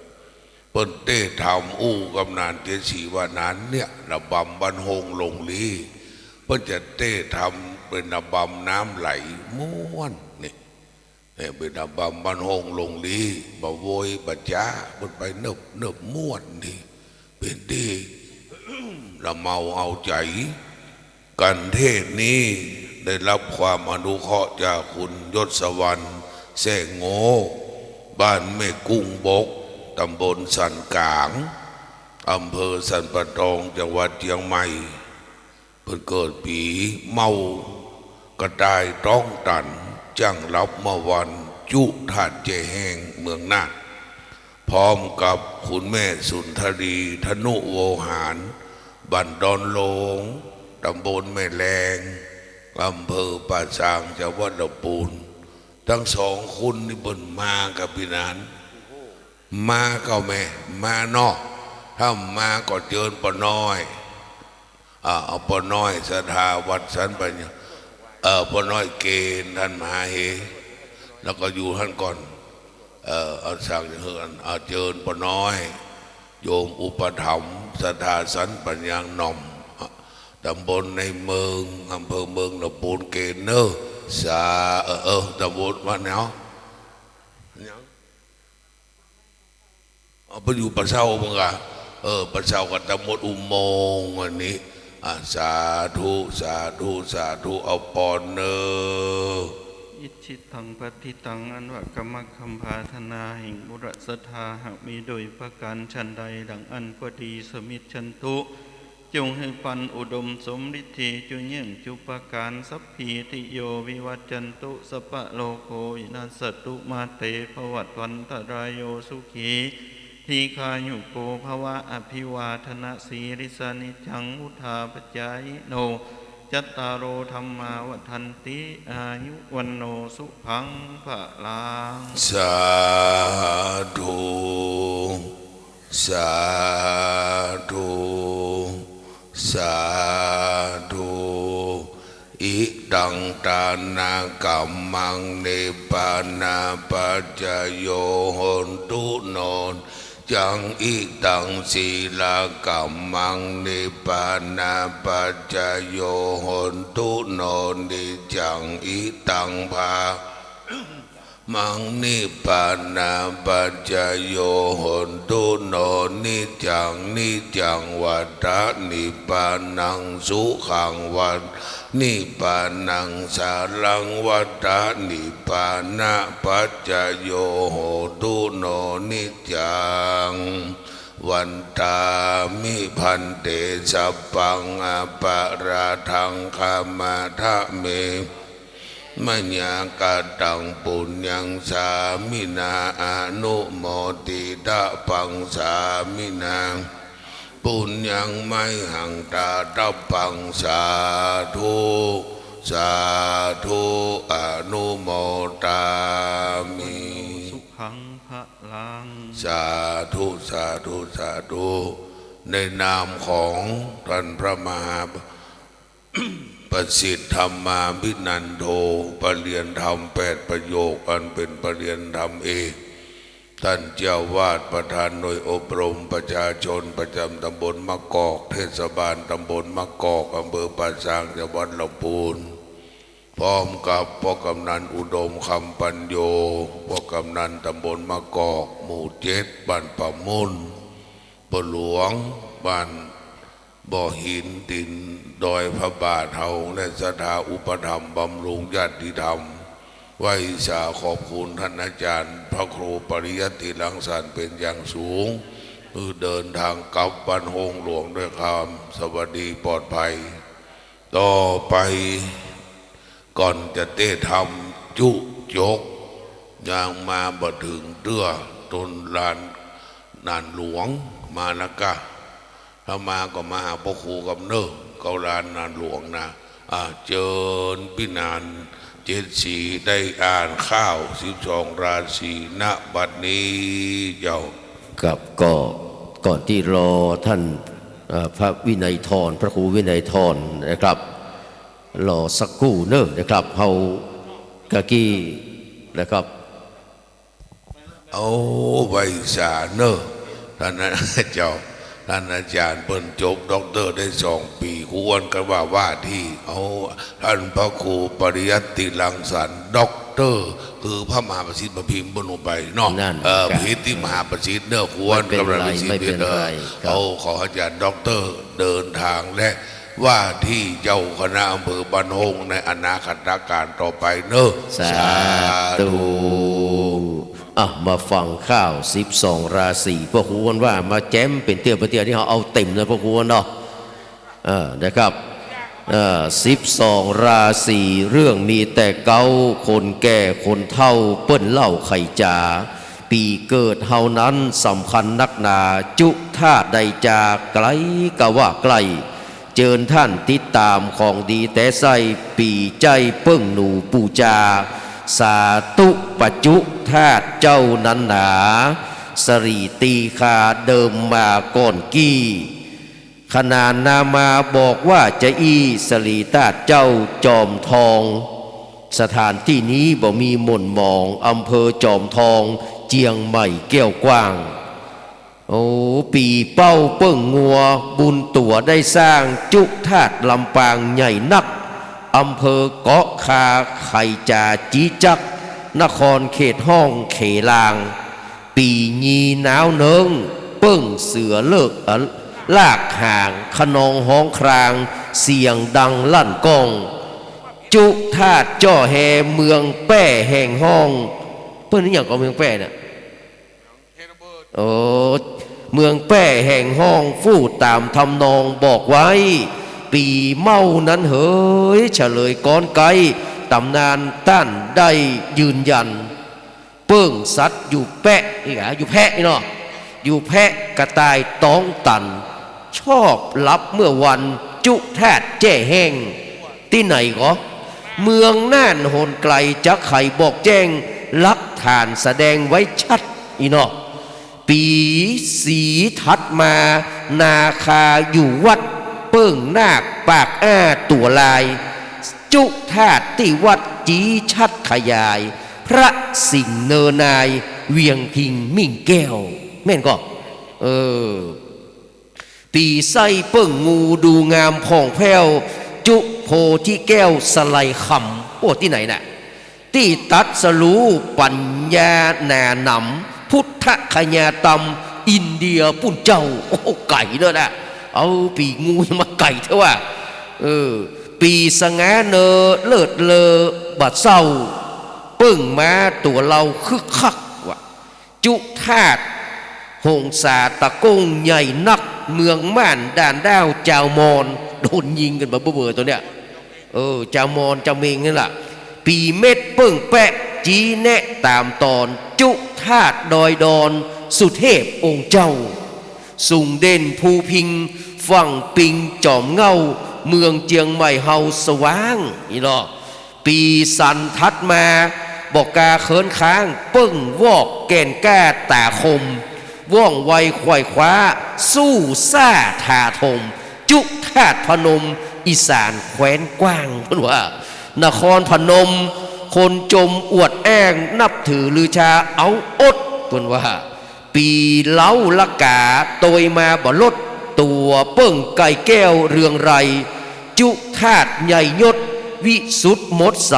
เปิ้นเตศน์ธรรมอู้กำนาญเจดศรีวานันท์เนี่ย ระบำบ้านโฮ่งลงลี เปิ้นจะเตศน์ธรรมเป๋นระบำน้ำไหลม่วนนี่ เนี่ย เป๋นระบำบ้านโฮ่งลงลี บ่โวยบ่จ๊า เปิ้นไปเนิบเนิบม่วนดี เป๋นตี้ละเมาเอาใจ๋ กั๋นเทศน์นี้ได้ฮับความอนุเคราะห์จากคุณยศวรรณ แซ่โง่ บ้านแม่กุ้งบก ตำบลสันก๋าง อำเภอสันป่าตอง จังหวัดเจียงใหม่ เปิ้นเกิดปีเมา กระต่ายต๊องตัน จั้งฮับเมื่อวันจุธาตุแจ้แห้ง เมืองน่าน พร้อมกับคุณแม่สุนทรี ธนุโวหาร บ้านดอนโลง ตำบลแม่แลง อำเภอป่าซาง จังหวัดลำปูน ตึงสองคนนี้เปิ้นมาก่อปี้นาน มาก่อแม่ มาเนาะ ถ้ามาก่อเจิญป้อน้อย อ่า เอาป้อน้อยศรัทธาวัดสันปัญญา เอ่อ ป้อน้อยเกณฑ์ ต้านมหาเห แล้วก็อยู่หั้นก่อน เอ่อ เอาสั่งเฮือน เอาเจิญป้อน้อย โยมอุปถัมภ์ศรัทธาสันปัญญาหน่อม ตำบลในเมือง อำเภอเมือง ลำปูนเกณฑ์เน่อ สา เออ เออ ตำบลว่าแนว เอาไปอยู่ป่าเซาเมืองกะ เออ ป่าเซาก็ตำบลอุโมงค์อันนี้ อ่ะ สาธุ สาธุ สาธุ เอาปอนเน่อ อิจฉิตัง ปัตถิตัง อันว่ากรรมคำปรารถนาแห่งบุรุษศรัทธา หากมีโดยประก๋านฉันใด ดังอั้นก็ดี สมิจฉันตุ จงหื้อปันอุดมสมฤทธี จุเยื่องจุประก๋าน สัพพีติโย วิวัจจันตุ สัพพะโรโค วินัสสะตุ มาเต ภวัตวันตะรายโย สุขี ทีฆายุโก ภวะ อภิวาทนสีลิสสะ นิจจัง วุฑฒาปจายิโน จัตตาโร ธัมมา วัฑฒันติ อายุ วัณโณ สุขัง พลัง สาธุ สาธุ สาธุ อิตัง ทานะกัมมัง นิพพานะปัจจโย โหนตุ โน จัง อิตัง สีลกัมมัง นิพพานะปัจจโย โหนตุ โน นิจจัง อิตัง ภา มัง นิพพานะปัจจโย โหนตุ โน นิจจัง นิจจัง วัฏฐะ นิพพานัง สุขัง วัฏฐะ นิพพานัง สารัง วัฏฐะ นิพพานะปัจจโย โหนตุ โน นิจจัง วัฏฐามิ ภันเต สัพพัง อปะราธัง ขมาทะเม มะยา กะตัง ปุญญัง สามินา อนุโมทิตะ ปัง สามินา ปุญญัง มะหัง ทาตะปัง สาธุ สาธุ อนุโมทามิ สุขัง พลัง สาธุ สาธุ สาธุ ในนามของต้านพระมหา ประสิทธิ์ ธรรมาภินันโท ประเรียนธรรมแปดประโยค อันเป๋นประเรียนธรรมเอก ต้านเจ้าอาวาส ประธานหน่วยอบรมประชาชนประจ๋ำตำบลมะกอก เทศบาลตำบลมะกอก อำเภอป่าซาง จังหวัดลำปูน พร้อมกับป้อกำนันอุดม คำปัญโญ ป้อกำนันตำบลมะกอก หมู่เจ็ด บ้านป่ามุ่น ป้อหลวง บ้านบ่อหิน ตี๋นดอยพระบาทเฮา และศรัทธาอุปถัมภ์บำรุงญาติธรรม ไหว้สาขอบคุณท่านอาจารย์พระครูปริยัติรังสรรค์เป็นอย่างสูง คือเดินทางกลับบ้านโฮ่งหลวงด้วยความสวัสดีปลอดภัย ต่อไป ก่อนจะเต๊ะธรรมจุ๊จก ยังมาบ่เถิงเตื้อ ตนลานหนานหลวง มานะกะ ถ้ามาก็มาหาป้อครูกำเนิด เก้าลานหนานหลวงนะ อ่า เจิญปี้นาน เจ็ดสี ได้อ่านข้าว สิบสองราศี ณ บัดนี้เจ้า ครับ ก็ก่อนตี้รอท่าน เอ่อ พระวินัยธร พระครูวินัยธรนะครับ รอสักครู่เน่อนะครับ เฮากะกี้นะครับ เอาไหว้สาเน่อ ท่านนะเจ้า ท่านอาจารย์เปิ้นจบด็อกเตอร์ได้สองปี๋ ครูอ้วนก็ว่าว่าตี้ เอา ท่านพระครูปริยัติรังสรรค์ ด็อกเตอร์ คือพระมหาประสิทธิ์ประพิมพ์เปิ้นลงไปเนาะ นั่น เออ ครับ ผิดตี้มหาประสิทธิ์เน่อ ครูอ้วน ไม่เป็นไร กำลังไปสิทธิ์ ไม่เป็นไร เออ ครับ เอา ขออาจารย์ด็อกเตอร์เดินทางและ ว่าตี้เจ้าคณะอำเภอบ้านโฮ่งในอนาคตกาลต่อไปเน่อ สาธุ สาธุ อ่ะ มาฟังข้าวสิบสองราศี ป้อครูอ้วนว่ามาแจ้มเป๋นเตื้อเป๋นเตื้อ นี่เฮาเอาเต็มนะป้อครูอ้วนเนาะ เออ นะครับ เออ สิบสองราศี เรื่องมีแต่เก๊า คนแก่คนเฒ่าเปิ้นเล่าไขจ๋า ปี๋เกิดเฮานั้นสำคัญนักหนา จุธาตุใดจา ใกล้กะว่าใกล้ เจิญท่านติดต๋ามของดีแต๊ใส้ ปี๋ใจ้เปิ้งหนูปู๋จา สาธุปะจุธาตุเจ้านั้นหนา สะหลีตีคาเดิมมาก่อนกี้ ขนานนามมาบอกว่าจะอี้ สะหลีธาตุเจ้าจอมทอง สถานตี้นี้บ่มีหม่นหมอง อำเภอจอมทอง เจียงใหม่แก้วกว้าง โอ้ ปี๋เป้าเปิ้งงัว บุญตั๋วได้สร้าง จุธาตุลำปางใหญ่นัก อำเภอเกาะคา ไขจ๋าจี๊จัก นครเขตห้องเขลาง ปี๋ยีนาวเนิง เปิ้งเสือเลิก เอ่อ ลากหาง คะนองฮ้องคราง เสียงดังลั่นก้อง จุธาตุจ้อแฮ เมืองแป้แห่งฮ้อง เปิ้นนี่หยังก่อเมืองแป้น่ะ โอ้ เมืองแป้แห่งฮ้อง ฟู่ต๋ามทำนองบอกไว้ ปี๋เม้านั้นเหย เฉลยก๊อนไก๊ ต๋ำนานต้านได้ยืนยัน เปิ้งสัตว์อยู่แปะ นี่กะ อยู่แพะนี่เนาะ อยู่แพะกระต่ายต๊องตัน ชอบหลับเมื่อวัน จุธาตุแจ้แห้ง ตี้ไหนก่อ เมืองน่านหนไกล จะไขบอกแจ้ง หลักฐานแสดงไว้ชัด อีเนาะ ปี๋สีถัดมา นาคาอยู่วัด เปิ้งนาคปากอ้าตั๋วลาย จุธาตุตี้วัดจี๊ชัดขยาย พระสิงห์เนอนาย เวียงพิงค์มิ่งแก้ว แม่นก่อ เออ ปี๋ไส้เปิ้งงูดูงามผ่องแผ้ว จุโพธิแก้วสะไหลคำ โอ้ ตี้ไหนน่ะ ตี้ตรัสรู้ปั๋ญญาหนาหนำ พุทธคญาตำ อินเดียปู้นเจ้า โอ้ ไก๋เน่อน่ะ เอา ปี๋งูยังมาไก๋แต๊ว่ะ เออ ปี๋สง่าเนอ เลิศเลอบ่เศร้า เปิ้งมาตั๋วเฮาคึกคักว่ะ จุธาตุหงสาตะก้งใหญ่นัก เมืองม่านด่านด้าวจาวมอญ โดนยิงกั๋นบ่าเบ้อเบ้อตั๋วเนี้ย เออ จาวมอญจาวเม็งนั่นล่ะ ปี๋เม็ดเปิ้งแปะ จี๊แนะต๋ามต๋อน จุธาตุดอยดอน สุเทพองค์เจ้า สูงเด่นภูพิงค์ ฝั่งปิงจ๋อมเหง้า เมืองเจียงใหม่เฮาสว่าง นี่เนาะ ปี๋สันถัดมา บ่กาเคินค้าง เปิ้งวอกแก่นกล้าต๋าคม ว่องไวไขว่คว้า สู้ซ่าถาถม จุธาตุพนม อีสานแคว้นกว้าง เปิ้นว่า นครพนม คนจมอวดอ้าง นับถือลือชาเอาอด เปิ้นว่า ปี๋เล้าละก๋า ตวยมาบ่ลด ตั๋วเปิ้งไก่แก้วเรืองไร จุธาตุใหญ่ยศ วิสุทธิ์หมดใส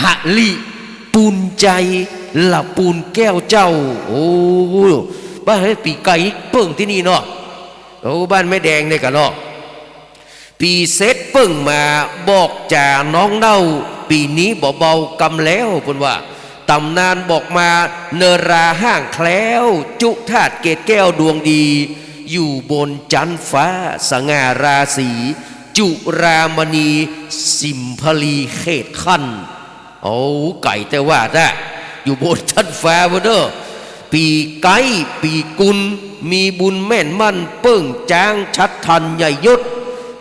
หริปูนใจ๋ ละปูนแก้วเจ้า โอ้ บ้านแม่ปี๋ไก่เปิ้งตี้นี่เนาะ โอ้ บ้านแม่แดงเนี่ยกั๋นเนาะ ปี๋เศษเปิ้งมา บอกจ๋าน้องเน่า ปี๋นี้บ่เบากำแล้ว เปิ้นว่า ต๋ำนานบอกมา เนราห้างแคล้ว จุฑาตุเกศแก้วดวงดี อยู่บนจั๊นฟ้า สง่าราศี จุฬามณี สิมพลี เขตคั้น โอ้ ไก๋แต่ว่านะ อยู่บนจั๊นฟ้าพุ้นเน่อ ปี๋ไก๊ ปี๋กุล มีบุญแม่นมั่น เปิ้งจ๊างชัดธัญญยศ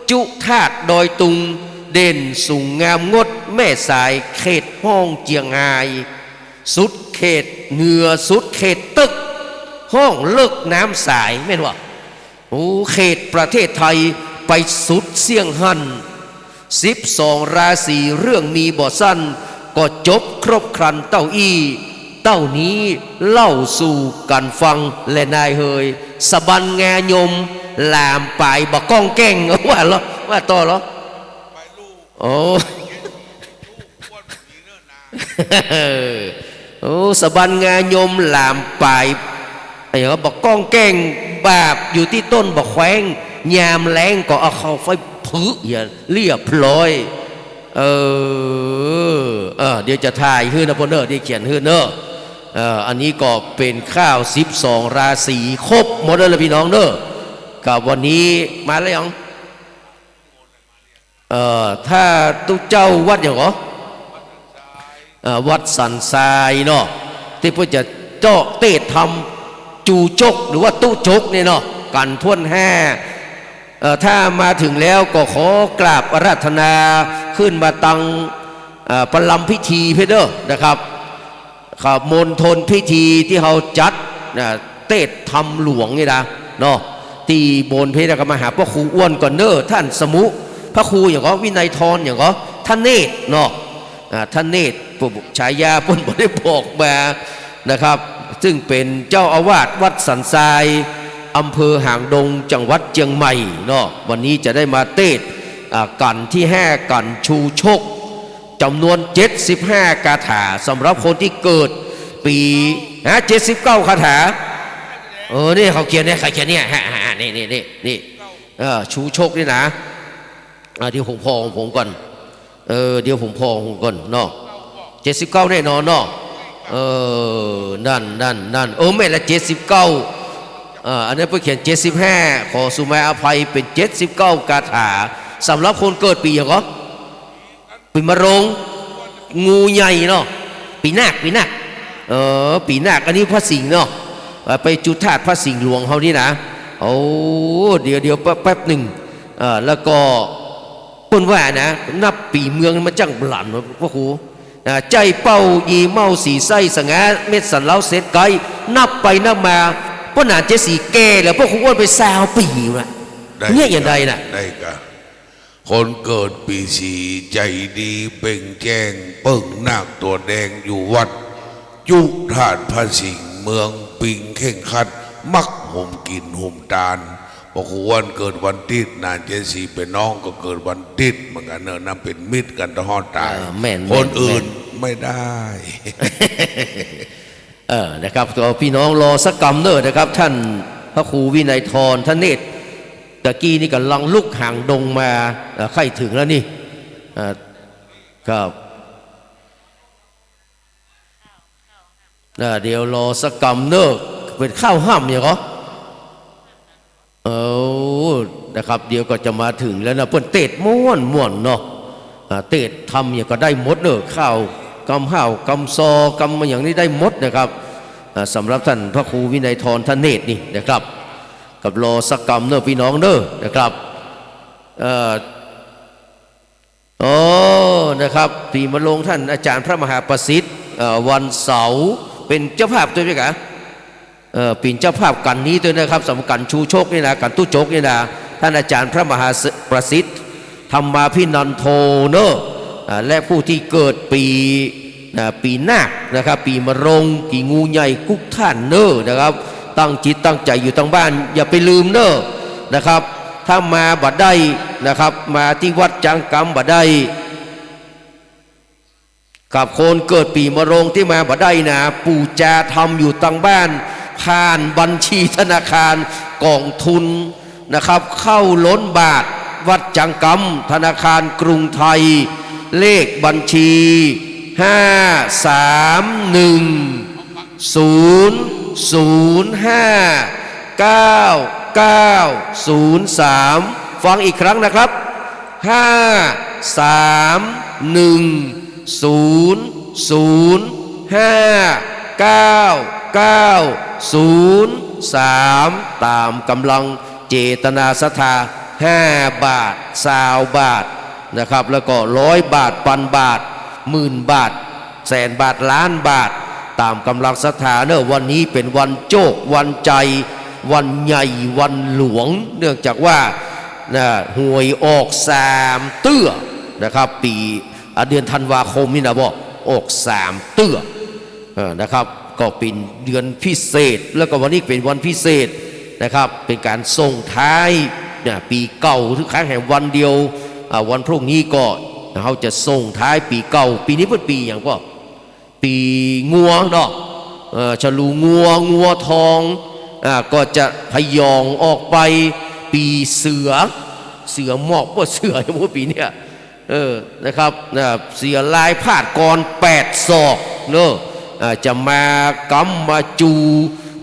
จุฑาตุดอยตุง เด่นสูงงามงด แม่สาย เขตฮ้องเจียงฮาย สุดเขตเหนือ สุดเขตเติ๊ก ฮ้องเลิกน้ำสาย แม่นบ่ โอ้ เขตประเทศไทย ไปสุดเสี้ยงหั้น สิบสองราศี เรื่องมีบ่สั้น ก็จบครบครันเต้าอี้ เต้านี้เล่าสู่กั๋นฟังแลนายเหย สะบันงายม หลามป๋ายบ่ก้องแก้ง ว่าเหรอ ว่าต่อเหรอ โอ้ โอ้ สะบันงายมหลามป๋าย ไอ้เหรอ บ่ก้องแก้ง บาบอยู่ตี้ต้นบ่แคว้ง ยามแล้งก็เอาเข้าไฟผึ อย่าเรียบร้อย เออ เออ เดี๋ยวจะถ่ายหื้อนะพ่อเน่อ เดี๋ยวเขียนหื้อเน่อ เออ อันนี้ก็เป๋นค่าวสิบสองราศี ครบหมดแล้วล่ะพี่น้องเน่อ กับวันนี้มาแล้วยัง เอ่อ ถ้าตุ๊เจ้าวัดหยังก่อ เอ่อ วัดสันทรายเนาะ ตี้เปิ้นจะเจาะเตสน์ธรรม จูจก หรือว่าตุ๊จกเนี่ยเนาะ กั๋นถ้วนหน้า เอ่อ ถ้ามาเถิงแล้วก็ขอกราบอาราธนา ขึ้นมาตัง เอ่อ ประลำพิธีเพ่อเน่อนะครับ ครับ มณฑลพิธีตี้เฮาจัดนะ เตสน์ธรรมหลวงนี่นะ เนาะ ตี้บนเพ่อเน่อ ก็มาหาพระครูอ้วนก่อนเน่อ ท่านสมุ พระครูหยังก่อ วินัยธรหยังก่อ ทเนศเนาะ อ่า ทเนศ ฉายาเปิ้นบ่ได้บอกมานะครับ ซึ่งเป๋นเจ้าอาวาสวัดสันทราย อำเภอหางดง จังหวัดเจียงใหม่เนาะ วันนี้จะได้มาเตสน์ อ่า กั๋นตี้ห้า กั๋นชูชก จ๋ำนวนเจ็ดสิบห้าคาถา สำหรับคนตี้เกิดปี๋ ฮะ เจ็ดสิบเก้าคาถา เออ นี่เขาเขียนเนี่ย ใผเขียนเนี่ย ฮะ ฮะ นี่ นี่ นี่ นี่ เออ ชูชกนี่นะ อ่า เดี๋ยวผมผ่อของผมก่อน เออ เดี๋ยวผมผ่อของผมก่อนเนาะ เจ็ดสิบเก้าแน่นอนเนาะ เออ นั่น นั่น นั่น เออ แม่นละ เจ็ดสิบเก้า เออ อันนี้เปิ้นเขียน เจ็ดสิบห้า ขอสุมาอภัย เป๋น เจ็ดสิบเก้าคาถา สำหรับคนเกิดปี๋หยังก่อ ปี๋มะโรง งูใหญ่เนาะ ปี๋นาค ปี๋นาค เออ ปี๋นาค อันนี้พระสิงห์เนาะ ไปจุฑาตุพระสิงห์หลวงเฮานี่นะ โอ้ เดี๋ยว เดี๋ยว แป๊บ แป๊บนึ่ง เออ แล้วก็เปิ้นว่านะ นับปี๋เมืองมันจ้างบลันวะพระครู อ่า ใจ้เป้า ยีเม่า สีไส้ สะหงา เม็ดสันเล้า เสดไก๊ นับไปนับมา ป้อหนานเจ๊ศรีแก่แล้ว พระครูอ้วนไปซาวปี๋ละ ได้ เนี่ย อย่างใดน่ะ ได้กะ คนเกิดปี๋สี๋ ใจ๋ดี เป่งแจ้ง เปิ้งนาคตั๋วแดง อยู่วัดจุฑาตุพระสิงห์ เมืองปิง เคร่งครัด มักโฮมกิ๋นโฮมตาน พระครูอ้วนเกิดวันติ๊ด หนานเจ๊ศรีเป๋นน้องก็เกิดวันติ๊ดเหมือนกั๋นเน่อ นับเป๋นมิตรกั๋นตะฮอดต๋าย เออ แม่น คนอื่น แม่น ไม่ได้ เออ นะครับ ก็พี่น้องรอสักกำเน่อนะครับ ท่านพระครูวินัยธร ทเนศ ตะกี้นี่ก่ำลังลุกหางดงมา เอ่อ ใกล้เถิงแล้วนี่ เอ่อ ครับ อ่า เดี๋ยวรอสักกำเน่อ เป๋นข้าวห่ำหยังก่อ เออ นะครับ เดี๋ยวก็จะมาเถิงแล้วนะ เปิ้นเตสน์ม่วนๆ เนาะ อ่า เตสน์ธรรมหยังก็ได้หมดเน่อ ข้าวกำห้าวกำซอกำหยังนี่ได้หมดนะครับ อ่า สำหรับท่านพระครูวินัยธร ทเนศนี่นะครับ กับรอสักกำเน่อพี่น้องเน่อนะครับ เอ่อ อ๋อ นะครับ ปี๋มะโรง ท่านอาจ๋ารย์พระมหาประสิทธิ์ เอ่อ วันเสาร์ เป๋นเจ้าภาพตวยไหมกะ เอ่อ เป๋นเจ้าภาพกั๋นนี้ตวยนะครับ สำหรับกั๋นชูชกนี่นะ กั๋นตุ๊จกนี่นะ ท่านอาจ๋ารย์พระมหาประสิทธิ์ ธรรมาภินันโทเน่อ อ่า และผู้ตี้เกิดปี๋ อ่า ปี๋นาคนะครับ ปี๋มะโรง กี่งูใหญ่กู้ท่านเน่อนะครับ ตั้งจิตตั้งใจ๋อยู่ตางบ้าน อย่าไปลืมเน่อนะครับ ถ้ามาบ่ได้นะครับ มาตี้วัดจางกำบ่ได้ กับคนเกิดปีมะโรงตี้มาบ่ได้นะ ปู่จาทำอยู่ตังบ้าน ผ่านบัญชีธนาคารก๋องทุนนะครับ เข้าล้นบาท วัดจังกำ ธนาคารกรุงไทย เลขบัญชี ห้า สาม หนึ่ง ศูนย์ ศูนย์ ห้า เก้า เก้า ศูนย์ สาม ฟังอีกครั้งนะครับ ห้า สาม หนึ่ง ศูนย์ ศูนย์ ห้า เก้า เก้า ศูนย์ สาม ต๋ามก๋ำลังเจตนาศรัทธา ห้า บาท ซาวบาทนะครับ แล้วก็ ร้อย บาท ปันบาท หมื่น บาท แสนบาท ล้านบาท ต๋ามก๋ำลังศรัทธาเนาะ วันนี้เป๋นวันโจค วันใจ๋ วันใหญ่ วันหลวง เนื่องจากว่า นะ หวยออกสามเตื้อนะครับ ปี๋ อ่ะ เดือนธันวาคมนี่นะ บ่ ออกสามเตื้อ เออ นะครับ ก็เป๋นเดือนพิเศษ แล้วก็วันนี้เป๋นวันพิเศษนะครับ เป๋นก๋านส่งท้าย นะ ปี๋เก่า ทุกครั้งแหมวันเดียว อ่า วันพรุ่งนี้ก็เฮาจะส่งท้ายปี๋เก่า ปี๋นี้เป๋นปี๋หยังก็ ปี๋งัวเนาะ เอ่อ ฉลูงัว งัวทอง อ่า ก็จะผยองออกไป ปี๋เสือ เสือหมอบบ่เสือ ปี๋เนี่ย เออ นะครับ นะ เสือลายพาดกรแปดศอกเนาะ อ่า จะมากำมาจู๋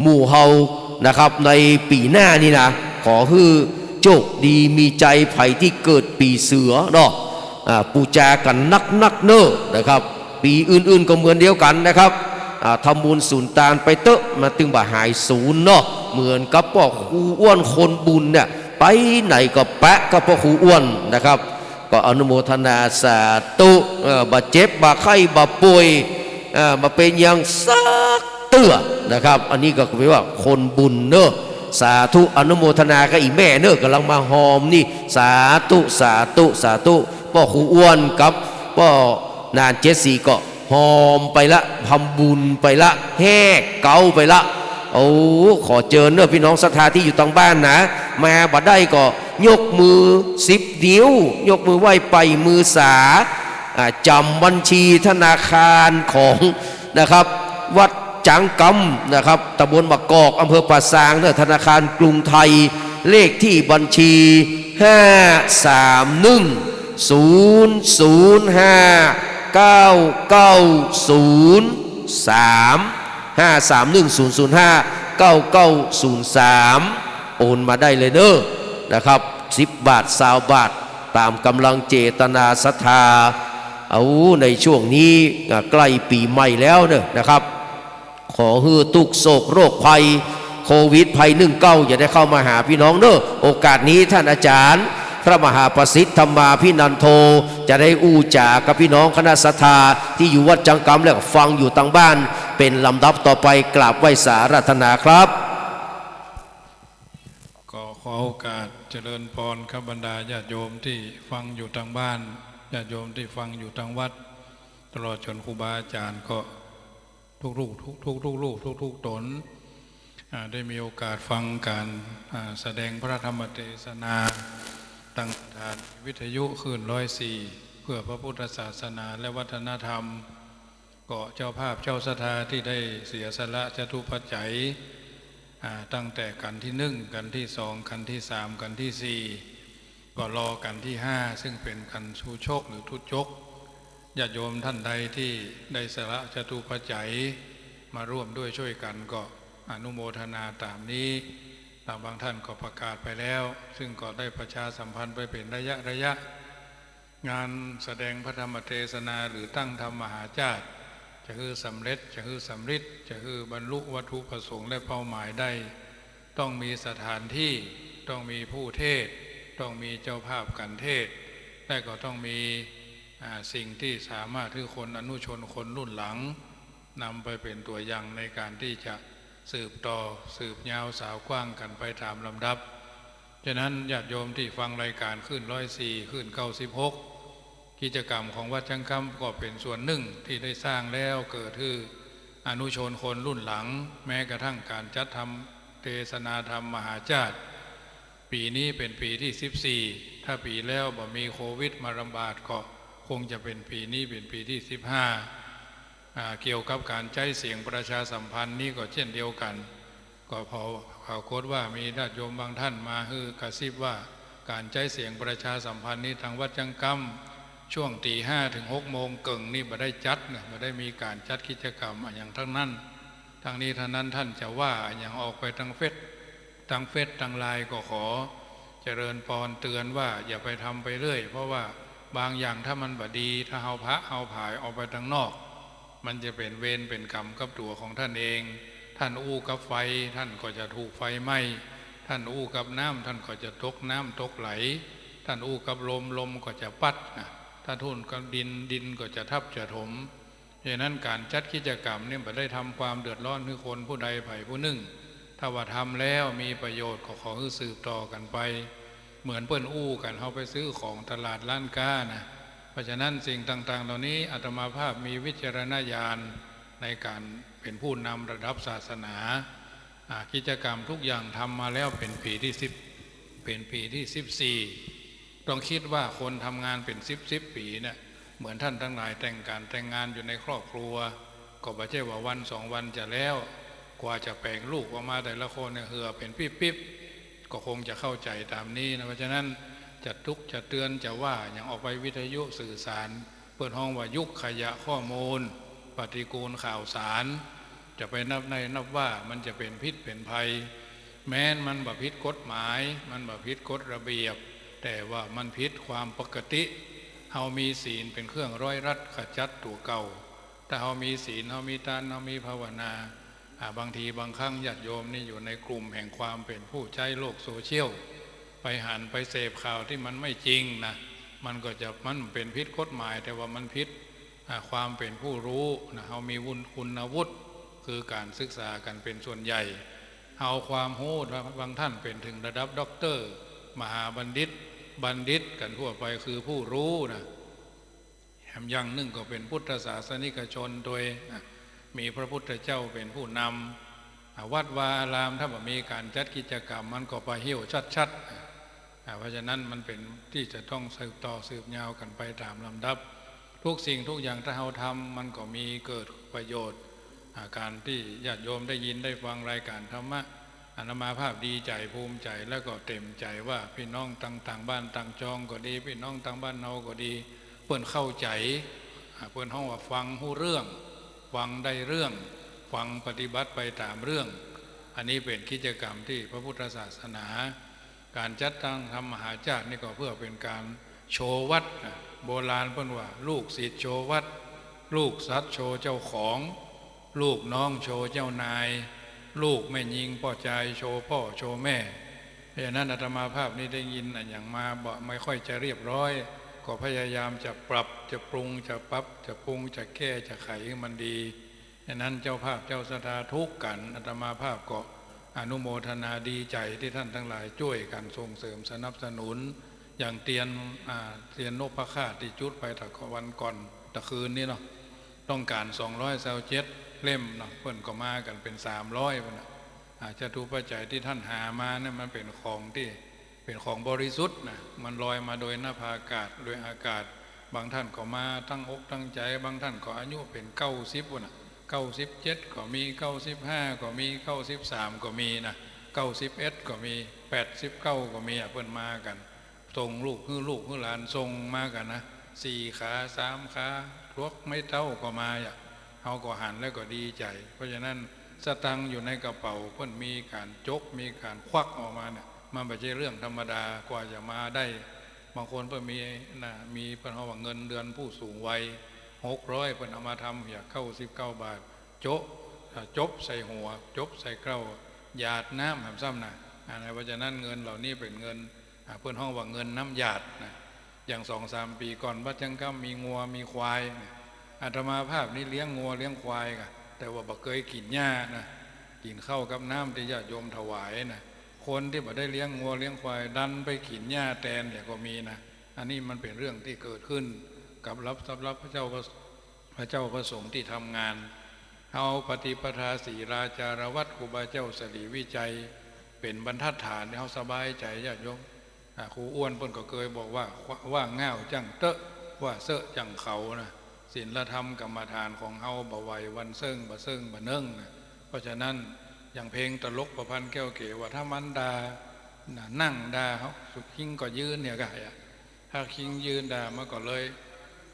หมู่เฮานะครับ ในปี๋หน้านี่นะ ขอหื้อโจคดีมีใจ๋ใผตี้เกิดปี๋เสือเนาะ อ่า ปู๋จากั๋นนักๆ เนาะนะครับ ปี๋อื่นๆ ก็เหมือนเดียวกั๋นนะครับ อ่า ทำบุญสุนตานไปเต๊อะ มันตึงบ่หายสูญเนาะ เหมือนกับป้อครูอ้วนคนบุญเนี่ย ไปไหนก็ปะกับป้อครูอ้วนนะครับ ก็อนุโมทนาสาธุ เอ่อ บ่เจ็บ บ่ไข้ บ่ป่วย เอ่อ บ่เป๋นหยังสักเตื้อนะครับ อันนี้ก็คือว่าคนบุญเนาะ สาธุ อนุโมทนากับอี่แม่เนาะ ก๋ำลังมาหอมนี่ สาธุ สาธุ สาธุ ป้อครูอ้วนกับป้อหนานเจ็ดสีก็หอมไปละ ทำบุญไปละ แหกเก๊าไปละ โอ้ ขอเจิญเนาะ ปี้น้องศรัทธาตี้อยู่ตังบ้านนะ มาบ่ได้ก็ยกมือสิบนิ้ว ยกมือไหว้ไปมือสา อ่า จ๋ำบัญชีธนาคารของ นะครับ วัดจังกำ นะครับ ตำบลบ่ากอก อำเภอป่าซางเนาะ ธนาคารกรุงไทย เลขตี้บัญชี ห้า สาม หนึ่ง ศูนย์ ศูนย์ ห้า เก้า เก้า ศูนย์ สาม ห้า สาม หนึ่ง ศูนย์ ศูนย์ ห้า เก้า เก้า ศูนย์ สาม โอนมาได้เลยเนาะ นะครับ สิบบาท ซาวบาท ต๋ามก๋ำลังเจตนาศรัทธา เอา ในช่วงนี้ อ่า ใก้ปี๋ใหม่แล้วเนาะ นะครับ ขอหื้อตุ๊กข์โศกโรคภัย โควิดภัยหนึ่งเก้า อย่าได้เข้ามาหาปี้น้องเนาะ โอกาสนี้ต้านอาจ๋ารย์ พระมหาประสิทธิ์ธรรมาภินันโท จะได้อู้จ๋ากับปี้น้องคณะศรัทธาตี้อยู่วัดจังกำและฟังอยู่ตังบ้าน เป๋นลำดับต่อไป กราบไหว้สาอาราธนาครับ ก็ขอโอกาสเจริญพรครับ บรรดาญาติโยมตี้ฟังอยู่ตังบ้าน ญาติโยมตี้ฟังอยู่ตังวัด ตลอดจ๋นครูบาอาจ๋ารย์ก็ ทุกๆ ทุกๆ ทุกๆ รูป ทุกๆ ต๋น อ่า ได้มีโอกาสฟังก๋าน อ่า แสดงพระธรรมเตสนา ตังสถานีวิทยุคลื่นร้อยสี่ เพื่อพระพุทธศาสนาและวัฒนธรรม ก็เจ้าภาพเจ้าศรัทธาตี้ได้เสียสละจตุปัจจัย อ่า ตั้งแต่ขันธ์ตี้หนึ่ง ขันธ์ตี้สอง ขันธ์ตี้สาม ขันธ์ตี้สี่ ก็รอขันธ์ตี้ห้า ซึ่งเป๋นขันธ์ชูชกหรือทุจก ญาติโยมต้านใดตี้ได้สละจตุปัจจัยมาร่วมด้วยช่วยกั๋นก็อนุโมทนาต๋ามนี้ ต๋ามบางต้านก็ประกาศไปแล้ว ซึ่งก็ได้ประชาสัมพันธ์ไปเป๋นระยะระยะ งานแสดงพระธรรมเตสนาหรือตั้งธรรมมหาราช จะหื้อสำเร็จ จะหื้อสำริด จะหื้อบรรลุวัตถุประสงค์และเป้าหมายได้ ต้องมีสถานที่ ต้องมีผู้เทศน์ ต้องมีเจ้าภาพกั๋นเทศน์ และก็ต้องมี อ่า สิ่งตี้สามารถหื้อคนอนุชนคนรุ่นหลัง นำไปเป๋นตั๋วอย่างในก๋านตี้จะสืบต่อ สืบยาวสาวกว้างกั๋นไปต๋ามลำดับ ฉะนั้นญาติโยมตี้ฟังรายก๋านคลื่นร้อยสี่ คลื่นเก้าสิบหก กิจกรรมของวัดจังกำก็เป๋นส่วนหนึ่งตี้ได้สร้างแล้วเกิดหื้ออนุชนคนรุ่นหลัง แม้กระทั่งก๋านจัดธรรมเตสนาธรรมมหาราช ปี๋นี้เป๋นปี๋ตี้สิบสี่ ถ้าปี๋แล้วบ่มีโควิดมาระบาดก็คงจะเป๋นปี๋นี้เป๋นปี๋ตี้สิบห้า อ่า เกี่ยวกับก๋านใจ๊เสียงประชาสัมพันธ์นี้ก็เช่นเดียวกั๋น ก็ปรากฏว่ามีญาติโยมบางท่านมาหื้อกระซิบว่า ก๋านใจ๊เสียงประชาสัมพันธ์นี้ตางวัดจั๊งก้ำ ช่วงตี๋ห้าเถิงหกโมงเกิ่งนี่บ่ได้จัดนะ บ่ได้มีก๋านจัดกิจกรรมอะหยังตังนั้น ตังนี้ตังนั้นต้านจะว่าอะหยังออกไปตางเฟซ ตางเฟซตางไลน์ก็ขอเจริญปอนเตือนว่าอย่าไปทำไปเรื่อย เพราะว่าบางอย่างถ้ามันบ่ดี ถ้าเฮาผละเฮาผลาญออกไปตางนอก มันจะเป๋นเวรเป๋นก๋รรมกับตั๋วของต้านเอง ต้านอู้กับไฟ ต้านก็จะถูกไฟไหม้ ต้านอู้กับน้ำ ต้านก็จะตกน้ำตกไหล ต้านอู้กับลม ลมก็จะปั๊ดนะ ถ้าต้านอู้กับดิน ดินก็จะทับจะถม ฉะนั้นก๋านจัดกิจกรรมนี่บ่ได้ทำความเดือดร้อนหื้อคนผู้ใดใผผู้นึ่ง ถ้าว่าทำแล้วมีประโยชน์ก็ขอหื้อสืบต่อกั๋นไป เหมือนเปิ้นอู้กั๋น เฮาไปซื้อของตลาดร้านก๊านะ เพราะฉะนั้นสิ่งต่างๆ เหล่านี้อาตมาภาพมีวิจารณญาณในก๋านเป๋นผู้นำระดับศาสนา อ่า กิจกรรมทุกอย่างทำมาแล้วเป๋นปี๋ตี้สิบ เป๋นปี๋ตี้สิบสี่ ต้องกึ๊ดว่าคนทำงานเป๋นสิบสิบปี๋เนี่ย เหมือนต้านตังหลายแต่งก๋านแต่งงานอยู่ในครอบครัว ก็บ่ใจ้ว่าวันสองวันจะแล้ว กว่าจะแป๋งลูกออกมาแต่ละคนเนี่ยเหื่อเป๋นปิ๊บๆ ก็คงจะเข้าใจ๋ต๋ามนี้นะ เพราะฉะนั้นจะตุ๊กจะเตือนจะว่าอะหยังออกไปวิทยุสื่อสาร เปิ้นฮ้องว่ายุคขยะข้อมูล ปฏิกูลข่าวสาร จะไปนับไน่นับว่ามันจะเป๋นพิษเป๋นภัย แม้นมันบ่ผิดกฎหมาย มันบ่ผิดกฎระเบียบ แต่ว่ามันผิดความปกติ เฮามีศีลเป๋นเครื่องร้อยรัดขจัดตั๋วเก่า ถ้าเฮามีศีล เฮามีตาน เฮามีภาวนา อ่า บางทีบางครั้งญาติโยมนี่อยู่ในกลุ่มแห่งความเป๋นผู้ใจ๊โลกโซเชียล ไปหันไปเสพข่าวตี้มันไม่จริงนะ มันก็จะ มันเป๋นผิดกฎหมาย แต่ว่ามันผิด อ่า ความเป๋นผู้ฮู้นะ เฮามีวุฒิ คุณวุฒิ คือก๋านศึกษากั๋นเป๋นส่วนใหญ่ เฮาความฮู้ บางท่านเป๋นเถิงระดับด็อกเตอร์ มหาบัณฑิต บัณฑิตกั๋นทั่วไปคือผู้ฮู้นะ แหมอย่างนึ่งก็เป๋นพุทธศาสนิกชนตวยนะ มีพระพุทธเจ้าเป๋นผู้นำ อ่า วัดวาอารามถ้าบ่มีก๋านจัดกิจกรรมมันก็ปะเหี่ยวชัดๆ อ่า เพราะฉะนั้นมันเป๋นตี้จะต้องสืบต่อสืบยาวกั๋นไปต๋ามลำดับ ทุกสิ่งทุกอย่างถ้าเฮาทำมันก็มีเกิดประโยชน์ อ่า ก๋านตี้ญาติโยมได้ยินได้ฟังรายการธรรมะ อาตมาภาพดีใจ๋ภูมิใจ๋ แล้วก็เต็มใจ๋ว่าปี้น้องตางต่างบ้านต่างจองก็ดี ปี้น้องตางบ้านเฮาก็ดี เปิ้นเข้าใจ๋ อ่า เปิ้นฮ้องว่าฟังฮู้เรื่อง ฟังได้เรื่อง ฟังปฏิบัติไปต๋ามเรื่อง อันนี้เป๋นกิจกรรมตี้พระพุทธศาสนา ก๋านจัดตั้งธรรมมหาชาตินี่ก็เพื่อเป๋นก๋านโชว์วัดนะ โบราณเปิ้นว่าลูกศิษย์โชว์วัด ลูกสัตว์โชว์เจ้าของ ลูกน้องโชว์เจ้านาย ลูกแม่ญิงป้อจายโชว์ป้อโชว์แม่ เพราะฉะนั้นอาตมาภาพนี่ได้ยินอะหยังมาบ่ ไม่ค่อยจะเรียบร้อย ก็พยายามจะปรับ จะปรุง จะปรับ จะปรุง จะแก้ จะไขหื้อมันดี ฉะนั้นเจ้าภาพเจ้าศรัทธาทุกก๋าน อาตมาภาพก็อนุโมทนาดีใจ๋ตี้ต้านตังหลายจ้วยกั๋นส่งเสริมสนับสนุน อย่างเตียน อ่า เตียนนพคราชตี้จุดไปตะวันก่อนตะคืนนี้เนาะ ต้องก๋านสองร้อยซาวเจ็ดเล่มเนาะ เปิ้นก็มากั๋นเป๋นสามร้อยพุ้นน่ะ อ่า จตุปัจจัยตี้ต้านหามาเนี่ยมันเป๋นของตี้ เป๋นของบริสุทธิ์นะ มันลอยมาโดยนภาอากาศ โดยอากาศ บางท่านก็มาตั้งอกตั้งใจ๋ บางท่านก็อายุเป๋นเก้าสิบพุ้นน่ะ เก้าสิบเจ็ดก็มี เก้าสิบห้าก็มี เก้าสิบสามก็มีนะ เก้าสิบเอ็ดก็มี แปดสิบเก้าก็มีอะ เปิ้นมากั๋น ส่งลูกหื้อลูกหื้อหลานส่งมากั๋นนะ สี่ขา สามขา พวกไม้เต๊าก็มาอะ เฮาก็หันแล้วก็ดีใจ๋ เพราะฉะนั้นสตางค์อยู่ในกระเป๋าเปิ้นมีก๋านจก มีก๋านควักออกมาเนี่ย มันบ่ใจ้เรื่องธรรมดา กว่าจะมาได้ บางคนเปิ้นมีนะ มีเปิ้นฮ้องว่าเงินเดือนผู้สูงวัย หกร้อย เปิ้นเอามาทำเหียเก้าสิบเก้าบาท โจ๊ะ อ่า จบใส่หัว จบใส่เกล้า หยาดน้ำแหมซ้ำนะ อ่า เพราะฉะนั้นเงินเหล่านี้เป๋นเงิน อ่า เปิ้นฮ้องว่าเงินน้ำหยาดนะ อย่างสองสามปี๋ก่อนวัดจั๊งก้ำมีงัวมีควายนะ อาตมาภาพนี่เลี้ยงงัวเลี้ยงควายก่ะ แต่ว่าบ่เกยกิ๋นหญ้านะ กิ๋นข้าวกับน้ำตี้ญาติโยมถวายนะ คนตี้บ่ได้เลี้ยงงัวเลี้ยงควายดันไปกิ๋นหญ้าแตนเนี่ยก็มีนะ อันนี้มันเป๋นเรื่องตี้เกิดขึ้นกับรับ สำหรับพระเจ้าพระ พระเจ้าพระสงฆ์ตี้ทำงาน เฮาปฏิปทาศีลาจารวัตรครูบาเจ้าสรีวิชัย เป๋นบรรทัดฐานเฮาสบายใจ๋ญาติโยม อ่า ครูอ้วนเปิ้นก็เกยบอกว่า ว่าง่าวจั้งเต๊อะ ว่าเซอะจั้งเขานะ ศีลธรรมกรรมฐานของเฮาบ่ไหววันเซิ่งบ่เซิ่งบ่เนิ่งนะ เพราะฉะนั้นอย่างเพลงตลกประพันธ์แก้วเก๋ว่า ถ้ามันด่านะ นั่งด่าเฮาสุด คิงก็ยืนเนี่ยก็ ถ้าคิงยืนด่ามันก็เลย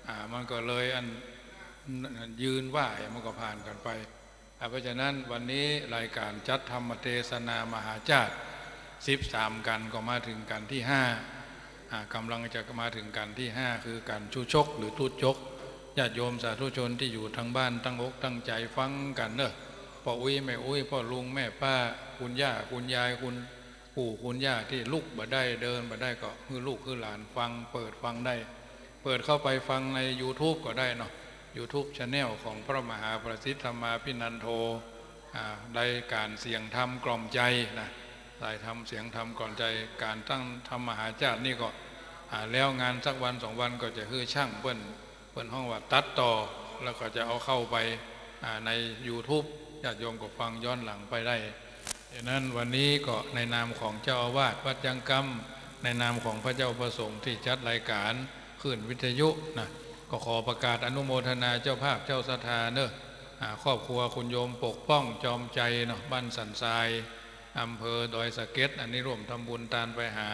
อ่า มันก็เลยอัน ยืนไหว้มันก็ผ่านกันไป อ่า เพราะฉะนั้นวันนี้รายการจัดธรรมเทศนามหาชาติ สิบสามกัณฑ์ก็มาถึงกัณฑ์ที่ห้า อ่า กำลังจะมาถึงกัณฑ์ที่ห้า คือกัณฑ์ชูชกหรือตุ๊จก ญาติโยมสาธุชนที่อยู่ทางบ้านตั้งอกตั้งใจฟังกั๋นเนอะ ป้ออุ๊ยแม่อุ๊ย ป้อลุงแม่ป้า คุณย่าคุณยาย คุณปู่คุณย่าที่ลุกบ่ได้เดินบ่ได้ก็หื้อลูกหื้อหลานฟัง เปิดฟังได้ เปิดเข้าไปฟังในยูทูบก็ได้เนาะ ยูทูบแชนแนลของพระมหาประสิทธิ์ธรรมาภินันโท อ่า รายการเสียงธรรมกล่อมใจนะ รายธรรมเสียงธรรมกล่อมใจ การตั้งธรรมมหาชาตินี่ก็ อ่า แล้วงานสักวันสองวันก็จะหื้อช่างเปิ้น เปิ้นฮ้องว่าตัดต่อ แล้วก็จะเอาเข้าไป อ่า ในยูทูบ ญาติโยมก็ฟังย้อนหลังไปได้ ฉะนั้นวันนี้ก็ในนามของเจ้าอาวาสวัดยังกำ ในนามของพระเจ้าพระสงฆ์ที่จัดรายการคลื่นวิทยุนะ ก็ขอประกาศอนุโมทนาเจ้าภาพเจ้าศรัทธาเนอะ อ่า ครอบครัวคุณโยมปกป้องจอมใจเนาะ บ้านสันทราย อำเภอดอยสะเก็ด อันนี้ร่วมทำบุญตานไปหา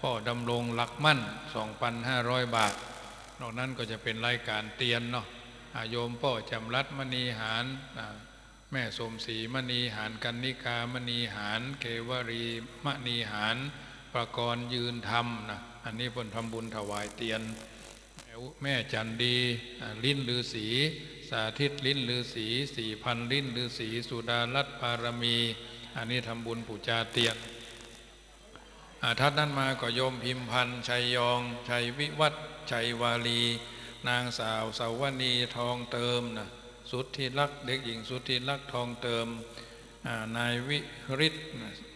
ป้อดำรงหลักมั่น สองพันห้าร้อยบาท นอกนั้นก็จะเป็นรายการเตียนเนาะ อ่า โยมป้อจำรัดมณีหาร อ่า แม่สมศรีมณีหาร กันนิกามณีหาร เกวรีมณีหาร ประกรณ์ยืนธรรมนะ อันนี้เปิ้นทำบุญถวายเตียน แม่จันดี อ่า ลิ้นฤาษี สาธิตลิ้นฤาษี สี่พันลิ้นฤาษี สุดารัตน์ปารมี อันนี้ทำบุญปู๋จาเตียน อ่า ถัดนั้นมาก็โยมพิมพันธ์ ชัยยอง ชัยวิวัฒน์ ชัยวาลี นางสาวสาวนี ทองเติมนะ สุทธิรักษ์ เด็กหญิงสุทธิรักษ์ ทองเติม อ่า นายวิริศ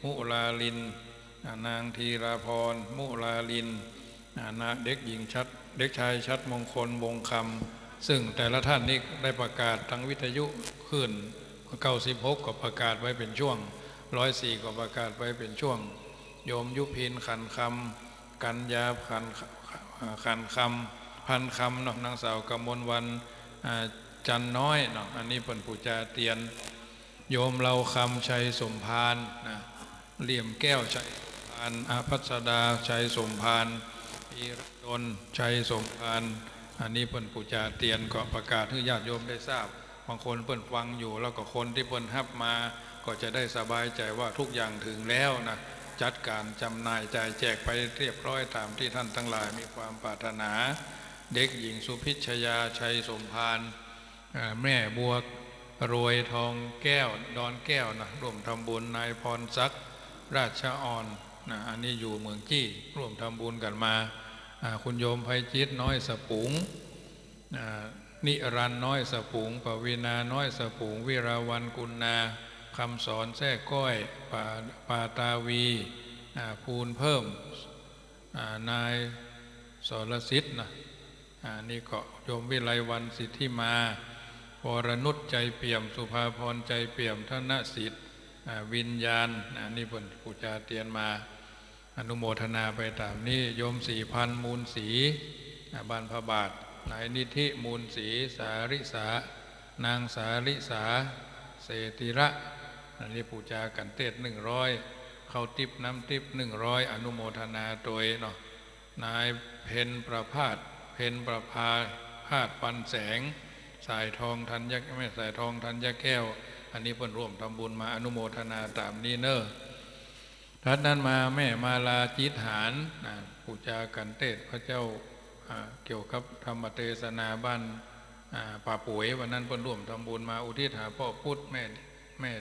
มุลาลิน อ่า นางธีราพร มุลาลิน อ่า นะ เด็กหญิงชัด เด็กชายชัดมงคล วงศ์คำ ซึ่งแต่ละท่านนี้ได้ประกาศทางวิทยุคลื่น เก้าสิบหก ก็ประกาศไว้เป๋นช่วง ร้อยสี่ ก็ประกาศไว้เป๋นช่วง โยมยุพิน ขันคำ กัญญา ขัน อ่า ขันคำ พันคำเนาะ นางสาวกมลวรรณ อ่า จันน้อยเนาะ อันนี้เปิ้นปู๋จาเตียน โยมเหล่าคำ ชัยสมภารนะ เหลี่ยมแก้ว ชัยสมภาร อภัสดา ชัยสมภาร พีระดล ชัยสมภาร อันนี้เปิ้นปู๋จาเตียน ก็ประกาศหื้อญาติโยมได้ทราบ บางคนเปิ้นฟังอยู่ แล้วก็คนตี้เปิ้นฮับมา ก็จะได้สบายใจ๋ว่าทุกอย่างเถิงแล้วนะ จัดก๋านจ๋ำหน่ายจ่ายแจกไปเรียบร้อยต๋ามตี้ท่านตังหลายมีความปรารถนา เด็กหญิงสุพิชยา ชัยสมภาร อ่า แม่บัวรวย ทองแก้ว ดอนแก้วนะ ร่วมทำบุญ นายพรศักดิ์ ราชอ่อนนะ อันนี้อยู่เมืองจี้ ร่วมทำบุญกั๋นมา อ่า คุณโยมไพจิตร น้อยสะปู๋ง อ่า นิรันดร์ น้อยสะปู๋ง ปวีณา น้อยสะปู๋ง วิราวัลย์ กุณา คำสอน แทร่ก้อย ปา ปาตาวี อ่า ภูลเพิ่ม อ่า นายสรสิทธิ์นะ อ่า นี่ก็โยมวิไลวรรณ สิทธิมา วรนุช ใจเปี่ยม สุภาพร ใจเปี่ยม ธนสิทธิ์ อ่า วิญญาณ อ่า นี่เปิ้นปู๋จาเตียนมา อนุโมทนาไปต๋ามนี้ โยมศรีพันธ์ มูลศรี อ่า บ้านพระบาท นายนิธิ มูลศรี สาริสา นางสาริสา เสติระ อันนี้ปู๋จากั๋นเตศ หนึ่งร้อย ข้าวติ๊บน้ำติ๊บ หนึ่งร้อย อนุโมทนาตวยเนาะ นายเพ็ญประภาส เพ็ญประภา ภาส ปันแสง สายทอง ธัญญะ แม่สายทอง ธัญญะแก้ว อันนี้เปิ้นร่วมทำบุญมา อนุโมทนาต๋ามนี้เน่อ ถัดนั้นมาแม่มาลา จิตหาร อ่า ปู๋จากั๋นเตศพระเจ้า อ่า เกี่ยวกับธรรมเทศนาบ้าน อ่า ป่าป่วย วันนั้นเปิ้นร่วมทำบุญมา อุทิศหาป้อปุ๊ด แม่ แม่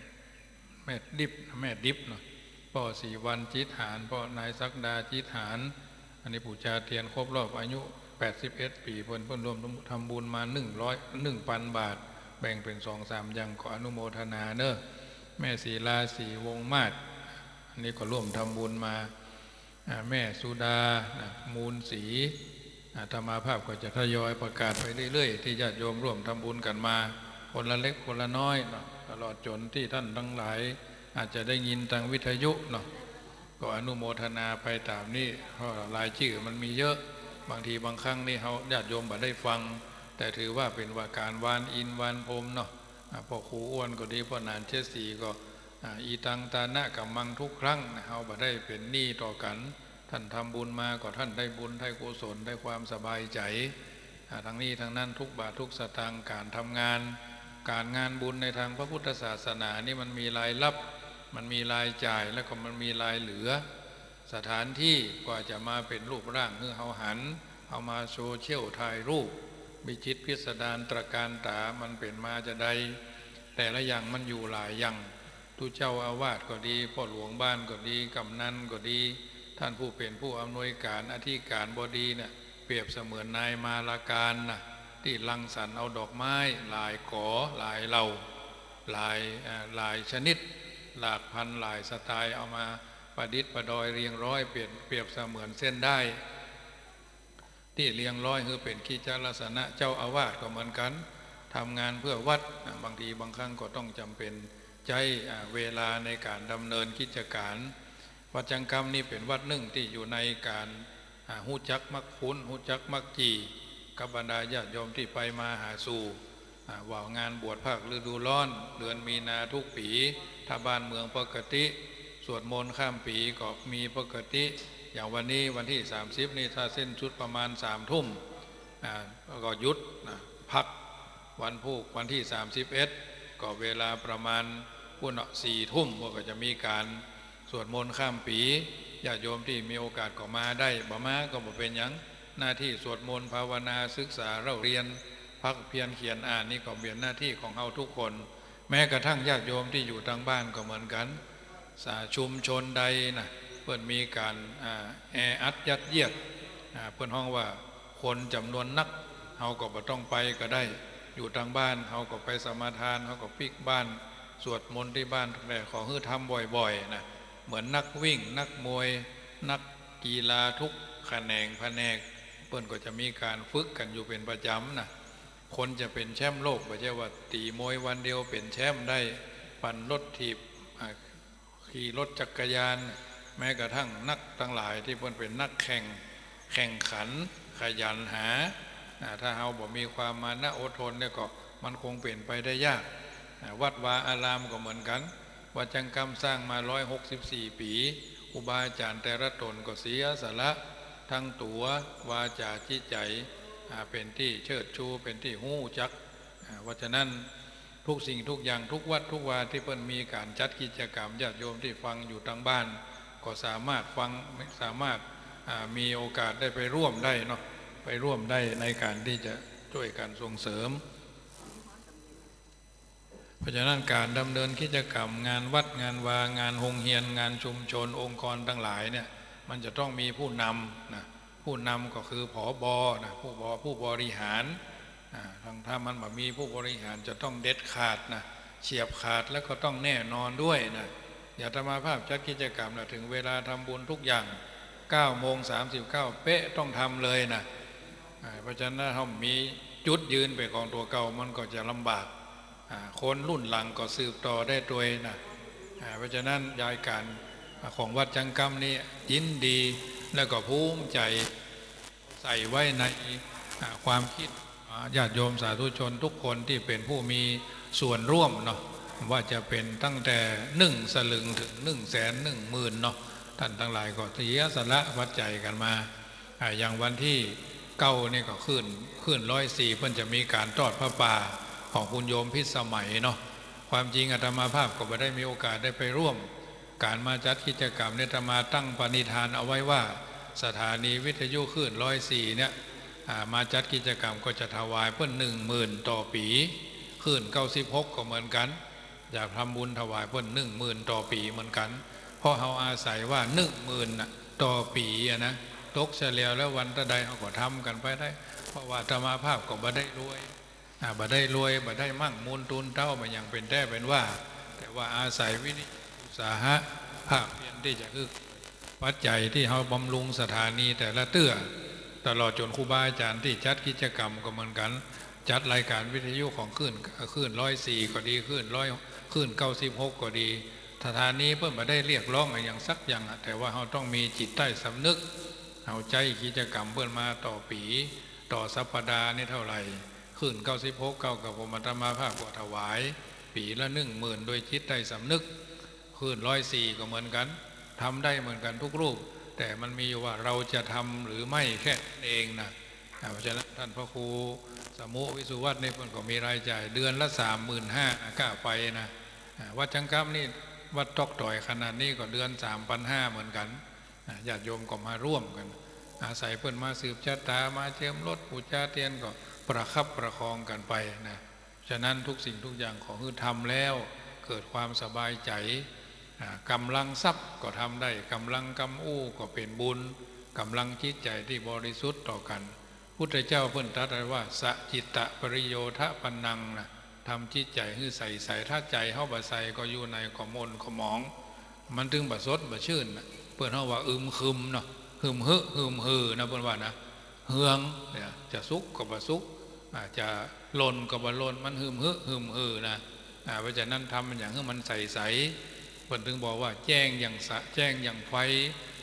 แม่ดิบ แม่ดิบเนาะ ป้อศรีวรรณ จิตหาร ป้อนายศักดา จิตหาร อันนี้ปู๋จาเตียนครบรอบอายุ แปดสิบเอ็ดปี๋ เปิ้น เปิ้นร่วมทำบุญมา หนึ่งร้อย หนึ่งปันบาท แบ่งเป๋นสองสามอย่าง ขออนุโมทนาเน่อ แม่ศรีลา ศรีวงศ์มาศ อันนี้ก็ร่วมทำบุญมา อ่า แม่สุดา นะ มูลศรี อาตมาภาพก็จะทยอยประกาศไปเรื่อยๆ ตี้ญาติโยมร่วมทำบุญกั๋นมา คนละเล็กคนละน้อยเนาะ ตลอดจ๋นตี้ท่านตังหลาย อาจจะได้ยินตางวิทยุเนาะ ก็อนุโมทนาไปต๋ามนี้ เพราะรายจื้อมันมีเยอะ บางทีบางครั้งนี่เฮาญาติโยมบ่ได้ฟัง แต่ถือว่าเป๋นว่าก๋านวานอินทร์วานพรหมเนาะ อ่า ป้อครูอ้วนก็ดี ป้อหนานเจ็ดสีก็ อ่า อิตัง ตานะ กัมมัง ทุกครั้งนะ เฮาบ่ได้เป๋นหนี้ต่อกั๋น ต้านทำบุญมาก็ต้านได้บุญ ได้กุศล ได้ความสบายใจ๋ อ่า ตึงนี้ตึงนั้น ทุกบาททุกสตางค์ ก๋านทำงาน ก๋านงานบุญในตางพระพุทธศาสนานี่มันมีรายรับ มันมีรายจ่าย แล้วก็มันมีรายเหลือ สถานตี้กว่าจะมาเป๋นรูปร่างหื้อเฮาหัน เอามาโชว์เชียลถ่ายรูป วิจิตรพิสดารตระการต๋า มันเป๋นมาจาใด แต่ละอย่างมันอยู่หลายอย่าง ตุ๊เจ้าอาวาสก็ดี ป้อหลวงบ้านก็ดี กำนันก็ดี ต้านผู้เป๋นผู้อำนวยก๋าน อธิก๋านบดีเนี่ย เปรียบเสมือนนายมาลาการนะ ตี้รังสรรค์เอาดอกไม้หลายก๋อหลายเหล่า หลาย อ่า หลายชนิด หลากพันหลายสไตล์ เอามาประดิษฐ์ประดอยเรียงร้อย เปรียบ เปรียบเสมือนเส้นด้าย ตี้เรียงร้อยหื้อเป๋นกิจลักษณะ เจ้าอาวาสก็เหมือนกั๋น ทำงานเพื่อวัด อ่า บางทีบางครั้งก็ต้องจ๋ำเป๋นใจ๊ อ่า เวลาในก๋านดำเนินกิจก๋าน วัดจังกำนี่เป๋นวัดนึ่งตี้อยู่ในก๋าน อ่า ฮู้จักมักคุ้น ฮู้จักมักจี่ กับบรรดาญาติโยมตี้ไปมาหาสู่ อ่า ว่างานบวชภาคฤดูร้อน เดือนมีนาทุกปี๋ ถ้าบ้านเมืองปกติ สวดมนต์ข้ามปี๋ก็มีปกติ อย่างวันนี้วันตี้สามสิบนี่ ถ้าสิ้นสุดประมาณสามทุ่ม อ่า ก็หยุดนะ พัก วันพูกวันตี้สามสิบเอ็ด ก็เวลาประมาณปุ้นเนาะ สี่ทุ่ม พวกก็จะมีก๋านสวดมนต์ข้ามปี๋ ญาติโยมตี้มีโอกาสก็มาได้ บ่มาก็บ่เป๋นหยัง หน้าตี้สวดมนต์ภาวนาศึกษาเล่าเรียน ภาคเพียรเขียนอ่านนี่ก็เป๋นหน้าตี้ของเฮาทุกคน แม้กระทั่งญาติโยมตี้อยู่ตางบ้านก็เหมือนกั๋น สา ชุมชนใดนะ เปิ้นมีก๋าน อ่า แออัดยัดเยียด อ่า เปิ้นฮ้องว่าคนจ๋ำนวนนัก เฮาก็บ่ต้องไปก็ได้ อยู่ตางบ้าน เฮาก็ไปสมาทาน เฮาก็ปิ๊กบ้าน สวดมนต์ตี้บ้าน แต่ขอหื้อทำบ่อยๆ นะ เหมือนนักวิ่ง นักมวย นักกีฬาทุกแขนงแผนก เปิ้นก็จะมีก๋านฝึกกั๋นอยู่เป๋นประจ๋ำนะ คนจะเป๋นแชมป์โลก บ่ใจ้ว่าตี๋มวยวันเดียวเป๋นแชมป์ได้ ปั่นรถถีบ อ่า ขี่รถจักรยาน แม้กระทั่งนักตังหลายตี้เปิ้นเป๋นนักแข่ง แข่งขัน ขยันหา อ่า ถ้าเฮาบ่มีความมานะอดทนเนี่ยก็ มันคงเป๋นไปได้ยาก อ่า วัดวาอารามก็เหมือนกั๋น วัดจังกำสร้างมาร้อยหกสิบสี่ปี๋ ครูบาอาจ๋ารย์แต่ละต๋นก็เสียสละ ตึงตั๋ว วาจ๋า จิตใจ๋ อ่า เป๋นตี้เชิดชู เป๋นตี้ฮู้จัก อ่า เพราะฉะนั้น ทุกสิ่งทุกอย่าง ทุกวัดทุกวาตี้เปิ้นมีก๋านจัดกิจกรรม ญาติโยมตี้ฟังอยู่ตางบ้าน ก็สามารถฟัง สามารถ อ่า มีโอกาสได้ไปร่วมได้เนาะ ไปร่วมได้ในก๋านตี้จะจ้วยกั๋นส่งเสริม เพราะฉะนั้นก๋านดำเนินกิจกรรม งานวัด งานวา งานโฮงเฮียน งานชุมชน องค์กรตังหลายเนี่ย มันจะต้องมีผู้นำนะ ผู้นำก็คือ ผบ นะ ผู้บ- ผู้บริหาร อ่า ถ้า ถ้ามันบ่มีผู้บริหารจะต้องเด็ดขาดนะ เฉียบขาดแล้วก็ต้องแน่นอนด้วยนะ อย่างอาตมาภาพจัดกิจกรรมนะ ถึงเวลาทำบุญทุกอย่าง เก้าโมงสามสิบเก้าเป๊ะต้องทำเลยนะ อ่า เพราะฉะนั้นถ้าเฮามีจุดยืนเป๋นของตั๋วเก่า มันก็จะลำบาก อ่า คนรุ่นหลังก็สืบต่อได้ตวยนะ อ่า เพราะฉะนั้นรายก๋าน อ่า ของวัดจังกำนี่ยินดี แล้วก็ภูมิใจ๋ ใส่ไว้ใน อ่า ความกึ๊ด อ่า ญาติโยมสาธุชนทุกคนตี้เป๋นผู้มีส่วนร่วมเนาะ ว่าจะเป๋นตั้งแต่หนึ่งสลึงเถิงหนึ่งแสน หนึ่งหมื่นเนาะ ต้านตังหลายก็เสียสละปัจจัยกั๋นมา อ่า อย่างวันตี้เก้านี่ก็คลื่น คลื่นร้อยสี่เปิ้นจะมีก๋านตอดผ้าป่าของคุณโยมพิสมัยเนาะ ความจริงอาตมาภาพก็บ่ได้มีโอกาสได้ไปร่วม ก๋านมาจัดกิจกรรมเนี่ย อาตมาตั้งปณิธานเอาไว้ว่า สถานีวิทยุคลื่นร้อยสี่เนี่ย อ่า มาจัดกิจกรรมก็จะถวายเปิ้นหนึ่งหมื่นต่อปี๋ คลื่นเก้าสิบหกก็เหมือนกั๋น จะทำบุญถวายเปิ้นหนึ่งหมื่นต่อปี๋เหมือนกั๋น เพราะเฮาอาศัยว่าหนึ่งหมื่นน่ะ ต่อปี๋อะนะ ตกเฉลี่ยแล้ววันเต้าใดเฮาก็ทำกั๋นไปได้ เพราะว่าอาตมาภาพก็บ่ได้รวย อ่า บ่ได้รวย บ่ได้มั่งมูลตูนเต๊า บ่หยังเป๋นแต๊เป๋นว่า แต่ว่าอาศัยวิริยะอุตสาหะภาคเพียรตี้จะคือปัจจัยตี้เฮาบำรุงสถานีแต่ละเตื้อ ตลอดจ๋นครูบาอาจ๋ารย์ตี้จัดกิจกรรมก็เหมือนกั๋น จัดรายก๋านวิทยุของคลื่น คลื่นร้อยสี่ก็ดี คลื่นร้อย คลื่นเก้าสิบหกก็ดี สถานีเปิ้นบ่ได้เรียกร้องอะหยังสักอย่างอะ แต่ว่าเฮาต้องมีจิตใต้สำนึก เฮาใจ๊กิจกรรมเปิ้นมาต่อปี๋ ต่อสัปดาห์นี่เท่าไหร่ คลื่นเก้าสิบหก เก้า กับผมอาตมาภาพก็ถวายปี๋ละหนึ่งหมื่น โดยจิตใต้สำนึก คลื่นร้อยสี่ก็เหมือนกั๋น ทำได้เหมือนกั๋นทุกรูป แต่มันมีอยู่ว่าเราจะทำหรือไม่แค่นั้นเองนะ อ่า เพราะฉะนั้นต้านพระครูสมุ วิสุวัฒน์ นี่เปิ้นก็มีรายจ่ายเดือนละสามหมื่นห้า อ่ะ กล้าไปนะ อ่า วัดจังกำนี่ วัดต๊อกต่อยขนาดนี้ก็เดือนสามพันห้าเหมือนกั๋น อ่า ญาติโยมก็มาร่วมกั๋น อาศัยเปิ้นมาสืบจะต๋า มาเจิมรถ ปู๋จาเตียนก็ประคับประคองกั๋นไปนะ ฉะนั้นทุกสิ่งทุกอย่างขอหื้อทำแล้วเกิดความสบายใจ๋ อ่า ก๋ำลังทรัพย์ก็ทำได้ ก๋ำลังกำอู้ก็เป๋นบุญ ก๋ำลังจิตใจ๋ตี้บริสุทธิ์ต่อกั๋น พุทธเจ้าเปิ้นตรัสไว้ว่า สะจิตตะปริโยธะปันนัง นะ ทำจิตใจ๋หื้อใสๆ ถ้าใจ๋เฮาบ่ใสก็อยู่ในก็หม่นก็หมอง มันตึงบ่สดบ่ชื่นนะ เปิ้นฮ้องว่าอึมครึมเนาะ หึมหึ หึมหือนะ เปิ้นว่านะ เฮืองเนี่ย จะสุขก็บ่สุข อ่า จะหล่นก็บ่หล่น มันหึมหึ หึมหือนะ อ่า เพราะฉะนั้นทำมันอย่างหื้อมันใสๆ เปิ้นตึงบอกว่าแจ้งอย่างสะ แจ้งอย่างไฟ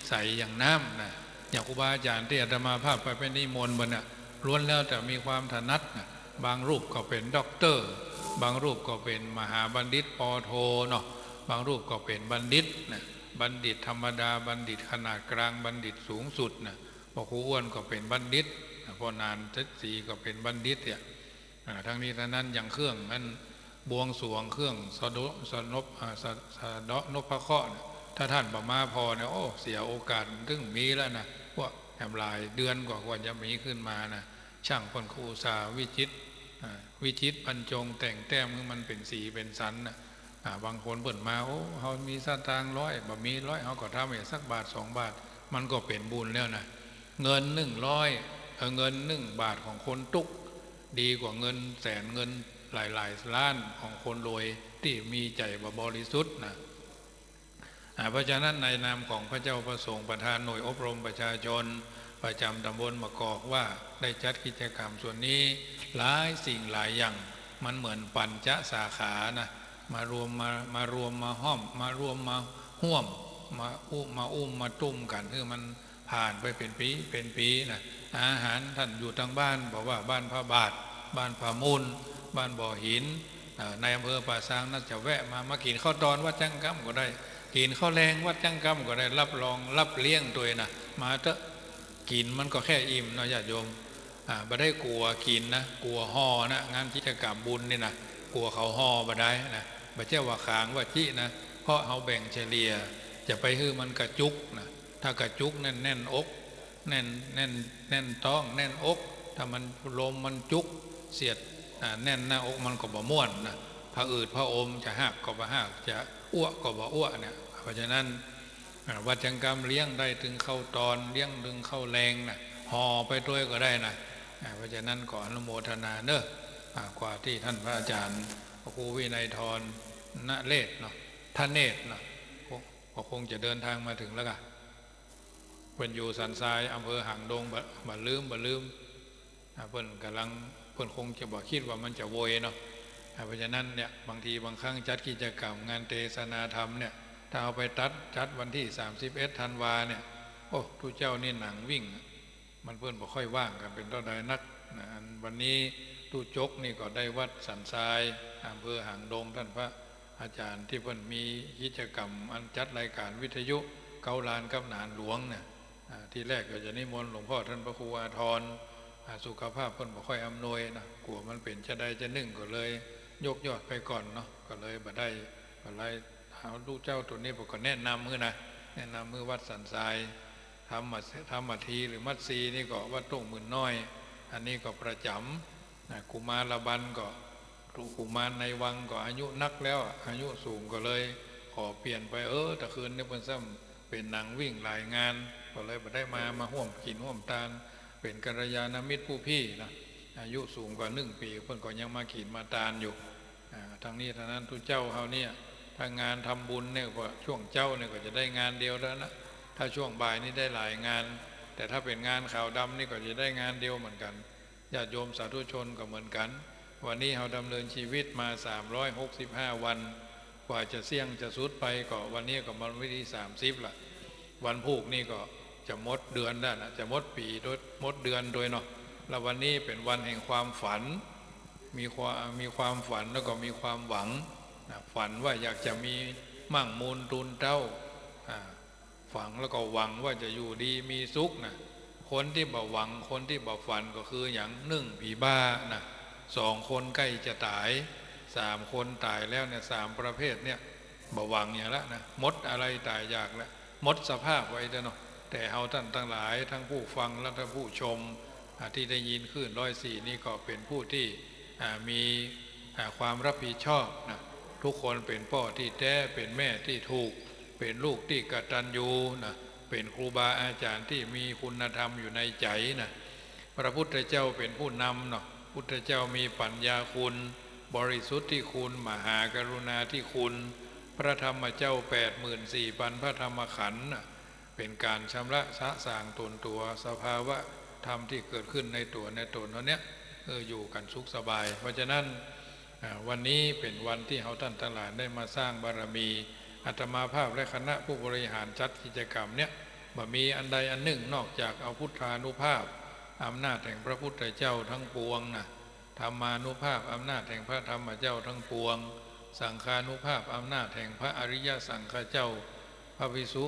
ใสอย่างน้ำนะ อย่างครูบาอาจ๋ารย์ตี้อาตมาภาพไป ไปนิมนต์เปิ้นน่ะ ล้วนแล้วแต่มีความถนัดนะ บางรูปก็เป๋นด็อกเตอร์ บางรูปก็เป๋นมหาบัณฑิต ป.โท เนาะ บางรูปก็เป๋นบัณฑิตนะ บัณฑิตธรรมดา บัณฑิตขนาดกลาง บัณฑิตสูงสุดนะ พ่อครูอ้วนก็เป๋นบัณฑิตนะ พ่อหนานเศรษฐีก็เป๋นบัณฑิตเนี่ย อ่า ทั้งนี้ทั้งนั้นอย่างเครื่องนั้น บวงสรวงเครื่องสะเดาะ สะนบ อ่า สะ สะเดาะนพเคราะห์เนี่ย ถ้าต้านบ่มาผ่อเนี่ย โอ้ เสียโอกาส มันตึงมีแล้วนะ พวกแหมหลายเดือนกว่า กว่าจะมีขึ้นมานะ ช่างเปิ้นก็อุตส่าห์วิจิตร อ่า วิจิตรบรรจงแต่งแต้มหื้อมันเป๋นสีเป๋นสันนะ อ่า บางคนเปิ้นมา โอ้ เฮามีสตางค์ร้อย บ่มีร้อย เฮาก็ทำให้สักบาทสองบาท มันก็เป๋นบุญแล้วนะ เงินหนึ่งร้อย เอ่อ เงินหนึ่งบาทของคนตุ๊ก ดีกว่าเงินแสนเงินหลายๆ ล้านของคนรวยตี้มีใจ๋บ่บริสุทธิ์นะ อ่า เพราะฉะนั้นในนามของพระเจ้าพระสงฆ์ประธานหน่วยอบรมประชาชนประจ๋ำต๋ำบลมะกอกว่าได้จัดกิจกรรมส่วนนี้หลายสิ่งหลายอย่าง มันเหมือนปัญจสาขานะ มารวม มา มารวมมาห้อม มารวมมาฮ่วม มาอุ้ม มาอุ้มมาตุ้มกั๋น หื้อมัน ผ่านไปเป๋นปี๋เป๋นปี๋นะ อาหารต้านอยู่ตางบ้าน บ่ว่าบ้านพระบาท บ้านพระมูล บ้านบ่อหิน เอ่อ ในอำเภอป่าซาง น่าจะแวะมา มากิ๋นข้าวตอนวัดจังกำก็ได้ กิ๋นข้าวแลงวัดจังกำก็ได้ รับรองรับเลี้ยงตวยนะ มาเต๊อะ กิ๋นมันก็แค่อิ่มเนาะญาติโยม อ่า บ่ได้กั๋วกิ๋นนะ กั๋วห่อนะ งานกิจกรรมบุญนี่นะ กั๋วเขาห่อบ่ได้นะ บ่ใจ้ว่าขางว่าจินะ เพราะเฮาแบ่งเฉลี่ย จะไปหื้อมันกระจุกนะ ถ้ากระจุกแน่นๆ อก แน่น แน่น แน่นต๊อง แน่นอก ถ้ามันลมมันจุกเสียด อ่า แน่นหน้าอกมันก็บ่ม่วนนะ ผะอืดผะอม จะฮากก็บ่ฮาก จะอ้วกก็บ่อ้วกเนี่ย เพราะฉะนั้น อ่า วัดจังกำเลี้ยงได้ตึงข้าวตอน เลี้ยงตึงข้าวแลงนะ ห่อไปตวยก็ได้นะ อ่า เพราะฉะนั้นก็อนุโมทนาเน้อ อ่า กว่าตี้ต้านพระอาจ๋ารย์ พระครูวินัยธร นเรศเนาะ ทเนศเนาะ ก็ ก็คงจะเดินทางมาเถิงแล้วก่ะ เปิ้นอยู่สันทราย อำเภอหางดง บ่ บ่ลืม บ่ลืม อ่า เปิ้นก่ำลัง เปิ้นคงจะบ่กึ๊ดว่ามันจะโวยเนาะ อ่า เพราะฉะนั้นเนี่ย บางทีบางครั้งจัดกิจกรรมงานเตสนาธรรมเนี่ย ถ้าเอาไปตัด จัดวันตี้สามสิบเอ็ดธันวาเนี่ย โอ้ ตุ๊เจ้านี่หนังวิ่ง มันเปิ้นบ่ค่อยว่างกั๋นเป๋นเต้าใดนักนะ อันวันนี้ตุ๊จกนี่ก็ได้วัดสันทราย อำเภอหางดง ต้านพระอาจ๋ารย์ตี้เปิ้นมีกิจกรรมอันจัดรายก๋านวิทยุเก๊าลานกับหนานหลวงเนี่ย อ่า ตี้แรกก็จะนิมนต์หลวงพ่อต้านพระครูอาทร อ่า สุขภาพเปิ้นบ่ค่อยอำนวยนะ กั๋วมันเป๋นจะใดจะนึ่ง ก็เลยยกยอดไปก่อนเนาะ ก็เลยบ่ได้ บ่ได้ เอาตุ๊เจ้าตั๋วนี้ผมก็แนะนำหื้อนะ แนะนำหื้อวัดสันทราย ธรรมะ ธรรมะทีหรือมัดซีนี่ก็วัดต้งหมื่นน้อย อันนี้ก็ประจ๋ำนะ กุมารบัลก็ กุมารในวังก็อายุนักแล้วอะ อายุสูงก็เลยขอเปลี่ยนไป เออ ตะคืนนี้เปิ้นซ้ำเป๋นหนังวิ่งหลายงาน ก็เลยบ่ได้มา มาฮ่วมกิ๋นฮ่วมตาน เป๋นกัลยาณมิตรผู้ปี้นะ อายุสูงกว่านึ่งปี๋ เปิ้นก็ยังมากิ๋นมาตานอยู่ อ่า ทั้งนี้ทั้งนั้นตุ๊เจ้าเฮาเนี่ย ถ้างานทำบุญเนี่ย ก็ช่วงเจ๊าเนี่ยก็จะได้งานเดียวเต้านั้นนะ ถ้าช่วงบ่ายนี่ได้หลายงาน แต่ถ้าเป๋นงานขาวดำนี่ก็จะได้งานเดียวเหมือนกั๋น ญาติโยมสาธุชนก็เหมือนกั๋น วันนี้เฮาดำเนินชีวิตมาสามร้อยหกสิบห้าวัน กว่าจะเสี้ยงจะสุดไปก็วันนี้ก็มันวันตี้สามสิบละ วันพูกนี่ก็จะหมดเดือนแล้วนะ จะหมดปี๋ตวย หมดเดือนตวยเนาะ แล้ววันนี้เป๋นวันแห่งความฝัน มีความ มีความฝันแล้วก็มีความหวังนะ ฝันว่าอยากจะมีมั่งมูลตูนเต๊า อ่า ฝันแล้วก็หวังว่าจะอยู่ดีมีสุขนะ คนตี้บ่หวัง คนตี้บ่ฝันก็คือหยัง นึ่ง ผีบ้านะ สอง คนใก้จะต๋าย สาม คนต๋ายแล้วเนี่ย สาม ประเภทเนี่ย บ่หวังหยังละนะ หมดอะไรต๋ายอยากละ หมดสภาพไปเต๊าะเนาะ แต่เฮาต้านตังหลาย ตังผู้ฟังและตังผู้ชม อ่า ตี้ได้ยินคลื่นร้อยสี่นี่ก็เป๋นผู้ตี้ อ่า มี อ่า ความรับผิดชอบนะ ทุกคนเป๋นป้อตี้แต๊ เป๋นแม่ตี้ถูก เป๋นลูกตี้กตัญญูนะ เป๋นครูบาอาจ๋ารย์ตี้มีคุณธรรมอยู่ในใจ๋นะ พระพุทธเจ้าเป๋นผู้นำเนาะ พุทธเจ้ามีปัญญาคุณ บริสุทธิคุณ มหากรุณาธิคุณ พระธรรมเจ้าแปดหมื่นสี่พันพระธรรมขันธ์น่ะ เป๋นก๋านชำระสะสางต๋นตั๋ว สภาวะธรรมตี้เกิดขึ้นในตั๋วในต๋นเฮาเนี่ย เออ อยู่กั๋นสุขสบาย เพราะฉะนั้น อ่า วันนี้เป๋นวันตี้เฮาต้านตังหลายได้มาสร้างบารมี อาตมาภาพและคณะผู้บริหารจัดกิจกรรมเนี่ย บ่มีอันใดอันนึ่งนอกจากเอาพุทธานุภาพ อำนาจแห่งพระพุทธเจ้าทั้งปวงนะ ธรรมานุภาพ อำนาจแห่งพระธรรมเจ้าทั้งปวง สังฆานุภาพ อำนาจแห่งพระอริยสังฆเจ้า พระภิกษุ